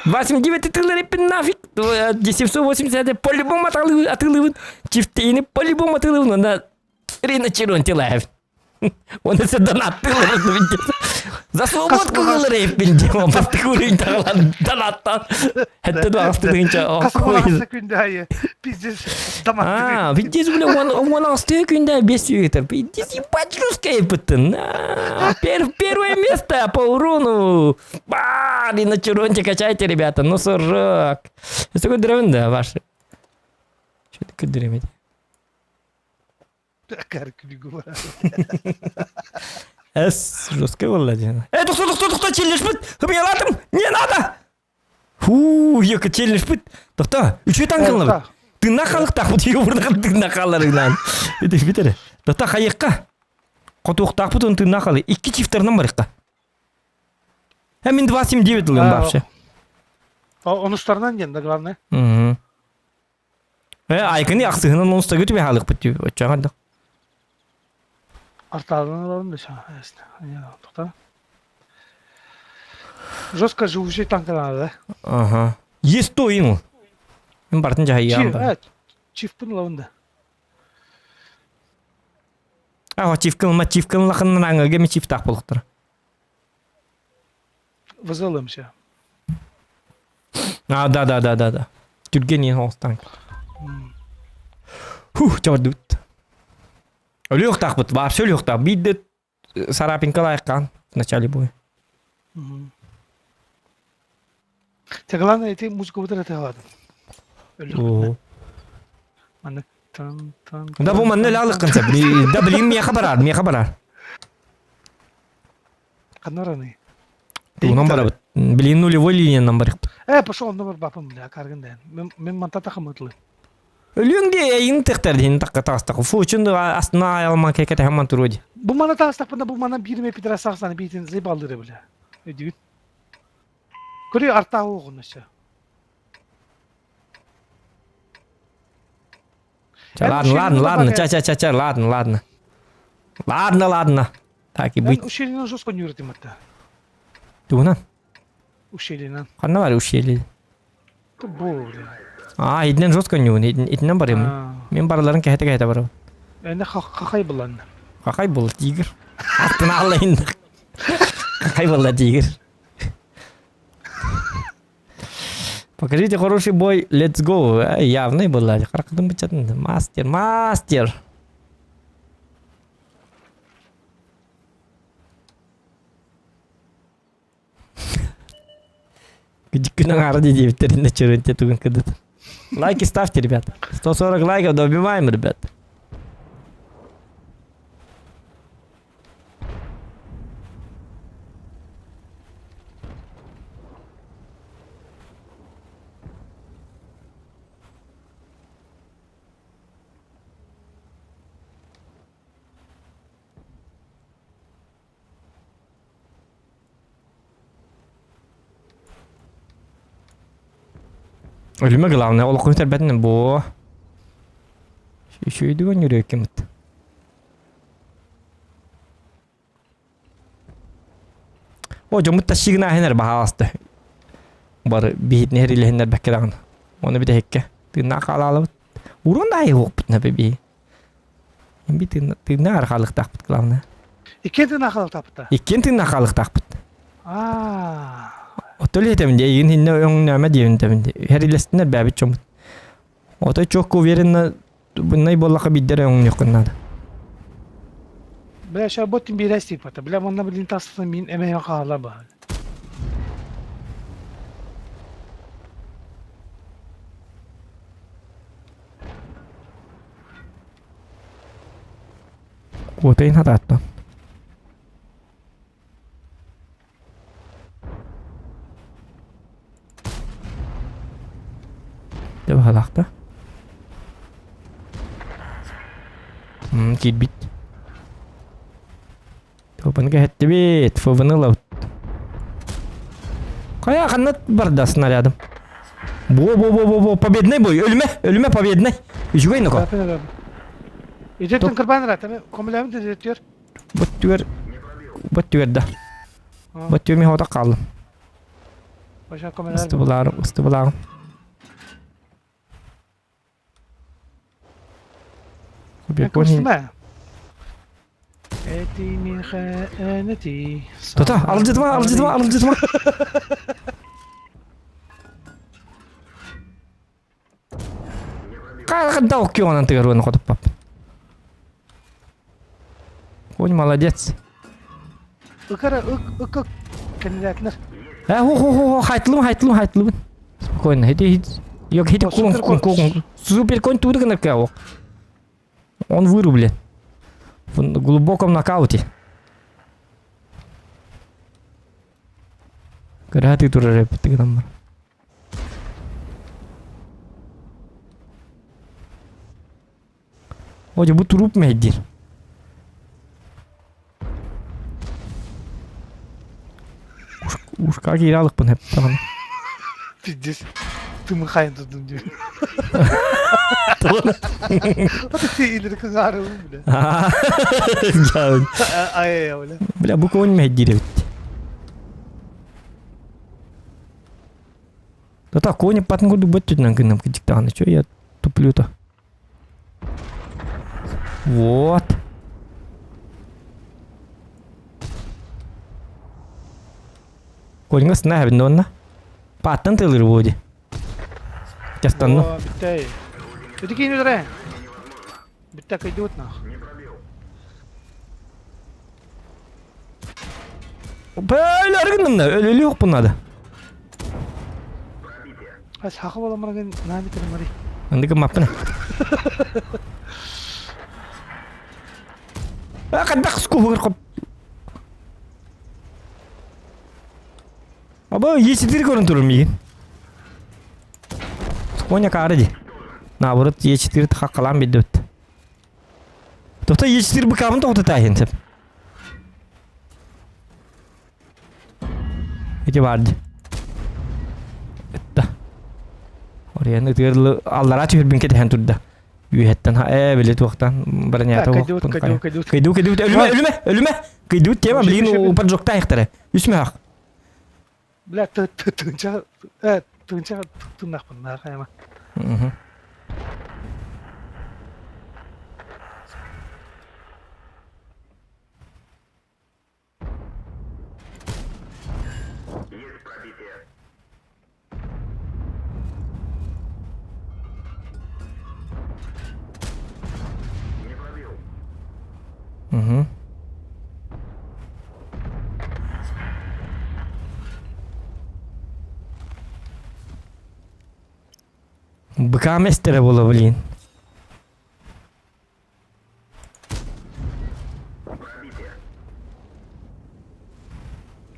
89 тылыр ипин нафиг. 780 по-любому атылыбын. Чифтейни по-любому атылыбын. Онда Рина Тилаев. Он это донат За свободку ылыр он бастык тагалан донаттан. Хэтте дуафты дыгынча. күндә пиздец А, пиздец, бля, он он асты күндә бес югетер. Пиздец, ебать русская пытын. Первое место по урону. Ба, на Чуронте качайте, ребята, ну 40. Это такой древен, да, ваши. Что такое древен? Эс, жесткая была. Э, тохто, тохто, тохто, челлендж бит. Хымяладым, не надо. Фу, ека челлендж бит. Тохто, үчөө танкалар. Тына халыктах, бут ёбурнах тына халарынан. Это битер. Тохто хайыкка. Котуктах бут он тына халы. Икки чифтернан барыкка. Ә мин 279 ылым вообще. Онустарынан ден, да, главное. Угу. Э, айкыны аксыгынан онуста көтүбе халык бит. Очаганда. Арталын алалым да Тоқта. Жестко живущий танкалар, да? Ага. Есть то ин. Им бартын жайы бар. Чифпын лавында. А, чифкын, ма чифкын лахыннан аңыга ми чиф тақ болуқтыр. Вызылымша. А, да, да, да, да, да. Түрген ең оңыстан. Фух, жабырды бит. Өлі тақ бит, вообще өлі тақ. Бидді сарапинка лайыққан в начале боя. Те главное ити музыкабытын ытыалаатым. Өлүөхпүтүнэ. Маннык тан тан Да бу манна өлө алыккын сеп. Да билим миэхэ барар, миэхэ барар. Ханна бараный? Тугунан барабыт. Билин нулевой линиянан барыппыт. Э, пошел онно барбаппын, бля, каргын дээн. Мен мен манта тахамытлы. Өлүөҥ дии эйин тыктар диин такка таҕыстах. Фу, үчүн астына аялман кэкэ тэһэмман туруо дии. Бу мана таҕыстахпына бу мана биир эмэ пидорасаахсаны биитин заебаллыра бля. Өйдүүгүн? Көрү артаа оҕун өссө. Ча, ладно, ладно, ладно, ча, ча, ча, ча, ладно, ладно. Ладно, ладно. Так и быть. Ущелье жестко не үрдим это. Тугунан? Ущелье. Ханна бар ущелье? Бу, бля. А, итинэн жестко ньуун, итинэн барым. Мен барыларын кэһэтэ-кэһэтэ барым. Эне хахай булан. Хахай был тигр. Аттына алайын. Хахай была тигр. Покажите хороший бой, let's go. Явный была. Харакадым бычатын. Мастер, мастер. Күн аҥаара диэбиттэрин чөрөнтө тугун кыдыт. Лайки ставьте, ребята. 140 лайков добиваем, ребят. Өлүмэ главное, олоххун тэрбэтин бу. Үчүгүйдүк өнүрүөккүмүт. О, дьоммут тащигына аһынар баһааласта. Бары биһитини хэрилэһиннэр бэккэ даҕаны. Оны бүтэһиккэ тыыннаах хаалаалабыт. Урун да айыһуохпут напи биһи. Би тыыннаах архалыктаахпыт главное. Иккиэн тыыннаах хаалыктаахпыт Иккиэн тыыннаах хаалыктаахпыт. Аа. Отол этэмин дии, эйигин иннэ өҥнөөмө диэбин тэбин дии. Хэрилэстиннэр бээбит дьоммут. Отой чуокка уверенно быннай буоллахха биирдэ эрэ өҥнүөххүн наада. Бля, ща боттин биэрээстик бата. Бля, манна блин тастан мин эмэһэ хаала ба. Куотайын хатааттан. Дэ баһалаахта. Киирбит. ФБ-ны кэһэттибит. ФБ-ны ылабыт. Хайа ханна барда снарядым? Бо-бо-бо-бо-бо, победный бой. Өлүмэ, өлүмэ победный. Үчүгэй ноко. Итеттен кырбан ырата, комлявын тезеттер. Бөттүгэр бөттүгэр да. Бөттүгэр мин хота хааллым. Ыстыбылаарым, ыстыбылаарым. Тута, алжытма, алжытма, алжытма. Қайда оккионан тыгар хотуппап. Конь молодец. Ыкара ык ык кандидатнар. Э, хо хо хо хайтлым хайтлым хайтлым. Спокойно, хити хит. Yok хити кун кун кун. Супер конь туды гына кау. Он вырублен. В глубоком нокауте. Кыраты турар эппит гынан бар. О, бу туруп мэйдир. Ушка кииралыкпын хеп даҕаны. Пиздец. Ты мыхайын тудун диэн. Ты илер кызаарыбын бля. Ай бля. Бля, бу конь мэйдир эбит. Да так, кони патын курдук бөттүтүнэн гынным кыдьыктаҕына, чё я туплю-то? Вот. Коньга сына эбин онна. Пааттан тылыр буоди. Тястанну. Бүттэй. Ити киин үдэрэ. Бүттэй кыйдыбыт нах. Бөлөр гынным да, өлөлү бу надо. Саха буоламмарагын наһаа битэрин Ынды гыммаппын. Хайдах скуһугар хоп. Аба Е4 көрөн турар миигин. Коня каары ди. Наоборот Е4 хаккалаан билдибит. Тота Е4 быкаабын тоҕута тааһын сеп. Ити баар дии. Ытта. Орыйан ытыыр аллараа түһэрбин кэтэһэн турда. Үөһэттэн ээ били туохтан бронята Кайдуут, кайдуут, кайдуут. Кайдуу, кайдуут, өлүмэ, өлүмэ, өлүмэ. Кайдуут тема, блин, поджогтаахтара. Үс мөһөх. Бля, тыынча, э, тыынча тыыннахпын, нахайма. Угу. Быка местера было, блин.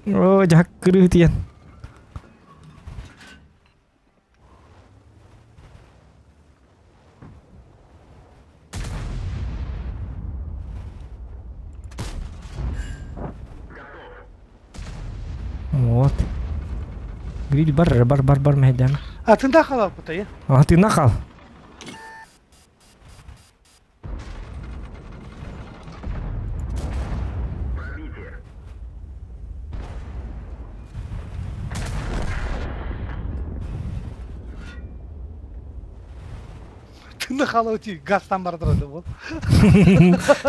О, дьаккырыытыйан. Вот. Гриль бар, бар, бар, бар мэйдэн. А тында халаппыта, я? А ты нахал. Тынны халаути газтан бардырады ол.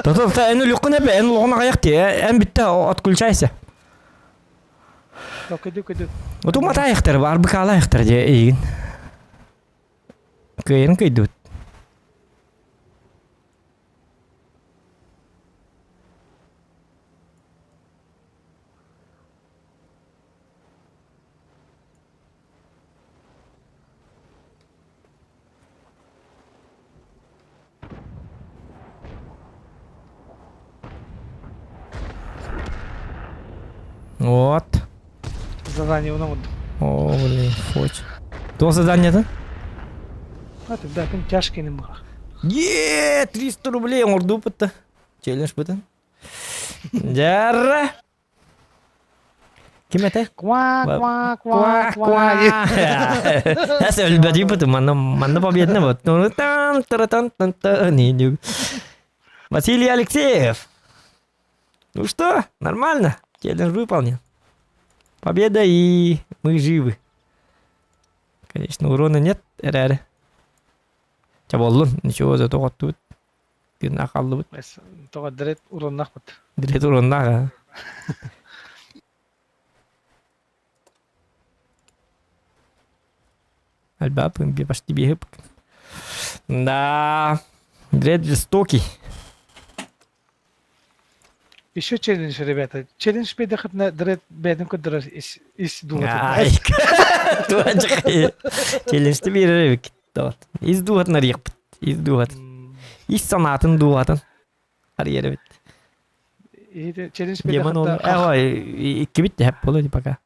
Тото эн үлүккүн эбе эн улугун аҕыйах ти эн бүтте отключайся. Көдү көдү. Оту матайыхтар бар быкаалайыхтар же эйигин. Кыайан кыйдыбыт. Вот. Задание уна О, блин, фоч. Туох заданиета? А ты да, ким тяжкий не мах. Е, 300 рублей оҥордууппут Челлендж бытын. Дьара. Ким этэй? Ква, ква, ква, ква. Эс өлбөдүйбүт манна манна победно вот. Ну тан тан тан тан Василий Алексеев. Ну что, нормально? Челлендж выполнен. Победа и мы живы. Конечно, урона нет, РР. Ча боллун, ничего зато оттубут. Тыыннаах хааллыбыт. Тоҕо дред уроннахпыт. Дред уроннаах. Альба почти бегып. Да, дред жестокий. Еще челлендж, ребята. Челлендж бедехытна дред бедин көдөрөр ис ис дуһатын. Челленджти биэрэр эбит. Ис дууһатын арыйахпыт. Ис дууһатын. Ис санаатын дууһатын арыйар эбит. Челлендж Демон ол иккибит де боло пока.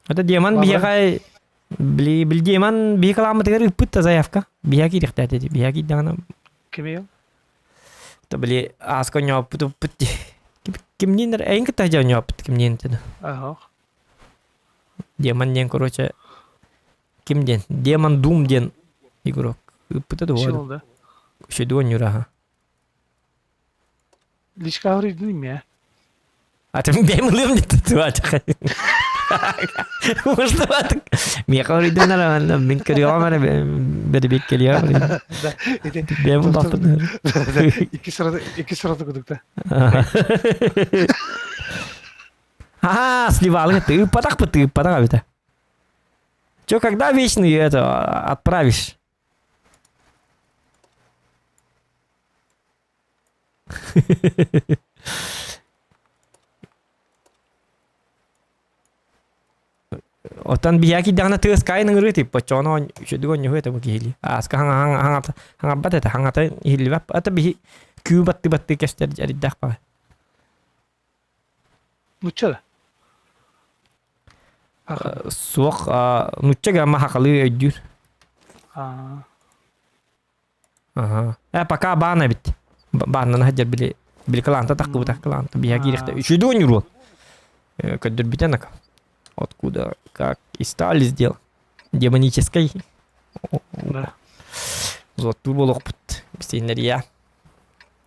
Это демон биһиэхэ били били демон биһи калааммытыгар ыыппыт да заявка. Биһиэхэ киириэхтээх этэ. Биһиэхэ киирдэҕинэ Кимий ол? То били ааска ньооппут уппут дии. Кимниин эрэ эйин кытта дьэ ньооппут кимниин этэ. Ага. Демон диэн короче ким диэн Демон Дум диэн игрок ыыппыта дуо? Чего да? Үчүгэй ньураха. Личка говорит, имя. А ты бэйм ылыам диттэ Может, Миэхэ хоруйдунар мин көрүөҕүм эрэ бэрибиэк кэлиэҕэ Да, ити бэйэм улааппын икки сырата икки сырата кудук да. Аа, сливалык ты ыппатахпыт ыппатах эбитэ. Чё, когда вечный это отправишь? Оттон биһиэхэ киирдэҕинэ тыас кайын ыҥырыы типпа чооно үчүдүг онньуһу этэ бу киһилии. Ааска хаҥа хаҥарбат этэ, хаҥата иһиллибэт. Ата биһи күү батты батты кэстэр эрдээх баҕа. Нучча да? Суох, нучча гамма хахалыы өйдүүр. Аа. Аха. Э, пока баан эбит. Бааннан сылдьар били били кылаанта таххыбыта кылаанта биһа киириэхтэ. Үчүгэй оонньуур уол. Көрдөрбүтэ нака. Откуда, как и стали сделал. Демонический. Да. Зоттуур буолуохпут. Бисииннэрия.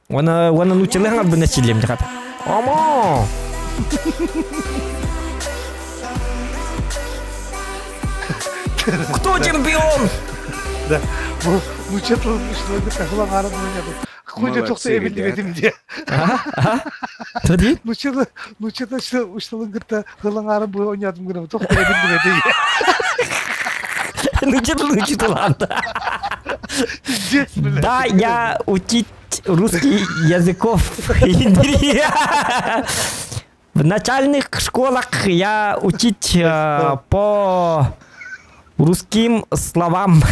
Уонна уонна нууччалыы хаҥарбын эчиллиэм дьахата. Омо! Кто чемпион? Да. Бу нуучча тылын үчүгэйдик таһылан ааран ойнадым. Хуйда Молодцы, тохто эбиллибэтим ребята. диye. Что дейт? Нуучча нуучча тылын кытта тылын ааран бу ойнадым гына тохто эбиллибэтим. Нуучча тылын учитель Пиздец, блядь. Да, я учить русский языков. В начальных школах я учить по русским словам.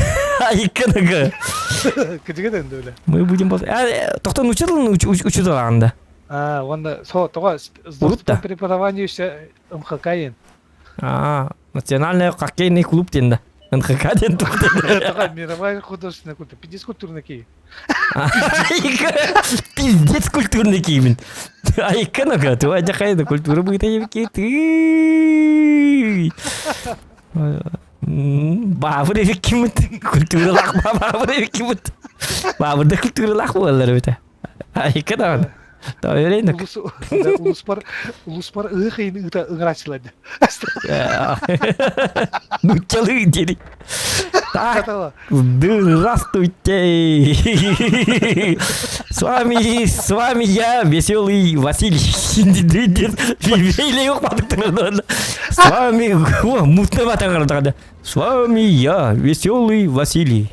Айкыныгы. Кыдыга да öyle. Мы будем... Тоқтон учитель учитель анда. А, онда со тоға Урут да. преподавание еще МХК А, национальный хоккейный клуб диэн да. НХК диэн туох диэн. Тоҕо мировая художественная культура. Пиздец культурный киһи. Пиздец культурный киһибин. Айка нога, туа дьахайда культура быыта ебики ты. Баабыр эбиккиммит. Культуралаах баабыр эбиккиммит. Баабырда культуралаах буолалар эбитэ. Айка даҕаны. Улус улуспар улуспар ыһыах ыйын ыыта ыҥырааччылар Нуччалыы диэри. Так, здравствуйте! С вами, с вами я, веселый Василий. С вами, о, мутновато С вами я, веселый Василий.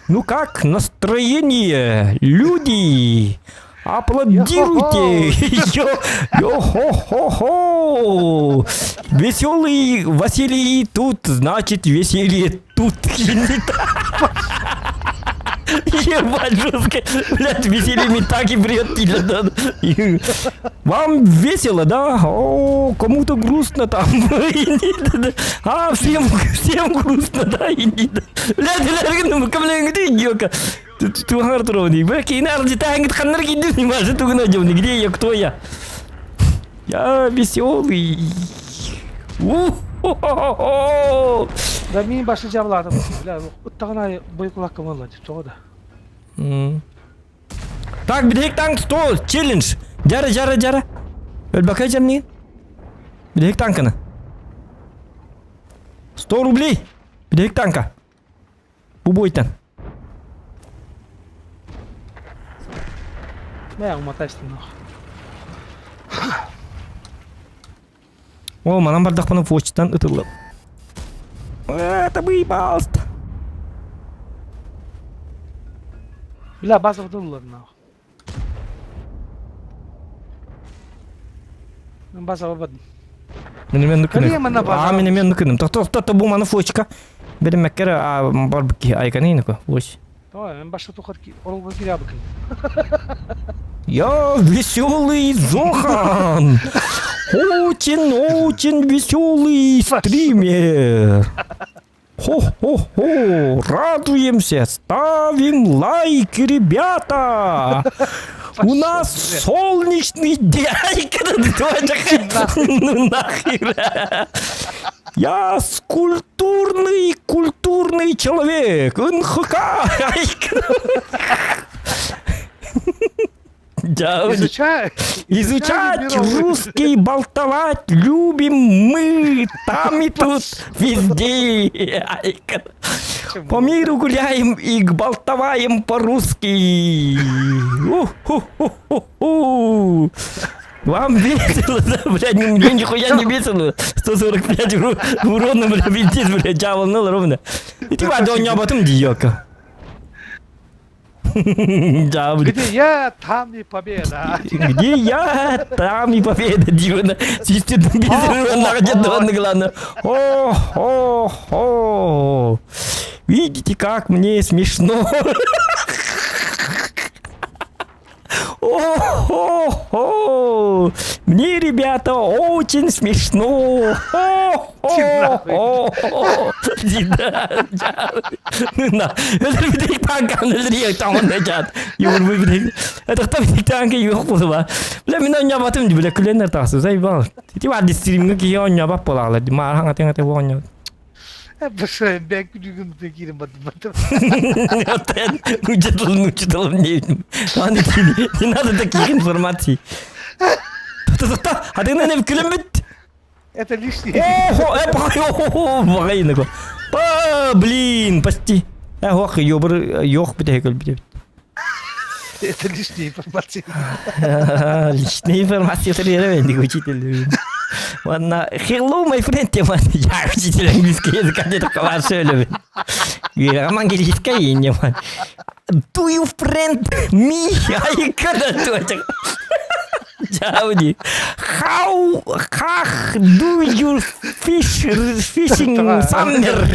Ну как настроение, люди? Аплодируйте! Йо-хо-хо-хо! Веселый Василий тут, значит, веселье тут. Ебать жестко. Блядь, веселье не так и бред. Вам весело, да? О, кому-то грустно там. А, всем, всем грустно, да? Блядь, блядь, Туһар туруни. Бля, кейнар детангит ханнар кидим, не может тугна Где я, кто я? Я веселый. У-хо-хо-хо! Да мин башы жабыладым. Бля, ыттаҕын аайы бойкулакка буолла тоҕо да. Так, бүтэһик танк стол, челлендж. Жара, жара, жара. Өлбөкөй жамнигин. Бүтэһик танканы. 100 рублей. Бүтэһик танка. Бу буйтан. Мэ, уматайсың нах. О, манан бардахпына почтан ытыллып. Это выебался. Бля, база доллар нах. База бабадым. Мин мен Кэлиэ нукыным. манна база. А, мин мен нукыным. Тохто, тохто, бу маны флочка. Беремеккер а барбыки айканы нука. Ось. Давай, мен башта тухар ки, оролго кирябыкын. Я веселый Зохан. Очень-очень веселый стример. Хо-хо-хо, радуемся, ставим лайк, ребята. У нас солнечный день. Ну нахер. Я культурный, культурный человек. НХК. Да, Изучай. Изучать мировой. русский, болтовать любим мы там и тут, везде. По миру гуляем и болтоваем по-русски. У-ху-ху-ху-ху. Вам весело, да, блядь, мне нихуя не весело. 145 урона, бля, пиздец, бля, дьявол, ровно. И ты, да, не об этом, диёка. Дьаабы. Где я, там и победа. Где я, там и победа диэн систердин биир О, о, о. Видите, как мне смешно. О-хо-хо! Мне, ребята, очень смешно! Хо-хо-хо! Бэк күнүгүн киирин бардым. Нучиталым, не Не надо таких информаций. А ты, наверное, күлүммүт. Это лишнее. Охо, э, Ба, блин, почти. Э, ох, ёбр, ёх, бите, бите. Это лишняя информация. Личная информация тренировки, учитель. Ладно, hello, my friend, тема. Я учитель английского языка, где только ваше любит. Роман английская не Do you friend me? I can't Чауди. How, how do you fish, fishing summer?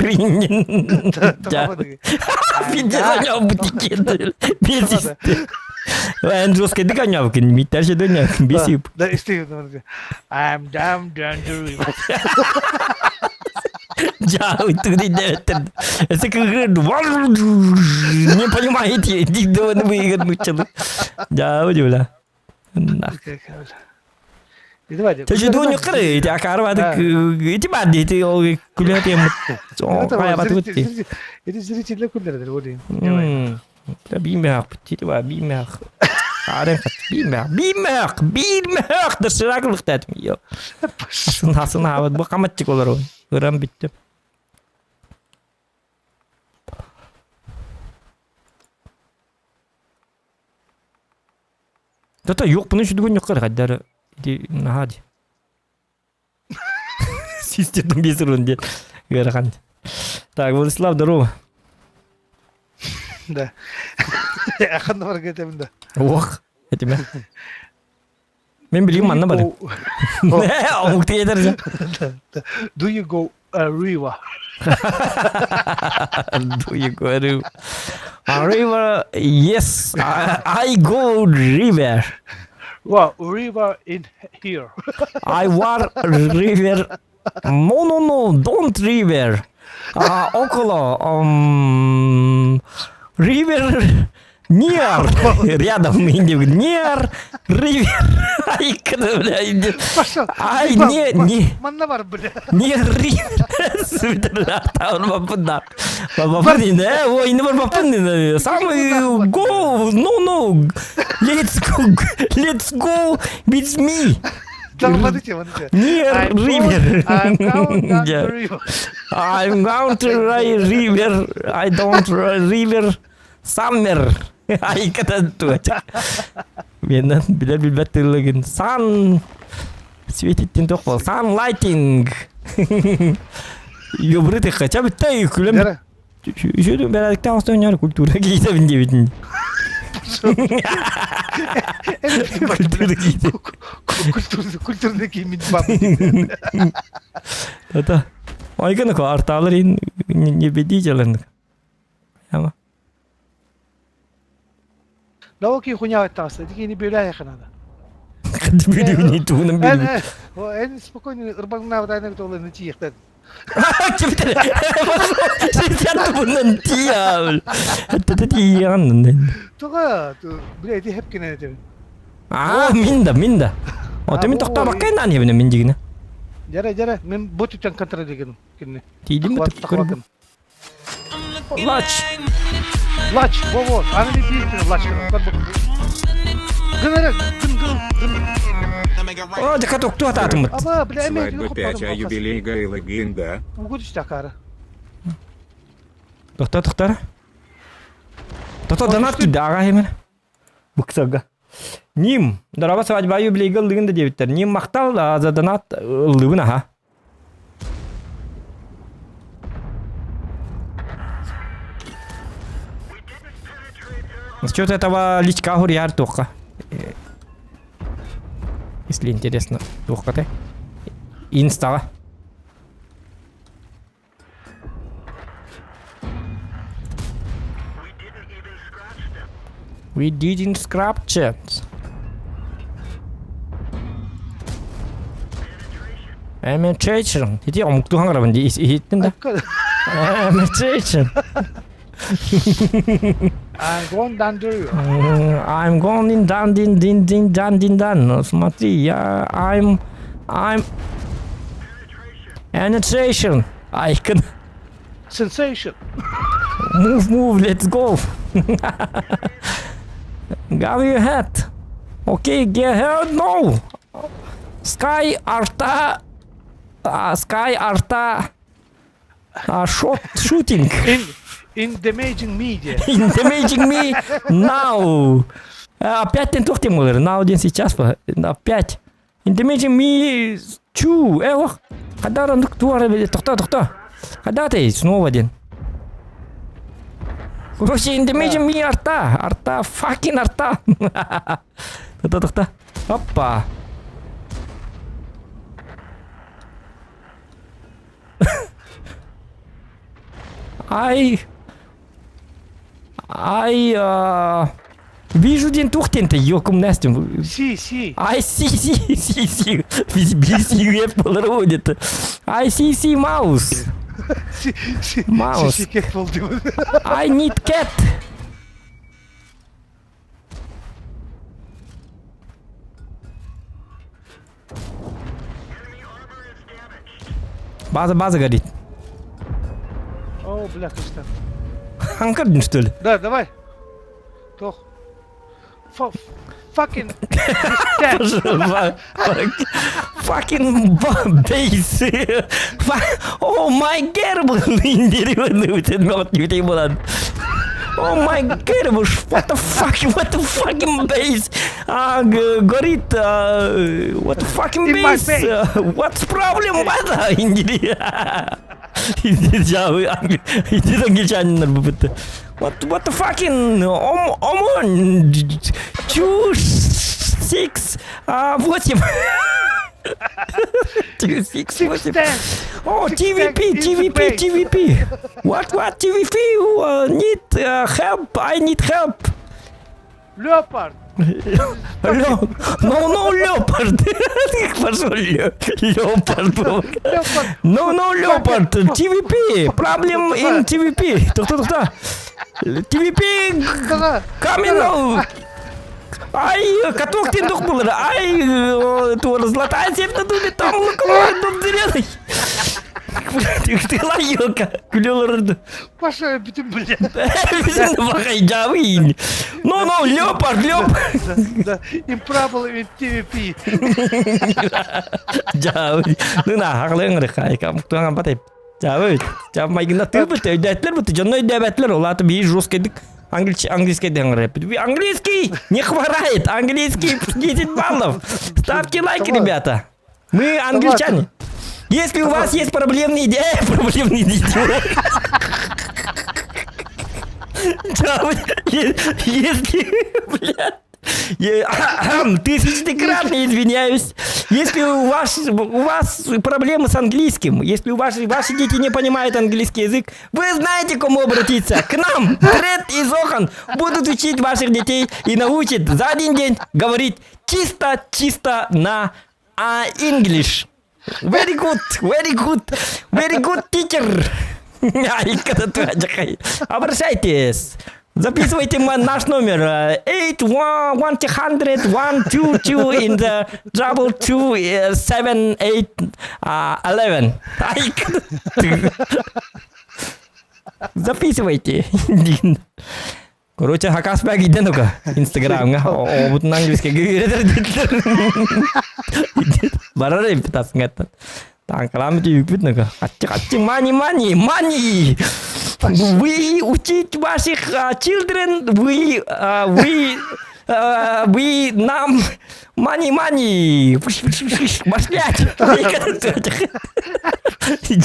Пиздец, у него бутики. Пиздец. Анжелская дыгонявка, не митарча дыгонявка, бесип. Да, I'm down, down the river. Не понимаете, Дяу, Тэжидуун юққары, ити акаарбатык, ити баадди, ити ол күлөтем. Каябатык Ити зрители күллердер, олин. Биимээх, ити ба биимээх. Арен хат биимээх, биимээх, биимээх дырсыраакылыктаатым. Йо. Асын хасын хаабат бу каматчык олору. Ырам бүттүм. Тата юк буны шүдүгөн юккар хаддары ити наһаа ди. Систердин бесирун диэн ыарахан. Так, Владислав, здорово. Да. Аханна барга этемин да. Ох, этиме. Мен билигин манна бары. Омук тиэтер. Do you go a river? Do you go a river? A river, yes, I go river. Well, river in here. I war river. No, no, no, don't river. Около river near. Рядом near river. Ай, бля, Ай, не, не. Манна бар, бля. Near river. Самый go, no, no. Let's go, let's go with me. Near river. I'm going down the river. I'm going to river. I don't river. Summer. Ай, катан туача. Менен билер билбет тылыгын. Sun светиттин тоқ бол. Sun lighting. Ёбры хотя бы тай күлем. Үшөдүн бәрәдиктен астан яр культура кейтебин дебитин. Культура кейте. Культурный киймин бабы. Та. Айгын ко арталар ин не бедителен. Яма. Лауки хуйня таса, дикини бөлә якынада. Билүни туунун билүү. Эн спокойно ырбаңна тайна толы тиехтен. Кимтер? Сен тубунан тия. Это тиян. Туга, бля, ити хеп кине дебин. А, минда, минда. О, мен токтоо баккай нан хебине мин дигине. Жара, жара, мен бу түптен контроль деген кине. Тиидим бу. Лач. Лач, во во, аны бир лач. Гынара, гын гын гын. О, жака токту ататымыт. Аба, бля, эме Свадьба 5, а юбилей Гайла Гинда. Угу түштө акары. Токтор, токтор. Токтор донат кидди ага хемен. Буксага. Ним, дораба свадьба юбилейге ыллыгын да дебиттер. Ним мактал за донат ыллыгын аха. Насчет этого личка хуруйар туохха. Если интересно, туохха ты? Инстаҕа. We didn't scratch it. Penetration. Ити омуктуу хаҥарабын дии иһиттин да. Penetration. I'm going down there. I'm going in down din din din down din down. Смотри, я I'm I'm Penetration. Icon. Sensation. Move, move, let's go. Got your hat. Okay, get hell no. Sky Arta. Sky Arta. Shot shooting. In, in damaging media. In damaging me now. Опять тен туох болар. Now ден сейчас. Опять. In damaging me two. Эх, Когда тохто, тохто. Когда ты снова ден. Короче, in damaging me арта. Арта, fucking арта. Тохто, тохто. Опа. I I вижу ден тух тенте йокум настем. Си, си. I see see see see. Би си болар будет. I see see mouse. Си, си. Mouse. Си, си, cat болду. I need cat. База, база горит. О, бля, что. Анкар что ли? Да, давай. Тох. Fucking Fucking base. Oh my god, Oh my god, what the fuck, what the fucking base? А, горит, what the fucking base? What's problem, база? Иди англичанин What, what the fucking ОМОН? Two, six, восемь. Two, six, восемь. О, TVP, TVP, TVP. What, what, TVP? Need help, I need help. Leopard. No, no, leopard. Пошел леопард. No, no, leopard. TVP. Problem in TVP. Тухта, тухта. TVP. Coming now. Ай, каток тен тух булар. Ай, тур золотая септа дуби там лукомор дум зеленый. Ты лайока. Күлелер. Паша, бүтүн бля. Бүтүн бакай жабыйын. No, no, леопард, леопард. Да, им problem in TVP. Жабый. Ну на, хақлыгың рыха. Муктуган батай. Жабый. Жаб майгында тыбыт, өйдөтлөр бут, жонно өйдөбөтлөр. Олаты бии жесткий Английский рэп. Английский не хворает. Английский 10 баллов. Ставьте лайки, ребята. Мы англичане. Если у вас есть проблемные идеи, проблемные дети. Если, блядь, тысячнократно извиняюсь. Если у вас проблемы с английским, если у вас, ваши дети не понимают английский язык, вы знаете, к кому обратиться. К нам, Тред и Зохан, будут учить ваших детей и научат за один день говорить чисто-чисто на English. Very good, very good, very good teacher. Обращайтесь. Записывайте наш номер 8 1 100 1 2 2 in the double 2 7 8 11. Записывайте. Короче, хакас бәг иден ука Инстаграмга. Обутун английский Барар эпитасың Танкалам түйүкпүт нука. Ачы ачы money money money. Вы учить ваших children, вы вы вы нам money money. Машлять.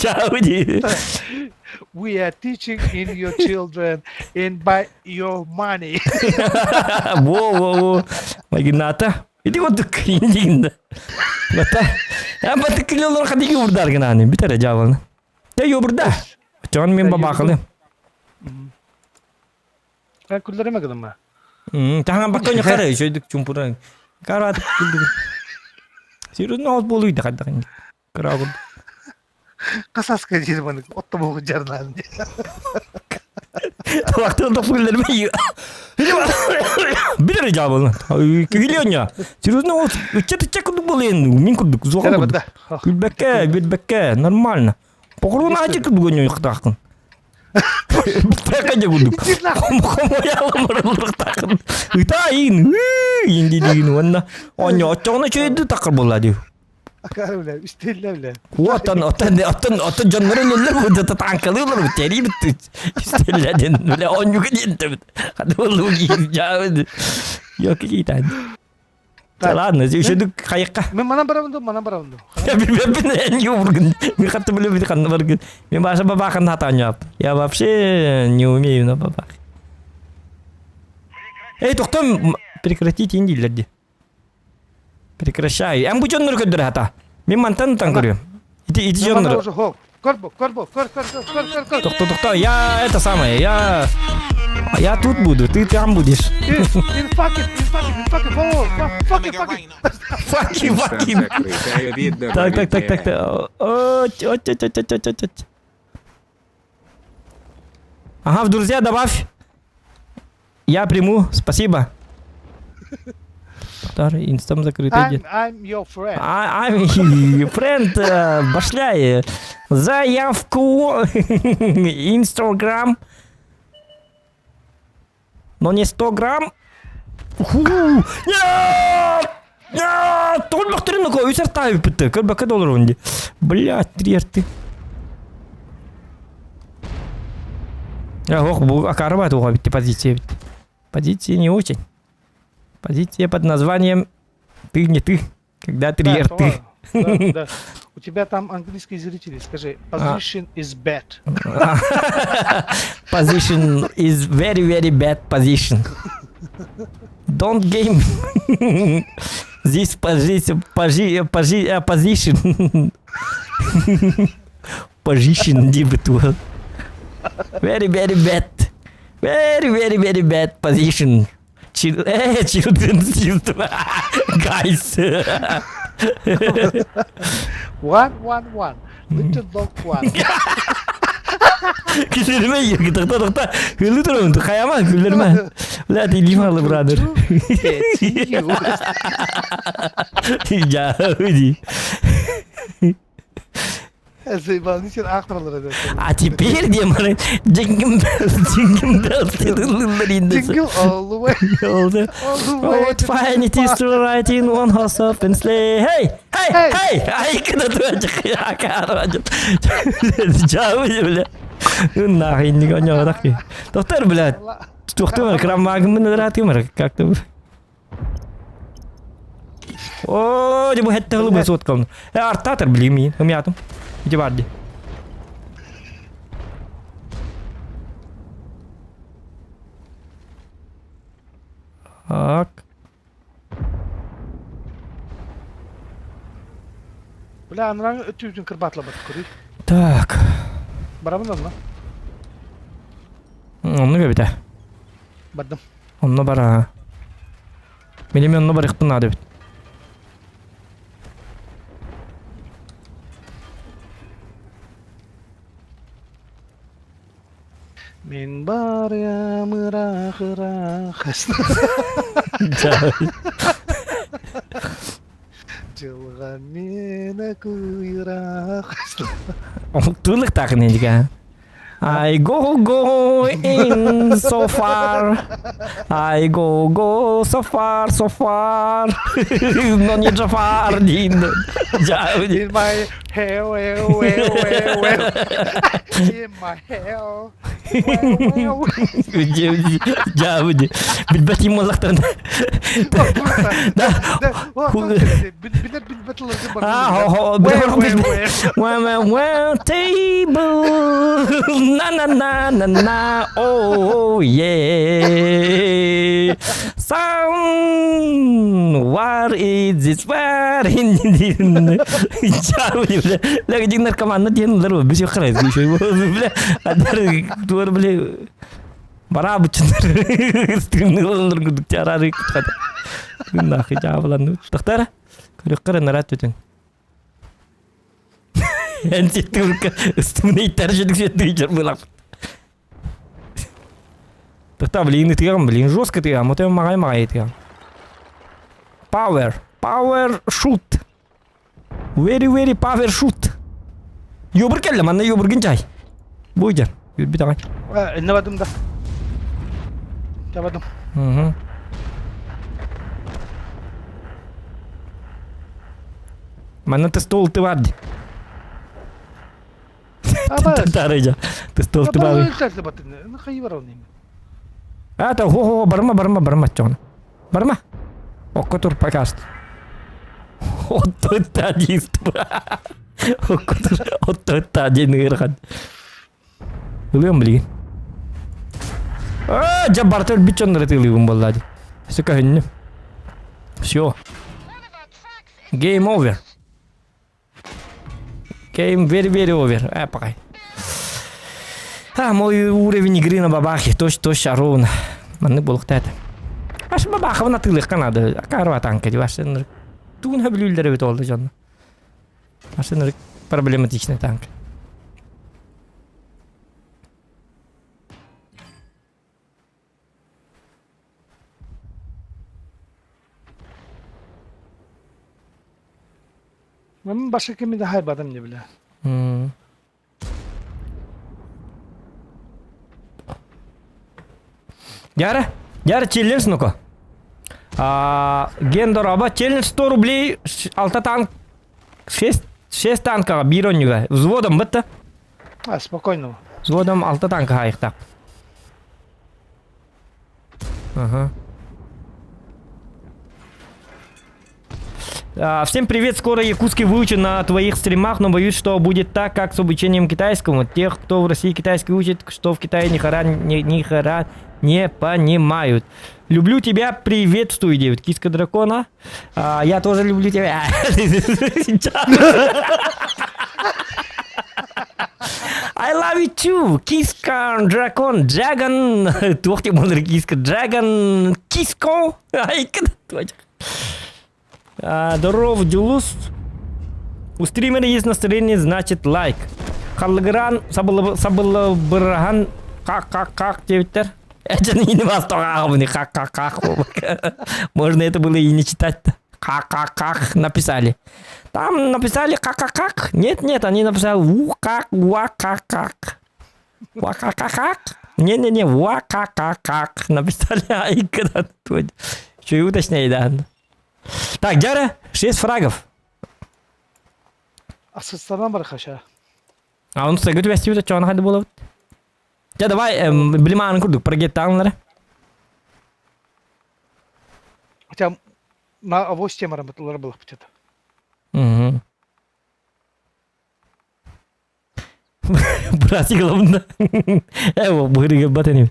Жауди. We are teaching in your children and by your money. Во, во, во. Магината. Ити курдук индигинда. Бата. Я баты килолор хадиги урдар гынаны. Битере жабаны. Те юбурда. Чон мен бабакылы. Күлләреме гынымы? Таһан бакка ньахара өйдөк чумпуран. Карат күлдүк. Сирун ол болуйда хаддагын. Кырагын. Касаска диир маны отто жарнаан. Вакты топ күллерме. Билер жабылны. Күлөня. Сирун ол үчче курдук болен. Мин курдук. Зоға курдук. Күлбекке, билбекке, нормально. Покорун ачы курдук өнө яктакын. Битпекке курдук. Хомоялымырылыктакын. Ыта ин, инди деген онна. Онно отчоғына чөйді тақыр болады. Акары биле, үстелле биле. Отон, отон, отон, отон жоннор өлөлөр бу да танкалыылар бу тери бит. Үстелледен биле оннуга диэн Хады болу жаа. Yok китан. Ладно, еще хайыкка. Мен манан барабын да, манан барабын да. Я билбеппин, эн юбургун. Мен хатты билбеппин ханна баргын. Мен баша бабахын хатан Я вообще не умею на бабах. Эй, тоқтом, прекратите индилерди. Прекращай. Эм бу жоннор көддөр хата. Мен мантан тан көрүм. Ити ити жоннор. Көр бу, көр бу, көр, көр, көр, көр, көр, көр. Тохто, тохто, я это самое, я... Я тут буду, ты там будешь. In fuck it, in fuck it, in fuck it, whoa, fuck it, fuck it. Fuck you, fuck you. Так, так, так, так, так. О, о, о, о, о, Ага, в друзья добавь. Я приму, спасибо. Старый инстам закрытый I'm, I'm your friend. I'm your friend, башляй. Заявку Инстаграм. Но не 100 грамм. Ху! Нет! Нет! Толбак түрін ко үсер тайып бітті. Көрбәкке доллар онди. Блядь, три Ох, бу акарбат уға бітті позиция бітті. Позиция не очень. Позиция под названием «Ты не ты», когда три Да, рты. Да, да. У тебя там английские зрители, скажи, position is bad. Position is very, very bad position. Don't game. This position, posi, position. Position дибит Very, very bad. Very, very, very bad position. Children, children, guys. One, one, one. Little dog one. Күлдерме, тоқта, тоқта. Күлді тұрмын, қаяма, күлдерме. Бля, ты лималы, brother. Я, уйди. А теперь, демоны, Jingle bells, jingle bells, Jingle all the way. All the, all the way. Oh, what fun it is to ride in one horse open sleigh. Hey, hey, hey! Ай, куда ты бля. Ну нахуй, не гонял, так. Доктор, блядь. Доктор, крамагым нратымыр, как-то. О, дебу хетте хылы бу соткалны. Э, артатыр билим, умятым. Иди барди. Так. Бля, анраңы өтүүтүн кырбатлабат көрүй. Так. Барамын онна. Онну көбүтэ. Бардым. Онно бара. Менеме онно барыктын ады бит. Мен барым ырах ырах. Жылга мени куйрах. Тулык такын эдига. I go go in so far. I go go so far so far. Но не Джафар дейін. In my hell, hell, hell, hell, hell. In my hell. Дьаабы билбэт им буоллахтарына. Да. Билэр билбэт Table на на на на на oh yeah Sound what is this where in Бля, бля, наркоманна диэн ылар бис хара бля, туар бля Бара бычыннар стримнылар курдук чарары кытта. Нахы жабылан. Тахтара. Көрөккөр нарат бүтүн. Эн сеттүркө ыстымны иттер жүдүк сеттү жер булак. Тахта блин тыгам блин жестко тыгам, вот магай магай тыгам. Power, power shoot. Very very power shoot. Юбыр келді, манна юбыргын чай. Буйдер, юрбит ағай. Инне бардым да. Табадым. Угу. Манна ты стол ты варди. Тарыжа. Ты стол ты варди. А, то хо-хо, барма, барма, барма, чон. Барма. Окко тур покаст. Отто дист. Окко тур, отто ден ыырхан. Ылыам билигин. А, жаббарта өлбүт дьоннор ытыылыыбын буолла дии. Все көһүннүм. Все. Game over. Game very very over. А, пока. А, мой уровень игры на бабахе. Точь, точь, ровно. Маннык буолуохта этэ. Аш бабахабын атыылыахха наада. Акаарба танка дии. Аш тугун хөбүлүүллэр эбит ол дьонно. Аш проблематичный танк. Мен башка кими да хайбадым не биле. Яра, Яра челлендж ну-ка. А, Гендор аба челлендж 100 рублей, алта танк, 6, 6 танкаға биир онньуга. Взводом бытта. А, спокойно. Взводом алта танка хайықтақ. Ага. А, всем привет, скоро якутский выучу на твоих стримах, но боюсь, что будет так, как с обучением китайскому. Тех, кто в России китайский учит, что в Китае ни хера, ни, ни хера не понимают. Люблю тебя, приветствую, девять. Киска дракона. А, я тоже люблю тебя. I love you too. Киска дракон, dragon. Туох ти болар киска dragon. Киско. Ай, Здоров, Дюлус. У стримера есть настроение, значит лайк. Халлыгыран, сабылыбырахан, как, как, как, диэбиттэр. Это не вас как, как, как. Можно это было и не читать-то. Как, как, как написали. Там написали как, как, как. Нет, нет, они написали у, как, уа, как, как. Уа, как, как, как. Не-не-не, уа, как, как, как. Написали, ай, когда Еще и уточняй, да. Так, Дяра, 6 фрагов. Асыстанан бар хаша. А он сагыт вести это что он было? Я давай, эм, билимаан курдук, прогеттаанлары. Хотя на авось темара бытылар было где-то. Угу. Братик главында. Э, бырыгы батаним.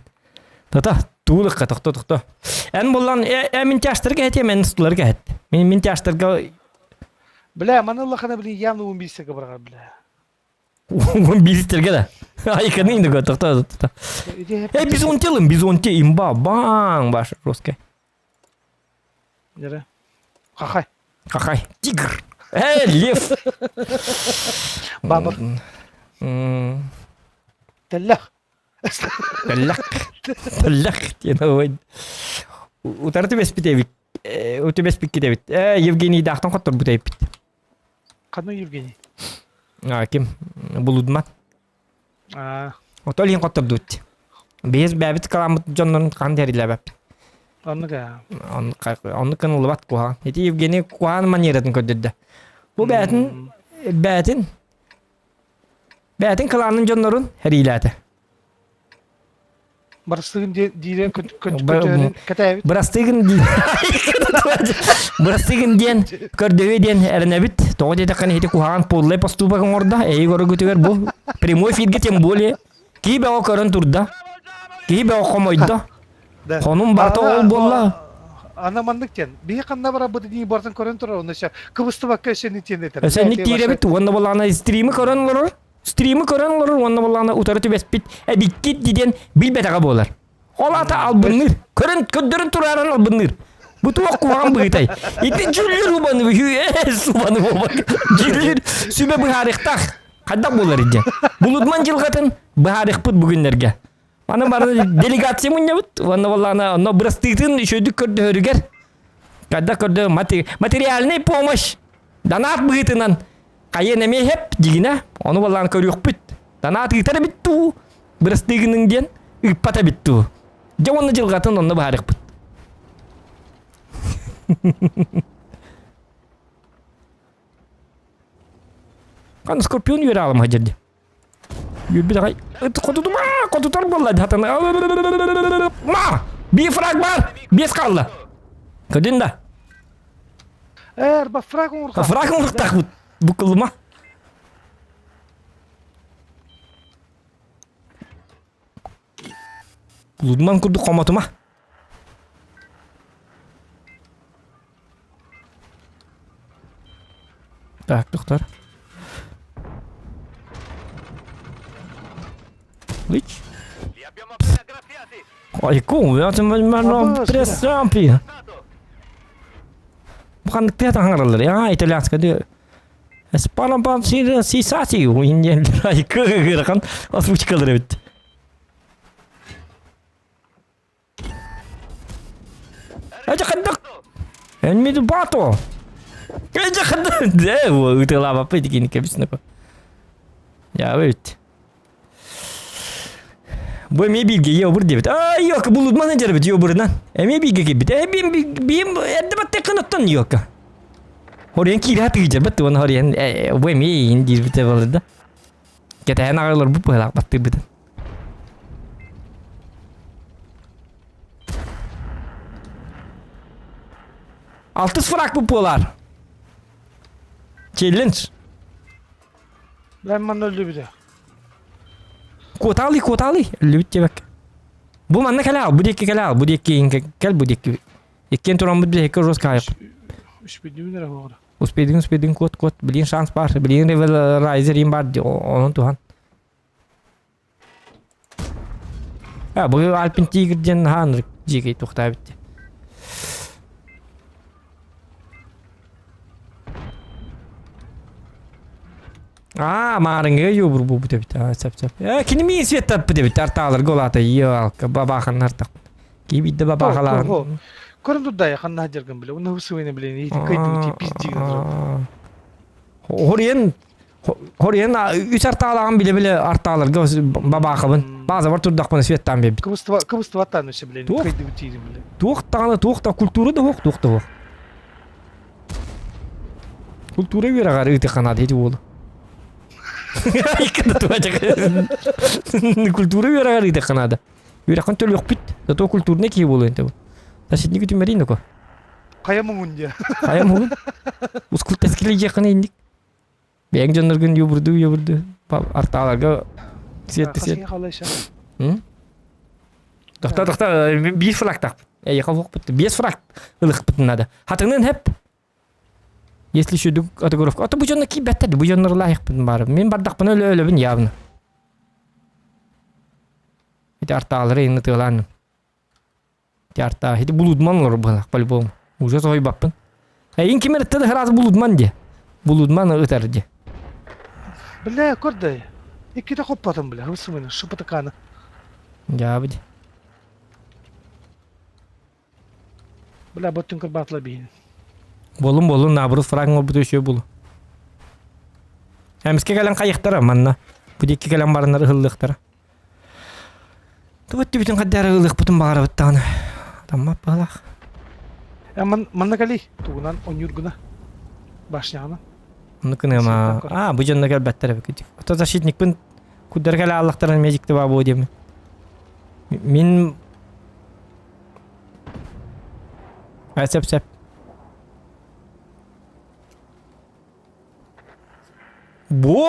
Тата, туулыкка тохто тохто. Эн буллан э, э мин тяштырга хет, мен стуларга хет. Мин мин тяштырга Бля, маны лахана блин явно убийство баргар, бля. Он бизистерге да. Айканы инде тохто тохто. Э, бизон телым, бизон те имба, баң баш русский. Нере? Хахай. Хахай. Тигр. Э, лев. Бабыр. Тэллэх. Тэллэх. Тэллэх диэн ой. Утары түбэспит эбит. Түбэспиккит эбит. Э, Евгений даахтан хотторбут эбит. Ханна Евгений? А, ким? Булудман. А. Отол иһин хоттордут. Биһиз бэбит каламмыт дьоннорун хаан тэрилэбэп. Оннук ээ. Оннук кыныллыбат куһаҕан. Ити Евгений куһаҕан манератын көрдөрдө. Бу бээтин бээтин бээтин кылаанын дьоннорун хэриилээтэ. Барыстыгын диирэн көтөөрүн кэтээбит. Бырастыгын диэн. Бырастыгын диэн көрдөһүө диэн эрэнэбит. Тоҕо диэтэххинэ ити куһаҕан подлай поступок оҥордо. Эйи көргүтүгэр бу прямой эфиргэ тем более киһи бөҕө көрөн турда. Киһи бөҕө хомойдо. Хонум барта ол буолла. Ана маннык диэн. Биһи ханна барабыт дии бартын көрөн турар онно кыбыстыбакка өсөнү тиэн этэр. Өсөннүк тиирэбит уонна булаана стримы көрөн олорор. Стримы көрөн олорор уонна буоллаҕына утары түбэспит эбиккит диэн билбэтэҕэ буолар. Ол аата албынныыр. Көрөн көрдөрөн турааран албынныыр. Бу туох куһаҕан быһыытай? Ити дьүллүр убаны субаны буолбат. Дьүллүр сүбэ быһаарыахтаах. Хайдах буолар дьэ? Булудман дьылҕатын быһаарыахпыт бүгүннэргэ. Аны бары делегация мунньабыт. Уонна буоллаҕына онно бырастыытын үчүгэйдик көрдөһөрүгэр хайдах көрдө материальный помощь донат быһыытынан хайыан эмиэ хэп дьигинэ ону буоллаҕына көрүөхпүт. Донат ыытар эбит дуу бырастыыгының диэн ыыппат эбит дуу. Дьэ уонна дьылҕатын онно быһаарыахпыт. Хан скорпион үөрэ аламаһа дьэрди. Үөрбүт аҕай. Хотутума! Хотутар буолла хатан. Ма! Биир фраг бар! Биэс хаалла. Көрдүн да? Эр, ба фраг оҥорхах. Фраг оҥорхтаахпыт. Букулума. Лудман курдук хомотума. Так, доктор. Лич. Ой, come, ma прессампи. Ханнык тыа таҥараллар, а, итальянская дыы. Спалам сисати, уиньен, озвучкалар эбит. Эти хаддак! Энмиду бато! Эти хаддак! Дэ, ытылаабаппыт дикини кэбиснэко. Я бит. Бу эмиэ бииргэ йобур диэбит. Аа, йока булудман дьэрбит йобурунан. Эмиэ бииргэ киирбит. Э, бим бим эрдэ баттыккын оттон йока. Хорен киирэ тыгыжарбат уон хорен бу эмиэ иин диирбите болду. Кэтэһэн аҕалар бу быһалаах баттыырбытын. Алтыс фраг буолар. Челлендж. Ben манна өллүбүтэ. Куотаалый, куотаалый. Өллүбүт диэбэк. Бу манна кэлэ бу диэки кэлэ бу диэки кэл бу диэки. Иккиэн тураммыт биһикки жестко айып. Үспүдүмүн эрэ хоҕура. Успейдиҥ, успейдиҥ, куот, куот. Билигин шанс баар. Билигин Rebel Riser им бар, онон туһан. А, бу Альпин Тигр диэн наһаа ынырык дьиикэй туохтаабыт дии. Аа, маарыҥҥа юбур буолбут эбит. Аа, сөп сөп. Э, кини миин светтаппыт эбит. Артааларга улаата ио бабааханнар тахпыт. Кии биирдэ бабаахалаан. Көрөн турдая ханна дьаргын биле. Уна хусуйна биле. Ити кыйдыбыт пиздигин. Хориен Хориен үс артаалааҕын биле-биле артааларга бабаахабын. Баазабар турдахпына светтаан биэрбит. Кыбыстыбаттаан өссө биле. Кыйдыбыт тиирин биле. Туох даҕаны туох да культура да суох туох да суох. Культура үөрэҕэр ыытыхханаат ити уолу. Культура үөрэҕэр ыытыхханаада. Үөрэххин төлүөхпүт, зато культурный киһи буолуон этэ. Соседник үтүмэрин око. Хайа муҥун диэ. Хайа муҥун. Ускул тэскили дьиэххин инник. Бэйэҥ дьонноргун юбурду юбурду артааларга сиэтти сиэт. Тохто тохто биир фрактаахпыт. Эйиэхэ уохпут. Биэс фракт ылыхпытын надо. Хатыҥнын хэп. Если еще отыгровка. А то бу дьонно киирбэттэр, бу дьоннор лаайахпын баар. Мин бардахпына өлө өлөбүн явно. Ити артаалары инна тыалаан. Ити артаа, ити булудман олор быһылаах по-любому. Уже соһуйбаппын. Эйин ким эрэ да сразу булудман диэ. Булудман ытар диэ. Бля, көрдөй. Иккитэ хоппотум бля, хыбысымын, шыпытыканы. Дьаабы ди. Бля, боттун кырбаатыла биһин. Буолун буолун наоборот фраг оҥорбут үчүгэй буолу. Эмискэ кэлэн хайыхтара манна. Бу диэки кэлэн бараннар ыһыллыахтара. Тугу өттүбүтүн хайдары ылыахпытын баҕарабыт даҕаны. Таммап быһалаах. Ман манна кэлий тугунан онньуургуна башняҕына. Ону кыныма. А, бу дьонно кэлбэттэр эбит. Ото защитникпын куддар кэлэ аллахтарын медикте баа буо диэмин. Мин... А, сөп сөп. Бу!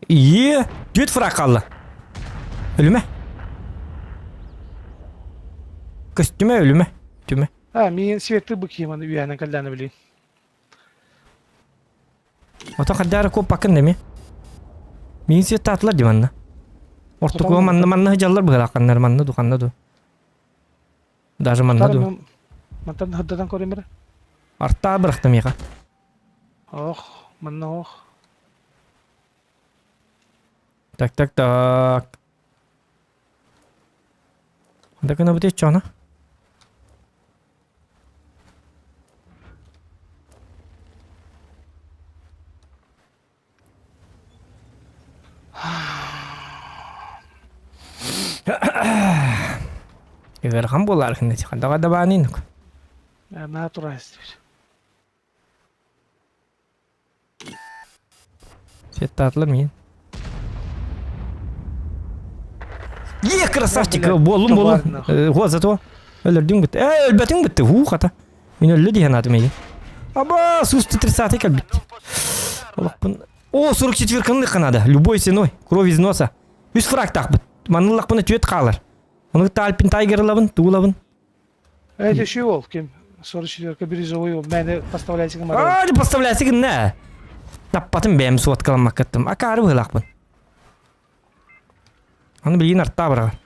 Ие! Түөрт фраг хаалла. Өлүмэ. Көстүмэ өлүмэ. Түмэ. А, миин светы быкиеманы үөһэнэн кэллээнэ билин. Ото хаддаары куоппаккын да эми. Миин светтаатылар ди манна. Ортокуга манна манна сыдьаллар быһалаахханнар манна ду ханна ду. Даже манна ду. Мантан хаддатан көрөмөр. Артаа бырахтым миэхэ. Ох, манна ох. Так так так. Ханда гына бу чона. Ыарахан буолаар гына хандаға да баанын. Наһаа тураастыр. Сеттаатылар миин. Е, красавчик, буоллум буоллум. Го зато өлөрдүң бит. Э, өлбөтүң битти. Хуу хата. Мин өллө диэн атым эйи. Аба, суста 30 кэлбит. Олохпун. О, 44 кынлык надо. Любой ценой. Кровь из носа. Үс фраг тахбыт. Маныллахпына түөт хаалар. Ону Альпин Тайгер ылабын, туулабын. Это еще ол ким 44 бирюзовый ол мэне поставляйте А, не поставляйте гынна. Таппатым бэйэм суоткаламмаккаттым. Акаары быһылаахпын. Аны билигин артаа быраҕар.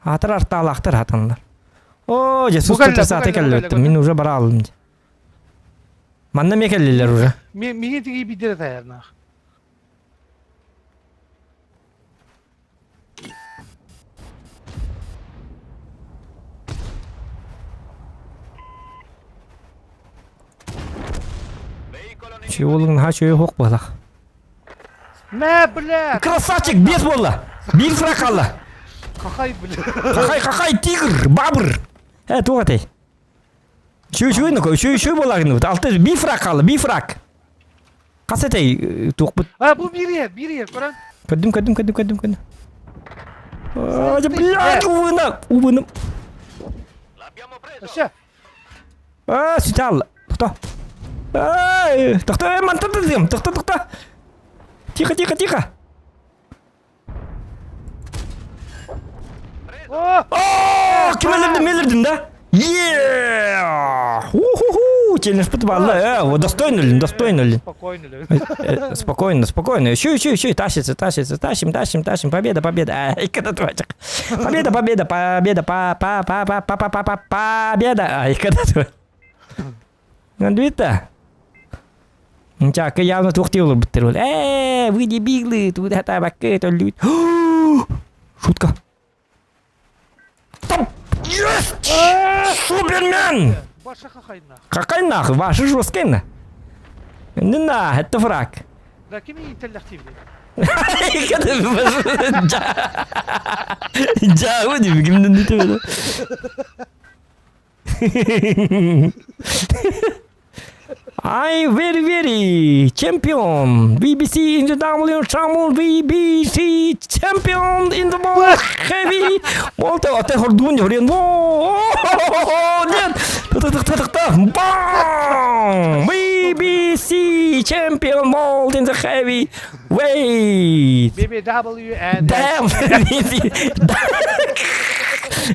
Аатар артаалаахтар хатаннар. О, дьэ сус саата кэллэбиттим. Мин уже бара аллым дьэ. Манна эмиэ кэллилэр уже. Миги тиги бидер таярнаах. Чуолуҥ наһаа үчүгэй оһох буолах. Мэ, бля! Красавчик, бес буолла! Биир фраг хаалла. Хахай, бля! Хахай, хахай, тигр, бабр! Э, туох этэй? Үчүгэй, үчүгэй, ну үчүгэй, үчүгэй буолаагын Алта, биир фраг хаалла, биир фраг. Хас этэй туохпут? А, бу биир иһэр, биир иһэр, көрөн. Көрдүм, көрдүм, көрдүм, көрдүм, көрдүм. А, блядь, убына, убыным. Өссө. А, сүтэ Тохто. Ай, тохто, э, мантан тыдым. Тохто, тохто. Тихо, тихо, тихо. О, ким өлөрдүм, мен өлөрдүм да? Е! Ху-ху-ху! Челлендж балла. Э, вот достойно ли, достойно ли? Спокойно ли? Спокойно, спокойно. Еще, еще, еще. Тащится, тащится. Тащим, тащим, тащим. Победа, победа. Ай, когда твачек. Победа, победа, победа, па, па, па, па, па, па, па, па, победа. Ай, когда твой. Андвита. Чака явно туохтыы олорбуттар ол. Ээ, вы дебилы, туда табакка төллүүт. Шутка. Стоп! Есть! Супермен! Ваша хахайна. Какай нахуй, ваша жесткая Не на, это фраг. Да кими интеллективный. Дьаа, кимнен дитэ I very very champion BBC in the W Channel BBC champion in the world heavy Молта ата хордуун хорен нет Бам! BBC champion world in the heavy weight BBW and Damn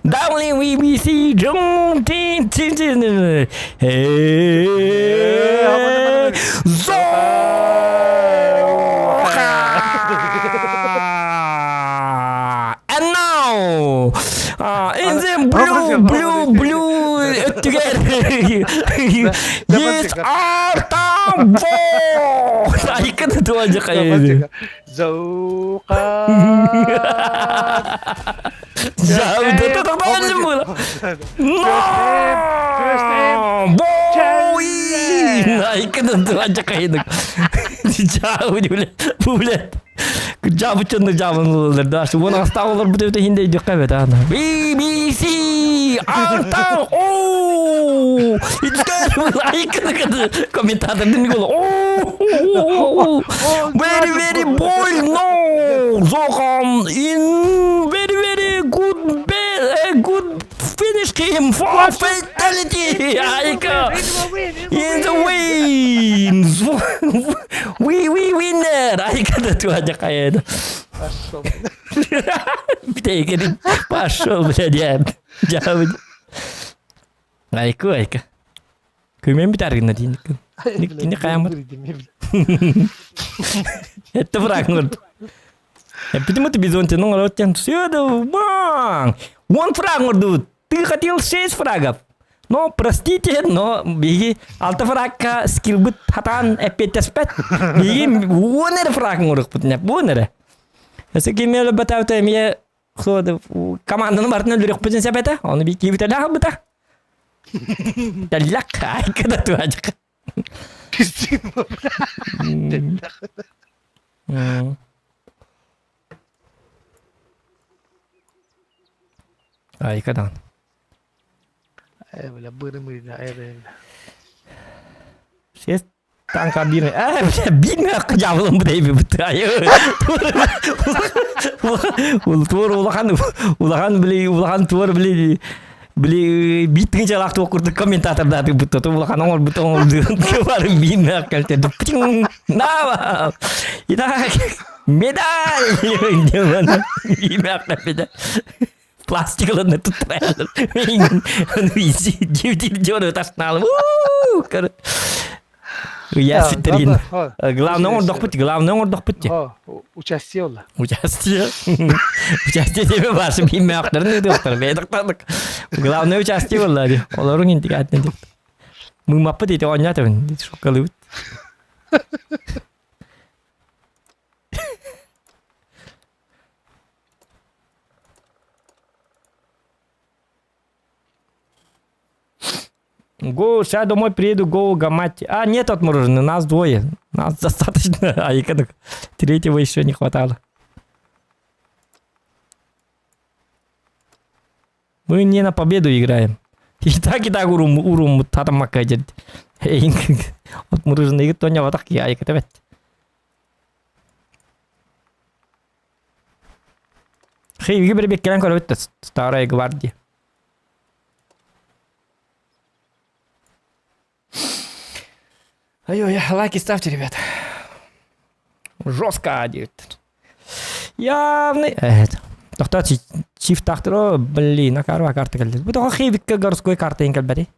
WBC John Tin Tin Tin Hey Zoha And now in the blue blue blue together Yes Artambo Айкын туажы кайы Заука No! Boy! Айкын туажы кайы Жабы бля Жабы чынны жабын да Уон астабылар бу төтө хинде жокка бет ана. BBC Артан О! Айкын комментатордун голу. О! Very very больно! Zohan in very very good good finish him for fatality! Айка! In the wins! We we winner! Айка да туа хайда. Пошел. Бүтэйгин пошел, блядь, я. Дьаабыт. Айку, айка. Көмөн бүтэр гына диин. Кини хаамыр. Это враг нурд. Почему ты бизонте? Ну, вот тем все, да, бang! One фраг нурду. Ты хотел шесть фрагов. Но, простите, но биги алта фрагка скилбыт хатан эппиэттеспэт. Биги уон эрэ фраг оҥоруохпут уон эрэ. Өссө ким эле бэтээбитэ эмиэ команданы барытын өлөрүөхпүтүн сөп этэ. Ону би киибитэлээх албыта. Тэллэх айка да туһадьык. Пиздин, бля. Айка даҕаны. Э, бля, бырымы, да, э, бля. Шесть танка биир э бля биир мөккө дьаабылым бу дейби бутайы. Ул туор улахан улахан били улахан туор били били биир тыынчалаах туох курдук комментатордааты бутта улахан оҥорбут оҥорду бары биир мөк кэлтэ на Итак, медаль! Биир мөк кэлбитэ. Пластикаларны туттаралар. Дьиэбитин таснаалым. Я ситтерин. Главное оҥордохпут, главное оҥордохпут дии. Участие олла. Участие. Участие тебе башы биммәктәрен ыдыктар, бедыктадык. Главное участие болла ди. Олорун интик аттен дип. Мымаппы дейт оонньоотабын. Шоккалыбыт. Го, сейчас домой приеду, го гамать. А, нет отмороженных, нас двое. Нас достаточно. А и третьего еще не хватало. Мы не на победу играем. И так, и так урум, урум, татамакка дед. Отмороженный тоня вот так я, и Хейги бір беккелен көрөбүт Старая гвардия. Ай-ой, лайки ставьте, ребята. Жестко одет. Явный. Это. Тохта чиф тахтыро, блин, а карва карта кэллэ. Бу тоҕо хейбикке городской карта ин кэлбэти.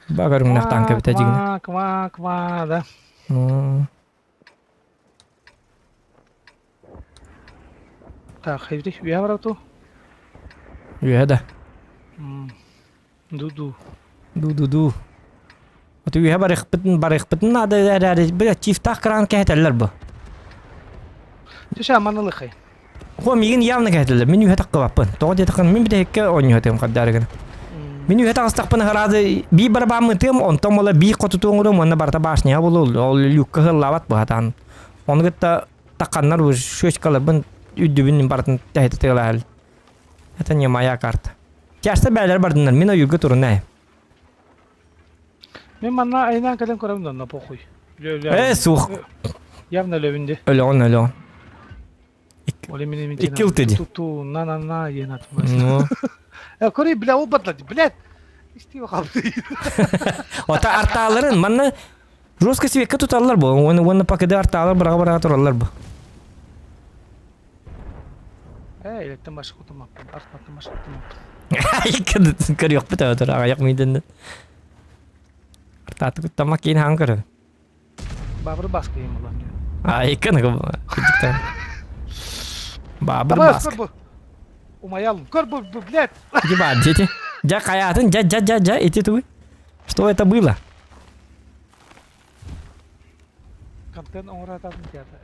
Багарымнах танка битэ дьигинэ. Ква, ква, ква, да. Так, хайбити, үйэ барату. Үөһэ да. Ду-ду. Ду-ду-ду. Ото үөһэ барыахпытын барыахпытын наада эрээри бile чифтаах кран кэһэтэллэр бу. Түшэ аманылыхай. Хо миигин явно кэһэтэллэр. Мин үөһэ таххыбаппын. Тоҕо диэтэххинэ мин бүтэһиккэ оонньуһатыам хардаары гына. Мин үөһэ таҕыстахпына хараады биир барабааммытыам, онтон буола биир хотуту оҥоруом уонна барыта башняҕа буолуо. Ол люкка ыһыллаабат быһатаан. Ону кытта тахханнар шөчкаларбын үрдүбүн барытын тэһитэ тыалаһал. Это не моя карта. Часто бээлэр бардыннар, мин ойуурга турунай. Мин манна айнаан кэлэн көрөм да, на похуй. Э, суох. Явно өлөбүн Өлөҕүн, өлөҕүн. Оли Икки ылты Ту на на на диэн Ну. Э, көрүй, бля, ол батла, блядь. Истиэ қалды. Ота артааларын манна жестко свекке туталлар бу. Уонна уонна пакеды артаалар быраға-быраға тураллар бу. Э, илеттен башка кутумаппын, артматтан башка кутумаппын. Көрүөхпүт өтөр аҕыйах мииден. Артааты куттамак киин хаан көрө. Бабыр баска ем улан. Айкын Бабыр баска. Умаялым. Көр бу, блядь. Еба, дети. Дьэ хайаатын, дьэ, дьэ, дьэ, дьэ, ити тугуй. Что это было? Контент оҥорататын театр.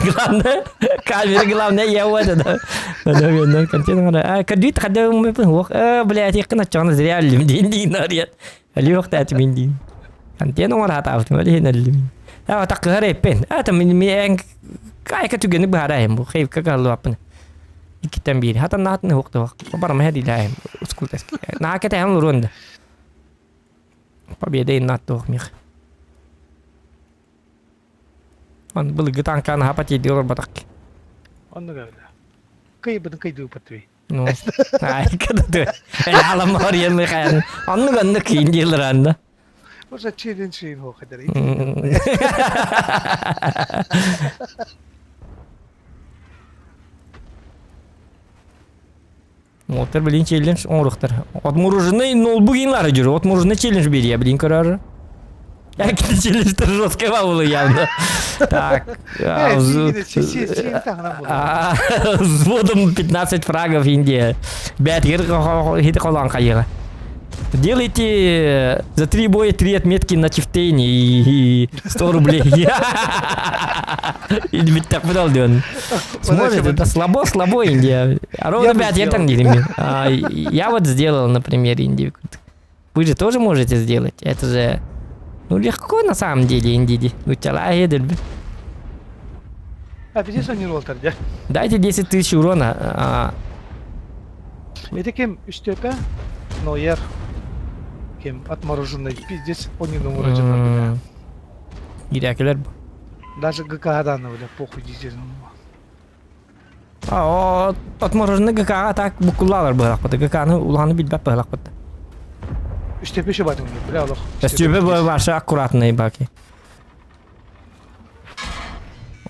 Главное, камера, главное, я вот это. Контент оҥоро. Кадит хадда э, блядь, якын аччаҕына зря өллүм диин диин арыйат. Өлүөх тааты мин диин. Контент оҥоратаабытым, өлүһүн өллүм. А, таккыһар эппин. А, там мен кайка түгэни быһаарайым бу. Хейвка каллуаппын. Иккиттэн биир. Хатан наатын хук туох. Барма хәдиләем. Ускултас. Наа кэтэһэн олоруон да. Победа иннат туох мих. Он былыргы танканы хапа тиийди олорботох. Оннук эбит. Кыйбытын кыйдыыппыт дии. Ну, айкада Алам ориен михаил. Оннук оннук киин диэлэр анна. Уже челлендж ин хоқыдар. Уолтар билин челлендж оҥоруохтар. Отмороженный ноутбук иҥлары жүр. Отмороженный челлендж берия билин көрөр. Әкті челленджтер жесткий было явно. Так. Взводом 15 фрагов Индия. Бәт хит колан кайыга. Делайте за три боя три отметки на чифтейне и 100 рублей. Или ведь так выдал он. Сможет, это слабо, слабо Индия. А ровно 5 я там не Я вот сделал, например, Индию. Вы же тоже можете сделать. Это же ну легко на самом деле Индиди. Ну А видишь, они ролтер, да? Дайте 10 тысяч урона. А... Это кем Үстепе, Ноер, кем отмороженный, пиздец, он не номер Ирякелер бу. Даже ГК-дан, бля, похуй дизель. А, отмороженный ГК так букуллалар быһалахпыт. ГК-ны улаханы билбэт быһалахпыт. Үстепе еще батын, бля, олох. Үстепе ваша аккуратный баки.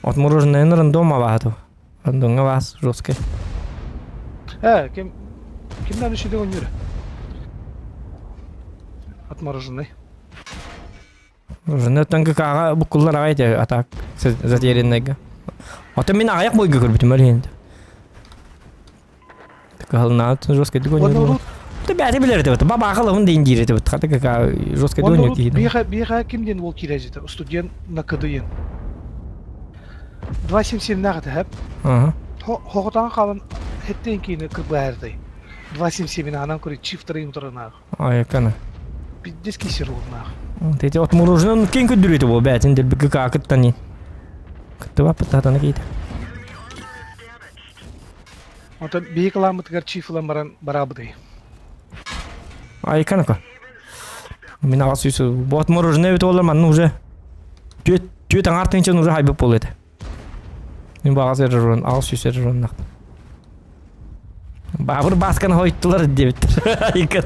Отмороженный рандома ваату. Рандомга вас жесткий. Э, кем кимден үшіде ойныр? Отмороженный. Мороженый ГК-га букуллар аҕай а так затерянныйга. Ото мин аҕыйах бойга көрбүтүм өлүһүн. Кыһалнаат жесткий дыгон. Ты бәти билер этебит. Баба акылыбын дейин диир этебит. Хата ГК жесткий дыгон киһи. Биха биха кимден ол кирәжити? Студент на КДН. 277 нағыты хәп. Ага. Хоғытан қалын хеттен кейіні кырбаярдай. 277 анан көрі чифтер утырынағы. Ай, кана. Пиздец кисер олнағы. Тети отмороженный кең көдүрүтү бу бәтин дел ГК кыттани. Кыттыба пытатаны кейт. Онтон биһи кыламмытыгар чиф ылан баран барабытай. Ай, кана ка. Мин ага сүйсү. Бу отмороженный бит олар манны уже. Түөт түөт аңар тынчын уже хайбып бол еді. Мин бу ага сер ага сүйсер жон Бабыр баскан хойттулар дебиттер. Айкан.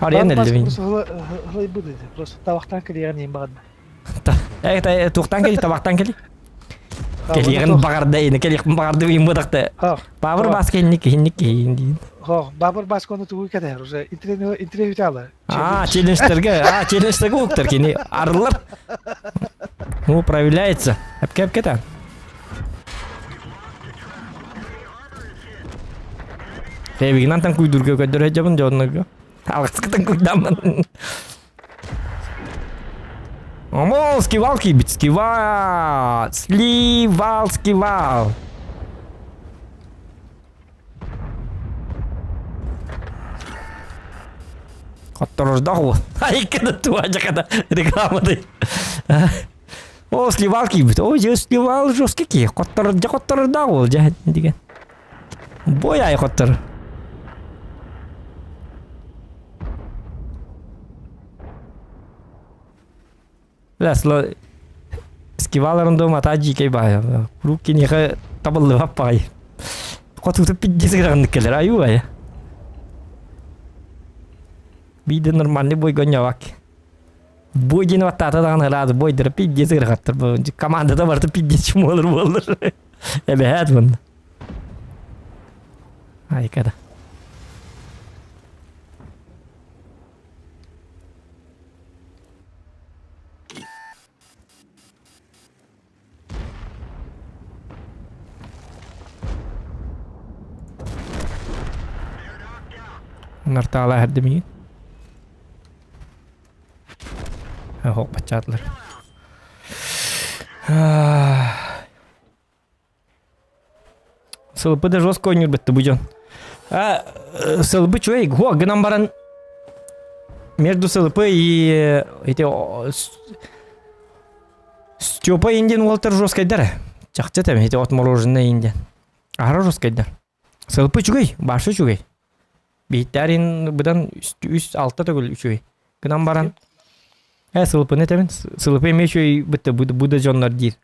Арен элди мин. Просто буду. Просто табақтан кэлиэҕин иин баҕарда. Э, туохтан кели, табақтан кели. Кэлиэҕин баҕарда, ини кэлиэхпин баҕарды иин быдахта. Бабыр баска инник инник иин Хо, бабыр баска оны тугу кэтэр уже интервью интервью ала. А, челленджтерге, а, челленджтерге уктар кини арылар. Ну, проявляется. Әпке әпке та. Тэбигинан тан куйдурга көддөр жабын жоннорго. Алгыскытын куйдамын. Омо, скивал кийбит, скивал. Сливал, скивал. Хотторождах ол. Айкада туа жақада рекламады. О, сливал кийбит. О, же сливал жесткий ки. Хоттор, хотторождах ол, жа деген. Бой ай хоттор. Бля, сло... Скиваларын дома ата жикей бай. Курук кинеха табылды баппай. Хотуту пиздец гранны келер, аю ай. Биде нормальный бой гонявак. Бой ден ваттата даҕаны ыраас бойдара пиздец ыарахаттар. Командада барыта пиздец чумуолар буоллар. Эбэһээт мун. Айкада. Нартаала эрдемиин. Хоқ бачаатылар. Сылпы да жестко ойнур бітті бұ жон. А, сылпы чуэй, го, гынан баран между СЛП и эти Степа индин уолтер жесткой дары. Чахчы там эти отмороженные индиан. Аһара русскайдар. Сылпы үчүгэй, башы үчүгэй. Биһиттээрин быдан үс алта төгүл үчүгэй. Гынан баран, э сылпыны этэбин, сылпы эмиэ үчүгэй бытта бу да дьоннор диир.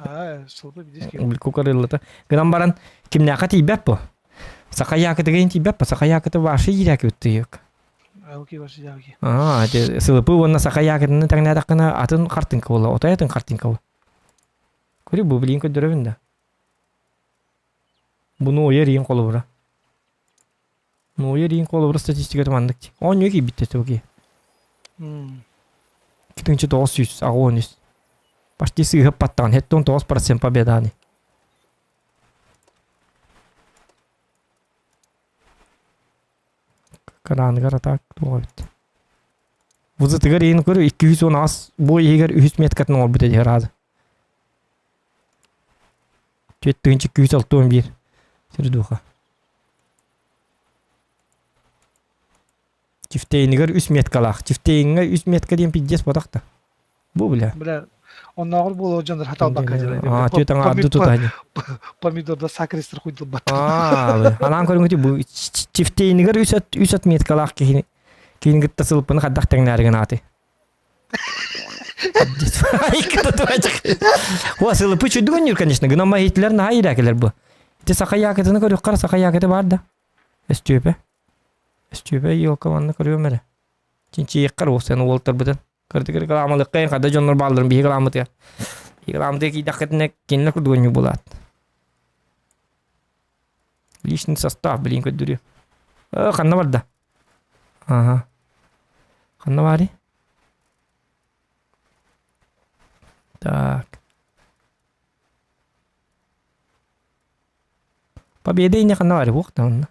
Аа, сылпы бидис ки. Кукарыллата. Гынан баран, кимнээхэ тиийбэт бу. Саха якытыгын тиийбэт бу. Саха якыты башы иирээки быттыйык. Ауки башы яки. Аа, сылпы уонна саха якытыны тэҥнээтэххинэ атын картинка буолла, отой атын картинка буолла. Көрү бу билигин көрдөрөбүн да. Бу Нойер иин холобура. Нойер иин холобура статистиката маннык. Оонньуу киирбиттэр туги. 2983. Почти сыыһып баттаҕын. 79% победаны. Кырааныгар атаак туох эбит. Вузытыгар иин көр 218 бу иһигэр үһүс меткатын оҥорбут этигэр аады. 4261 Сердуха. Чифтейнигэр үс меткалаах. Чифтейҥҥэ үс метка диэн пиздец ботах да. Бу бля. Бля, оннооҕор буолуо дьоннор хаталбакка дьара. Аа, түөт аҥаарды тутаһын. Помидорда сакристер хуйдулбат. Аа, анаан көрүҥүтү бу чифтейнигэр үс үс отметкалаах киһини киһини кытта сылпыны хаддах тэҥнээригин ааты. О, сылыпы чудугуннюр, конечно, гынан маһитлер наһаа иирээкилэр бу. Ити саха якытыны көрүөххэ саха якыты бар да. Өстүөпэ. Өстүөпэ елка манна көрүөм эрэ. Чинчийиэххэр уосан уолтарбытын. Кырдык рекламалыкка хада дьоннор баалларын биһиги рекламытыгар. Биһиги рекламытыгар киирдэххитинэ кинилэр курдугунньу булаат. Личный состав, блин, көрдөрүө. Ханна барда? Ага. Ханна баарый? Так. Победа инне ханна баарый? Уох да онно.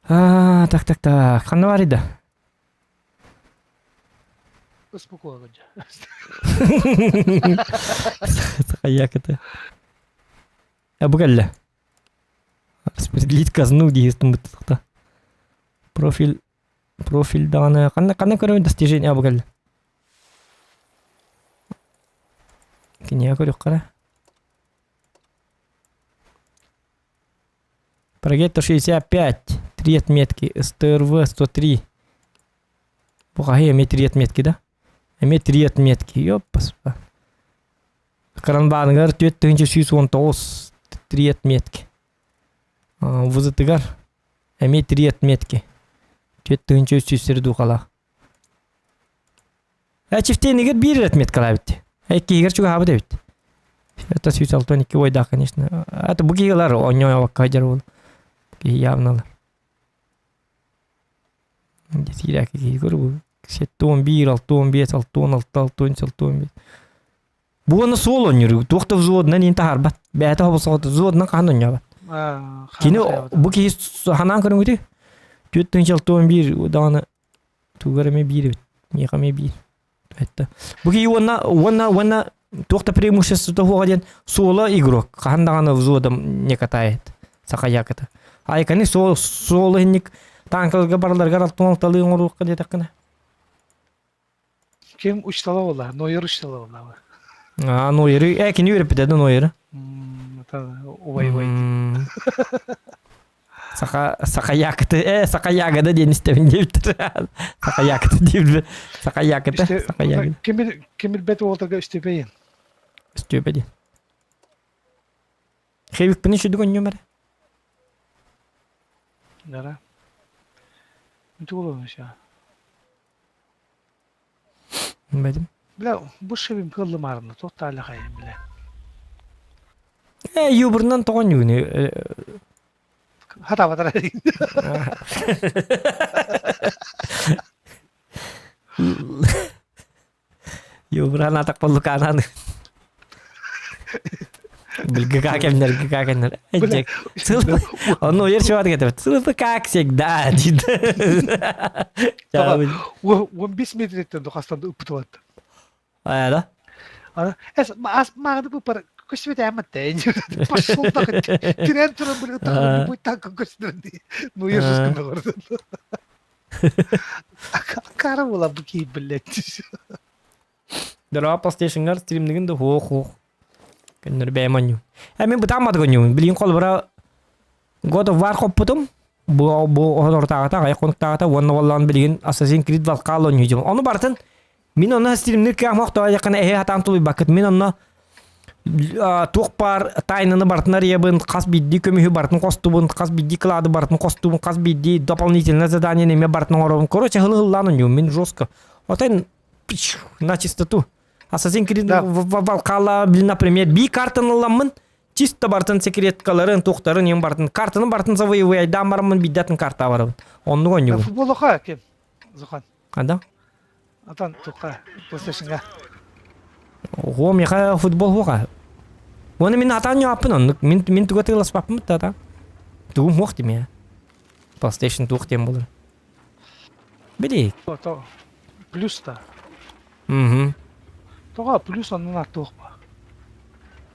А, так, так, так. Ханна баарый да? Успокоилась. Сахаяк это. А бу кэллэ. Распределить казну диэстин быттахта. Профиль профиль даҕаны ханна ханна көрөбүн достижение бу кэллэ. Кинигэ көрүөххэ Прогетто 65, три отметки, СТРВ 103. Бу хаһы эмиэ три отметки да? Эмиэ три отметки, ёппаспа. Кранбааныгар 4119 три отметки. Вызытыгар эмиэ три отметки. 4300 духалаах. Чифтенигер биир отметкалаабыт. Иккиһигэр чугаһаабыт эбит. Это 162 ойдаах, конечно. Это бу киһилэр оонньообокко сылдьар буолу. Киһи явно ылар. Десиирээки киһи көрбү. 71, 65, 66, 63, 65. Бу уонна суол оонньуур. Туох да взводунан иин таһаарбат. Бэйэтэ хобосоҕот взводунан хаһан оонньообот. Кини бу киһи ханаан көрүҥүтүй? 461 даҕаны тугар эмэ биир эбит. Миэхэ эмэ биир. Это. Бу киһи уонна уонна уонна туох да преимущество суоҕа диэн соло игрок. Хаһан даҕаны взводом не катает. Саха яката. Айканы соло соло инник танкаларга бараларгар алтын алталыы оҥоруохха диэтэххинэ. Ким учтала буолла? Нойер учтала буолла. А, Нойеры, э, кини үөрэппитэ да Нойеры. Убай убай. Саха саха якыты, э, саха ягода диэн истэбин диэбиттэр. Саха якыты диэбит. Саха якыты, саха ягода. Ким ким билбэт уолтарга үстүпэйин. Үстүпэ диэн. Хевикпини сүдүк онньум эрэ. Дара. Тугу ша. Билбэтим. Бля, бу шебим кыллымаарына туох таалахайын бля. Э, юбурунан тоҕо ньүүнү Хатаабатар Юбуран атак боллукаанан Билгика кэмнэр, гика кэмнэр. Эджек. Онно уйар чугар кетебит. Сылпы как всегда дейт. 15 метреттен духастан ыппытыбат. А, да? Эс ас мағды бу пар көсбет әмәтте. Пошел так. Тирен туран бир так любой танк көстүрөн. Ну я же скандал. Кара була бу кей блядь. Дара PlayStation'гар стримнигин да хуох хуох. Көннөрү бэйэм оонньуубун. Э мин бытаамматык оонньуубун. Билигин холобура God of War хоппутум. Бу бу оһонортааҕыта, аҕыйах хонуктааҕыта уонна уоллаан билигин Assassin's Creed Valhalla оонньуу Ону барытын мин онно стримнир кыам охтоо якына эһи хатаан тулуйбаккыт. Мин онно туох баар тайнаны барытын арыйабын, хас биирдии көмүһү барытын хостубун, хас биирдии клады барытын хостубун, хас биирдии дополнительное задание эмиэ барытын оҥоробун. Короче, хылы-хыллаан оонньуубун. Мин жестко. Отон на чистоту. Assassin's Creed Да. Valhalla, блин, например, би картаны ыламмын, чисто бартын секреткаларын, тухтарын, ең бартын, картаны бартын завоевайдаан бараммын, биддатын карта барабын. Оннук оонньуубун. Футболуха ким? Зухан. Ада? Атан туха PlayStation'га. Ого, миха футбол хуга. Оны мин атан яппын оннук. Мин мин туга тыыласпаппын тата. Тугум хуох димэ. PlayStation туох диэн болар. Били. То плюс та. Угу. Тоҕо плюс оннун аттуох ба.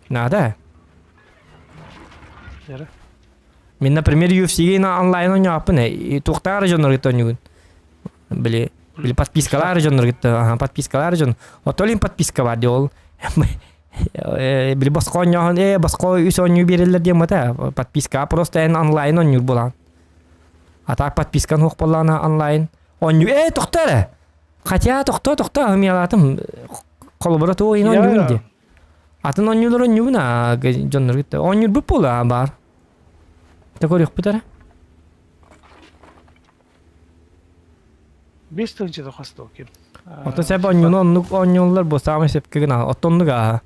Надо. Яры. Мин, например, UFC-ге на онлайн оонньооппун э. Туохтаах дьоннор кытта оонньугун. Били, били подпискалаах дьоннор кытта, ага, подпискалаах дьон. Оттон олин подписка бар дии ол. Били босхо оонньооһун, э, босхо үс оонньуу биэрэллэр диэн бата. Подписка просто эн онлайн оонньуур буолаҕын. А так подпискан суох буоллаҕына онлайн оонньуу. Э, тохто эрэ! Хотя тохто, тохто, ымыйалаатым. Холобура туох иһин оонньуубун дии. Атын оонньуулар оонньуубун аа дьоннор кытта. Оонньуурбут буолуо баар. Та көрүөхпүт эрэ. Бес тыһыынча хостоо ким. Оттон сеп оонньууну оннук оонньууллар бу саамай сөпкө гына. Оттон оннук ааһа.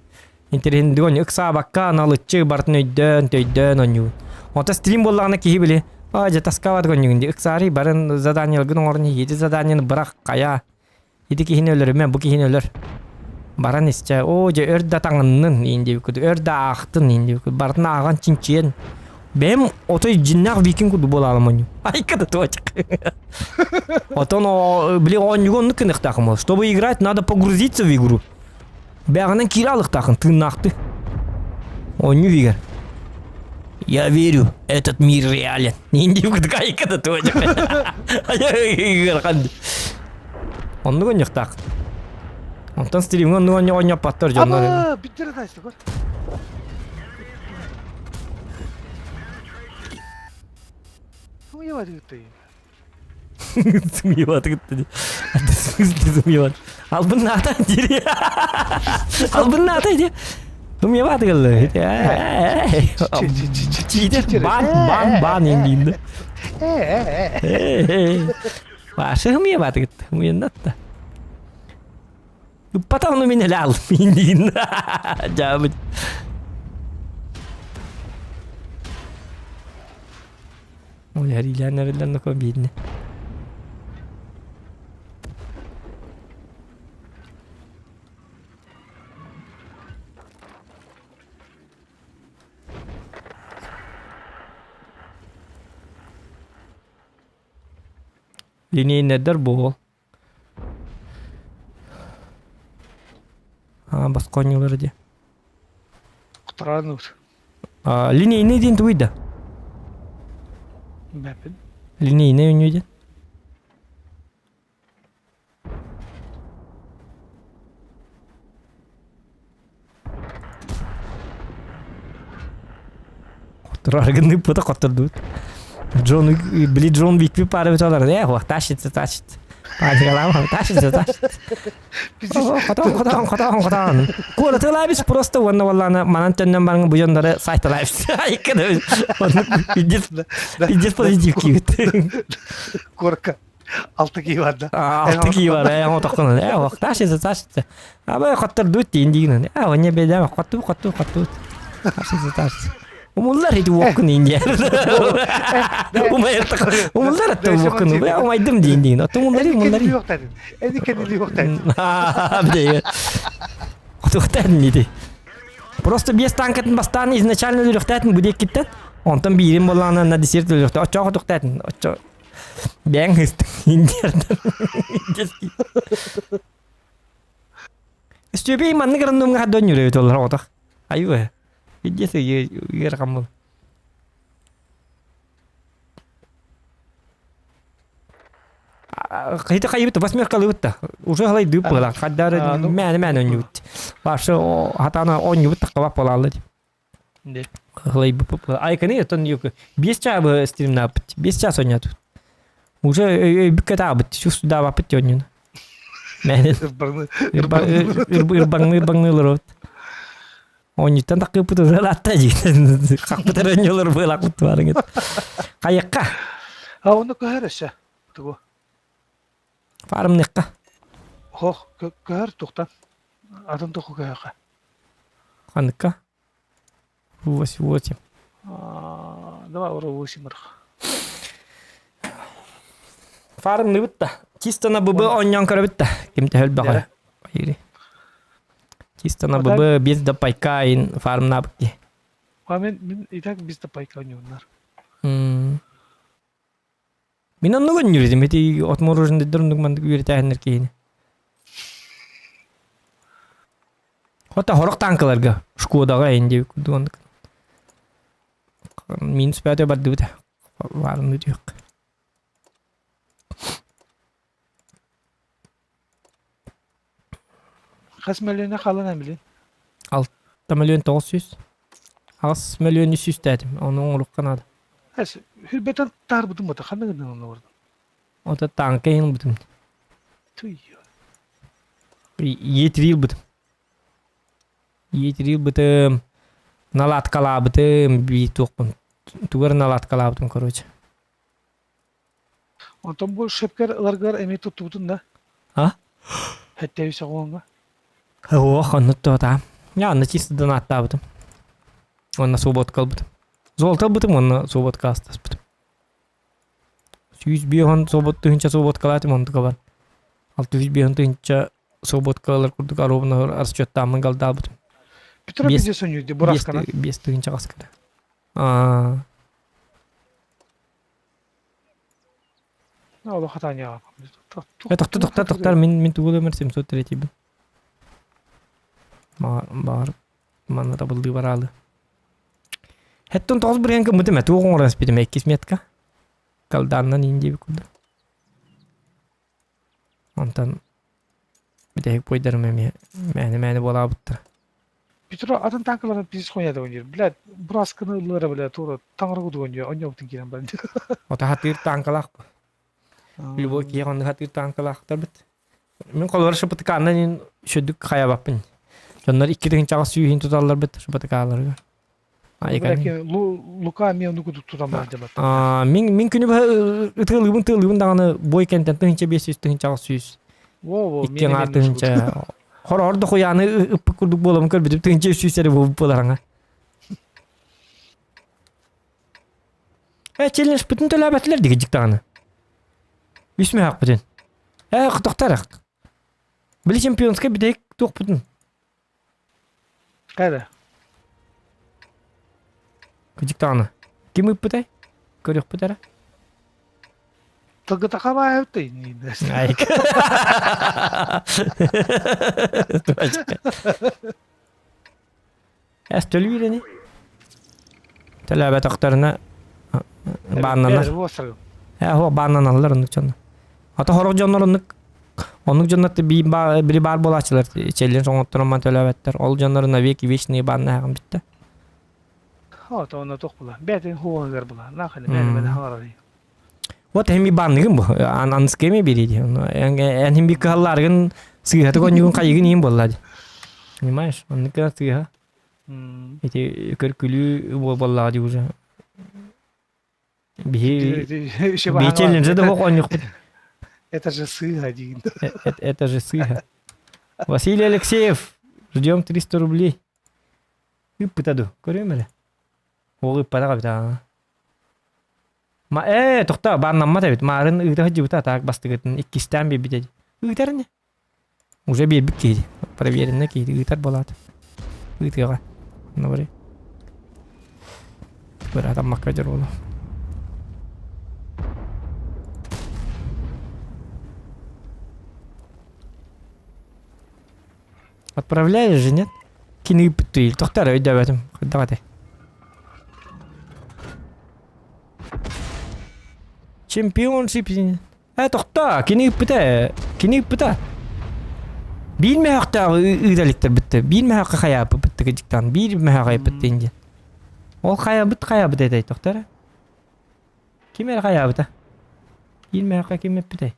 Интэриэһинник оонньуу ыксаабакка аналыччы барытын өйдөөн, төйдөөн оонньуу. Онто стрим буоллаҕына киһи били аа дьэ таскаабат оонньуугун дии ыксаарый барын заданиелгын оҥорон иһиити заданиены бырах хайаа ити киһини өлөрүмэ бу киһини өлөр баран истэ оо дьэ өр да таҥыннын иин диэбиккит өр да аахтын иин диэбиккит барытын ааҕан чинчийэн бэйэм отой дьиннээх викинг курдук буолаалым оонньуу айка да туочак отон били оонньууга оннук гыныахтаахым чтобы играть надо погрузиться в игру Бэҕэнэн киирэ алыктаахын тыыннаахты. Оонньуу иһигэр. Я верю, этот мир реален. Оннук оонньуохтаах. Онтон стримҥэ оннук оонньуу оонньоппоттор дьоннор. Ама бүттэр тайсы көр. Сымыйабат ыытты. Сымыйабат ыытты дии. В смысле сымыйабат? Албыннаата дири. Албыннаата дии. Сымыйабат ыгаллы. Чиитер бан бан бан индиинде. Башы сымыйабат ыытты. Сымыйаннатта. Ыппатах ну мин эле алдым индиин. Жаабыт. Ой, эриилээн эриллэн да биирнэ. Линейнердэр буол. А, басконньулар дии. Кутарааныбыт. А, линейный диэн тугуй да? Бэпин. Линейный үнүү диэн. Хотторор гынныппыта хоттордубут. Джон били Джон Викпи пара бит олар. Э, тащится, тащится. Паникалаама, тащится, тащится. Хотон, хотон, хотон, хотон. Куоратылаабис просто уонна уоллаана манан төннөн баран бу дьоннору сайталаабис. Айкада. Пиздец, пиздец позитив киибит. Корка. Алты кии бар да. Алты кии бар, э, отохтон. Э, тащится, тащится. Аба хоттордуут диин диигинэн. Э, оня беда, хотту, хотту, хотту. Тащится, тащится. Умуллар ити уоккун индия. Умуллар атта уоккун. Умайдым диин диин. Отто умуллари умуллари. Эни кенили юктадын. Бile. Хотуктадын ити. Просто без танкатын бастаан изначально өлүөхтээтин бу диэккиттэн. Онтон биирин боллаана на десерт өлүөхтэ. Оччоо хотуктаатын. Оччоо бэйэҥ хыстың индиярдан. Степей маннык рандомҥа хаддон юрэ олар оҕотох. Айуэ. Пиздец ыарахан буол. Хите хайыбыт восьмеркалыбыт да. Уже халайдыып буолар. Хаддары мэне мэне онньубут. Башы хатана онньубут таккабап буолаллар. Халайбыт айканы оттон юк. Бес чаа стримнапыт. Бес час ойнатып. Уже өйбүккэ таабыт. Чувствудаабаппыт онньуну. Мэне ырбаңны ырбаңнылар Онньуттан такыппыт уже латта дии. Хаппытар онньулар быылакпыт барыҥыт. Хайыкка. А оны көһөр өссө. Тугу? Фармныкка. Хох, көһөр тухтан. Атын туху көһөхө. Ханыкка? Восемь восемь. Давай ура восемь ырх. Фармныбыт да. Чисто на ББ онньон көрөбүт да. Ким төһөлбөҕө. Чисто на ББ без да пайка ин фармнабыт ди. А мен мин и так без да пайка ойнууннар. Мин оннук өннүрүтүм ити отмороженныйдар оннук маннык үөрэтээһиннэр киһини. Хата хорох танкаларга Шкодаҕа инди курдук оннук. Минус пятый бардыбыт. Баарыны түһүк. Хас мөлүйүөнэ хаалан билин? Алта мөлүйүөн 900. Аҕыс мөлүйүөн 300 тээтим. Ону оҥоруохха наада. Эс, хүрбэтэн таарбытым бата ханна гынан олордум? Ото танка ылбытым. Туйо. Иэтири ылбытым. Иэтири ылбытым. Наладкалаабытым, бии туохпун. Тугар наладкалаабытым, короче. Онтон бу шепкер ыларгар эмиэ туттубутун да? А? Хэттээби соҕуоҥҥа. Ох, онно туотаам. Я онно чисто донаттаабытым. Уонна свободка ылбытым. Золото ылбытым уонна свободка астаспытым. 105 свобод тыһынча свободкалаатым онтука бар. 605 тыһынча свободка ылар курдук оруобуна расчеттааммын галдаабытым. Петро пиздец сонньуйди бураскана. 5 тыһынча хаската. Аа. Олох хатааньаҕа. Тохто тохтор тохтор мин мин тугу өмөр 703-бин. Баар манна табыллыы бараалы. Хеттон тоҕус бырыһыан кыммытым ээ туох оҥорон испитим иккис метка. Калдааннан иин диэбит курдук. Онтон бүтэһик буойдарым эмиэ мээнэ-мээнэ буолаабыттара. Петро атын танкаларын пиздец хуйня ойнуур. Блядь, бураскыны ыллыра бля тура таҥара курдук ойнуур, ойнуобутун киирэн баран. Ото хатыыр танкалаах бу. Любой киһи онно хатыыр танкалаахтар бит. Мин холобура шапатыкааннан ин шөдүк хайабаппын. Дьоннор икки тыһынчаҕа сүүһүн туталлар бит шапатыкааларыгар. Лука эмиэ ону курдук тутан бар дьабат. Мин мин күнү быһа ытыалыыбын тыалыыбын даҕаны бой кэнтэн тыһынча 500 тыһынча 800. Икки аҥаар тыһынча. Хороор да хуяны ыппыт курдук буоламын көрбүтүм тыһынча 300 эрэ буолбут буолараҥа. Э челленджпытын төлөөбөтүлэр дигидик даҕаны. Үс мөһөкпүтүн. Э тохтор Били чемпионскай бүтэһик туохпутун Хайда? Кыдьык даҕаны. Ким ыыппытай? Көрүөхпүт эрэ. Тылгытаха баайбытай. Айка. Эс төлүүр ини. Төлөөбөтөхтөрүнэ бааннанар. Э, хо бааннаналлар оннук дьонно. Ата хорох дьоннор оннук оннук дьоннор били баар буолааччылар челлендж оҥотторон төлөөбөттөр. Ол дьоннор навеки вечные бааннаһаҕын бүтте. Ото онно туох була. Бээтин хуоһугар була. Нахана бэйэ бэйэ хаҥарар. Вот эми баанныгын бу. Аныскеме бири. Эн хим би кыһаллааргын сыыһатык онньугун хайыгын иин буолла. Понимаешь? Оннук гына сыыһа. Ити көр-күлүү буоллаҕа дии уже. Биһи биһи челлендже да суох оонньуохпут. Это же сыыһа диин. Это же сыыһа. Василий Алексеев, ждем 300 рублей. Ыппыта ду, көрүөм эрэ. Ол ыппатах эбит аа. Ма ээ, тохтоо, бааннаммат эбит. Маарын ыыта сылдьыбыта, так бастыгытын иккистээн биэрбит эди. Ыытар ини. Уже биэрбит киһи. Проверенный киһи ыытар буолаат. Ыытыаҕа. Онно Быраатаммакка дьор буолуо. Отправляешь же, нет? Кини ыыппыт Тохтор өйдөөбөтүм. Хайдах этэй? Чемпионшип. Э, тохтоо, кини ыппыта, кини ыппыта. Биир мөһөхтөөх ыыта иликтэр бытты. Биир мөһөххө хайааппыт бытты кыдьыктаан. Биир мөһөх айыппыт диэн. Ол хайабыт хайабыт этэй тохтор. Ким эрэ хайаабыта? Биир мөһөххө ким эппитэй?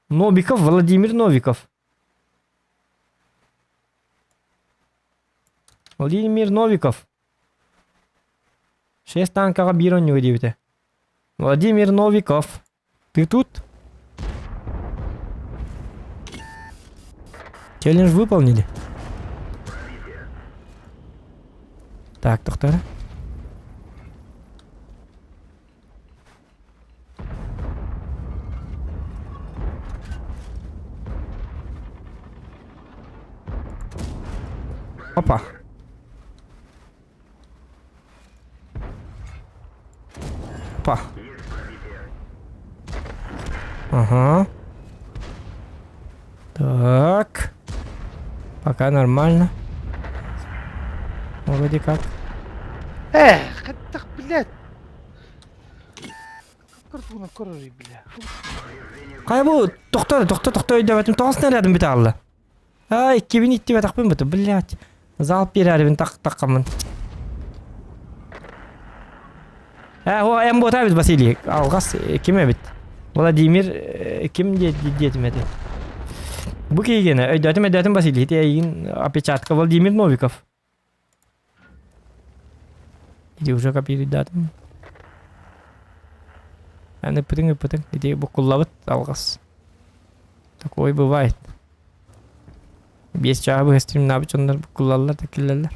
Новиков, Владимир Новиков. Владимир Новиков. Шесть танкаҕа биир оонньууга диэбитэ. Владимир Новиков, ты тут? Челлендж выполнили. Так, доктор. Опа. Опа. Ага. Так. Пока нормально. Вроде как. Эх, так, блядь. Картуна көрөр бля. Хайа бу тохтоо тохтоо тохтоо өйдөөбөтүм тоҕус снарядым бүтэ хаалла. Ай иккибин иттибэтэхпин буту блядь. Залп биэрээрибин так таккаммын. Э, о, эн буота эбит Василий. Алҕас ким эбит? Владимир ким диэтим эти? Бу киһигиэнэ өйдөөтүм өйдөөтүм Василий. Ити эйигин опечатка Владимир Новиков. Ити уже копируйдаатым. Аны ыппытыҥ ыппытыҥ. Ити буккуллабыт алҕас. Такое бывает. Биэс чааһы быһа стримнаабыт дьоннор буккуллаллар да киллэллэр.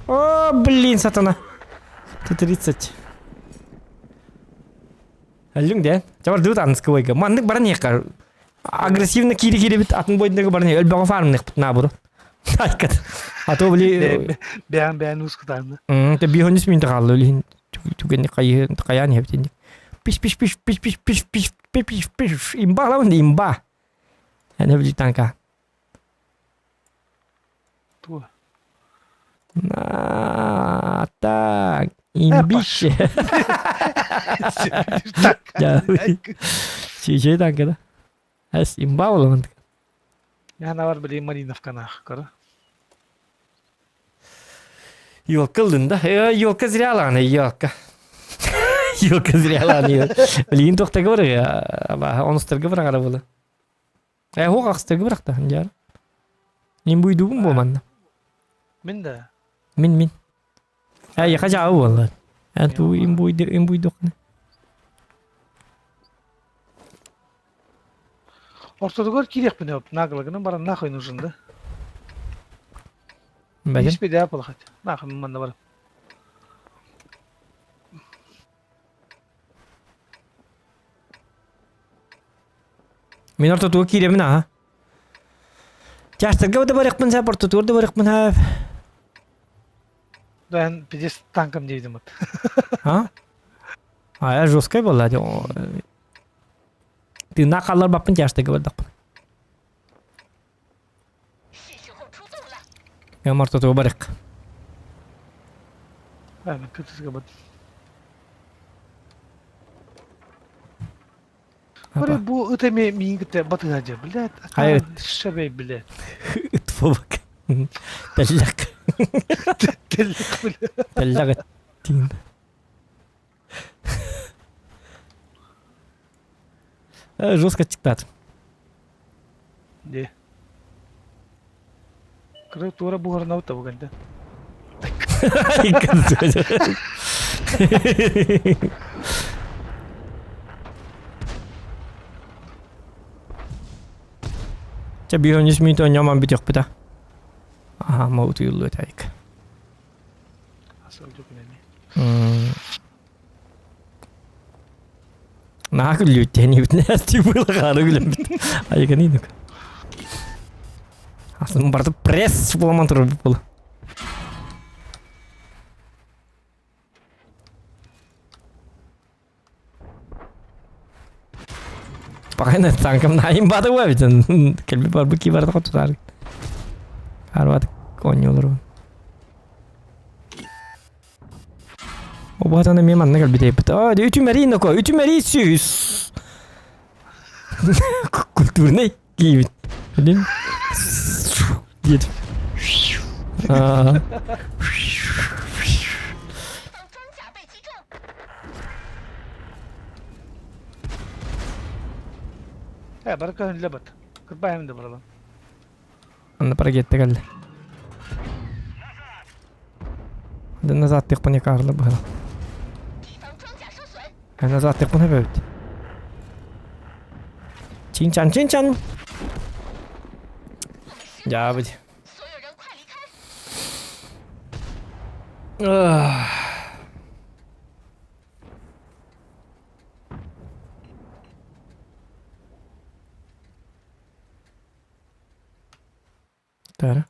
О, блин, сатана. Т-30. Өллүҥ дэ. Чабар дыбыт анскыбайга. Маннык баран иэххэ. Агрессивно киири киирибит атын бойдуга баран өлбөҕө фармныхпыт наабыру. Айкат. А то били Бэйэн бэйэн ускутаанна. Те бихонис минте хаалла үлүһүн түгэнни хайы хайаан иһэбитин. Пиш пиш пиш пиш пиш пиш пиш пиш пиш имба лавын имба. Эн били танка. Туга? На, так, имбище. Так. Чичей танка да. Эс имба буолан. Яна бар били Мариновканах, кара. Елка ыллын да. Елка зря алаҕына, елка. Елка зря алаҕына. Билигин туохтарга барыа, онустарга быраҕара буолла. Э, хуох ахстарга бырахта, дьаар. Мин буйдугум буо манна. Мин да. Мин мин. Э, яха жаабы буолла. Эн туу им буйду им буйдук. Ортотугар киириэхпин өп, нагло гынан баран нахуй нужен да. Бэйэн. Ис бедя полахать. Нахуй манна баран. Мин ортотуга киирэбин аха. Чаастарга да барыахпын саа, ортотугар да барыахпын саа. Да, эн пиздец танком диэбитим вот. А? А, жесткая была. Тыыннаах хаалларбаппын чаастарга бардахпын. Мен ортотуга барык. Мен кытысыга бат. Бары бу ыт эми миин кытта батыга дьэ, блядь. Хайа Шабей, блядь. Ыт фобок. Тэллэх. Тэллэх, блядь. Тэллэх тиин. Жестко чиктат. Де. Кыры туора буһарынабыт да буганда. Чэ биир минут оонньоомон бүтүөхпүт а. Аха, ма утуйуллуо этайык. Наһаа күллүбүт тиһэниибит нэсти было хаары күлэммит. Айыгыныйнык. Асын барда пресс буламан турар була. Пахайна танкам наайым бааты буа битин. Кэлби барбы ки барда хотутар. Арбат коньолору. Обатаны мен манна кэлбитейбит. А, үтүмэри ноко, үтүмэри сүүс. Культурный киибит. Билин. Диет. А. Э, бары көһүнлэ бат. Кырбаһым да баралам. Анна парагетте кэллэ. Назад тыхпын якарлы быһыла. Назад тыхпын хэбэбит. Чин-чан, чин-чан. Дьаабыт. Тара.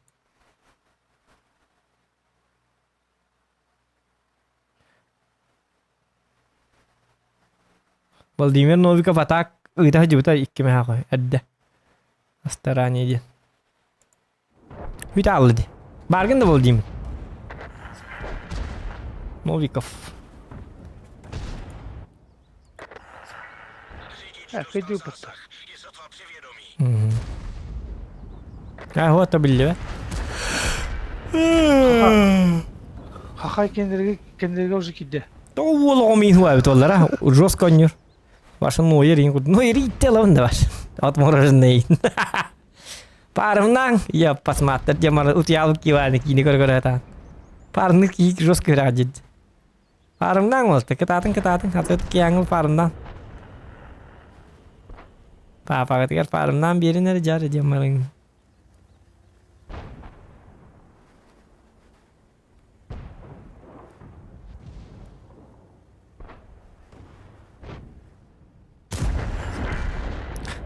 Владимир Новиков атаак ыыта сылдьыбыта икки мэһэҕэ эрдэ. Астарание диэн. Бүтэ аалла дии. Бааргын да Владимир? Новиков. Кыдыы бутта. А, вот биллибэ. Хахай кендерге кендерге уже кидде. То уол оҕом иин хуабит оллара жестко онньур. Вашын нойер иин курдук. Нойер иитте алабын да ваш. Отмороженный. Парымнаң, я посмотр, демар утуялып киваны киини көрө-көрө атаан. Парымны кии жестко көрө дед. Парымнаң болты, кытаатын кытаатын, хатыт кияңыл парымнан. Папаҕытыгар парымнаан биэрин эрэ дьар диэн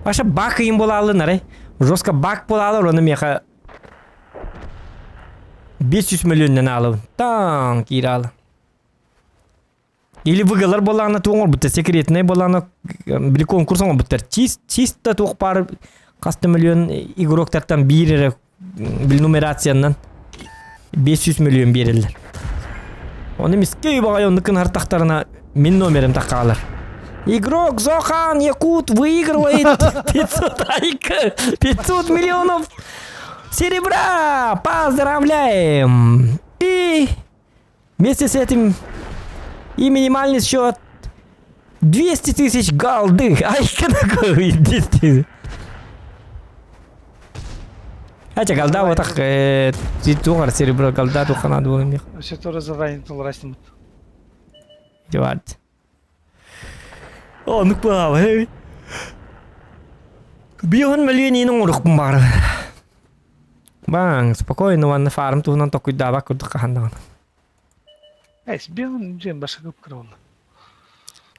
Паша бак ыйын буолаалын арай. Жестко бак буолаалар, оны миэхэ 500 миллионнан аалабын. Таң киирэ аала. Или выгалар буолаана туох оҥорбуттар, секретный буолаана били конкурс оҥорбуттар. Чисто туох баар хас да миллион игроктартан биир эрэ били нумерациянан 500 миллион биэрэллэр. Ону мискей баҕайы оннук гынар мин номерим такаалар. Игрок Зохан Якут выигрывает 500 айка, 500 миллионов серебра! Поздравляем! И вместе с этим и минимальный счет 200 тысяч голды. Айка такой, 200. Хотя голда вот так, тугар серебро голда тухана дула мих. Все тоже задание тулрастимут. Девать. О, ну паа, hey. Бион миллион оҥоруохпун баҕарабын. Баҥ, спокойно уонна фарм туһунан толкуйдаабат курдук хаһан даҕаны. Эс, бион дьиэн башка кып болла.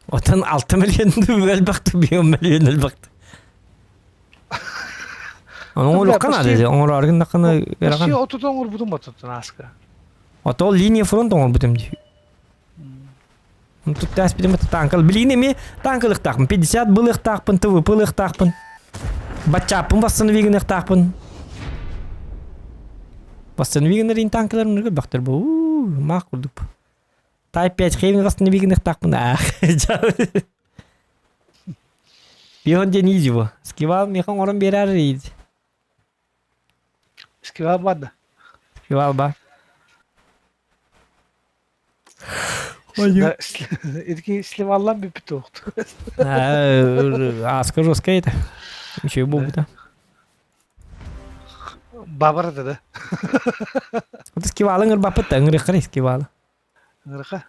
Оттон 6 миллион элбэхти, бион миллион элбэхти. Оҥоруохха наада, оҥорооргун даххана Почти ыарахан. отут оҥорбутум отуттан ааска. Ото линия фронт оҥорбутум дии. Тут тас билим танкал. Билигин эмиэ танкалыахтаахпын. 50 былыахтаахпын, ТВП ылыахтаахпын. Баччааппын восстановигыныахтаахпын. Восстановигынарын танкаларым ныргы бахтар бу. Маах курдук. Type 5 хейвен восстановигыныахтаахпын. Аах. Бион диэн изи бу. Скивал механ орон берар изи. Скивал бада. Скивал ба. Ирки сливаллан бүппүт уохту. Ааска жестко это. Ничего буолбута. Бабарата да. Вот скивалы ыңырбаппыт да ыҥырыаххара скивалы. Ыҥырыха.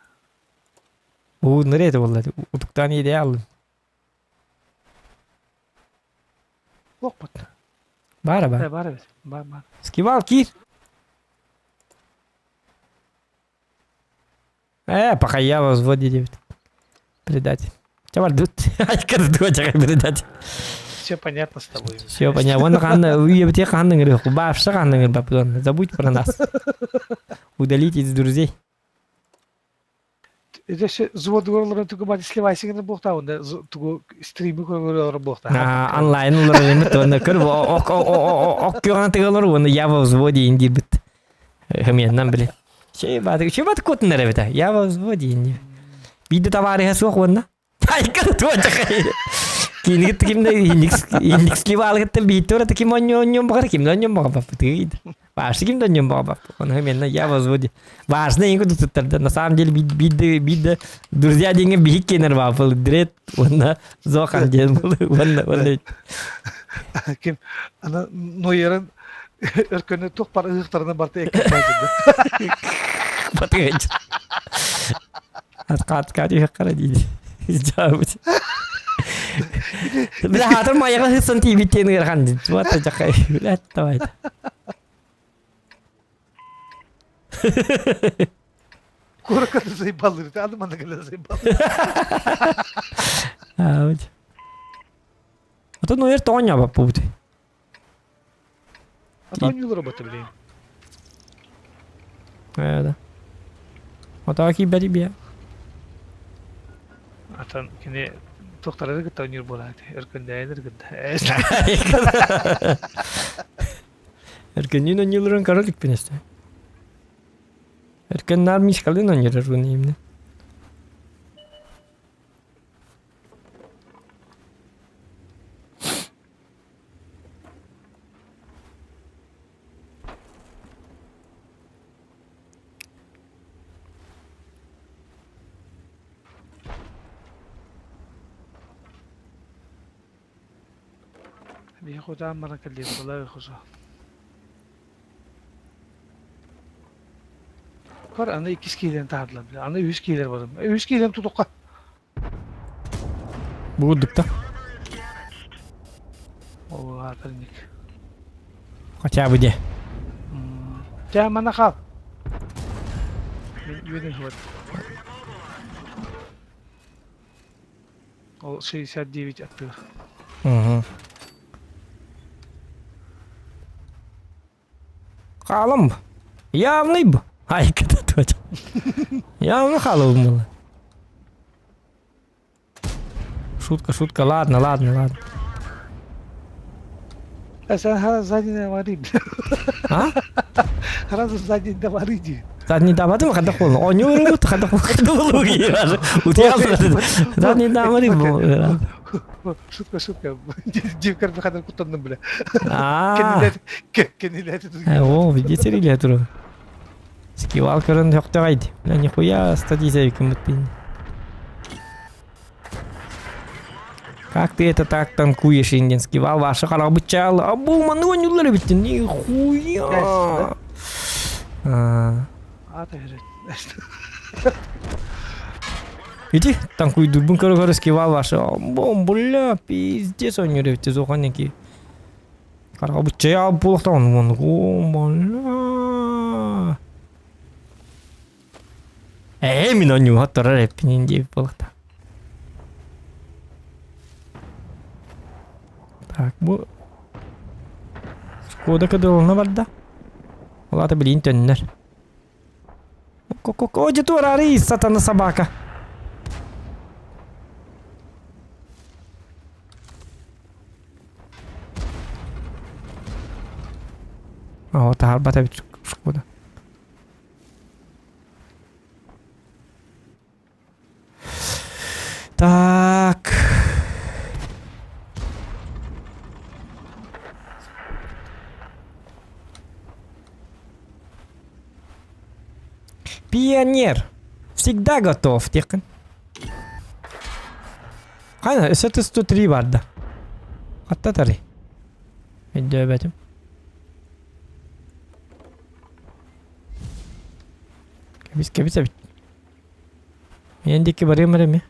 Уу ныры это буолла. Утуктаан идея аллым. Лохпут. Баара бар. Э, бар эбит. Бар, бар. Скивал киир. Э, пока я вас вводили. Предатель. Чабардут. Предатель. Все понятно с тобой. Все понятно. Вон ханна, уебте ханна говорю, бабша ханна говорю, забудь про нас. Удалите из друзей. Это все взводугар олорон тугу бати сливайсигын буохтаа уонна тугу стримы көрөр олорон буохтаа. Онлайн олорор эмит уонна көр ок ок күөҕэн тыгалар уонна я во взводе ин диэбит. Хэмиэннэн били. Чей баты чей баты куотун эрэ эбитэ. Я во взводе ин. Биирдэ товарища суох уонна Айка туочахай. Кинигит кимде индекс индекс кивалыгыттан биитте ората ким онньон баҕар кимде онньон баҕар Важно кимде онньон баҕар Оны мен я возводе. Важно ең туттарда. На самом деле бидде бидде друзья деген биһик кенер баапыл дрет онна зохан диэн был онна онна Ким ана нойерын өркөнү тух бар ыһыктарына барта эккен Батыгыч. Аткат кара дейді. Жабыт. Бля, хатыр маяға хысын тиибиттен ырхан дейді. Вот жақай. Бля, давай. Кураката заебал, аны мана кэлэ заебал. А, вот. А то ну ер тоня баппут. А то не работа, блин. Да. Отаа киирбэт бия. Атан кини туохтарары кытта ойнуур буолаат өркөндөйөнөр кытта. Өркөннүүн ойнууларын көрө иликпин өстө. Өркөн наар мишкалыын ойнуур именно. Биһи хотаан баран кэллиэн буолар хосо. Көр аны иккис киилэн таһардылар бile. Аны үһүс киилэр барым. Үһүс киилэн тутукка. Буурдук да. Ол аатырник. Хотя бы де. Дьэ манна хаал. Мин үөнүн хуат. Ол 69 аттыгар. Угу. Хаалам бу. Явный бу. Айката туоча. Явно хаалабын буолла. Шутка, шутка, ладно, ладно, ладно. А сразу сзади давары. А? Сразу сзади давары ди. Задний давадым хадах болну. Оонньуу өрөбүт хадах болну Задний давары бу. Шутка, шутка. Дивкар бихадар куттанным бля. Аа. Кенилет. О, видите или туру. Скивал көрөн хөктөгайд. Бля, нихуя стадия кымыт Как ты это так танкуешь, индинский вал? Ваша харабычал. А бу маны ойнулар эбиттин. Нихуя. А. Иди, танкуйдурбун көрө-көрө скивал ваша. Бом, бля, пиздец ойнуур эбитти зохан эки. Харабычал буолуохтаҕын уон. О, бля. Ээ, мин ойнууга турар эппинин диэбит буолуохтаах. Так, бу Шкода кыдылына барда. Ол аата билигин төннөр. Ко-ко-ко, туораары сатана собака. О, таһарбат эбит Шкода. Так. Пионер. Всегда готов, диэххин. Хайа, өссө 103 барда. Хаттатары. Өйдөөбөтүм. Кэбис, кэбис эбит. Мен диэки барыам эрэ эмиэ.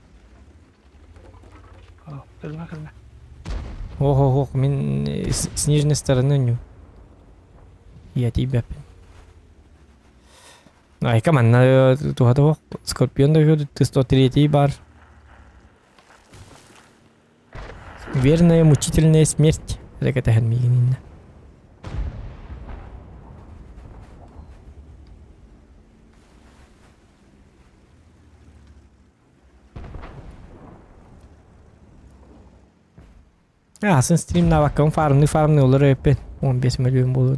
Кэлимэ, кэлимэ. Ох, ох, ох, мин с нижней стороны ню. Я тиийбэппин. Айка манна туһата суох. Скорпион да 103 бар. Верная мучительная смерть. Эрэ кэтэһэр миигин иннэ. Аасын стримнаабаккабын фармныы-фармныы олорор эбиппин. 15 мөлүйүөн буолуо.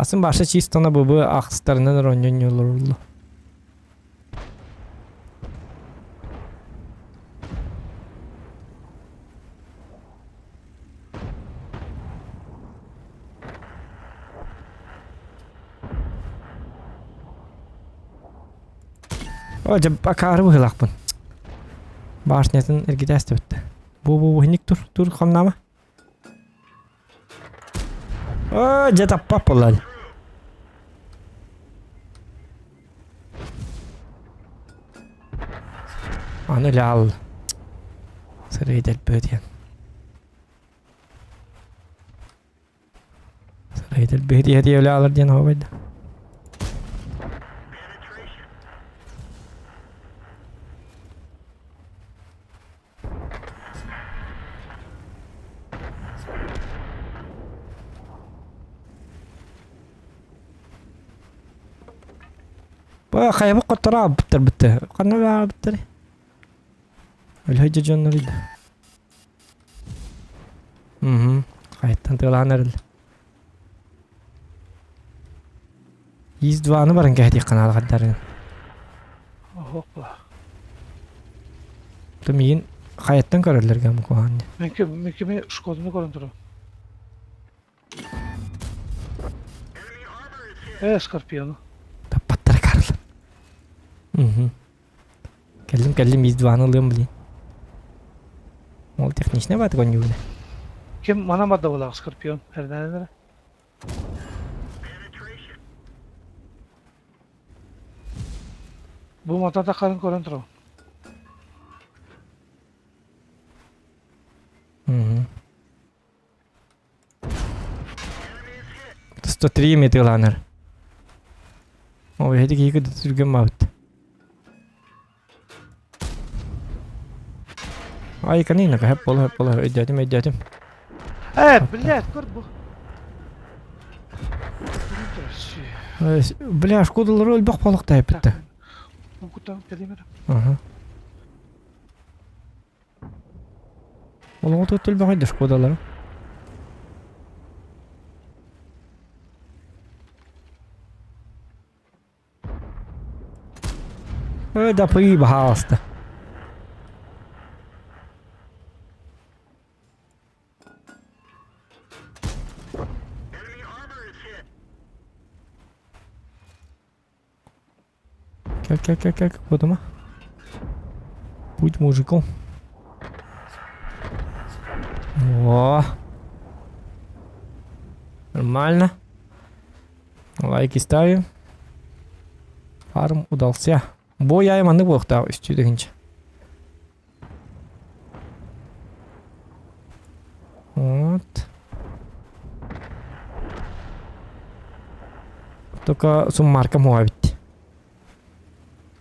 Атын баша чистана быбы ахстарынан оронньон олоруллу. О, дьэ, акаары быһыылаахпын. Башнятын эргитэ эстибиттэ. Бу бу бу тур, тур хамнаама. О, дьэ таппап буолла. Аны ляал. Сырый дэлбэт Сырый дэлбэт диэн ляалар диэн хообайда. Ба хайабыт хотторо аабыттар бытты. Ханна аабыттар? Өлһөйдө дьоннор иде. Мм. Хайттан тыалаан эрэл. Из дваны баран кэһэтиэх ханаала хардарын. Опа. То миин хайаттан көрөллөр гам куһаан. Мен ким шкоданы көрөн турам. Э, Скорпиону. Таппаттар Карл. Угу. Кэллим кэллим из дваны ылыам блин. Ол техничный бат конюгна. Ким мана мадда Скорпион? Эрнәнер. Бу мата тахарын көрөн турабын. Угу. 103 метрланар. Ой, эти киһи түргэн баабыт. Ай, канина, хэп боло, хэп боло, өйдөөтүм, өйдөөтүм. Э, блядь, көр бу. Бля, шкодалар өлбөх болуқтай бітті. Кутан кэлимер. Ага. Олоҕу төттөлбөҕөй да шкодалары. Э, да пожалуйста. Как, как, как, как, вот дома. Будь мужиком. О. Нормально. Лайки ставим. Фарм удался. Бой айманы буолуохтаах үстүү дэгинче. Вот. Только суммарка муа бит.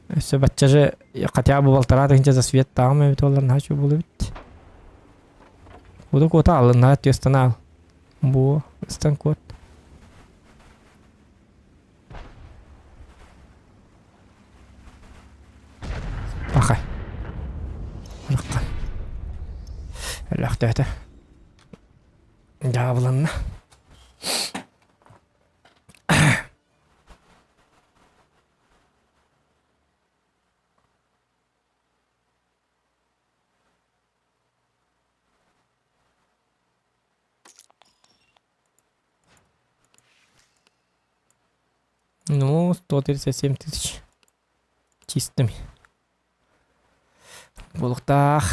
Өссө бачча же хотя бы полтора тысяча за свет таам эбит олар наһаа үчүгэй буолуо эбит. Куда куота алынна түөстэн аал. Бу ыстан куот. Пахай. Рыккан. Өлөхтөөтө. Дьаабыланна. Ну, 137 тысяч чистыми. Буолуохтаах.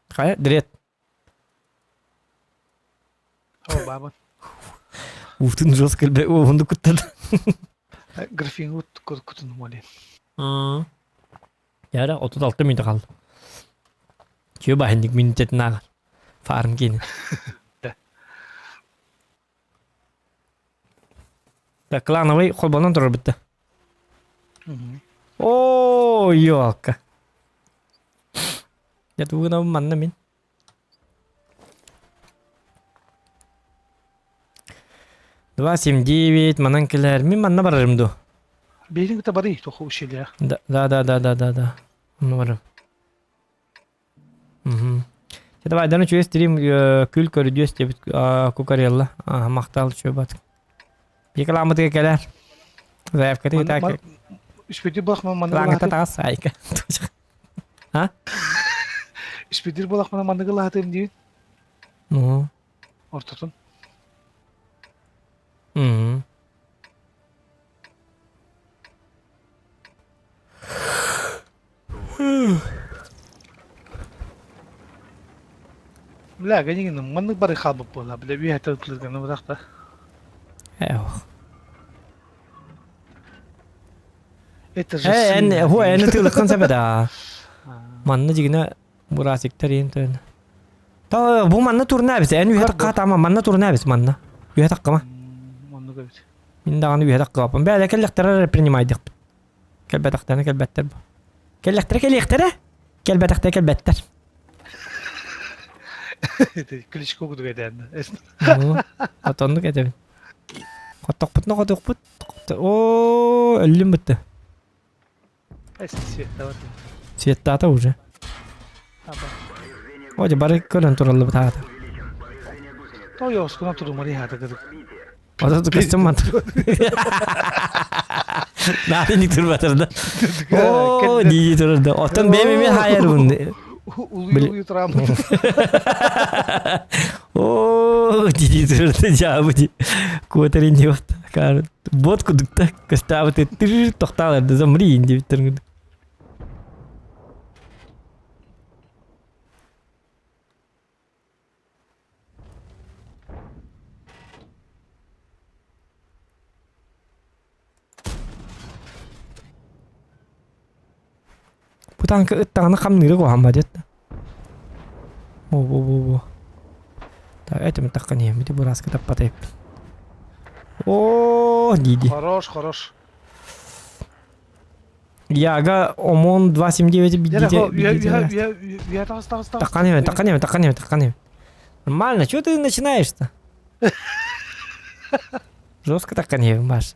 Хайа, дрет. О, баба. Уутун жестко уһунду куттады. Графин ут кутун моли. Яра 36 минут қалды. Күйе бахинник минутетін ағар. Фарм кейін. Так, клановый холбонон турар бітті. О, ёлка. Я тугунабын манна мин. 279 манан кэлэр. Мин манна барарым ду. Бэйдин кытта барый тоху ущелье. Да, да, да, да, да, да, да. Онно барым. Мгм. Чэ, давай, дан үчүгэй стрим күл көрүдүөс диэбит кукарелла. Махтал үчүгэй бат. Рекламатыга кэлэр. Заявкаты так. Үспүтүр булах маны Лаңата таас айка. А? Үспүтүр булах маны гылаатым диин. Ну. Ортотун. Мм. Бля, гэнигин маннык бары хаалбыт буолла, бля, үөһэ ытылырганы бырахта. Эх. Это же Э, эн, сын. ху, эн ытыылыккын сөп да. Манна дьигинэ бурасиктар иин тойон. Та бу манна турна эбит. Эн үһэ такка таама манна турна эбит манна. Үһэ таккама. Оннук эбит. Мин даҕаны үһэ таккаппын. Бэйэ кэллэхтэрэ принимайдыхпыт. Кэлбэтэхтэринэ кэлбэттэр бу. Кэллэхтэрэ кэлиэхтэрэ, кэлбэтэхтэрэ кэлбэттэр. Кличко кудук этээн. Отоннук этэбин. Хотохпутуна хотуохпут. Оо, өллүм бытты. Светтаата уже. О, бары көрөн тураллыбыт аата. Той оскуна турумари хаата кырык. Ото көстөн мантыр. Нааны ник турбатыр да. Оо, дии турар да. Оттон бэйэм эмиэ хаайарбын. Улуй турам. Оо, дии турар да дьаабы ди. Куотарин диэбит. Бот кудукта көстаабыт тыр тохтаалар да замри диэбиттэр. Бу танка ыттаҕына хамныыра куһаҕан бадьыт. Бу бу бу бу. Так, этим таххан иһэн бити бырааска таппатайпын. О, дии Хорош, хорош. Яга ОМОН 279 бидите. Я тағыс, тағыс, тағыс. Таққан емен, таққан емен, таққан емен, таққан емен. Нормально, что ты начинаешь-то? Жестко таққан емен, Маш.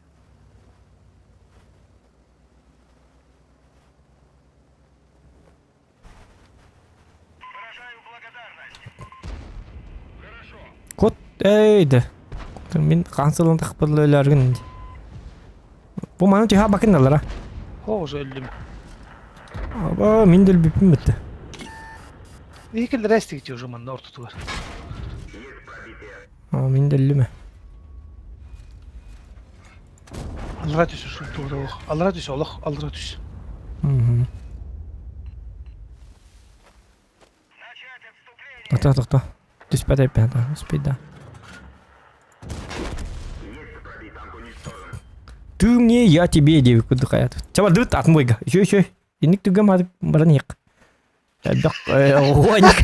Кот, эй, да. Мин қансылын тақпырлы өләргін. Бу маны түһэ бакынналара. Хоҕус өллүм. Аба, мин да өлбүппүн бүтте. Вихикл рестигити уже манна ортотугар. А, мин да өллүм. Аллара түс тугда олох. Аллара түс олох, аллара түс. Мгм. Тохто, тохто. Түспэт эппэт, успей да. Ты мне, я тебе, диэбит курдук хайат. Чаба дыбыт атын бойга. Еще, еще. Инник түгем хатып баран иһик. Элбэх оник.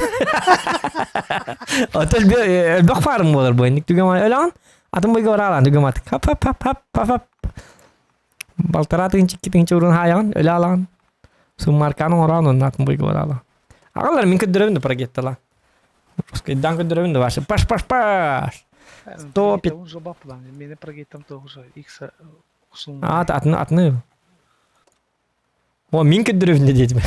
Отол элбэх фарм болар бу инник түгем өлөөн. Атын бойга бараалан түгем атык. Хап хап хап хап хап хап. Балтараа тыынчы икки тыынча урун хаайаҕын, өлө алаҕын. Суммарканы оҥороон онно атын бойга бараалаҕын. Аҕалар мин көрдөрөбүн да прогеттала. Русскайдаан көрдөрөбүн да ваша паш паш паш. Сто пят... Мени прогеттам тоҕуса икс А, атын атыны. О, мин көрдөрөбүн да диэтим.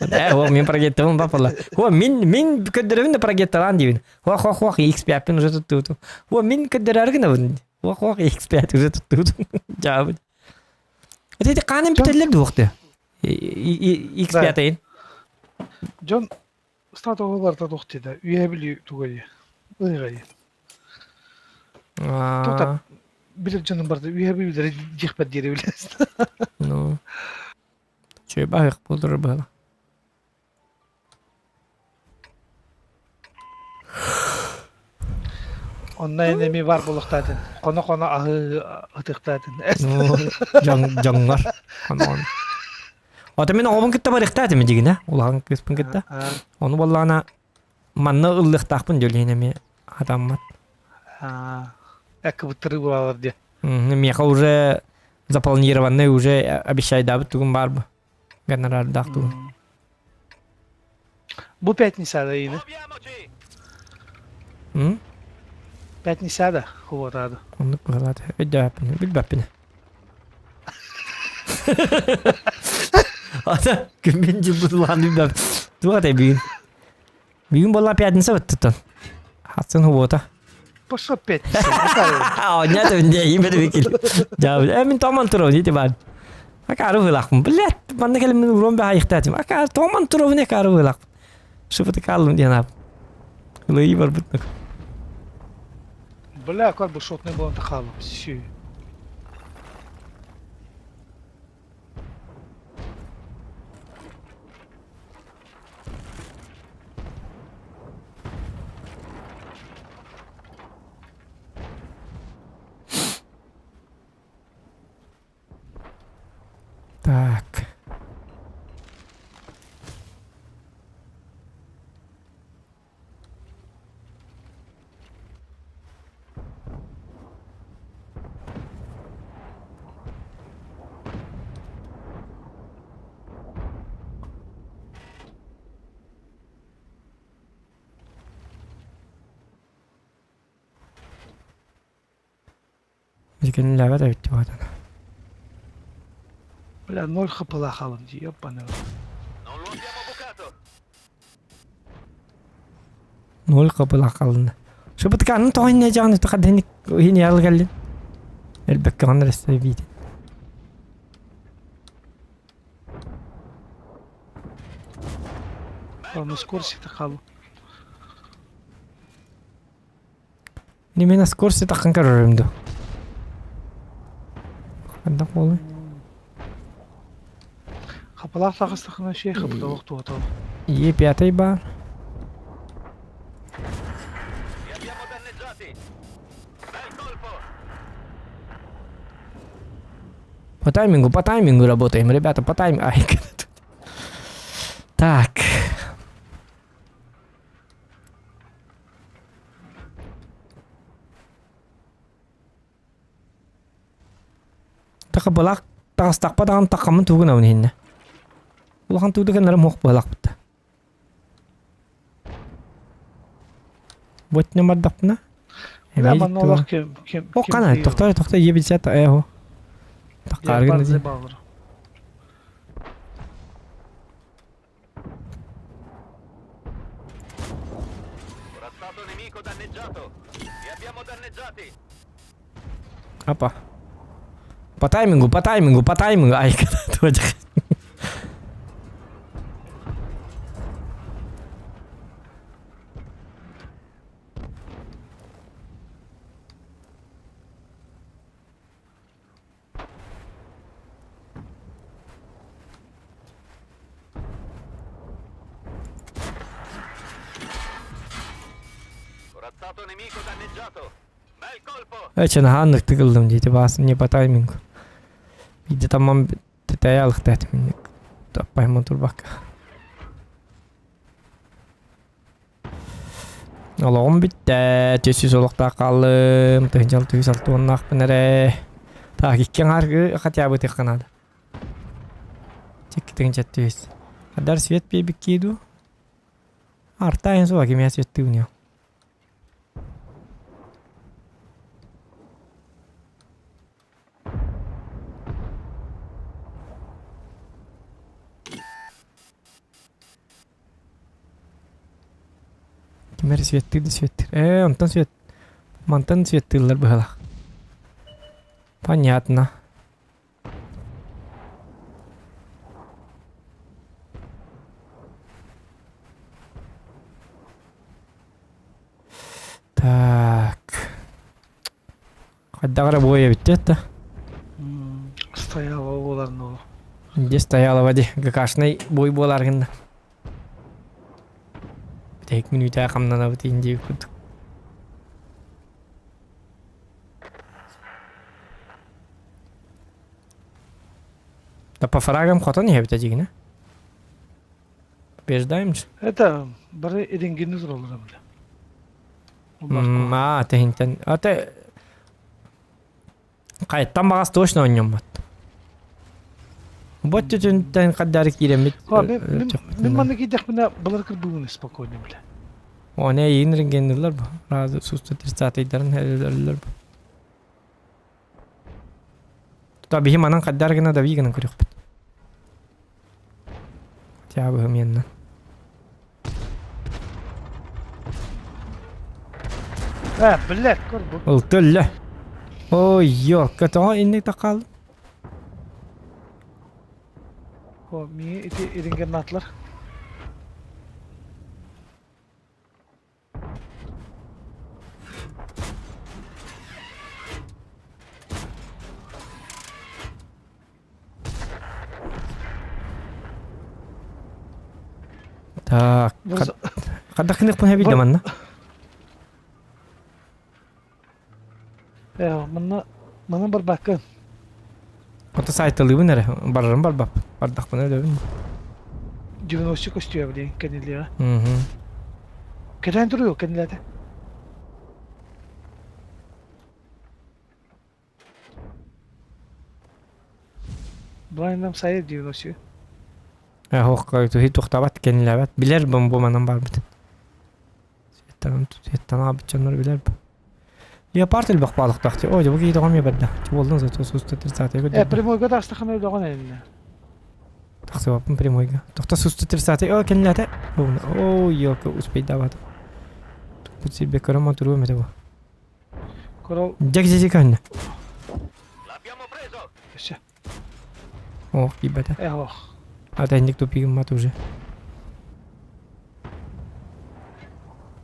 Э, о, мин прогеттабын бапала. О, мин мин көрдөрөбүн да прогетталаан диибин. Хох хох хох X5-пин уже туттубутум. О, мин көрдөрөр гынабын. Ох, ох, X5 уже туттубут. Жаабыт. Это хаанын бүтэллэр дуохты. X5-ин. Дьон статуга барыта туох диэтэ үөһэ Бүлүү тугай ыйгай. Тута билэр дьонум барыта үөһэ Бүлүүлэри диэхпэр диэри билэс. Ну. Чөй баһык буолдурар быһыла. Онно эн эмиэ баар буолуохтаатын. Хоно-хоно аһыы ытыктаатын. Дьоҥҥор. Ото мин оҕобун кытта барыахтаатым дигинэ. Улахан кыыспын кытта. Ону буоллаҕына манна ыллыахтаахпын дьөлүһүн эмиэ хатаммат. Эккыбыттары булалар диye. Миэхэ уже запланированный уже обещайдаабыт тугум баар бу. Гонорардаах тугум. Бу пятница да ини. М? Пятница да, хуотаады. Оннук быһалаата. Өйдөөппүн, билбэппин. Ата күммүн дьылбыт улахан билбэп. Туох этэй бүгүн? Бүгүн буолла пятница быттыттан. Хатсын хуота. Пошел пятница. Оня да үнде имер бикил. Жабы. Э мин томан туров дите бар. Акары вылахпын. Блядь, манна келим мин урон баа ихтатым. Акар томан туров не акары вылахпын. Шыпыты калым диэн ап. Ылыйы барбыт. Бля, как бы шотный был тахалым. Сю. Так. Билигин эбит буолан. Бля, ноль хпла хаалым дии, ёбаный. Ноль хпла хаалына. Шыбытыканын тоҕо иннэ дьаҕын тухадыник иһин ял кэллин. Элбэккэ оннор эстэбиит. На скорости тахалым. Мин скорости таххан көрөрүм ду. Ханна буолуй? Хапалаах таҕыстахына шей хапыталах туотал. Е пятый бар. По таймингу, по таймингу работаем, ребята, по таймингу. Ай, так. Така былаах таҕыстахпа даҕаны таххаммын тугун иһиннэ. Улахан тууду гыннарым уох быһалаахпыт. Вот не бардахпына. Бля, манна олох кем кем О, қана, тоқта, тоқта, ебить эхо. Таққаргын. Опа. По таймингу, по таймингу, по таймингу. Ай, точка. Эчен ханнык тыгылдым диэти баас не по таймингу. Биирдэ тамман тэтэйэ алыхтаатым инник таппайман турбакка. Олоҕум бүттэ, түс олохтоох хааллым, тыһыынча түс алта уоннаахпын эрэ. Так, икки аҥаар хотя бы тыахха наада. Икки тыһыынча түс. Адар свет биэбиккии дуу? Артаайын суох кимиэхэ светтыыбын Ким эрэ светтыыр да светтыыр. Ээ, онтон свет... Мантан светтыыллар быһалаах. Понятно. Так. Хайдах эрэ буойа эбиттэ это? Стояла буоларын ол. Где стояла воде? ГКшный бой буолар гынна. Бүтэһик мүнүүтэ хамнанабыт иин курдук. Да по фрагам хотон иһэбит дьигинэ. Побеждаем же. Это бары эрингини тураллар бля. А, тэһинтэн. А те Хайттан баҕас точно оонньоммот. Бот түтүнтэн хаддары киирэммит. Мин манна киирдэхпинэ былыр кырбыыбын спокойно бля. Оны эйигин рентгенныыллар бу. Разы суста тридцатыйдарын өлөллөр бу. Тута биһи манан хаддар гына да гынан көрүөхпүт. Хотя бы менна. А, блядь, көр бу. Ол төллө. Ой, ёлка, тоҕо инник таққалды? О, миңе ити рентгеннатлар. Так, хайдах гыныахпын эбит да манна? Э, манна манан барбаккын. Ото сайталыыбын эрэ, барарым барбаппын. Бардахпына өлөбүн. 90 көстүө диэн кэнилиэҕэ. Мгм. Кэтээн туруйу кэнилээтэ. Блайнам сайа 90. Э, ох, туһи туохтаабат кэнилээбэт. Билэр бу бу манан барбытын. Светтан светтан аабыт дьоннор билэр бу. Леопард элбэх баалыктаах дии. Ой, бу киһи тоҕо эмиэ барда. Буоллун зато суста тридцатыйга Э, көрдөрдө. прямойга тахсахына өлөҕүн энинэ. Тахсыбаппын прямойга. Тохто суста тридцатый. О, кэннилээтэ. О, ёлка, успейдаабата. Туппут сирбе көрөм отуруом этэ бу. Корол Дьэк дьэки көннө. өссө. Ох, киирбэтэ. Э, ох. А инник тупигым уже.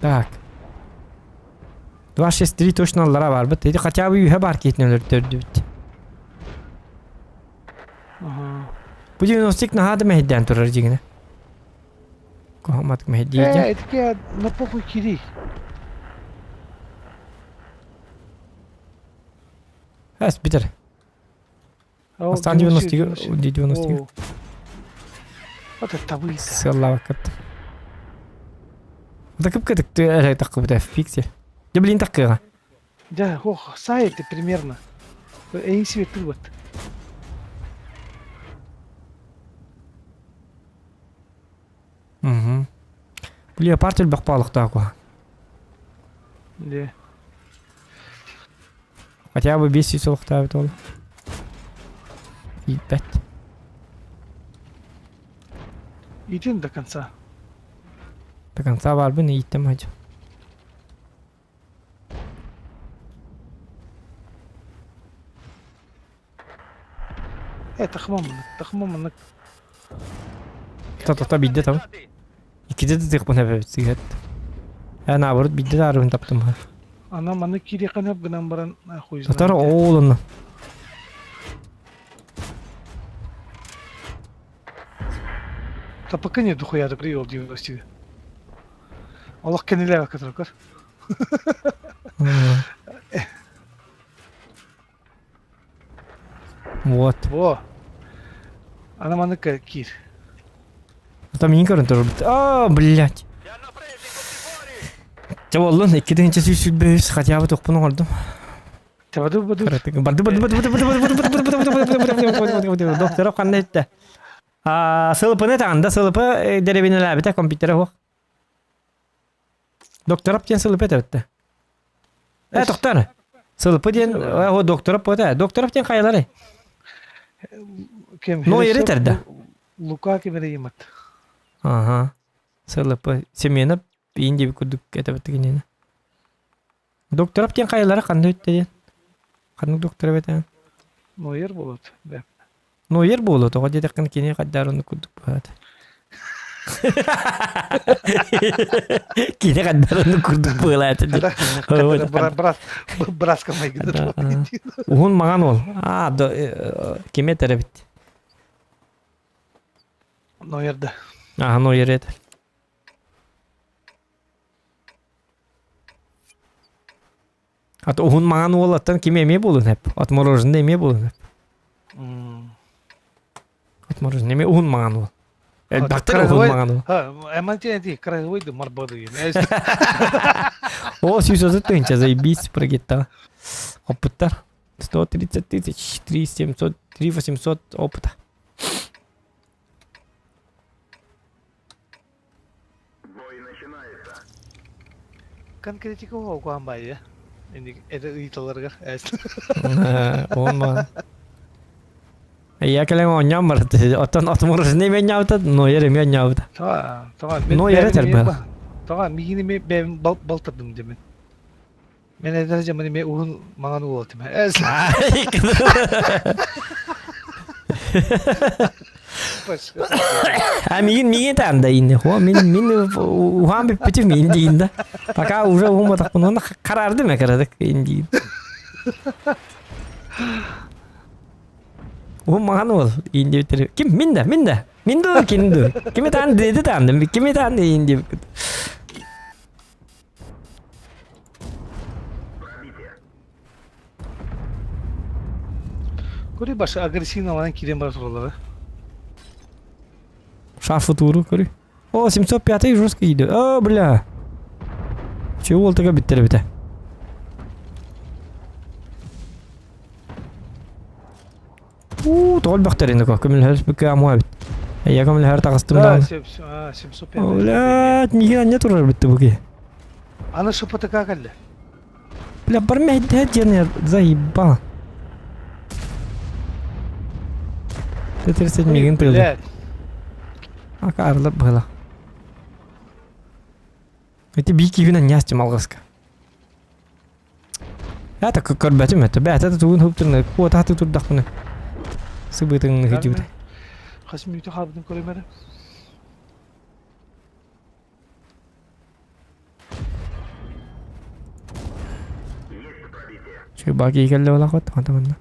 Так. 263 точно аллара барбыт. Эти хотя бы үһэ бар киһитин өлөртөрдүбүт. Ага. Бу 90 наһаа да мэһэйдээн турар дьиҥинэ. Куһаҕан мэһэйдиир Э, этике на похуй кири. Эс бүтэр. Бастаан 90 90 Вот это табыйта. Сыаллаабаккат. Да кып-кытык эрэ таххыбыта пиксель. Дьэ блин таккыга. Да, ох, сайты примерно. Эйн светы вот. Угу. Леопард элбэх баалыктаах куһаҕан. Да. Хотя бы 500 олохтообут ол. Ииппэт. Иди до конца. До конца барбын ииттем хадьа. Э, тахмамынык, тахмамынык. Та-та-та биирдэ там. Иккитэ да тыахпын эбэбит сыыһат. Ээ наоборот биирдэ да арыгын таптым. Ана маны киириэххэ гынан баран хуй Татар знает. оол онно. Да пока не дохуя да привел 90. Олох кэнилээбэккэ турар. Вот. Во. Ана маны киир. Там миин көрөн турбут. А, блядь. Чэ буоллун, 2023 хотя бы тохпун оҥордум. Табаду баду. Барды барды барды барды барды барды барды барды барды барды барды барды барды Доктора ханна иттэ. А, сылыпыны таҕанда сылыпы дэрэбинэлээбитэ компьютера суох. Докторов диэн сылыпы этэбиттэ. Э, токтор. Сылыпы диэн, о, докторов буота. Докторов диэн хайалары? Кем? Ну, еретер да. Лука ким эрэ имат. Ага. Сылыпы Семенов иин диэби курдук этэбит кинини. Докторов диэн хайалары ханна үттэ диэн? Ханнык доктор эбит Нойер болот. Да. Нойер буолуо тоҕо диэтэххинэ кини хайдаар оннук курдук быһаата. Кини хайдаар оннук курдук быһалаата диэн. Брат, братска майгыда. Уһун маҥан уол. Аа, кими этэр эбит? Нойер да. Аа, Нойер этэр. Ат уһун маҥан уолаттан кими эмиэ буолуон сөп. Отмороженный эмиэ буолуон сөп. Отмороженный эмиэ уһун маҥан уол. Элбэхтэр уһун маҥан уол. Эмантиэн краевой да марбады. О, 130 тысяча, заебись, прогита. Опыттар. 130 тысяч, 3 700, 3 800 опыта. Конкретика оҕуһан баайа. Инник эрэ ыйыталарыгар Он баар. Я кэлэн оонньоон барыт. Оттон отмороженный эмиэ оонньообута, Нойер эмиэ оонньообута. Тоҕо, тоҕо, Нойер этэр быһа. Тоҕо, миигин эмиэ бэйэм балтырдым дэмин. Мен эдэр дьамын эмиэ уһун маҥан уол этим. А миигин миигин таанда инне. Хо мин мин уһаан бүппүтүм миин диин да. Пока уже уһуматахпын уонна харардым экарадык индиин. Уһун маҥан уол иин Ким мин да мин да мин да ким да кими таан деди таандым кими таан иин диэбит. Көрүй башы агрессивно киирэн бара тураллара. Шафы тууру көрүй. О, 705 жестко идет. О, бля. Чего ол тыга биттер бите. У, тоҕо элбэхтэр ко көмүлһэр бүккэ амуа бит. Я көмүлһэр таҕыстым Да, даҕаны. 705. Блядь, миигин анньа турар битти бу киһи. Аны ШПТК кэллэ. Бля, бармэйдэ диэн заебал. Т-30 миигин тыылды. Блядь. Ака арылып быһыла. Ити бии киһибин анньаастым алҕаска. Это көрбөтүм это. Бээтэ да тугун хуптырны куотааты турдахпына. Сыбытыҥны хыдьыбыта. Хас мүнүүтэ хаалбытын көрөм эрэ. Чубаки келле олахот, хантаманна.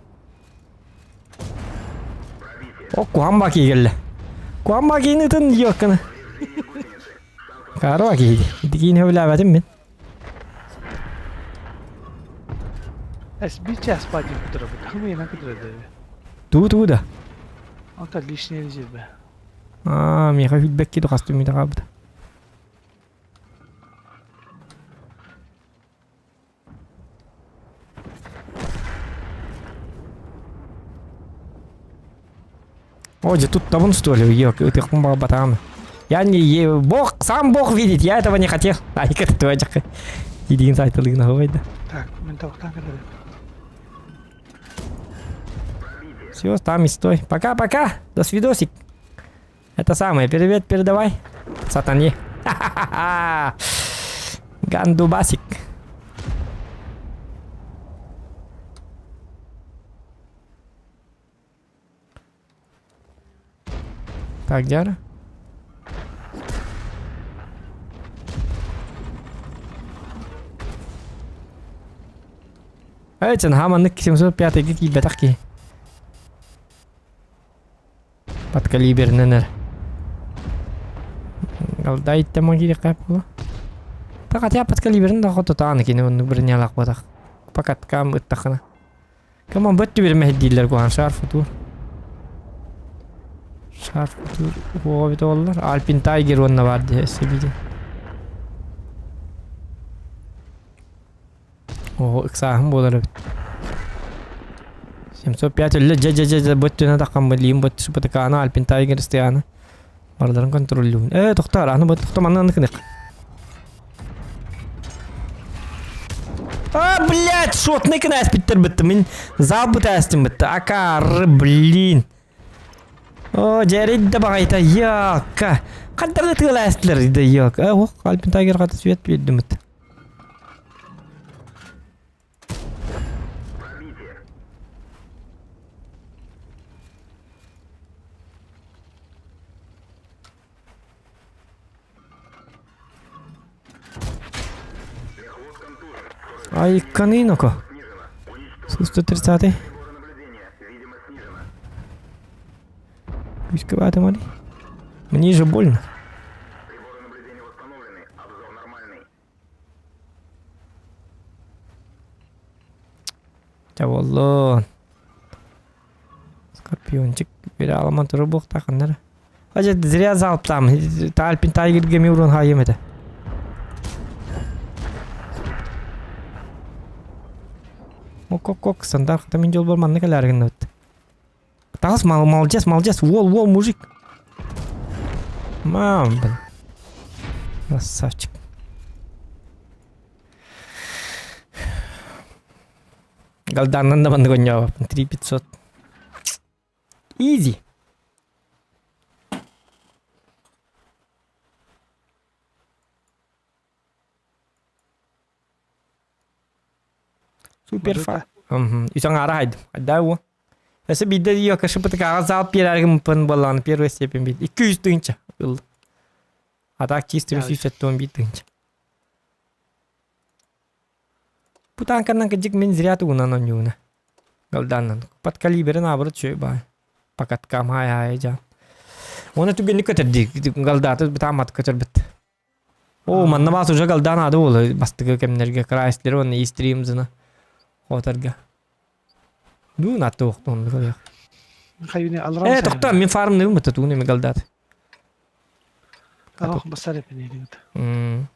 О, куамбаки келле. Куамбакини тын йоккана. Карва киһи. Итикиин хөбүлээбэтим мин. Эс bir час падин кутурабыт. Хымыйынан кутурады. Туу туу да. Онта лишний резерве. Аа, миэхэ хүлбэкки тухастым миэхэ хаалбыта. О, дьэ туттабын что ли? Ё, ытыахпын баҕарбатаҕым. Я не... Бог, сам Бог видит, я этого не хотел. Айка твоя Идиин сайтылыгын аһыбайда. Так, мен табақтан кэлэр. Все, там и стой. Пока-пока. До свидосик. Это самое, привет передавай. Сатане. Ха-ха-ха. Гандубасик. Так, Диара. Этин хаманнык 705 киирбэтэх киһи. Подкалибернэнэр. Галдай иттэмэ була. Так хотя подкалиберин да хотутааны кини оннук бронялаах буотах. Покаткам ыттахына. Кэмон бөттү биримэһит дииллэр куһаан шар футур. Шар футур уоҕа бит оллар. Альпин Тайгер уонна баар дии өссө биир. Оо, ыксааһын буолар эбит. 705 өллө дьэ дьэ дьэ дьэ бөттүнэ таххан билиим бөт СПТК-ны Альпин Тайгер Стианы барыларын контроллуун. Ээ, тохтоор, аны бу тохто манна аны кынык. А, блядь, шотный князь биттер бітті. Мин зал бітәстім бітті. Акар, блин. О, дьэрид да баҕайыта, йокка. Хантан ытыалаастылар да йок. Э, ох, Альпин Тайгер хата свет биэрдимит. Айканы ноко. 130 Күүскэ мали. Мне же больно. Чэ буоллун. Скорпиончик бир аламан турар буолуохтааххыннар. Ажа зря залптаам. Альпин Тайгерге ми урун хаайым этэ. Ок-ок-ок, стандарт мин дьолбор манна кэлээр гынныбыт. Таҕыс мал молодец, молодец, уол, уол, мужик. Мам, блин. Красавчик. Галданнан да маннык оонньообоппун. 3500. Easy. Супер фа. Үс аҥаара хайдым. Айдаа уо. Өссө биирдэ диэки ШПТК-ҕа зал биэрэргин буоллаҕына первая степень биир. 200 тыһыынча ылла. А так чисто 371 тыһыынча. Бу танканан кыдьык мин зря тугунан оонньууна. Галданнан. Под калибрын наоборот үчүгэй баай. Покаткам хай-хай дьаан. Уонна түгэнник көтөрдүү. Галдааты бытаамат көтөрбүт. Оо, манна баас уже галдаан аады буолар бастакы кэмнэргэ Крайслер уонна Истримзына хоторго. Дуу наатта уохтуон көрүөх. Хайыны алрам Э, тохтоо, мин фармныыбын бытта тугун эми галдаат. Ах, басар эпин М.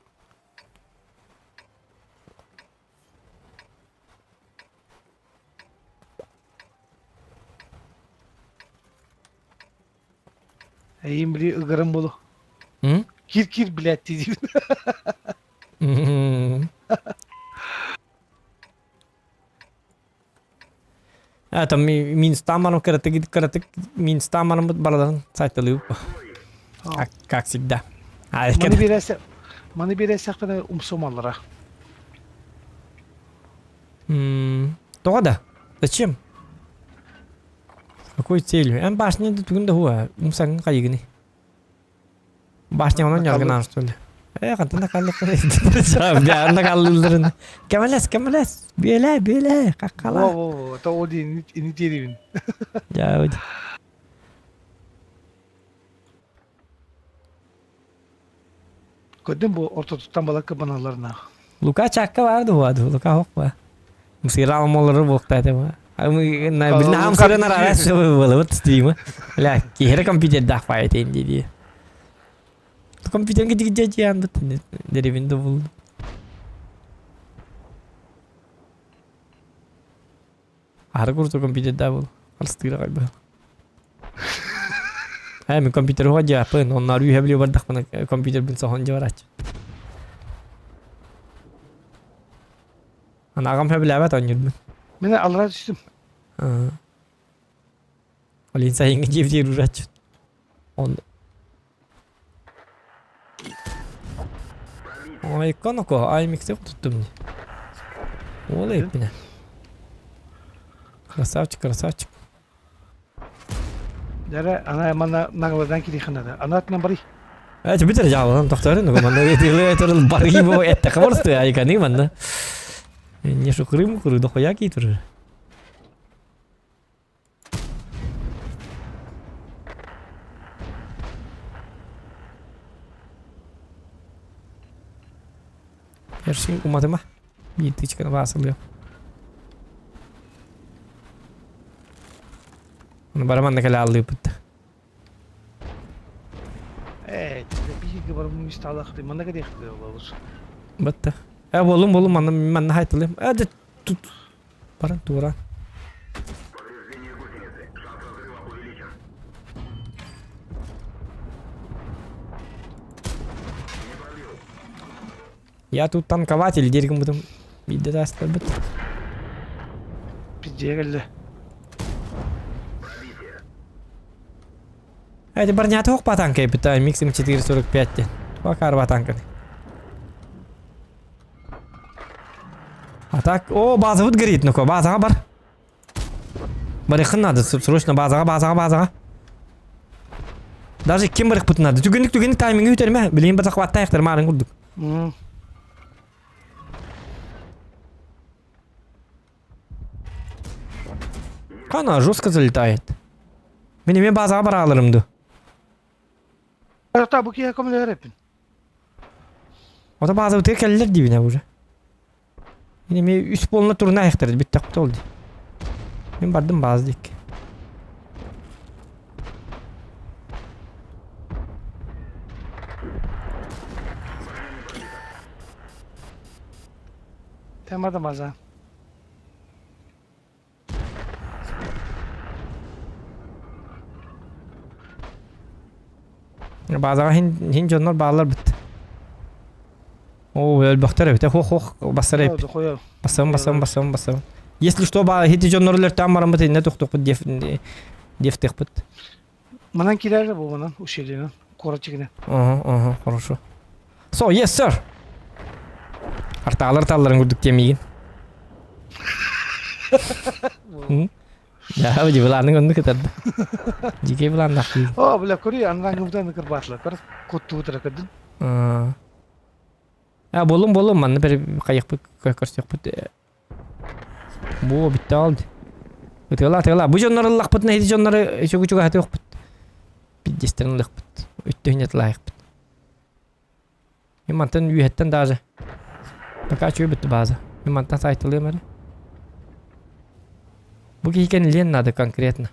Эйим били ыгырым болу. М? Кир кир блядь дии. М. А, там минстан кыратык кыратык минстан бараммыт бараларын сайталыы как, как всегда. А, Маны биэрээсэ маны биэрээсэхпинэ умсумаллара. Тоҕо да? Зачем? Какой целью? Эн башня да тугун да хуа, умсаҥын хайыгыный? Башня онон ньаргынаан что ли? Э, хантан да каллык Бяарна каллыылларын. Кэмэлэс, кэмэлэс. Бүөлээ, бүөлээ, каккала. Во, во, во, то ол ини ини диэривин. Дьаабыт. Көрдүм бу ортотуттан балакка баналларына. Лука чакка баар дуо, Лука хок ба. Мсыра алмалары буолта ма. Билнаам сырын арара болыбыт стримы. Ля, киһире компьютердаах баайытын дии. Компьютерге дигдэ диэн бит деревин да булду. Ары курдук компьютерда был. Алыстыыра кайбы. Ээ, мин компьютер уха дьааппын, онноор үһэ билиэ бардахпына компьютербин соһон дьэ барааччы. Аны аҕам сөбүлээбэт оонньуурбун. Мин аллара түстүм. Ол иһин сайыҥҥы дьиэбитигэр уураччы. Он Ой, коноко, ай миксер туттум дии. Уол эппинэ. Красавчик, красавчик. Дәрэ, ана манна нагладан кириэхэ наада. Ана атынан барый. Э, бүтэр жаалан тохторун, манна этиле турул барги бу этте хабарсты айканы манна. Не шу Крым куру дохуя ки тур. Ерсин уматыма. Биир тычканы баасылыам. Оны бары манна кэлэ аллыыппыт. Ээ, биһиги барымын исталах манна кэриэхтэ олабыз. Батта. Э, болум болум манна манна хайтылым. Э, тут баран тура. Я тут танкователь дииргин бутум биирдэ таастарбыт. Пиздее кэллэ. Эти барнята ох танка питаю, микс М445 диэн. Туга танканы. А так, о, базабыт горит, ну-ка, базаға бар. Барыхын надо, срочно базаға, базаға, базаға. Даже ким барыхпыт надо. Түгенник түгенник тайминги үтерме. Билейин бір захваттайықтар марын курдук. Она жестко залетает. Мин эмиэ базаҕа барааларым дуу? Ата бу киһи көмөлөһөр эппин. Ото базабытыгар кэллэр диибинэ уже. Мин эмиэ үс буолна турна айахтар бүттэхпит ол дии. Мин бардым база диэки. Темада база. Базаҕа хин хин дьоннор бааллар бит. Оо, өлбөхтөр эбит. Хох хох бассар эбит. Бассам бассам бассам бассам. Если что, ба хити дьоннор өлөртөөн бараммыт инне тохтохпут деф дефтехпит. Манан киирэр бу манан ущельенан куорат чигинен. Ага, ага, хорошо. So, yes, sir. Артаалар талларын курдук тиэмигин. Да, бу былаанын онну кытарда. Дикей былааннаах киһи. О, бля, көрүй, анрангыбытан кырбаатылар. Көр, куттубутара көрдүн. А, болум, болум, манна бір қайықпыт көрсөкпүт. Бу битте алды. Ытыала, ытыала. Бу дьоннор ыллахпытына ити дьоннору чугу-чуга хатыахпыт. Пиддестерин ылыахпыт. Өттөһүн ытылаайахпыт. Мен мантан үөһэттэн даже. Пока чуй бүттү база. Мен мантан сайтылыам эрэ. Бу киһи кэннилиэн надо конкретно.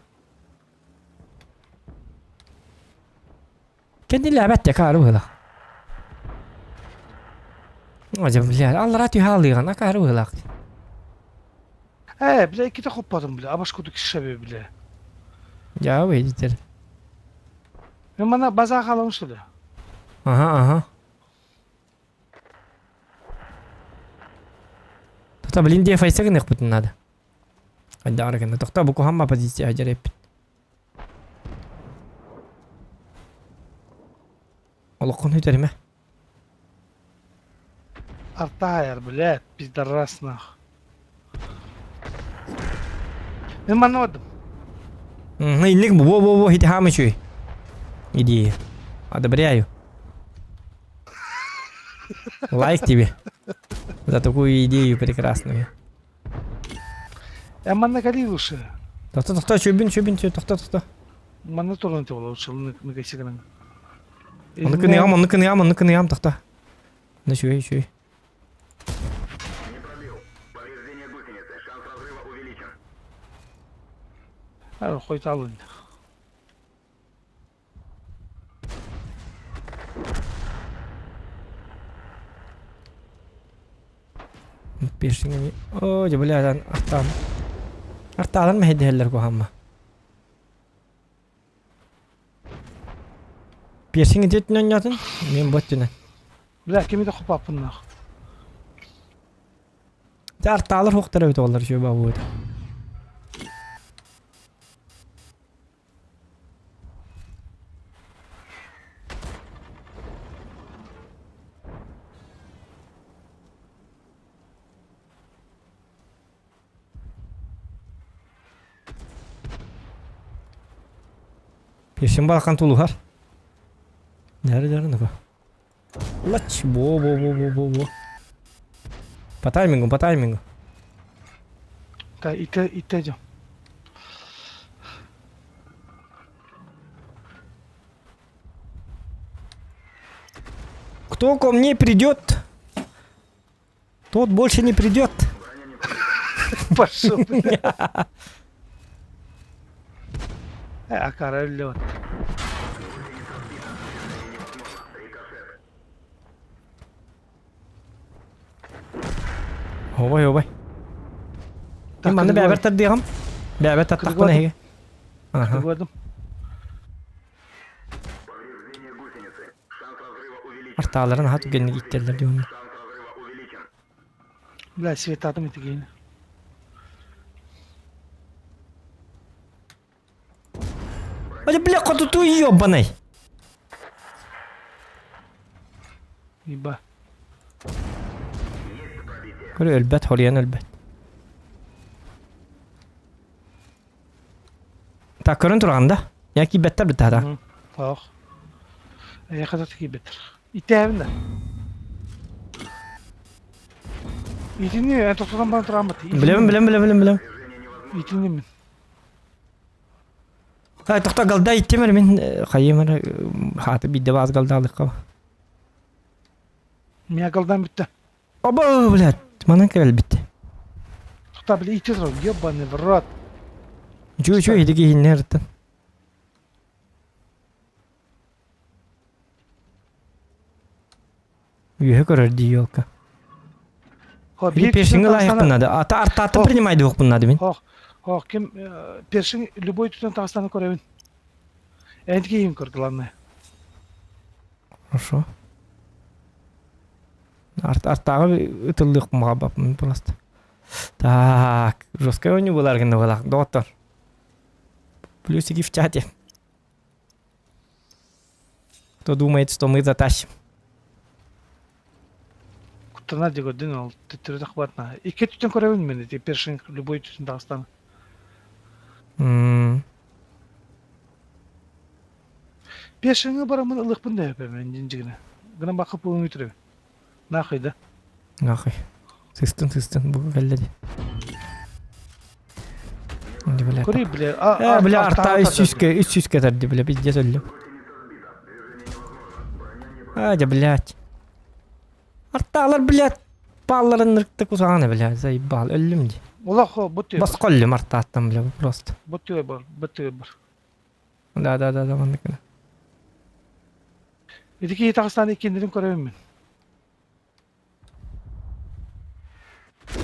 Кэннилээбэт те каары быһыылаах. Дьэ, бля, аллара түһэ алыыган, акаары быһыылаах. Э, бля, иккитэ хоппотум, бля, абаш курдук шебе, бля. Дьаа, видите. Мен мана база хаалабын что ли? Ага, ага. Тота, блин, дефайса гыныахпытын надо. Айдаара гына. Тохто, бу куһамма позиция дьэрэппит. Олоххун үтэримэ. Артайр, блядь, пидорас нах. Мен манна бардым. Инник во во во хити хаамы үчүгэй. Идея. Одобряю. Лайк тебе. За такую идею прекрасную. Э, манна кали лучше. Тохто, тохто, чүбүн, чүбүн, тохто, тохто. Манна туран те лучше, ныгайсыгынан. Онну кыныам, онну кыныам, онну кыныам, тохто. Ну, үчүгэй, үчүгэй. Хойта алын. Пешиҥ Оо, дьэ, бля, артаан. Артаалан мэһэйдэһэллэр куһаамма. Пирсинг ити өттүнэн оонньоотун, мин бу өттүнэн. Бля, кими да хоппаппыннаах. Дьэ, артаалар суохтар эбит оҕолор үчүгэй баҕа Пешин балахан тулуһар. Дәрі дәрі нука. Лач, бо бо бо бо бо бо. По таймингу, по таймингу. Да, ите, ите идем. Кто ко мне придет, тот больше не придет. Пошел. Э, акара лед. Обай, обай. Мин манна бэбэр тардыаҕым. Бэбэр таттахпына эһиги. Аха. Көрдüm. Артааларын аха түгэнник иттэллэр дии уонна. Бля, светатым итигейни. Ой, бля, хотуту ёбаный! Иба. Көрө өлбөт, хоруйан өлбөт. Так, көрөн тураҕын да? Я киирбэттэр бытаата. Ох. Эйиэхэ киирбэттэр. Итээбин да. Итини эн тохтотон баран турааммат. Билэбин, билэм, билэм, билэм, билэм. Итини мин. Ай, тохто галда иттим мин хайым эрэ хааты биирдэ баас галдаалыкка. Мия галдан бүтте. Оба, блядь, манан кэлбит. Тохта, бля, ити турар, ебаный в рот. Чү, чү, ити киһиннэр Үөһэ көрөр дии елка. Хо, Или першиҥи лайықпын надо. Ата артаатын принимай диэхпин надо мин. Хох, хох, ким першиң любой түтэн тағыстаны көрөбүн. Энтики им көр, главное. Хорошо. Арт артааҕы ытыллыахпын баҕарбаппын просто. Так, жесткая у него была была, доктор. Плюсики в чате. Кто думает, что мы затащим? Куттанар дии көрдүн ол төттөрү тахбатна. Икки өттүттэн көрөбүн мен ити першинг любой өттүтүн таҕыстан. Першиҥҥэ бараммын ылыахпын да эпэ мен дьиҥ Гынан бакка пуун үтүрөбүн. Нахуй да. Нахуй. Сыстын сыстын бу кэллэ ди. Бля, Көрүй бля. Э, бля, арта үс сүүскэ, үс сүүскэ тарди, бля, пиздец өллүм. А, дьэ, блядь. Артаалар, блядь, баалларын ырыкты кусаҕана, бля, заебал, өллүм ди. Олох бу тыа бар. Босхо өллүм артааттан, бля, просто. Бу тыа бар, бу тыа бар. Да, да, да, да, маннык гына. Ити киһи таҕыстаан иккиэннэрин көрөбүн мин.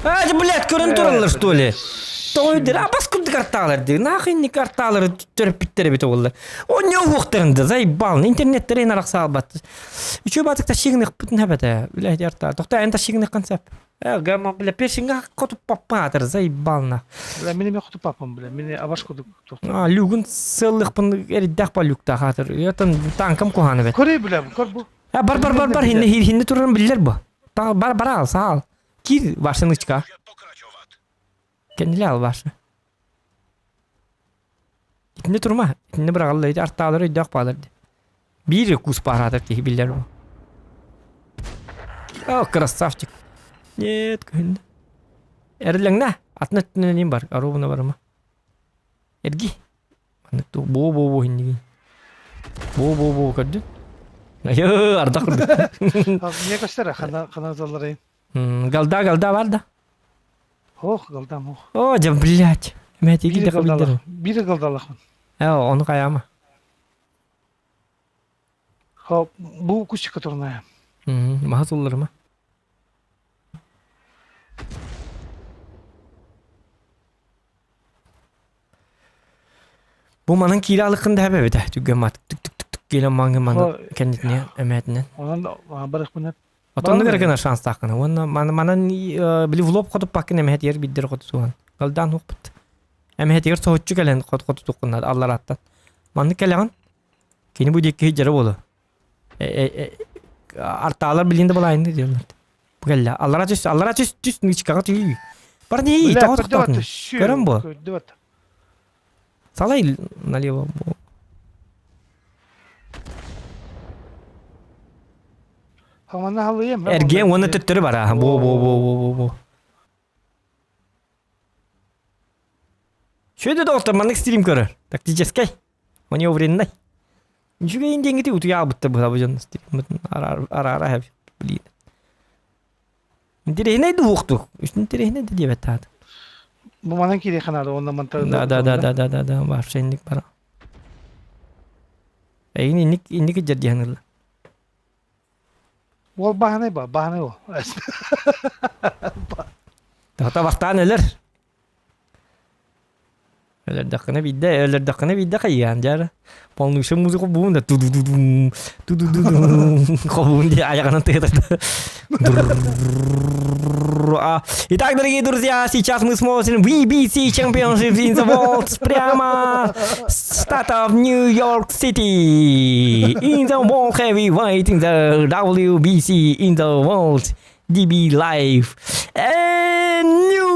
А, блядь, көрөн тураллар, что ли? Тоҕо өйдөр, абас курдук артаалар дии. Нахуй инник артаалары төрөппүттэр эбит оҕолор. Онньо уһуохтарын да, заебал, интернеттэрин арахса албат. Үчүгэй баатык тащигыныхпытын хэбэтэ. Блядь, арта. Тохтоо, эн тащигыныххын сөп. Э, гамма, бля, пешинга хоту паппаатыр, заебал на. Бля, мин эмиэ хоту папам, бля, мин абаш курдук тохтоо. А, люгун сыллыхпын эриддэх ба люктаах аатыр. Ятан танкам куһаана бэт. Көрүй, бля, көр бу. А, бар бар бар бар хинне хинне турарын биллер бу. Бар бар ал, саал. Кир вашынычка. Кэнниле ал вашы. Итинне турма, итинне быраҕалла ити артаалар өйдөөх баалар ди. Биир кус баараатар киһи биллэр бу. О, красавчик. Нет, көһүннэ. Эрилэҥнэ, атын өттүнэн им бар, оруобуна барыма. Эрги. Маннык туу боо боо боо иннигин. Боо боо боо көрдүн. Айы, ардах курдук. Мне көстөр, хана хана залларайын. Галда галда бар да. Ох, галдам ох. О, дьэ, блядь. Мэтиги Биир да билдер. галдалах. Биир галдалахмын. Э, ону хайаама. Хо, бу кустика турная. Маһа сулларыма. Бу манан киирэ алыккын да эбэтэ түгэн мат түк түк түк түк киирэн маҥҥа маны кэннитинэ эмээтинэн. Онон барыхпына Отонну гына шанстааххына уонна манан били влоп хотуппаккын эмэһэтигэр биирдэр хотутуган галдаан хуохпут. Эмэһэтигэр соһуччу кэлэн хот хотутуккунна алларааттан. Маннык кэлэҕин кини бу диэки дьара буолу. Артаалар билин да балайынды дииллэр. Бу кэллэ. Аллара түс, аллара түс, түс, нычкаҕа түүй. Бар нии, тоҕо тохтоотун? Көрөн бу. Салай налево. Хамана халыйым. Эргиэн уонна төттөрү бара. Бу бу бу бу бу бу. Шөйдө доҕоттор маннык стрим көрөр. Тактическай. Маневренный. Үчүгэйин диэҥҥити утуйа аалбыттар быһа дьон араара хэп блин. Интэриэһинэй да уохтук. Интэриэһинэй да диэбэт таат. Бу манан киириэххэ наада уонна манта Да да да да да да да вообще инник бара. Эйин инник инник дьэрдиһэн ылла. Уол баһанай ба, баһанай ол. Тахта бастаан өлөр. Өлөрдөххүнэ биирдэ, өлөрдөххүнэ биирдэ хайыаан дьэ полнейшая музыка буун да ту-ду-ду-дум, ту-ду-ду-дум хобуун диye айаҕынан тыатырда. Итак, дорогие друзья, сейчас мы смотрим WBC Championship in the World прямо с штатов Нью-Йорк Сити. In the World Heavyweight in the WBC in the World DB Live. And new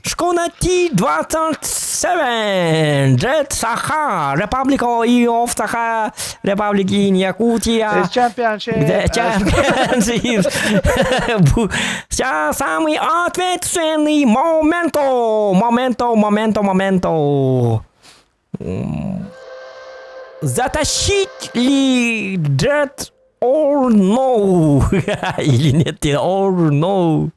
Шкона T-27 Jet Saha Republic of Saha Republic in Якутия Championship Championship Сейчас самый ответственный моменто Моменто, моменто, моменто Затащить ли Jet or no? Или нет, or no?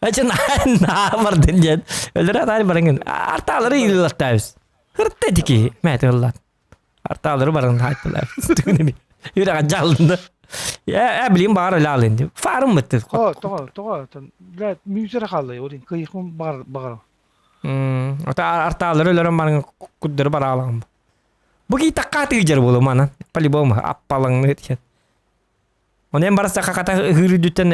Эчи наа бардын диэн. Өлөрө атаары барыҥын. Артаалары илылаттаабыс. Хырта дики мэти ыллат. Артаалары барын хааттылар. Үрэҕэ дьаллында. Э, билим баар өлө алын дип. Фарым бытты. Тоҕо, тоҕо, тоҕо, бля, мүсere хааллай, олин кыйыхмын бағар, бағар. Ата артаалары өлөрөн барың куддары бараалаҕым. Бу кий такка тыыдьар буолу манан. По-любому аппалаҥны тиэн. Онон барса хаката ыһыыр үрдүттэн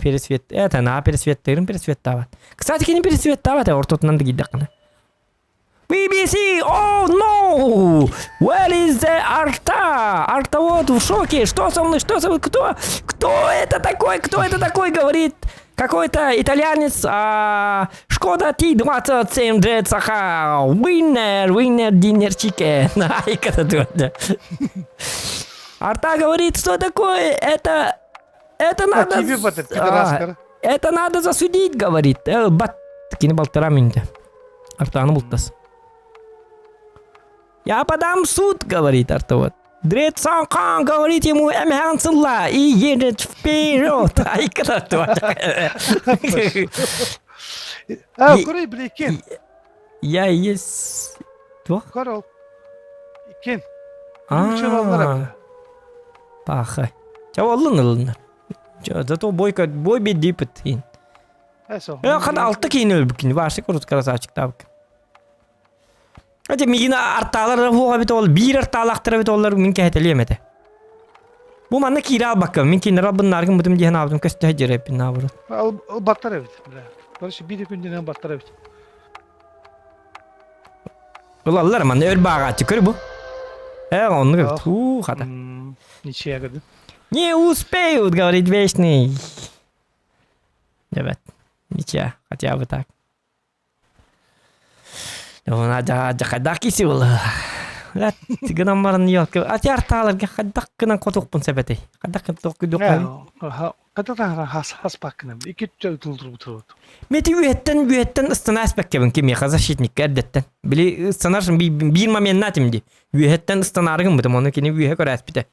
пересвет, это на пересветтыырын пересветтаабат. Кстати, кини пересветтаабат ортотунан да киирдэххинэ. BBC! Oh no! Where is the арта? Арта вот в шоке. Что со мной? Что со мной? Кто? Кто это такой? Кто это такой? Говорит какой-то итальянец. А, Шкода T27 Jet Саха. Winner, winner, dinner chicken. Ай, когда Арта говорит, что такое? Это... Это надо... А, это надо засудить, говорит. Э, бат, кини балтара минде. Артаны бултас. Я подам в суд, говорит Артовод. Дред Санкан говорит ему Эмхансылла и едет вперед. Айката А, көрей блекен. Я есть... Туох? Корол. Иккен. А, Паха. Ча оллун ылынна. Зато бойка бой бедипит. Э, хана алты киин өлбүккүн. Башы курут красавчик табык. Ате мигин артаалар хуга бит ол биир артаалахтара бит оллар мин кэһэтэлиэм этэ. Бу манна киирэ албакка мин кинилэр албыннааргын бутум диэн аабытым көстө дьирэппин наоборот. Баттар эбит, бля. Короче, биир күндүнэн баттар эбит. Ылаллар манна өр баагааччы көр бу. Э, оннук эбит. Уу, хата. Ничья гады. Не успеют, говорит Вечный. Ребят, ничья, хотя бы так. Хайдах киси ол. Гынан баран ёлка. Ати артааларга хайдах гынан хотуохпун сөп этэй. Хайдах гынан туох Хата хас хас паккына. Ики тулдурбут. Мети үһэттэн үһэттэн ыстана эспэккэбин кимиэхэ защитникка эрдэттэн. Били ыстанаршын биир моментна этим ди. Үһэттэн ыстанаарыгын бытым оны кини үһэ көрөөспүтэ.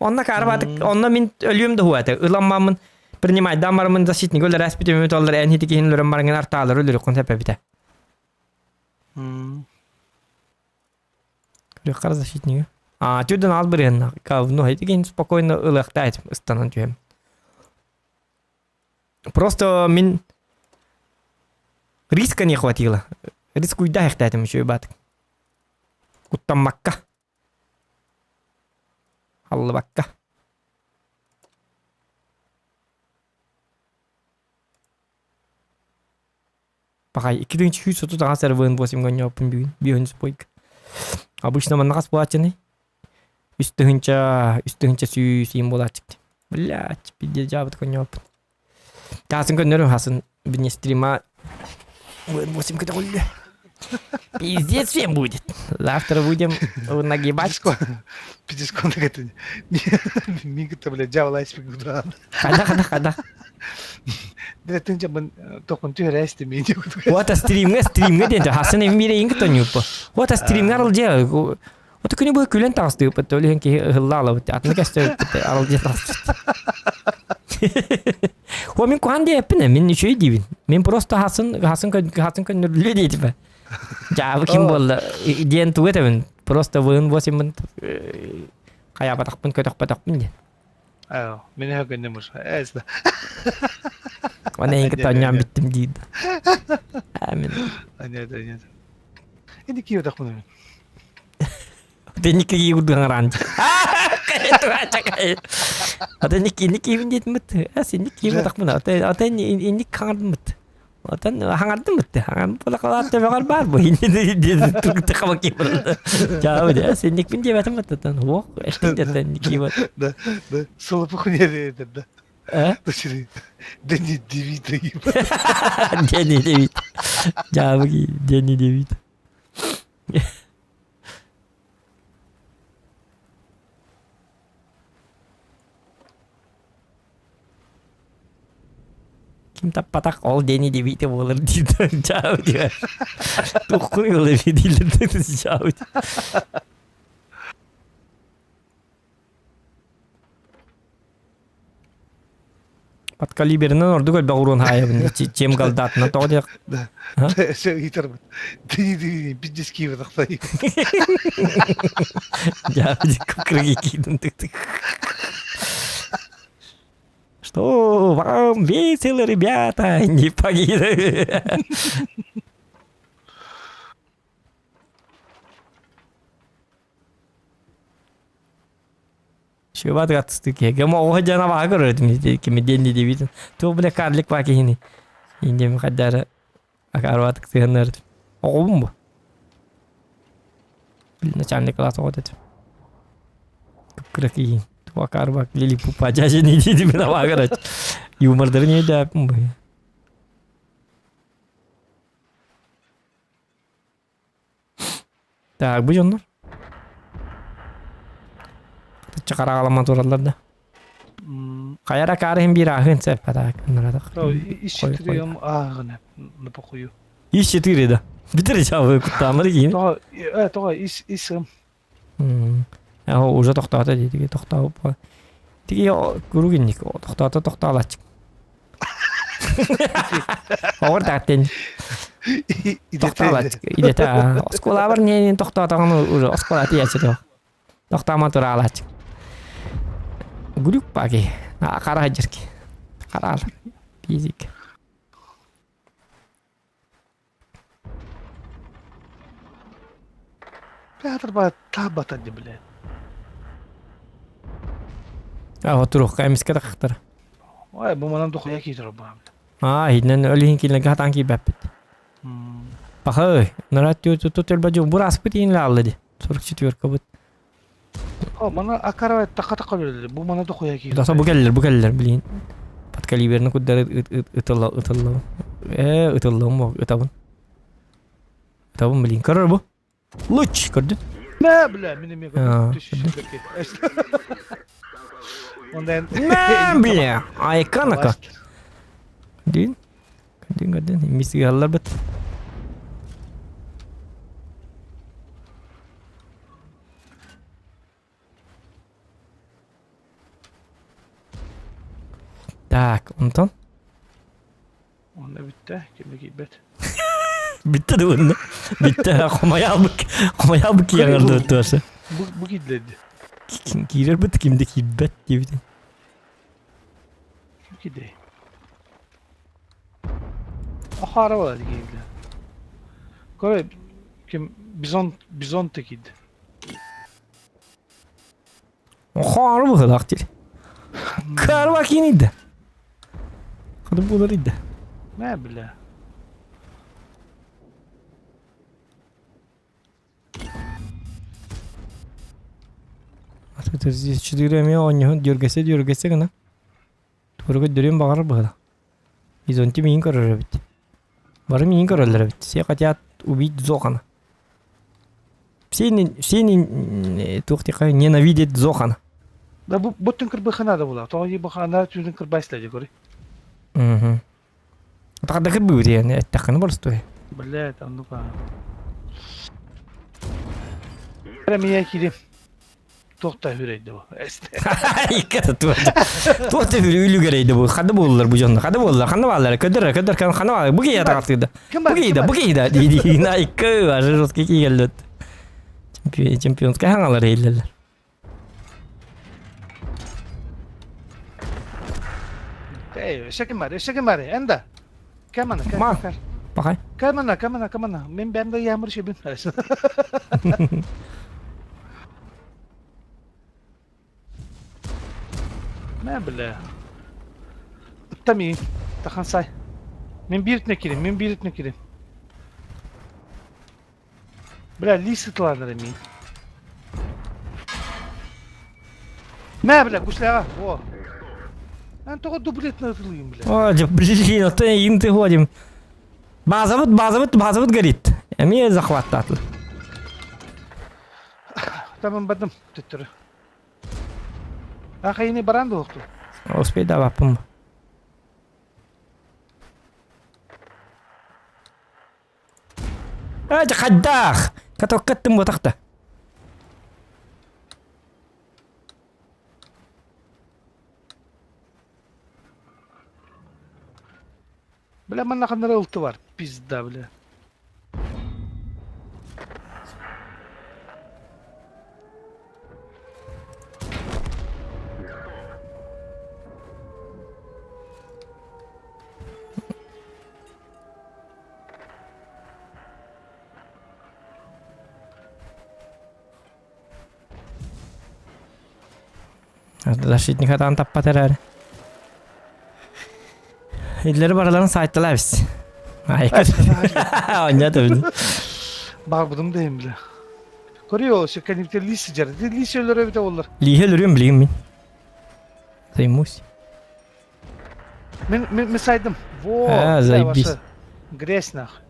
Онно карабатык онно мин өлүөм да хуата. Ыламмаммын принимайдаан бараммын защитник өлөр эспитим үмүт оллар эн хити киһин өлөрөн барангын артаалар өлөрүккун сэпэбитэ. Көрүөххэ защитнига. А, түрден ал бырыанна. Ну, эти киһин спокойно ылыахтаа этим ыстанан түһэм. Просто мин риска не хватило. Риск уйда этим еще и батык. Куттаммакка. Халлыбакка. Пахай, 238 РВН 8 гонньооппун бүгүн, биэһүн спойк. Обычно манна хас буолааччыный? Үс тыһыынча, үс тыһыынча сүүс иин буолааччык. Блядь, пиздец дьаабыт гонньооппун. Таасын көннөрүм хасын вне стрима 8 көтөҕүллүө. Пиздец всем будет. Завтра будем нагибать. Пиздец, это Мига-то, блядь, дьявол айсберг Хада, хада, хада. Бля, тынча бын токун түһэрээсти мин Вот стримҥэ стримҥэ диэн хасын эмире инг тоньуппа. Вот стримҥэ арылдьа Вот күнү быһа күлэн таҕыстыыппыт, ол иһин киһи ыһыллаалабыт, атыны көстөбүппүт, арылдьа таҕыспыт. О, мин куһаан диэппин, мин үчүгэй диибин. Мин просто хасын хасын хасын көннөрүллүө диэтипэ. Дьаабы ким буолла диэн тугу этэбин? Просто вын восемь хайаабатахпын көтөхпөтөхпүн диэн. Аа, мин өһөгөннөм уж. Эсда. Оны эйин кытта онньоон бүттүм диир. Амин. Нет, нет. Инди кио тахмын. Аты никки курдук араан. Аты никки инник киибин диэтиммит. Ас инник киибин тахмын. Аты аты инник хаҥардыммыт. Отон хаҥардыммыт. Хаҥар буола халаат төбөҕөр баар бу. Тургутта киибин. Чаабы дэ. Синникпин диэбэтим оттон. Уох, эштин дэтэн никки Да, да. Солопу хуйня да. А? Дэнни Девито. Дэнни Девито. Дьаабы Дэнни Девито. Ким таппатах ол Дэнни Девито буолар диир дьаабы диэр. Тухкун ылы дииллэр дьаабы. Подкалиберынан ордук элбэх уруон хаайабын чем галдаатына тоҕо диэх Да. Ыйтарбыт. Пиздец киеве тахтай. Что вам весело, ребята, не погибли. Шыбат гатысты киһи. Гема оҕо дьана баҕа көрөр кими диэн дибитин. Туох бile карлик ба киһини. Индем хаддара акарватык сыһыннар. Оҕобун бу. Начальник класс оҕо дедим. Кыра киһи. Туох акарбак лили пупа жажини диди мен абаҕа көрөт. Юмордарын өйдөөппүн бу. Так, бу дьоннор. Чакараҕаламмат тураллар да. Хайа акаары иһин биир ааһыан сөп так наратах. Ис четыре ааҕына напохую. Ис четыре да. Бүтэр жабы куттаамыр киин. Тоҕо тоҕо ис ис Аһо уже тохтоото дии тохтообут. Тиги куругинник тохтоото тохтоолаччык. Оҕор тааттен. Тохтоолаччык. Идете оскуолабар ненин тохтоотоҕун уже оскуола тияччы Тохтомо тураалааччык. Гүлүк паки. Хара хадьырки. Хараал. Физик. Театр ба таабата ди блядь. А туруохка эмискэ тахтар. Ой, бу манан дохуя киитер баам. Аа, иһинэн өлүһүн киинлэргэ хатаан киирбэппит. Пахай, нарат тут өлбөдү бур аспыт иин лаалла ди. 44 бут. О, мана акара така така бу бу мана дохуя киитер. Даса бу келлер, бу келлер, блин. Подкалиберны куддары ытылла ытылла. Э, ытыллым бу, ытабын. Ытабын, блин, көрөр бу. Луч, көрдүн? Мә, бля, мин эме көрдүм. Ондан Мә, бля, айканака. Дин? Көрдүн, көрдүн. Мисигаллар бит. Так, онтон? Онно бүттэ, кимде киирбэт. Бүттэ да уонна. Бүттэ, хомойаалбык, хомойаалбык киэҥэрдэ туоса. Бу бу киирдэ. Киирэр бит кимде киирбэт диэбитин. Ким киирдэ? Ахара буолар киирдэ. Көрө ким бизон бизон киирдэ. Хаар быһыылаах диир. Каарба киинийдэ. Хады буолар идэ. Мэ бля. Четыре эмиэ оонньоһон дьүөргэсэ дьүөргэсэ гына. Туруга дөрүөн баҕарар быһыылаах. Изонти миин көрөр эбит. Бары миин көрөллөр эбит. Все хотят убить Зохана. Все, не, все не, туох тихо, ненавидят Зохана. Да бу буттун кырбыха надо было. Тоҕо дии баха түүнүн кырбайсла дии көрүй. Угу. Тахада кырбыы диэн эттэххинэ боростуой. Блядь, а ну-ка. Меня кири. Туох да үрейді бу. Икката туох да үлүгэрейді бу. Хада буоллар бу дьонно. Хада буоллар. Ханна бааллар. Көдөр, көдөр, ханна бааллар. Бу киһи атаҕастыыда. Бу киһи бу киһи дии дии. Икки аже жесткий киһи Чемпионскай хаҥалар иһиллэллэр. Эй, өссө ким бар? Өссө ким бар? Энда. Кэмана, Ма. Пахай. Кэмана, кэмана, кэмана. Мен бэм да ямыр шибин. Мэ бля. Ыттами. Тахан сай. Мен бииртіне кирим, мен бииртіне кирим. Бля, лис ытыланыр мин. Мэ, бля, гусляға, о. Эн тоҕо дублетно ытылыйым, бля. О, блин, а то им ты ходим. Базабыт, базабыт, базабыт горит. Эмиэ захваттаатыл. Тамам бардым төттөрү. Ахайыны баран да уохту. Успей даваппын. Э, хайдах! Катоккаттым ботахта. Бля, манна ханнара ылты бар. Пизда, бля. Защитник атаан таппат эрээри. Иллери барыларын сайталар эбис. Онньо төбүн. Барбытым да иһин билэ. Көрүө, кэнниктер лиис сыдьар. Лиис өлөрө эбитэ боллар. Лииһэ өлөрүөм билигин мин. Займусь. Мин мин мин сайдым. Во, А, заебись. Грязь нах.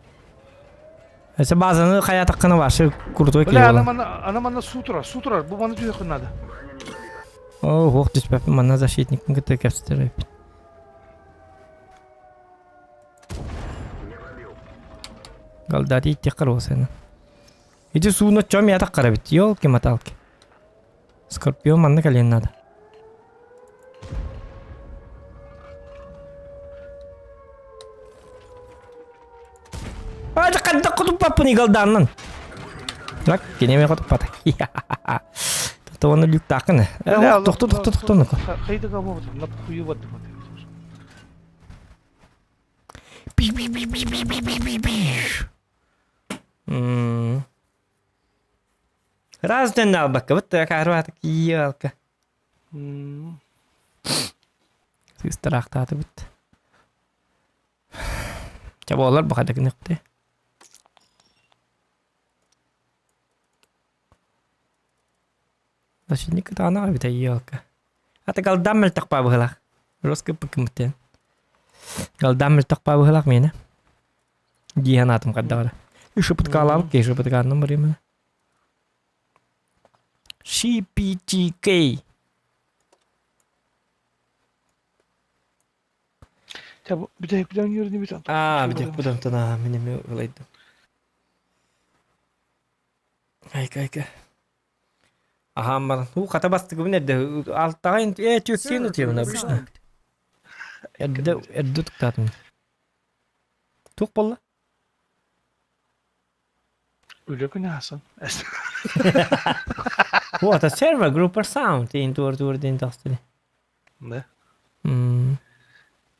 Өсө базаны хаятаккына башы крутой Бля, ана киһи мана ана мана сутра, сутра, бу маны түйөхүн надо. О, ох түспәппин манна защитникпин кытта кэпсэтэр эбиппин. Галдати иттиэххэр уосайна. Ити сууну чом ятах эбит. Ёлки-маталки. Скорпион манна кэлиэн наада. Ай, хайдах хотуппаппын игалдааннан. Так, кинеме хотуппата. Тоҕону люктааххын. Тохту тохту тохту Хайдыга болбут, на хую барды. Раз дэн албакка бут каарбаата киалка. Сыыстараахтаатыбыт. Ча буолар бу хадакыныхты. Защитник кытаанах эбитэ елка. Ата галдам мөлтөх быһылах. Роско пыкымытен. Галдам мөлтөх быһылах миэнэ. Дии санаатым хайдаҕара. Шыпыткаалаабыт киһи шыпыткааннан барыймына. CPTK. Бүтэһикпитин үөрэнибит. Аа, бүтэһикпит онтон аа, мин эмиэ ылайдым. Айка, айка. Аһаан баран, уу хата бастыгыбын эрдэ алтаҕа ээ түөртүөн утуйабын обычно. Эрдэ эрдэ утуктаатым. Туох буолла? Үлэ күнэ аасын. Вот, сервер группа sound диэн туор туор диэн тахсты. Да. М.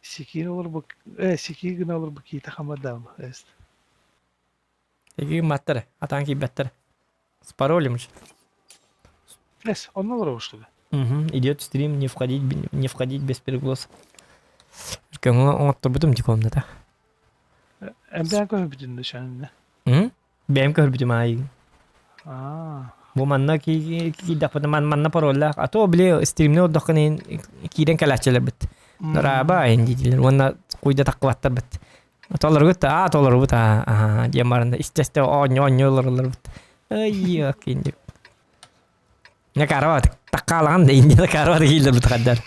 Сикиин олорбу э сикии гына олорбу киитэ хамардаама эст. Эги маттар, атаан киирбэттэр. С паролем же. Эс, онно олоробуштуга. Угу. Идет стрим, не входить, не входить без перегласа. Көҥү оҥотторбутум ди комната. Эмбээн көһөрбүтүн да шанна. М? Бэйэм көһөрбүтүм аайы. Аа. Бу манна киирдэхпитинэ манна пароллаах. А то били стримне олдоххун киирэн кэлээччилэрбит. Раба ин диилэр уонна куйда таххыбаттарбыт. Толоргут аа толорбут аа диэн баран истэстэ оонньуу оонньуу олороллорбут. Ай окей Не карават таккаалаҕан да инньэ карават кииллэрбит хаддар.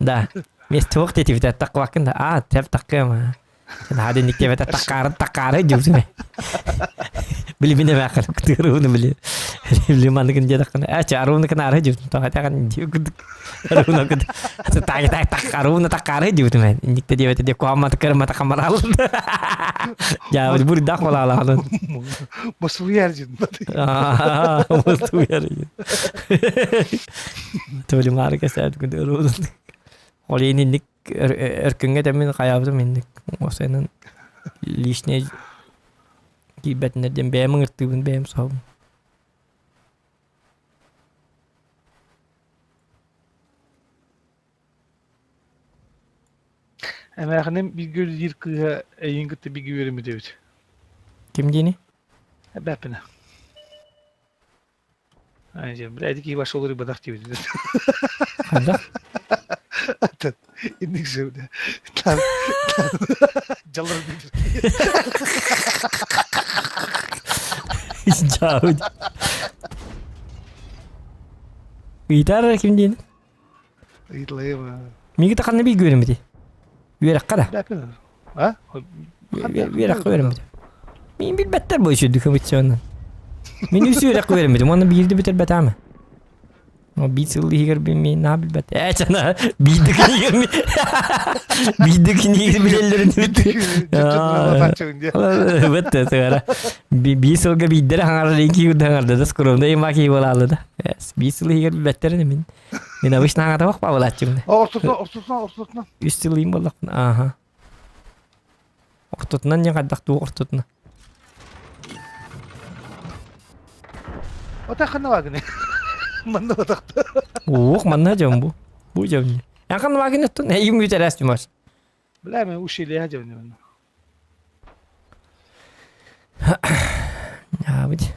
Да. Мес туох диэтибитэ таккыбаккын да аа тэп таккыам Наһаа инник диэбэтэ таккаары таккаары дьубсуме. Били бine баахар кытыырууну били. Били манныгын диэтэххинэ ээ чэ арууну кынаары дьубутум тоҕо этэҕин дии курдук. Арууну кыт таак таак так арууну таккаары дьубутум ээ. Инникте диэбэтэ диэ куһаммата кырмата хамараалын. Дьаа бурдаах болаалаҕын. Босуйар дьин. Аа, босуйар дьин. Төбөлүм аары кэсээт күн ыруунун. Ол инник өркүҥҥэ да мин хайаабытым инник осенын лишний киирбэтинэр диэн бэйэм ыҥыртыыбын бэйэм соһобун. Эмээхиним бииргэ үлэлиир кыыһа эйигин кытта бииргэ үөрэммит эбит. Ким диэни? Эбээппинэ. Бля, ити киһи вошел рыбадах диэбит. Хайдах? Атын, инник сөбүнэ. Дьаллар Дьаабыт. Ыйытар ким диэн? Ыйыталайым. Миги ханна бииргэ үөрэммитий? Үөрэххэ да? А? Үөрэххэ үөрэммитим. Мин билбэттэр бу үчүгдүк ымыччыаннан. Мин үс үөрэххэ үөрэммитим, уонна биирдэ бүтэрбэтэҕим. Биир сыл иһигэр мин наһаа билбэт. Ээ, чана биирдэ кинигэр биирдэ кинигэр билэллэрин Бэтте сыгара. Биир сылга биирдэрэ хаҥарар икки курда хаҥарда да скромно има кии буолаалы да. Биир сыл иһигэр билбэттэрин мин. Мин обычно хаҥатабах паабылааччыбын. Ортотунан, ортотунан, ортотунан. Үс сыл иһин буоллахпын. Ааха. Ортотунан не хайдах туох ортотунан. Ота ханна багыны? Манна батахта. Уох, манна дьон бу. Бу дьон. Яхан вагин оттон эйим үтэрээс тумас. Бля, мен ушили дьон. Яабыт.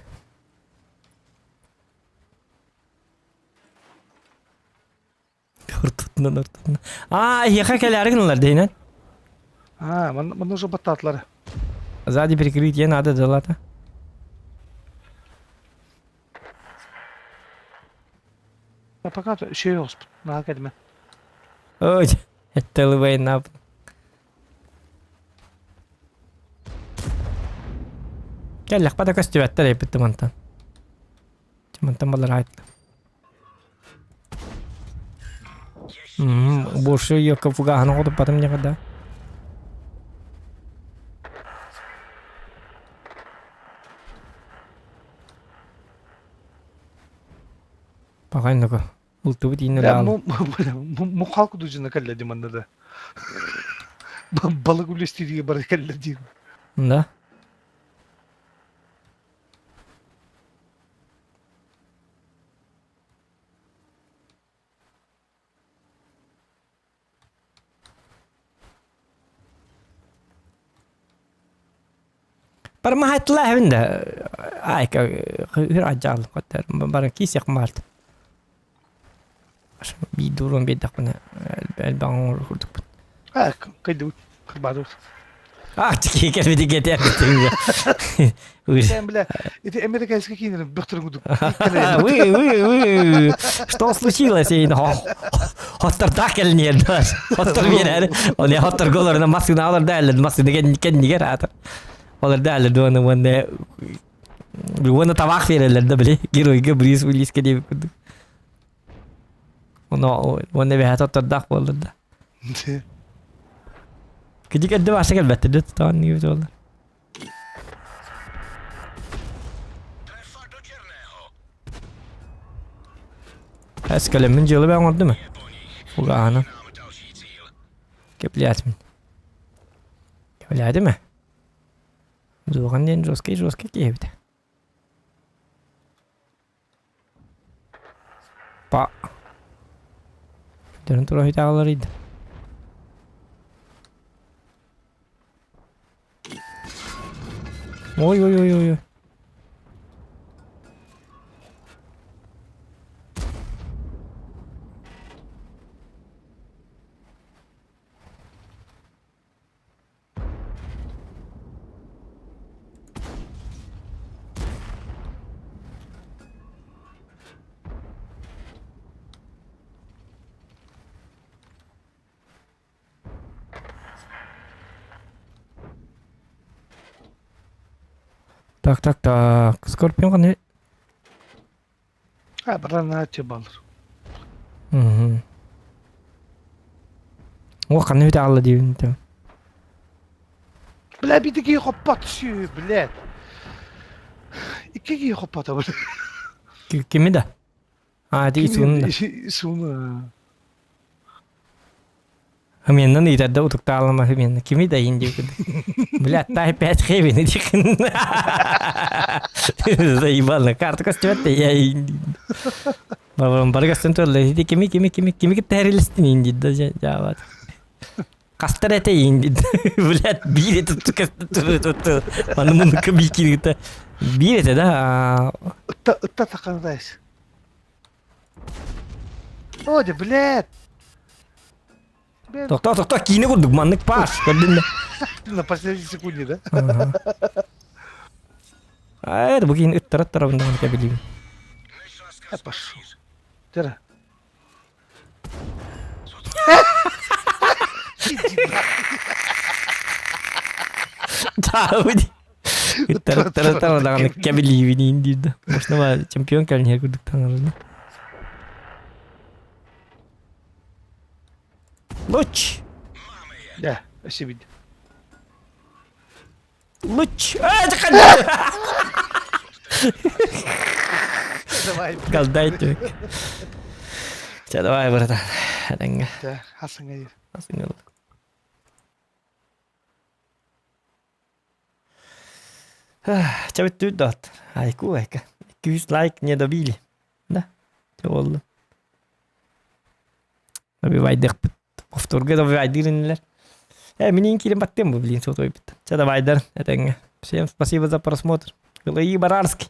Ортотунан ортотунан. Аа, эһиэхэ кэлээри гыналар дейинэн. Аа, манна уже баттаатылар. Сзади прикрытие надо дала-то. А пока еще оспут. Наха кэлимэ. Ой, это война. Кэллэхпэ да көстүбэттэр эппит мантан. Мантан балар айтты. Больше ее фугаһын оҕотуппатым никогда. Паҕайныгы ылтыбыт иинэ Бля, мухалку дужина кэллэ ди манна да. Балык үлэстириге бары кэллэ диир. Да. Bara ma haytla да айка hur ajal qatar bara kisiq malt. Биидурун биэдэхпинэ элбэҕин курдукпун. Аа, кайдыбыт кырбаадыбыт. А, тики кэлбити кетер Сен, бля, ити американский кино бөхтөрүн кудук. Вы, вы, вы, что случилось? Хоттор кэлниэр Хоттор биэрэр. Оны хоттор голорuna маскына алар дээлер, маскына кеннигер атар. Олар дээлер дуона уонна уонна табах берелер да били. Геройга Брюс Уиллиске деп курдук. Оно уонна бэһэ тоттордаах буоллар да. Кидик эрдэ бааса кэлбэттэр да тутаан ньиэбит буоллар. Эскалеммин дьыала бэйэҥ оҥордум ээ. Угаана. Кэплээтим. Кэплээтим ээ. Дуухан диэн жесткий жесткий киһи эбит. Па. Дөрүн тура хитаалар иди. Ой ой ой ой ой. Так, так, так. Скорпион қандай? А, браначы балыр. Мгм. О, қандай өте алла деймін. Бля, биди кии хоппот сүү, блядь. Икки кии хоппота, бля. Кими да? А, ити исуун да. Исуун. Хменнан ыйтарда утуктаалама хменна. Кими да иин диэбит. Бля, тай пять хэвин дихин. Заебал, карта көстүбэт я иин. Бабам баргастан туолла ити кими кими кими кими кытта иин дидда жаабат. Кастар эте иин дидда. Блядь, биир эте туту Аны мунука бикир Биир эте да. Ытта ытта такандайс. О, да, блядь. Тохтоо, тохтоо, киинэ курдук маннык паш, көрдүн да. На последней секунде, да? А, это бу киин ыттара тарабын даҕаны кэбилиибин. Я пошел. Тера. Таабыт. Ыттара тарабын даҕаны кэбилиибин иин диир да. Может, чемпион кэлин курдук таҥарына. Луч! Да, спасибо. Луч! А, это ханна! Давай. Галдай түк. Чэ, давай, братан. Этэҥҥэ. Да, хасыңа Хасыңа Чэ бүттүбүт доҕоттор. Айку айка. 200 лайк не добили. Да, чэ буолла. Добивайдыахпыт. Повторга добивайдыыр инилэр. Э, минин киирэн баттыам бу, блин, сотойбут. Чэ, давайдар, этэҥҥэ. Всем спасибо за просмотр. Кылайыы Барарский.